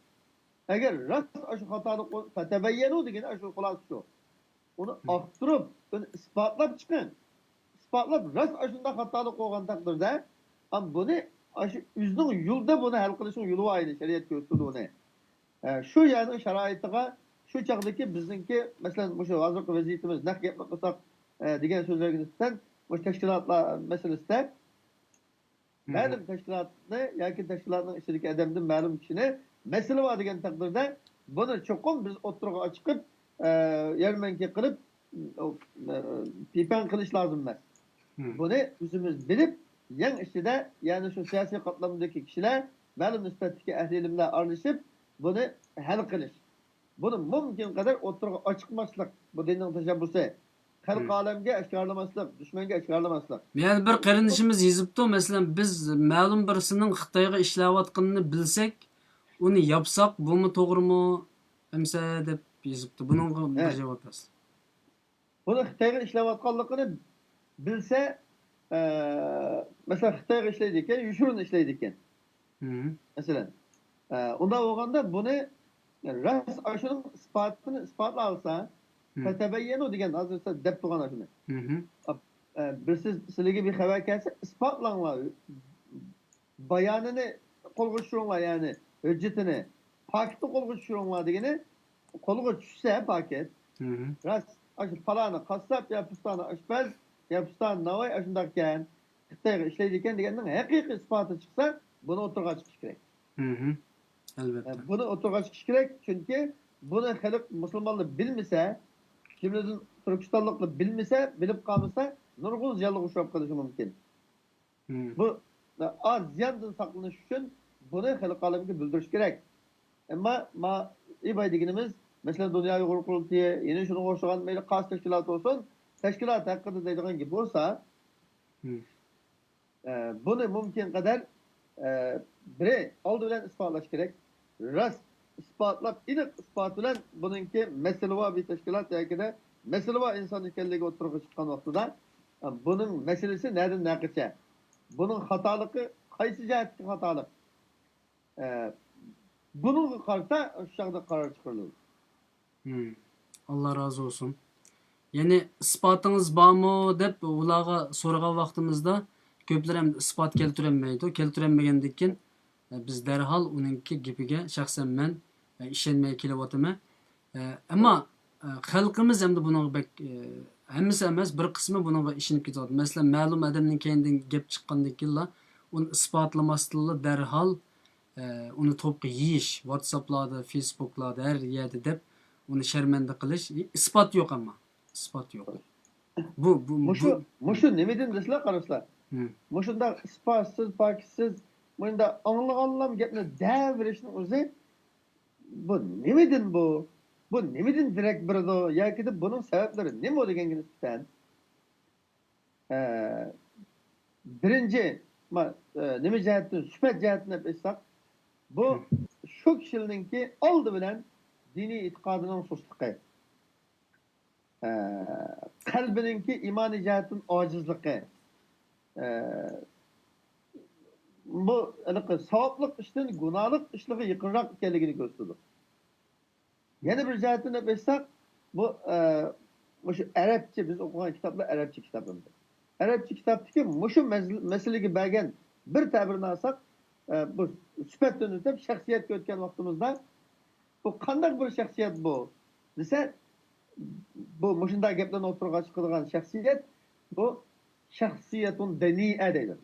ئەگەر راست ئاشۇ خاتالىق بول-، فەتەبەييەنۇ دېگىنى ئاشۇ خۇلاسە شۇ. ئۇنى ئاختۇرۇپ، ئۇنى ئىسپاتلاپ چىقىڭ. ئىسپاتلاپ، راست ئاشۇنداق خاتالىق بولغان تەقدىردە، ئەم، بۇنى ئاشۇ ئۆزىنىڭ يولىدا بۇنى ھەل قىلىشنىڭ يولى بار ئىدى، شەرىئەت كۆرسىتىدۇ ئۇنى. ئە، شۇ يەرنىڭ شارائىتىغا، شۇ چاغدىكى بىزنىڭكى، مەسىلەن، مۇشۇ ھازىرقى ۋەزىيىتىمىز، نەق گەپنى قىلساق، ئە، دېگەن سۆزلەرگە نىسبەتەن مۇشۇ تەشكىلاتلار مەسىلىسىدە مەلۇم تەشكىلاتنى ياكى تەشكىلاتنىڭ ئىچىدىكى ئادەمدىن مەلۇم كىشىنى مەسىلە بار دېگەن تەقدىردە، بۇنى چوقۇم بىز ئوتتۇرىغا چىقىپ، ئە، يەرمەنكە قىلىپ، ئە، پىپەڭ قىلىش لازىم ئەمەس. بۇنى ئۆزىمىز بىلىپ، يەڭ ئىچىدە، يەنى شۇ سىياسىي قاتلامدىكى كىشىلەر، مەلۇم نىسبەتتىكى ئەھلى ئىلىملەر ئارىلىشىپ، بۇنى ھەل قىلىش. بۇنى مۇمكىن قەدەر ئوتتۇرىغا ئاچىقماسلىق، بۇ دىننىڭ تەشەببۇسى. خەلقى ئالەمگە ئاشكارىلىماسلىق، دۈشمەنگە ئاشكارىلىماسلىق. يەنە بىر قېرىندىشىمىز يېزىپتۇ، مەسىلەن، بىز مەلۇم بىرسىنىڭ خىتايغا ئىشلەۋاتقىنىنى بىلسەك، ئۇنى ياپساق بۇمۇ توغرىمۇ ئەمسە دەپ يېزىپتۇ. بۇنىڭغا بىر جاۋاب بەرسە. بۇنى خىتايغا ئىشلەۋاتقانلىقىنى بىلسە، ئە، مەسىلەن، خىتايغا ئىشلەيدىكەن، يوشۇرۇن ئىشلەيدىكەن. مەسىلەن، ئە، ئۇنداق بولغاندا بۇنى راست ئاشۇنىڭ ئىسپاتىنى ئىسپاتلاۋالسا، فەتەبەييەنۇ دېگەن ھازىر سىز دەپ تۇرغان ئاشۇنى. ئە، بىر سىز، سىلىگە بىر خەۋەر كەلسە، ئىسپاتلاڭلار. بايانىنى قولغا چۈشۈرۈڭلار، يەنى ھۆججىتىنى، پاكىتنى قولغا چۈشۈرۈڭلار دېگىنى، قولغا چۈشسە پاكىت، راست، ئاشۇ پالانى قاسساپ يا پۇستانى ئاشپەز يا پۇستانى ناۋاي ئاشۇنداقكەن، خىتايغا ئىشلەيدىكەن دېگەننىڭ ھەقىقىي ئىسپاتى چىقسا، بۇنى ئوتتۇرىغا چىقىشى كېرەك. ئەلۋەتتە. بۇنى ئوتتۇرىغا چىقىشى كېرەك، چۈنكى بۇنى خەلق مۇسۇلمانلار بىلمىسە، جۈملىدىن تۈركىستانلىقلار بىلمىسە، بىلىپ قالمىسا، نۇرغۇن زىيانلىققا ئۇچراپ قېلىشى مۇمكىن. بۇ ئاز زىياندىن ساقلىنىش ئۈچۈن بۇنى خەلق ئالەمگە بىلدۈرۈش كېرەك. ئەمما ما ئىباي دېگىنىمىز، مەسىلەن، دۇنيا ئۇيغۇر قۇرۇلتىيى، يەنە شۇنىڭغا ئوخشىغان مەيلى قاس تەشكىلات بولسۇن، تەشكىلات ھەققىدە دەيدىغان گېپى بولسا، ئە، بۇنى مۇمكىن قەدەر، ئە، بىرى، ئالدى بىلەن ئىسپاتلاش كېرەك. راست ئىسپاتلاپ، ئېنىق ئىسپات بىلەن بۇنىڭكى مەسىلىۋا بىر تەشكىلات ياكى مەسىلىۋا ئىنسان ئىكەنلىكى ئوتتۇرىغا چىققان ۋاقتىدا، ئە، بۇنىڭ مەسىلىسى نەدىن نەقىچە؟ بۇنىڭ خاتالىقى قايسى جەھەتتىكى خاتالىق؟ ئە، بۇنىڭغا قارىتا شۇ چاغدا قارار چىقىرىلىدۇ. ئاللا رازى بولسۇن. يەنى ئىسپاتىڭىز بارمۇ دەپ ئۇلارغا سورىغان ۋاقتىمىزدا، كۆپلىرى ئەمدى ئىسپات كەلتۈرەلمەيدۇ. كەلتۈرەلمىگەندىن كېيىن، ئە، بىز دەرھال ئۇنىڭكى گېپىگە شەخسەن مەن، ئە، ئىشەنمەي كېلىۋاتىمەن. ئە، ئەمما، ئە، خەلقىمىز ئەمدى بۇنىڭغا بەك، ئە، ھەممىسى ئەمەس، بىر قىسمى بۇنىڭغا ئىشىنىپ كېتىۋاتىدۇ. مەسىلەن، مەلۇم ئادەمنىڭ كەينىدىن گەپ چىققاندىن كېيىنلا ئۇنى ئىسپاتلىماستىنلا دەرھال ئە، ئۇنى توپقا يېيىش، ۋاتساپلاردا، فېيسبۇكلاردا، ھەر يەردە دەپ، ئۇنى شەرمەندە قىلىش، ئىسپات يوق ئەمما. ئىسپات يوق. بۇ، بۇ، مۇشۇ، بۇ مۇشۇ نېمىدىن دېسىلە قارىسىلا. مۇشۇنداق ئىسپاتسىز، پاكىتسىز، مۇشۇنداق ئاڭلىغانلام گەپنى دەۋېرىشنىڭ ئۆزى، بۇ نېمىدىن بۇ؟ بۇ نېمىدىن دېرەك بېرىدۇ؟ ياكى بۇنىڭ سەۋەبلىرى نېمە دېگەنگە نىسبەتەن، ئە، بىرىنچى، ما-، ئە، نېمە جەھەتتىن، سۈپەت جەھەتتىن دەپ ئېيتساق، بۇ شۇ كىشىنىڭكى ئالدى بىلەن دىنىي ئېتىقادىنىڭ سۇسلۇقى، ئە، قەلبىنىڭكى ئىمانىي جەھەتتىن ئاجىزلىقى، ئە، بۇ ھېلىقى ساۋابلىق ئىشتىن گۇناھلىق ئىشلارغا يېقىنراق ئىكەنلىكىنى كۆرسىتىدۇ. يەنە بىر جەھەتتىن دەپ ئېيتساق، بۇ، ئە، مۇشۇ ئەرەبچە، بىز ئوقۇغان كىتابلار ئەرەبچە كىتاب ئەمدى. ئەرەبچە كىتابتىكى مۇشۇ مەز-، مەسىلىگە بەرگەن بىر تەبىرىنى ئالساق، ئە، بۇ سۈپەتتىن ئۆتۈپ شەخسىيەتكە ئۆتكەن ۋاقتىمىزدا، بۇ قانداق بىر شەخسىيەت بۇ دېسە، بۇ مۇشۇنداق گەپلەرنى ئوتتۇرىغا چىقىدىغان شەخسىيەت، بۇ شەخسىيەتۇن دەنىئە دەيدۇ.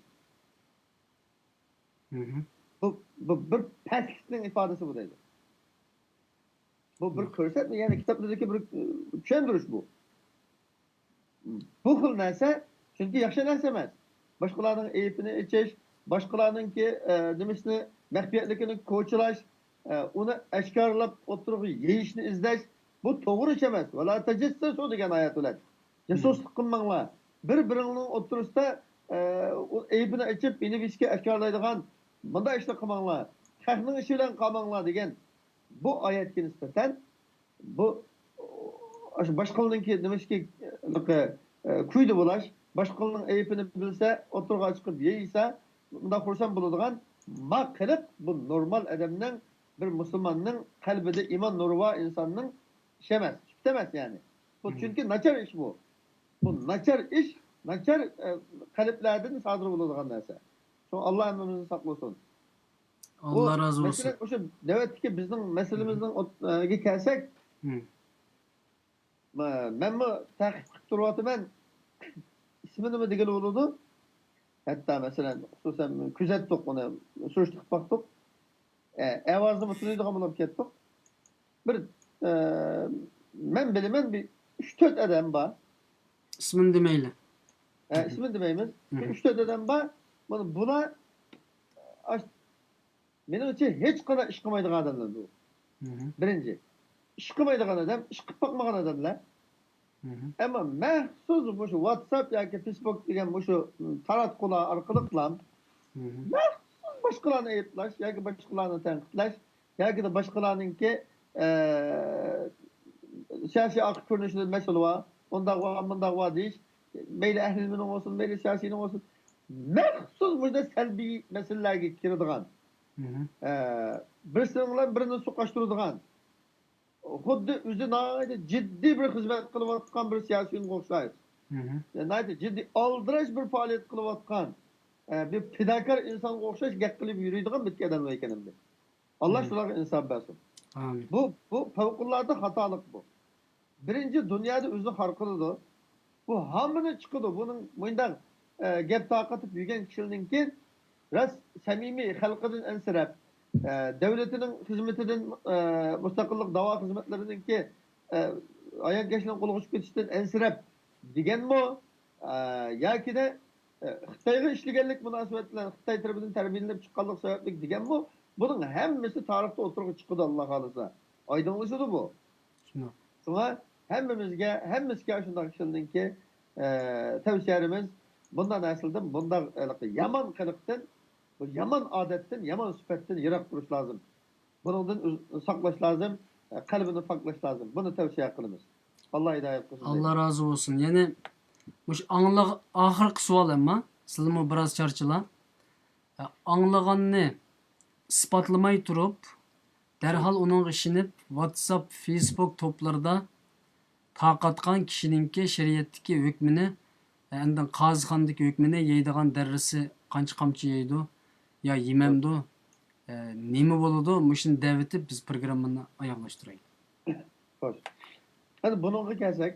بۇ، بۇ بىر پەسلىكنىڭ ئىپادىسى بۇ دەيدۇ. بۇ بىر كۆرسەتمە، يەنى كىتابلىرىدىكى بىر، ئە، چۈشەندۈرۈش بۇ. بۇ خىل نەرسە، چۈنكى ياخشى نەرسە ئەمەس. باشقىلارنىڭ ئەيىبىنى ئېچىش، باشقىلارنىڭكى، ئە، نېمىسىنى، مەخپىيەتلىكىنى كوچىلاش، ئە، ئۇنى ئاشكارىلاپ ئوتتۇرىغا يېيىشنى ئىزدەش، بۇ توغرا ئىش ئەمەس. «ۋەلا تەجەسسەسۇ» دېگەن ئايەت بىلەن. جاسۇسلۇق قىلماڭلار. بىر-بىرىڭنىڭ ئوتتۇرىسىدا، ئە، ئۇ ئەيىبىنى ئېچىپ، بىنى بىشكە ئاشكارىلايدىغان مۇنداق ئىشلار قىلماڭلار. خەقنىڭ ئىشى بىلەن قالماڭلار دېگەن بۇ ئايەتكە نىسبەتەن بۇ، ئاشۇ باشقىلارنىڭكى نېمىشكى، ئە، كۈيدە بولاش، باشقىلارنىڭ ئەيىبىنى بىلسە، ئوتتۇرىغا چىقىپ يېيىسە، مۇنداق خۇرسەن بولىدىغان ما قىلىق بۇ نورمال ئادەمنىڭ، بىر مۇسۇلماننىڭ قەلبىدە ئىمان نۇرى بار ئىنساننىڭ ئىشى ئەمەس، سۈپىتى ئەمەس يەنى. بۇ چۈنكى ناچار ئىش بۇ. بۇ ناچار ئىش، ناچار، ئە، قەلبلەردىن سادىر بولىدىغان نەرسە. شۇڭا ئاللا ھەممىمىزنى ساقلىسۇن. ئاللا رازى بولسۇن. مەسىلەن، ئوشۇ نۆۋەتتىكى بىزنىڭ مەسىلىمىزنىڭ ئوت-، ئە، گە كەلسەك، مە-، مەنمۇ تەقىب قىلىپ تۇرۇۋاتىمەن. ئىسمى نېمە دېگىلى بولىدۇ؟ ھەتتا مەسىلەن، خۇسۇسەن كۆزەتتۇق ئۇنى، سۈرۈشتە قىلىپ باقتۇق. ئە، ئاۋازىنىمۇ تونۇيدىغان بولۇپ كەتتۇق. بىر، ئە، مەن بىلىمەن، بىر ئۈچ تۆت ئادەم بار. ئىسمىنى دېمەيلى. ئە، ئىسمىنى دېمەيمىز. بىر ئۈچ تۆت ئادەم بار. مانا بۇلار ئاش-، مېنىڭچە ھېچقانداق ئىش قىلمايدىغان ئادەملەر بۇ. بىرىنچى. ئىش قىلمايدىغان ئادەم، ئىش قىلىپ باقمىغان ئادەملەر. ئەمما مەخسۇس مۇشۇ ۋاتساپ ياكى فېيسبۇك دېگەن مۇشۇ، م، تاراتقۇلار ئارقىلىقلا مەخسۇس باشقىلارنى ئەيىبلەش ياكى باشقىلارنى تەنقىدلەش ياكى باشقىلارنىڭكى، ئە، سىياسىي ئارقا كۆرۈنۈشىدە مەسىلە بار، ئۇنداق بار، مۇنداق بار دېيىش، مەيلى ئەھلى ئىلمىنىڭ بولسۇن، مەيلى سىياسىينىڭ بولسۇن، مەخسۇس مۇشۇنداق سەلبىي مەسىلىلەرگە كىرىدىغان، ئە، بىرسىنىڭ بىلەن بىرىنى سوقۇشتۇرىدىغان، خۇددى ئۆزى ناھايىتى جىددىي بىر خىزمەت قىلىۋاتقان بىر سىياسىيونغا ئوخشاش، ناھايىتى جىددىي ئالدىراش بىر پائالىيەت قىلىۋاتقان، ئە، بىر پىداكار ئىنسانغا ئوخشاش گەپ قىلىپ يۈرىدىغان بىر ئادەم ئىكەن ئەمدى. ئاللا شۇلارغا ئىنساپ بەرسۇن. ئامىن. بۇ، بۇ پەۋقۇلئاددە خاتالىق بۇ. بىرىنچى، دۇنيادا ئۆزىنى خار قىلىدۇ. بۇ ھامىنى چىقىدۇ. بۇنىڭ مۇنداق، ئە، گەپ تارقىتىپ يۈرگەن كىشىلىرىنىڭكى راست سەمىمىي خەلقىدىن ئەنسىرەپ، ئە، دۆلىتىنىڭ خىزمىتىدىن، ئە، مۇستەقىللىق داۋا خىزمەتلىرىنىڭكى، ئە، ئاياغ كەشنىڭ قولىغا چۈشۈپ كېتىشتىن ئەنسىرەپ دېگەنمۇ، ئە، ياكىدە، ئە، خىتايغا ئىشلىگەنلىك مۇناسىۋەت بىلەن خىتاي تەرىپىدىن تەربىيەلىنىپ چىققانلىق سەۋەبلىك دېگەنمۇ، بۇنىڭ ھەممىسى تارىختا ئوتتۇرىغا چىقىدۇ، ئاللا خالىسا. ئايدىڭلىشىدۇ بۇ. شۇنداق. شۇڭا ھەممىمىزگە، ھەممىسىگە ئاشۇنداق كىشىلەرنىڭكى، ئە، تەۋسىيەلىرىمىز، بۇنداق نەرسىلەردىن، بۇنداق ھېلىقى يامان قىلىقتىن، بۇ يامان ئادەتتىن، يامان سۈپەتتىن يىراق تۇرۇش لازىم. بۇنىڭدىن ئۆز-، ساقلاش لازىم، ئە، قەلبىنى پاكلاش لازىم. بۇنى تەۋسىيە قىلىمىز. ئاللا ھىدايەت قىلسۇن. ئاللا رازى بولسۇن. يەنى مۇشۇ ئاڭلىغ-، ئاخىرقى سوئال ئەمما، سىلىمۇ بىراز چارچىلا. ئاڭلىغاننى ئىسپاتلىماي تۇرۇپ، دەرھال ئۇنىڭغا ئىشىنىپ، ۋاتساپ، فېيسبۇك توپلىرىدا تارقاتقان كىشىنىڭكى شەرىئەتتىكى ھۆكمىنى، ئەندى قازىخانىدىكى ھۆكمىنى يەيدىغان دەررىسى قانچە قامچا يەيدۇ يا يېمەمدۇ؟ ئە، نېمە بولىدۇ؟ مۇشۇنى دەۋېتىپ، بىز پروگراممىنى ئاياغلاشتۇرايلى. خوش. ئەنە بۇنىڭغا كەلسەك،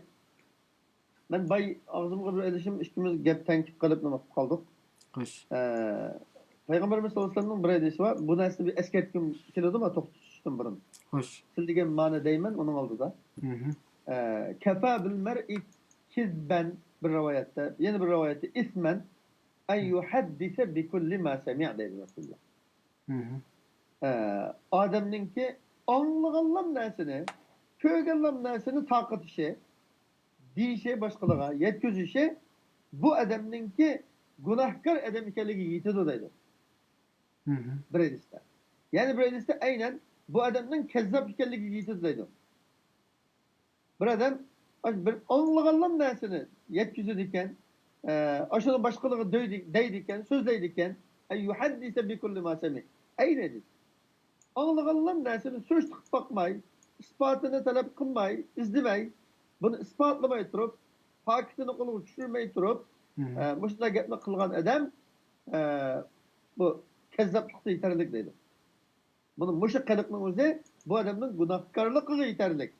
مەن باي ئاغزىمغا بىر ئېلىشىم، ئىككىمىز گەپ تەڭكىپ قىلىپ نېمە قىلىپ قالدۇق. خوش. ئە، پەيغەمبىرىمىز سەللەللاھۇ ئەلەيھى ۋەسەللەمنىڭ بىر ھەدىسى بار. بۇ نەرسىنى بىر ئەسكەرتكۈم كېلىدۇ، مانا توختىتىشتىن بۇرۇن. خوش. سىل دېگەن مانا دەيمەن ئۇنىڭ ئالدىدا. مهم. ئە، كەفا بىل مەرئى كىزبەن بىر رىۋايەتتە، يەنە بىر رىۋايەتتە ئىسمەن ئەن يۇھەددىسە بىكۇللى ما سەمىئ دەيدۇ رەسۇلۇللاھ. مهم. ئە، ئادەمنىڭكى ئاڭلىغانلام نەرسىنى، كۆرگەنلام نەرسىنى تارقىتىشى، دېيىشى، باشقىلارغا يەتكۈزۈشى بۇ ئادەمنىڭكى گۇناھكار ئادەم ئىكەنلىكىگە يېتىدۇ دەيدۇ. مهم. بىر ھەدىستە. يەنە بىر ھەدىستە ئەينەن بۇ ئادەمنىڭ كەززاپ ئىكەنلىكىگە يېتىدۇ دەيدۇ. بىر ئادەم بىر ئاڭلىغانلام نەرسىنى يەتكۈزىدىكەن، ئە، ئاشۇنى باشقىلارغا دەيدىكەن، سۆزلەيدىكەن. ئەي يۇھەددىسە بىكۇللى ما سەمىئ. ئەينەن ئاڭلىغانلام نەرسىنى سۈرۈشتە قىلىپ باقماي، ئىسپاتىنى تەلەپ قىلماي، ئىزدىمەي، بۇنى ئىسپاتلىماي تۇرۇپ، پاكىتىنى قولغا چۈشۈرمەي تۇرۇپ، مهم. ئە، مۇشۇنداق گەپنى قىلغان ئادەم، ئە، بۇ كەززاپلىققا يېتەرلىك دەيدۇ. بۇنى مۇشۇ قىلىقنىڭ ئۆزى بۇ ئادەمنىڭ گۇناھكارلىقىغا يېتەرلىك.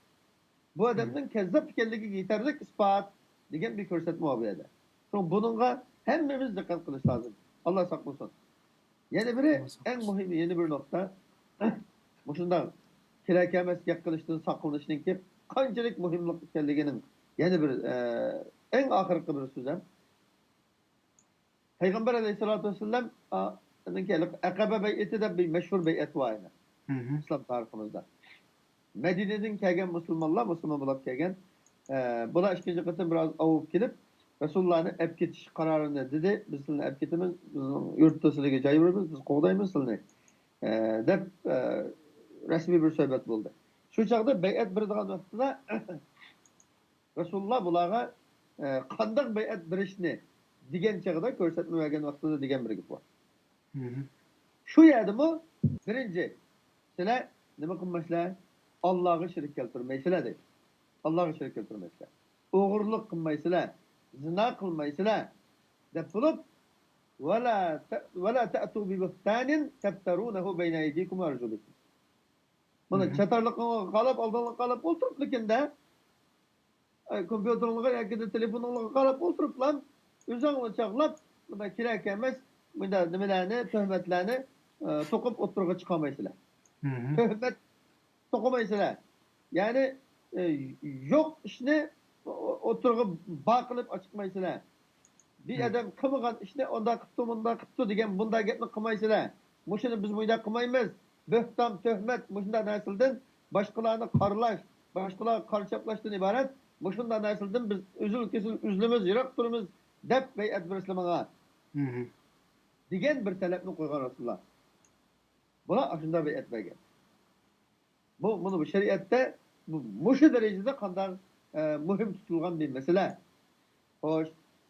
بۇ ئادەمنىڭ كەززاپ ئىكەنلىكىگە يېتەرلىك ئىسپات دېگەن بىر كۆرسەتمە بار بۇ يەردە. شۇڭا بۇنىڭغا ھەممىمىز دىققەت قىلىش لازىم. ئاللا ساقلىسۇن. يەنە بىرى، ئاللا ساقلىسۇن. ئەڭ مۇھىمى، يەنە بىر نۇقتا. مۇشۇنداق كېرەك ئەمەس گەپ قىلىشتىن ساقلىنىشنىڭكى قانچىلىك مۇھىملىق ئىكەنلىكىنىڭ يەنە بىر، ئە، ئەڭ ئاخىرقى بىر سۆزەم. پەيغەمبەر ئەلەيھىسسالاتۇ ۋەسسالام، ئا، ئەقەبە بەيئىتى دەپ بىر مەشھۇر بەيئەت بار ئەينەن. مهم. ئىسلام تارىخىمىزدا. مەدىنىدىن كەلگەن مۇسۇلمانلار، مۇسۇلمان بولاپ كەلگەن، ئە، بۇلار ئىككىنچى قېتىم بىراز ئاۋۇپ كېلىپ، رەسۇلۇللانى ئەپ كېتىش قارارىنى دېدى، بىز سىلىنى ئەپ كېتىمىز، بىزنىڭ يۇرتتا سىلىگە جاي بېرىمىز، بىز قوغدايمىز سىلىنى، ئە، دەپ، ئە، رەسمىي بىر سۆھبەت بولدى. شۇ چاغدا بەيئەت بېرىدىغان ۋاقتىدا رەسۇلۇللا بۇلارغا، ئە، قانداق بەيئەت بېرىشنى دېگەن چېغىدا، كۆرسەتمە بەرگەن ۋاقتىدا دېگەن بىر گېپى بار. مهم. شۇ يەردىمۇ بىرىنچى، سىلەر نېمە قىلمايسىلەر؟ ئاللاغا شېرىك كەلتۈرمەيسىلەر دەيدۇ. ئاللاغا شېرىك كەلتۈرمەيسىلەر. ئوغرىلىق قىلمايسىلەر، زىنا قىلمايسىلەر دەپ بولۇپ، ۋەلا تە-، ۋەلا تەتۇ بىبۇھتانىن تەپتەرۇنەھۇ بەينە ئەيدىكۇم ۋە ئەرجۇلىكۇم. مانا، مهم. چاتارلىقىڭغا قاراپ، ئالدىڭلارغا قاراپ ئولتۇرۇپلا كىندە، ئە، كومپيۇتېرىڭلارغا ياكى تېلېفونۇڭلارغا قاراپ ئولتۇرۇپلا، ئۆزۈڭلارنى چاغلاپ، مۇنداق كېرەك ئەمەس، مۇنداق نېمىلەرنى، تۆھمەتلەرنى، ئە، توقۇپ ئوتتۇرىغا چىقارمايسىلەر. مهم. تۆھمەت توقۇمايسىلەر. يەنى، ئە، يوق ئىشنى ئو-، ئوتتۇرىغا بار قىلىپ ئاچىقمايسىلەر. بىر مم. ئادەم قىلمىغان ئىشنى ئۇنداق قىپتۇ، مۇنداق قىپتۇ دېگەن، بۇنداق گەپنى قىلمايسىلەر. مۇشۇنى بىز مۇنداق قىلمايمىز. بۆھتان، تۆھمەت، مۇشۇنداق نەرسىلەردىن باشقىلارنى قارىلاش، باشقىلارغا قارا چاپلاشتىن ئىبارەت مۇشۇنداق نەرسىلەردىن بىز ئۈزۈل-كېسىل ئۈزۈلىمىز، يىراق تۇرىمىز دەپ بەيئەت بېرىسىلەر ماڭا، مم. دېگەن بىر تەلەپنى قويغان رەسۇلۇللا. بۇلار ئاشۇنداق بەيئەت بەرگەن. بۇ، بۇنى بۇ شەرىئەتتە بۇ، مۇشۇ دەرىجىدە قانداق، ئە، مۇھىم تۇتۇلغان بىر مەسىلە. خوش،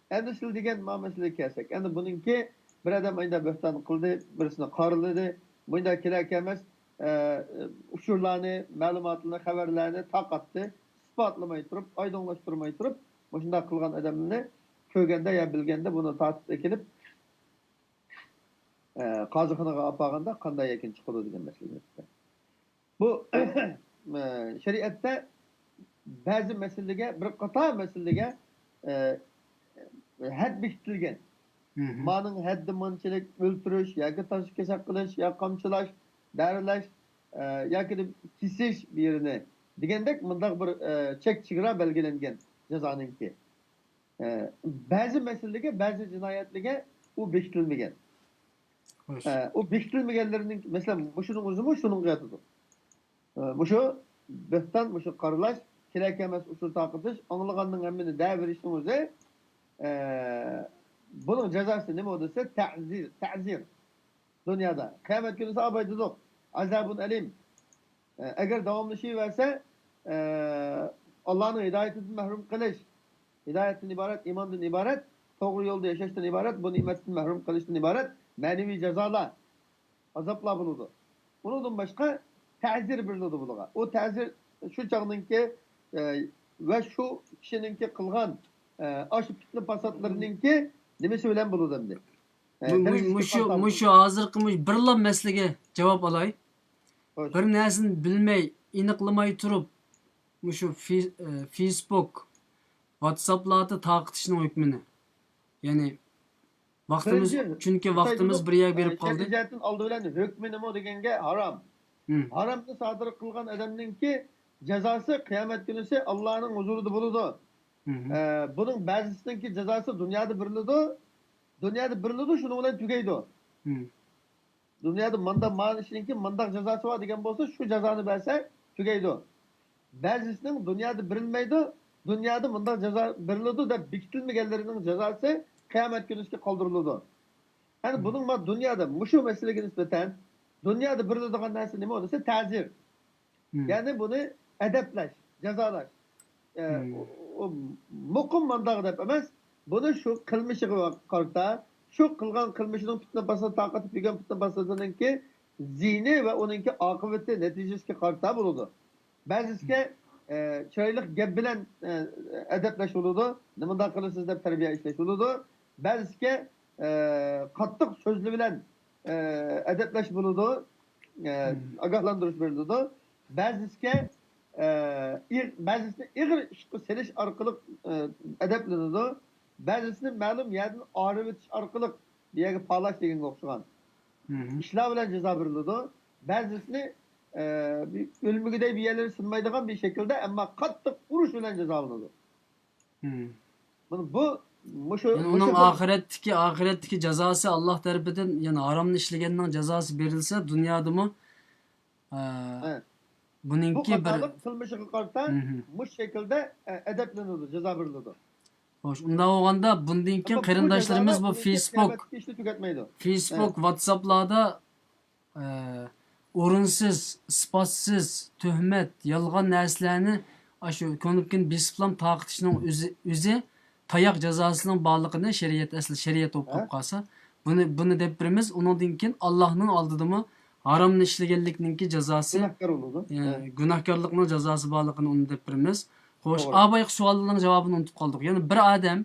ئەمدى سىلە دېگەن مانا مەسىلىگە كەلسەك، ئەمدى بۇنىڭكى بىر ئادەم ئايدا بۆھتان قىلدى، بىرسىنى قارىلىدى، مۇنداق كېرەك ئەمەس، ئە، ئۇچۇرلارنى، مەلۇماتلارنى، خەۋەرلەرنى تارقاتتى، ئىسپاتلىماي تۇرۇپ، ئايدىڭلاشتۇرماي تۇرۇپ، مۇشۇنداق قىلغان ئادەمنى كۆرگەندە يا بىلگەندە بۇنى تارتىپ ئەكېلىپ، ئە، قازىخانىغا ئاپارغاندا قانداق يەكۈن چىقىدۇ دېگەن مەسىلە. بۇ، ئە، شەرىئەتتە بەزى مەسىلىگە، بىر قاتار مەسىلىگە، ئە، ھەد بېكىتىلگەن. مم. مانىڭ ھەددى مانچىلىك ئۆلتۈرۈش ياكى تاشلىق كېسەك قىلىش يا قامچىلاش، دەرىلەش، ئە، ياكى كېسىش بىر يېرىنى دېگەندەك مۇنداق بىر، ئە، چەك چېگرا بەلگىلەنگەن جازانىڭكى. ئە، بەزى مەسىلىگە، بەزى جىنايەتلەرگە ئۇ بېكىتىلمىگەن. خوش. ئە، ئۇ بېكىتىلمىگەنلىرىنىڭ، مەسىلەن، مۇشۇنىڭ ئۆزىمۇ شۇنىڭغا ياتىدۇ. ئە، مۇشۇ بۆھتان، مۇشۇ قارىلاش، كېرەك ئەمەس ئۇچۇر تارقىتىش، ئاڭلىغاننىڭ ھەممىنى دەۋېرىشنىڭ ئۆزى، ئە، بۇنىڭ جازاسى نېمە دېسە، تەزىر، تەزىر. دۇنيادا. قىيامەت كۈنى ئايتىدۇ، ئازابۇن ئەلىم. ئە، ئەگەر داۋاملىشىۋەرسە، ئە، ئاللانىڭ ھىدايىتىدىن مەھرۇم قىلىش، ھىدايەتتىن ئىبارەت، ئىماندىن ئىبارەت، توغرا يولدا ياشاشتىن ئىبارەت، بۇ نېمەتتىن مەھرۇم قىلىشتىن ئىبارەت مەنىۋى جازالار، ئازابلار بولىدۇ. ئۇنىڭدىن باشقا تەزىر بېرىلىدۇ بۇلارغا. ئۇ تەزىر شۇ چاغنىڭكى، ئە، ۋە شۇ كىشىنىڭكى قىلغان، ئە، ئاشۇ پىتنە پاساتلىرىنىڭكى نېمىسى بىلەن بولىدۇ ئەمدى؟ ئە، مۇ-، مۇ-، دەرىجىسى مۇشۇ، قانداق مۇشۇ بولىدۇ؟ ھازىرقى مۇشۇ بىرلا مەسىلىگە جاۋاب ئالاي. خوش. بىر نەرسىنى بىلمەي، ئېنىقلىماي تۇرۇپ، مۇشۇ في-، ئە، فېيسبۇك، ۋاتساپلاردا تارقىتىشنىڭ ھۆكمىنى. يەنى، ۋاقتىمىز، بىرىنچى، چۈنكى ۋاقتىمىز بىر يەرگە بېرىپ قالدى. شەرئىي جەھەتتىن ئالدى بىلەن ھۆكمى نېمە دېگەنگە ھارام. ھارامنى سادىر قىلغان ئادەمنىڭكى جازاسى قىيامەت كۈنىسى ئاللانىڭ ھۇزۇرىدا بولىدۇ. ئە، بۇنىڭ بەزىسىنىڭكى جازاسى دۇنيادا بېرىلىدۇ. دۇنيادا بېرىلىدۇ، شۇنىڭ بىلەن تۈگەيدۇ. دۇنيادا ماندا، مانا ئىشنىڭكى مانداق جازاسى بار دېگەن بولسا، شۇ جازانى بەرسە تۈگەيدۇ. بەزىسىنىڭ دۇنيادا بېرىلمەيدۇ، دۇنيادا مۇنداق جازا بېرىلىدۇ دەپ بېكىتىلمىگەنلىرىنىڭ جازاسى قىيامەت كۈنىسىگە قالدۇرۇلىدۇ. يەنى بۇنىڭ ما دۇنيادا، مۇشۇ مەسىلىگە نىسبەتەن دۇنيادا بېرىلىدىغان نەرسە نېمە دېسە، تەزىر. يەنى بۇنى ئەدەپلەش، جازالاش. ئە، ئۇ، ئۇ مۇقىم مانداق دەپ ئەمەس، بۇنى شۇ قىلمىشىغا قارىتا، شۇ قىلغان قىلمىشىنىڭ پىتنە پاسات، تارقىتىپ يۈرگەن پىتنە پاساتىنىڭكى زىيىنى ۋە ئۇنىڭكى ئاقىۋىتى، نەتىجىسىگە قارىتا بولىدۇ. بەزىسىگە، ئە، چىرايلىق گەپ بىلەن، ئە، ئەدەپلەش بولىدۇ، نېمانداق قىلىسىز دەپ تەربىيە ئىشلەش بولىدۇ. بەزىسىگە، ئە، قاتتىق سۆزلەر بىلەن، ئە، ئەدەپلەش بولىدۇ، ئە، ئاگاھلاندۇرۇش بېرىلىدۇ. بەزىسىگە، ئە، ئېغ-، بەزىسىنى ئېغىر ئىشقا سېلىش ئارقىلىق، ئە، ئەدەپلىنىدۇ. بەزىسىنى مەلۇم يەردىن ئايرىۋېتىش ئارقىلىق بۇ يەرگە پالاش دېگەنگە ئوخشىغان ئىشلار بىلەن جازا بېرىلىدۇ. بەزىسىنى، ئە، بىر ئۆلمىگۈدەك بىر يەرلىرى سىنمايدىغان بىر شەكىلدە، ئەمما قاتتىق ئۇرۇش بىلەن جازالىنىدۇ. مانا بۇ، مۇشۇ، يەنى مۇشۇ ئۇنىڭ خىل ئاخىرەتتىكى، ئاخىرەتتىكى جازاسى ئاللا تەرىپىدىن، يەنى ھارامنى ئىشلىگەننىڭ جازاسى بېرىلسە، دۇنيادىمۇ، ئە، بۇ بۇنىڭكى بىر قاتارلىق قىلمىشىغا قارىتا مۇشۇ شەكىلدە، ئە، ئەدەپلىنىدۇ، جازا بېرىلىدۇ. خوش، ئۇنداق بولغاندا بۇندىن كېيىن ئەمما بۇ قېرىنداشلىرىمىز جازالار بۇ بۇنىڭكى فېيسبۇك، قىيامەتتىكى ئىشنى تۈگەتمەيدۇ. فېيسبۇك، ۋاتساپلاردا ئە، ئورۇنسىز، ئىسپاتسىز، تۆھمەت، يالغان نەرسىلەرنى ئاشۇ كۇنۇپكىنى بېسىپلام تارقىتىشنىڭ ئۆزى، ئۆزى تاياق جازاسىنىڭ بارلىقىنى شەرىئەت، ئەسلى شەرىئەت بولۇپ قالىپ قالسا، بۇنى، بۇنى دەپ بېرىمىز. ئۇنىڭدىن كېيىن ئاللاھنىڭ ئالدىدىمۇ ھارامنى ئىشلىگەنلىكنىڭكى جازاسى، گۇناھكار بولىدۇ. ئە، گۇناھكارلىقنىڭ جازاسى بارلىقىنى ئۇنى دەپ بېرىمىز. خوش، توغرا. ئا بايىقى سوئالنىڭ جاۋابىنى ئۇنتۇپ قالدۇق. يەنە بىر ئادەم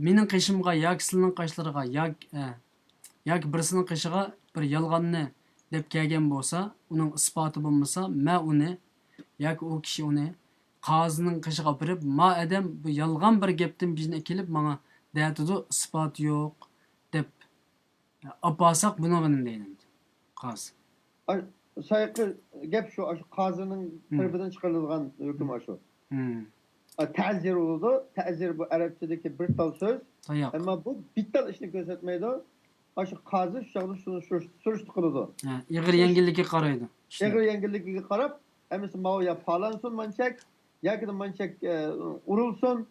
مېنىڭ قېشىمغا ياكى سىلىنىڭ قاشلىرىغا ياكى، ئە، ياكى بىرسىنىڭ قېشىغا بىر يالغاننى دەپ كەلگەن بولسا، ئۇنىڭ ئىسپاتى بولمىسا، مەن ئۇنى ياكى ئۇ كىشى ئۇنى قازىنىڭ قېشىغا ئاپىرىپ، ما ئادەم بۇ يالغان بىر گەپتىن بىزنى ئەكېلىپ ماڭا دەتىدۇ، ئىسپاتى يوق دەپ ئاپارساق بۇنىڭغا نېمە دەيلى؟ قازى. ئاي، سايقى گەپ شۇ، ئاشۇ قازىنىڭ تەرىپىدىن چىقىرىلغان ھۆكۈم ئاشۇ. ئا، تەزىر بولىدۇ. تەزىر بۇ ئەرەبچىدىكى بىر تال سۆز. تاياق. ئەمما بۇ بىر تال ئىشنى كۆرسەتمەيدۇ. ئاشۇ قازى شۇ چاغدا شۇنى سۈرۈش-، سۈرۈشتە قىلىدۇ. ھە، ئېغىر يەڭگىللىكىگە قارايدۇ. ئېغىر يەڭگىللىكىگە قاراپ، ئەمىسە ماۋۇ يا پالانسۇن مانچەك، ياكى مانچەك، ئە، ئۇرۇلسۇن،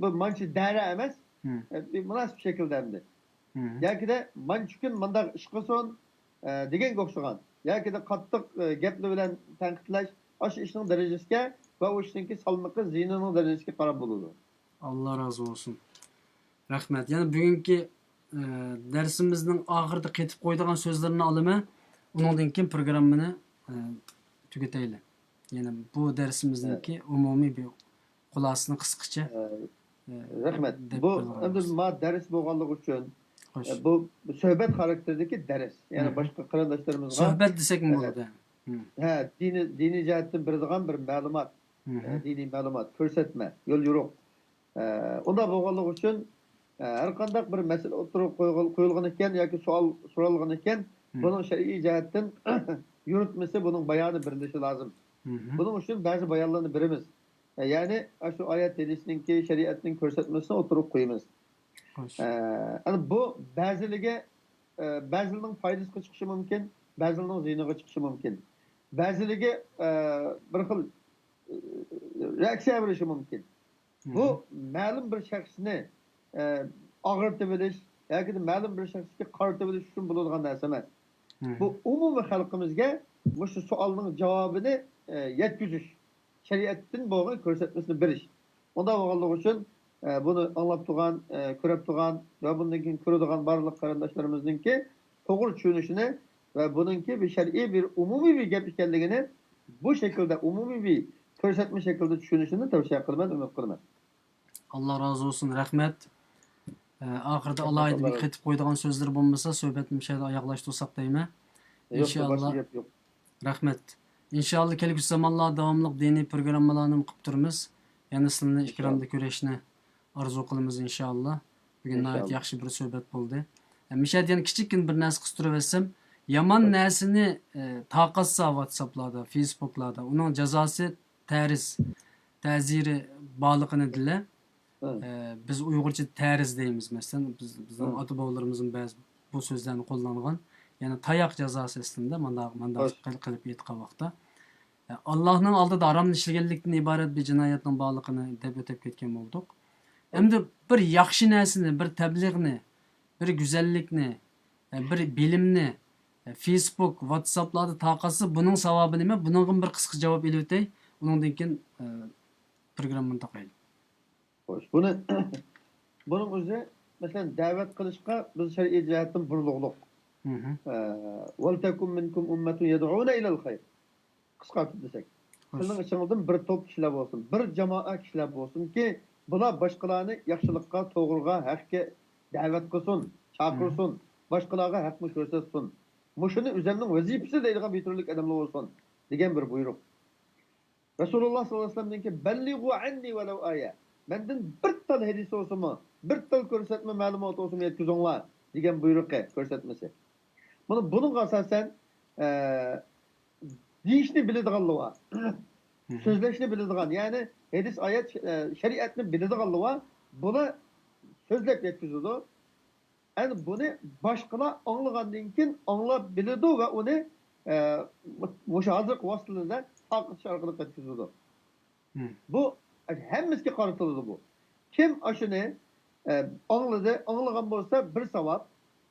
بۇ مانچە دەرە ئەمەس. ئە، بىر مۇناسىپ شەكىلدە ئەمدى. ياكىدە مانچە كۈن مانداق ئىش قىلسۇن، ئە، دېگەنگە ئوخشىغان. ياكىدە قاتتىق، ئە، گەپلەر بىلەن تەنقىدلەش، ئاشۇ ئىشنىڭ دەرىجىسىگە ۋە ئۇ ئىشنىڭكى سالمىقى، زىيىنىنىڭ دەرىجىسىگە قاراپ بولىدۇ. ئاللا رازى بولسۇن. رەھمەت. يەنە بۈگۈنكى، ئە، دەرسىمىزنىڭ ئاخىرىدا قېتىپ قويىدىغان سۆزلىرىنى ئالىمەن. ئۇنىڭدىن كېيىن پروگراممىنى، ئە، تۈگىتەيلى. يەنە بۇ دەرسىمىزنىڭكى ئومۇمىي بىر خۇلاسىسىنى قىسقىچە، ئە، رەھمەت. بۇ ئەمدى ما دەرس بولغانلىقى ئۈچۈن، ئە، بۇ سۆھبەت خاراكتېرىدىكى دەرس. يەنى باشقا قېرىنداشلىرىمىزغا سۆھبەت دېسەكمۇ بولىدۇ. ھە، دىنىي، دىنىي جەھەتتىن بېرىدىغان بىر مەلۇمات، ئە، دىنىي مەلۇمات، كۆرسەتمە، يول يورۇق. ئە، ئۇنداق بولغانلىقى ئۈچۈن، ئە، ھەر قانداق بىر مەسىلە ئوتتۇرىغا قويغان-، قويۇلغان ئىكەن ياكى سوئال سورالغان ئىكەن، بۇنىڭ شەرئىي جەھەتتىن يۈرۈتمىسى، بۇنىڭ بايانى بېرىلىشى لازىم. بۇنىڭ ئۈچۈن بەزى بايانلارنى بېرىمىز. ئە، يەنى ئاشۇ ئايەت ھەدىسنىڭكى، شەرىئەتنىڭ كۆرسەتمىسىنى ئوتتۇرىغا قويىمىز. ئە، ئەنە بۇ بەزىلىگە، ئە، بەزىلىنىڭ پايدىسىغا چىقىشى مۇمكىن، بەزىلىنىڭ زىيىنىغا چىقىشى مۇمكىن. بەزىلىگە، ئە، بىر خىل، ئە، رېئاكسىيە بېرىشى مۇمكىن. بۇ مەلۇم بىر شەخسنى، ئە، ئاغرىتىۋېلىش ياكى مەلۇم بىر شەخسكە قارىتىۋېلىش ئۈچۈن بولىدىغان نەرسە ئەمەس. بۇ ئومۇمىي خەلقىمىزگە مۇشۇ سوئالنىڭ جاۋابىنى، ئە، يەتكۈزۈش، شەرىئەتتىن بولغان كۆرسەتمىسىنى بېرىش. ئۇنداق بولغانلىقى ئۈچۈن، ئە، بۇنى ئاڭلاپ تۇرغان، ئە، كۆرۈپ تۇرغان ۋە بۇندىن كېيىن كۆرىدىغان بارلىق قېرىنداشلىرىمىزنىڭكى توغرا چۈشىنىشىنى ۋە بۇنىڭكى بىر شەرئىي، بىر ئومۇمىي بىر گەپ ئىكەنلىكىنى، بۇ شەكىلدە ئومۇمىي بىر كۆرسەتمە شەكلىدە چۈشىنىشىنى تەۋسىيە قىلىمەن، ئۈمىد قىلىمەن. ئاللا رازى بولسۇن، رەھمەت. ئە، ئاخىرىدا ئالاھىدە بىر قېتىپ قويىدىغان سۆزلىرى بولمىسا، سۆھبەتنى مۇشۇ يەردە ئاياغلاشتۇرساق دەيمەن. يوق، ئىنشائاللا. باشقا گەپ يوق. رەھمەت. ئىنشائاللا، كەلگۈسى زامانلاردا داۋاملىق دىنىي پروگراممىلارنى قىلىپ تۇرىمىز. يەنە سىلىنى ئىكرامدا كۆرۈشنى ئارزۇ قىلىمىز، ئىنشائاللا. بۈگۈن ناھايىتى ياخشى بىر سۆھبەت بولدى. ئە، مىشەدە يەنە كىچىككىنە بىر نەرسە قىستۇرۇۋەتسەم، يامان نەرسىنى، ئە، تارقاتسا ۋاتساپلاردا، فېيسبۇكلاردا، ئۇنىڭ جازاسى تەرىز، تەزىرى بارلىقىنى دېدىلە. ئە، بىز ئۇيغۇرچە تەرىز دەيمىز، مەسىلەن، بىز، بىزنىڭ ئاتا-بوۋىلىرىمىزمۇ بەزى بۇ سۆزلەرنى قوللانغان. يەنى تاياق جازاسى ئەسلىدە، مانداق، مانداق قىل-، قىلىپ ئېيتقان ۋاقىتتا. ئاللاھنىڭ ئالدىدا ھارامنى ئىشلىگەنلىكتىن ئىبارەت بىر جىنايەتنىڭ بارلىقىنى دەپ ئۆتۈپ كەتكەن بولدۇق. ئەمدى بىر ياخشى نەرسىنى، بىر تەبلىغنى، بىر گۈزەللىكنى، بىر بىلىمنى، فېيسبۇك، ۋاتساپلاردا تارقاتسا، بۇنىڭ ساۋابى نېمە؟ بۇنىڭغىمۇ بىر قىسقا جاۋاب ئېلىۋېتەي. ئۇنىڭدىن كېيىن، ئە، پروگراممىنى تاقايلى. خوش، بۇنى، بۇنىڭ ئۆزى، مەسىلەن، دەۋەت قىلىشقا بىز شەرئىي جەھەتتىن بۇيرۇلغۇلۇق. مھم. ئە، «ولتكن منكم أمة يدعون إلى الخير». قىسقارتىپ دېسەك، خوش. سىزنىڭ ئىچىڭىزدىن بىر توپ كىشىلەر بولسۇن، بىر جامائەت كىشىلەر بولسۇنكى، بۇلار باشقىلارنى ياخشىلىققا، توغرىغا، ھەققە دەۋەت قىلسۇن، چاقىرسۇن، مھم. باشقىلارغا ھەقنى كۆرسەتسۇن. مۇشۇنى ئۆزۈمنىڭ ۋەزىپىسى دەيدىغان بىر تۈرلۈك ئادەملەر بولسۇن، دېگەن بىر بۇيرۇق. رەسۇلۇللاھ سەللەللاھۇ ئەلەيھى ۋەسەللەمنىڭكى «بەللىغۇ ئەننى ۋەلەۋ ئايە»، مەندىن بىر تال ھەدىس بولسىمۇ، بىر تال كۆرسەتمە مەلۇمات بولسىمۇ يەتكۈزۈڭلار، دېگەن بۇيرۇقى، كۆرسەتمىسى. مانا بۇنىڭغا ئاساسەن، ئە، دېيىشنى بىلىدىغانلار بار. مھم. سۆزلەشنى بىلىدىغان، يەنى ھەدىس، ئايەت، ئە، شەرىئەتنى بىلىدىغانلار بار. بۇلار سۆزلەپ يەتكۈزىدۇ. ئەنە بۇنى باشقىلار ئاڭلىغاندىن كېيىن ئاڭلاپ بىلىدۇ ۋە ئۇنى، ئە، مۇشۇ ھازىرقى ۋاسىتىلەردە تارقىتىش ئارقىلىق يەتكۈزىدۇ. مم. بۇ ھەممىسىگە قارىتىلىدۇ بۇ. كىم ئاشۇنى، ئە، ئاڭلىدى، ئاڭلىغان بولسا بىر ساۋاب،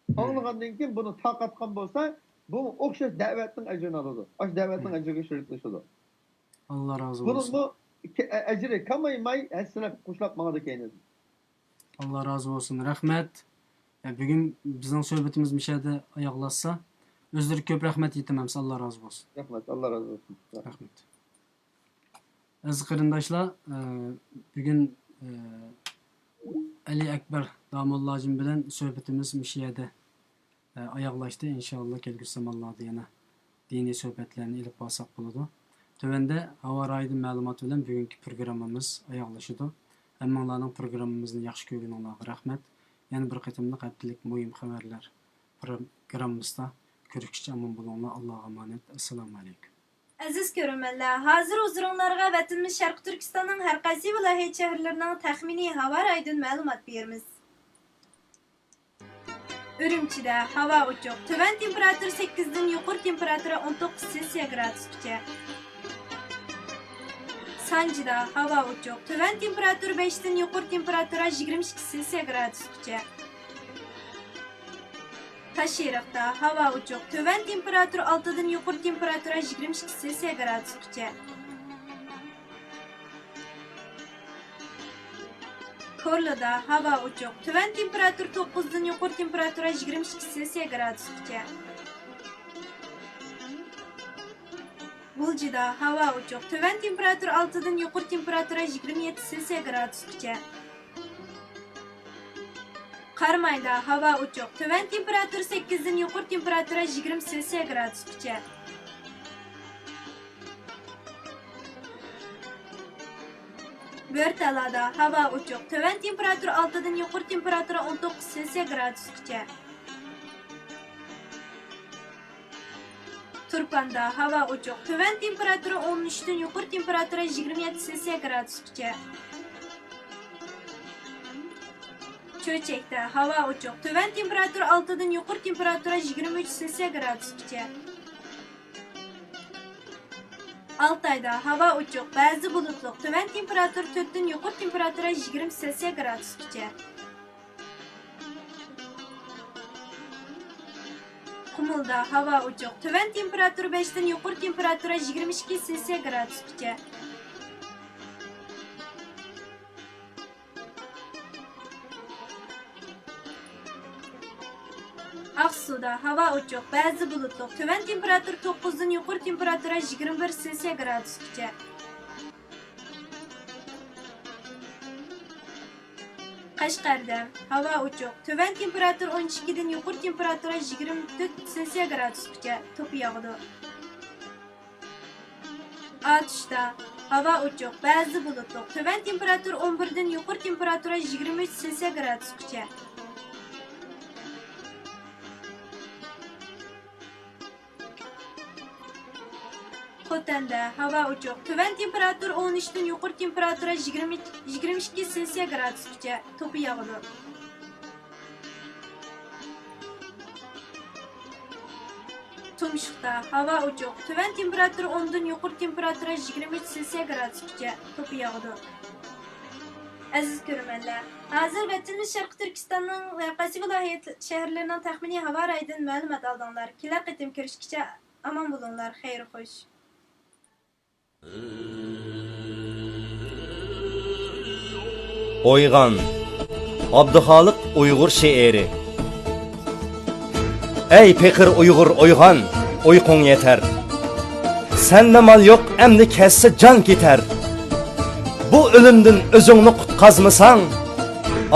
مم. ئاڭلىغاندىن كېيىن بۇنى تارقاتقان بولسا، بۇ ئوخشاش دەۋەتنىڭ ئەجرىنى ئالىدۇ. ئاشۇ دەۋەتنىڭ مم. ئەجرىگە شېرىكلىشىدۇ. ئاللا رازى بولسۇن. بۇنىڭمۇ ئەجرى كامايماي، ھەسسىلەپ، قوشلاپ ماڭىدۇ كەينىدىن. ئاللا رازى بولسۇن. رەھمەت. ئە، بۈگۈن بىزنىڭ سۆھبىتىمىز مۇشۇ يەردە ئاياغلاشسا، ئۆزلىرىگە كۆپ رەھمەت ئېيتىمەن. ئاللا رازى بولسۇن. رەھمەت، ئاللا رازى بولسۇن. رەھمەت. ئەزىز قېرىنداشلار، ئە، بۈگۈن، ئە، ئەلى ئەكبەر داموللاجىم بىلەن سۆھبىتىمىز مۇشۇ يەردە ئاياغلاشتى. ئىنشائاللا، كەلگۈسى زامانلاردا يەنە دىنىي سۆھبەتلەرنى ئېلىپ بارساق بولىدۇ. تۆۋەندە ھاۋا رايىدىن مەلۇمات بىلەن بۈگۈنكى پروگراممىمىز ئاياغلىشىدۇ. ھەممىڭلارنىڭ پروگراممىمىزنى ياخشى كۆرگىنىڭلارغا رەھمەت. يەنە بىر قېتىملىق ھەپتىلىك مۇھىم خەۋەرلەر پروگراممىسىدا كۆرۈشكىچە ئامان بولۇڭلار. ئاللاغا ئامانەت. ئەسسالامۇ ئەلەيكۇم. ئەزىز كۆرۈرمەنلەر، ھازىر ھۇزۇرۇڭلارغا ۋەتىنىمىز شەرقىي تۈركىستاننىڭ ھەر قايسى ۋىلايەت شەھەرلىرىنىڭ تەخمىنىي ھاۋا رايىدىن مەلۇمات بېرىمىز. ئۈرۈمچىدە ھاۋا ئوچۇق، تۆۋەن تېمپېراتۇرا سەككىزدىن، يۇقىرى تېمپېراتۇرا ئون توققۇز سېلسىيە گرادۇسقىچە. سانجىدا ھاۋا ئوچۇق، تۆۋەن تېمپېراتۇرا بەشتىن، يۇقىرى تېمپېراتۇرا يىگىرمە ئىككى سېلسىيە گرادۇسقىچە. تاشئېرىقتا ھاۋا ئوچۇق، تۆۋەن تېمپېراتۇرا ئالتىدىن، يۇقىرى تېمپېراتۇرا يىگىرمە ئىككى سېلسىيە گرادۇسقىچە. كورلىدا ھاۋا ئوچۇق، تۆۋەن تېمپېراتۇرا توققۇزدىن، يۇقىرى تېمپېراتۇرا يىگىرمە ئىككى سېلسىيە گرادۇسقىچە. غۇلجىدا ھاۋا ئوچۇق، تۆۋەن تېمپېراتۇرا ئالتىدىن، يۇقىرى تېمپېراتۇرا يىگىرمە يەتتە سېلسىيە گرادۇسقىچە. قارامايدا ھاۋا ئوچۇق، تۆۋەن تېمپېراتۇرا سەككىزدىن، يۇقىرى تېمپېراتۇرا يىگىرمە سېلسىيە گرادۇسقىچە. بۆرتالادا ھاۋا ئوچۇق، تۆۋەن تېمپېراتۇرا ئالتىدىن، يۇقىرى تېمپېراتۇرا ئون توققۇز سېلسىيە گرادۇسقىچە. تۇرپاندا ھاۋا ئوچۇق، تۆۋەن تېمپېراتۇرا ئون ئۈچتىن، يۇقىرى تېمپېراتۇرا يىگىرمە يەتتە سېلسىيە گرادۇسقىچە. چۆچەكتە ھاۋا ئوچۇق، تۆۋەن تېمپېراتۇرا ئالتىدىن، يۇقىرى تېمپېراتۇرا يىگىرمە ئۈچ سېلسىيە گرادۇسقىچە. ئالتايدا ھاۋا ئوچۇق، بەزىدە بۇلۇتلۇق، تۆۋەن تېمپېراتۇرا تۆتتىن، يۇقىرى تېمپېراتۇرا يىگىرمە سېلسىيە گرادۇسقىچە. قۇمۇلدا ھاۋا ئوچۇق، تۆۋەن تېمپېراتۇرا بەشتىن، يۇقىرى تېمپېراتۇرا يىگىرمە ئىككى سېلسىيە گرادۇسقىچە. ئاقسۇدا ھاۋا ئوچۇق، بەزىدە بۇلۇتلۇق، تۆۋەن تېمپېراتۇرا توققۇزدىن، يۇقىرى تېمپېراتۇرا يىگىرمە بىر سېلسىيە گرادۇسقىچە. قەشقەردە ھاۋا ئوچۇق، تۆۋەن تېمپېراتۇرا ئون ئىككىدىن، يۇقىرى تېمپېراتۇرا يىگىرمە تۆت سېلسىيە گرادۇسقىچە، توپا ياغىدۇ. ئاتۇشتا ھاۋا ئوچۇق، بەزىدە بۇلۇتلۇق. تۆۋەن تېمپېراتۇرا ئون بىردىن، يۇقىرى تېمپېراتۇرا يىگىرمە ئۈچ سېلسىيە گرادۇسقىچە. خوتەندە ھاۋا ئوچۇق. تۆۋەن تېمپېراتۇرا ئون ئۈچتىن، يۇقىرى تېمپېراتۇرا يىگىرمە، يىگىرمە ئىككى سېلسىيە گرادۇسقىچە. توپا ياغىدۇ. تۇمشۇقتا ھاۋا ئوچۇق. تۆۋەن تېمپېراتۇرا ئوندىن، يۇقىرى تېمپېراتۇرا يىگىرمە ئۈچ سېلسىيە گرادۇسقىچە. توپا ياغىدۇ. ئەزىز كۆرۈرمەنلەر، ھازىر ۋەتىنىمىز شەرقىي تۈركىستاننىڭ ۋە قەيسى ۋىلايەت شەھەرلىرىنىڭ تەخمىنىي ھاۋا رايىدىن مەلۇمات ئالدىڭلار. كېلەر قېتىم كۆرۈشكىچە ئامان بولۇڭلار، خەير خوش. ئويغان، ئابدۇخالىق ئۇيغۇر شېئىرى. ئەي پېقىر ئۇيغۇر ئويغان، ئۇيقۇڭ يېتەر. سەندە مال يوق، ئەمدى كەتسە جان كېتەر. بۇ ئۆلۈمدىن ئۆزۈڭنى قۇتقازمىساڭ،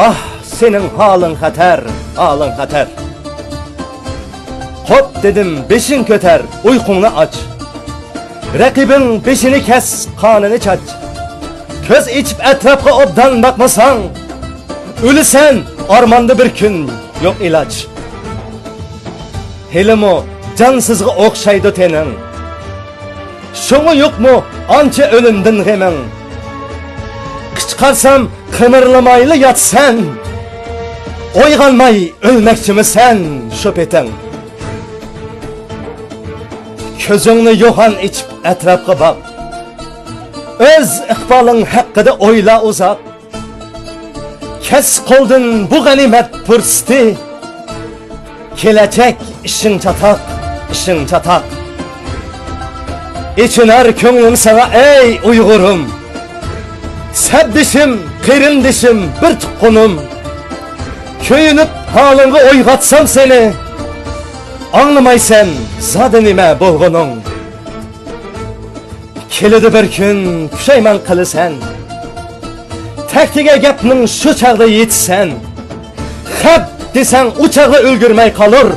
ئاھ، سېنىڭ ھالىڭ خەتەر، ھالىڭ خەتەر. قوپ دېدىم، بېشىڭ كۆتەر، ئۇيقۇڭنى ئاچ. رەقىبىڭ بېشىنى كەس، قانىنى چاچ. كۆز ئېچىپ ئەتراپقا ئوبدان باقمىساڭ، ئۆلىسەن ئارماندا بىر كۈن، يوق ئىلاج. ھېلىمۇ جانسىزغا ئوخشايدۇ تېنىڭ. شۇڭا يوقمۇ ئانچە ئۆلۈمدىن غېمىڭ؟ قىچقارسام قىمىرلىمايلا ياتىسەن. ئويغانماي ئۆلمەكچىمىسەن شۇ پېتىڭ؟ كۆزۈڭنى يوغان ئېچىپ ئەتراپقا باق. ئۆز ئىقبالىڭ ھەققىدە ئويلا ئۇزاق. كەس قولدىن بۇ غەنىيمەت پۇرسىتى. كېلەچەك ئىشىڭ چاتاق، ئىشىڭ چاتاق. ئېچىنار كۆڭلۈم ساڭا، ئەي ئۇيغۇرۇم. سەپدىشىم، قېرىندىشىم، بىر تۇغقىنىم. كۆيۈنۈپ ھالىڭغا ئويغاتسام سېنى، ئاڭلىمايسەن زادى نېمە بولغىنىڭ. كېلىدۇ بىر كۈن، پۇشايمان قىلىسەن. تەكتىگە گەپنىڭ شۇ چاغدا يېتىسەن. خەپ دېسەڭ ئۇ چاغدا ئۈلگۈرمەي قالۇر.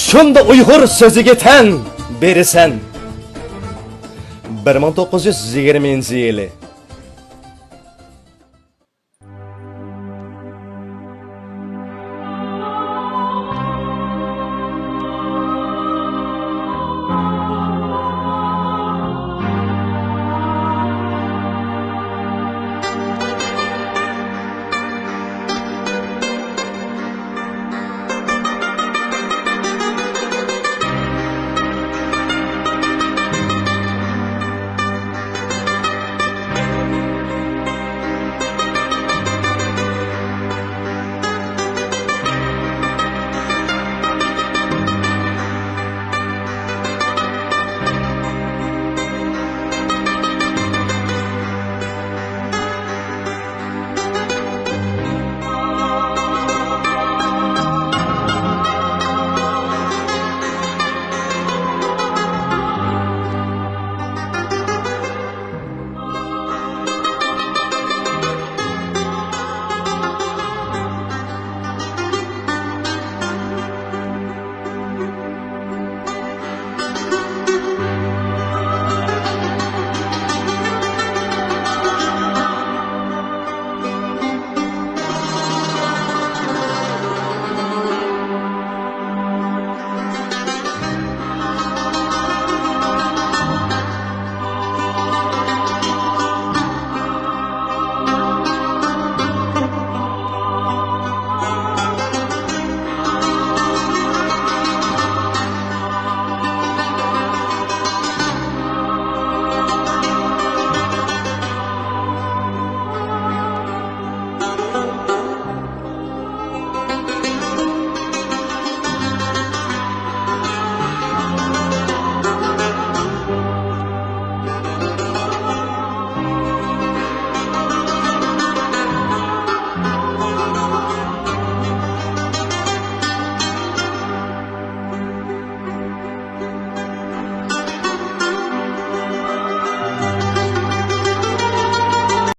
شۇندا ئۇيغۇر سۆزىگە تەن بېرىسەن. بىر مىڭ توققۇز يۈز يىگىرمىنچى يىلى.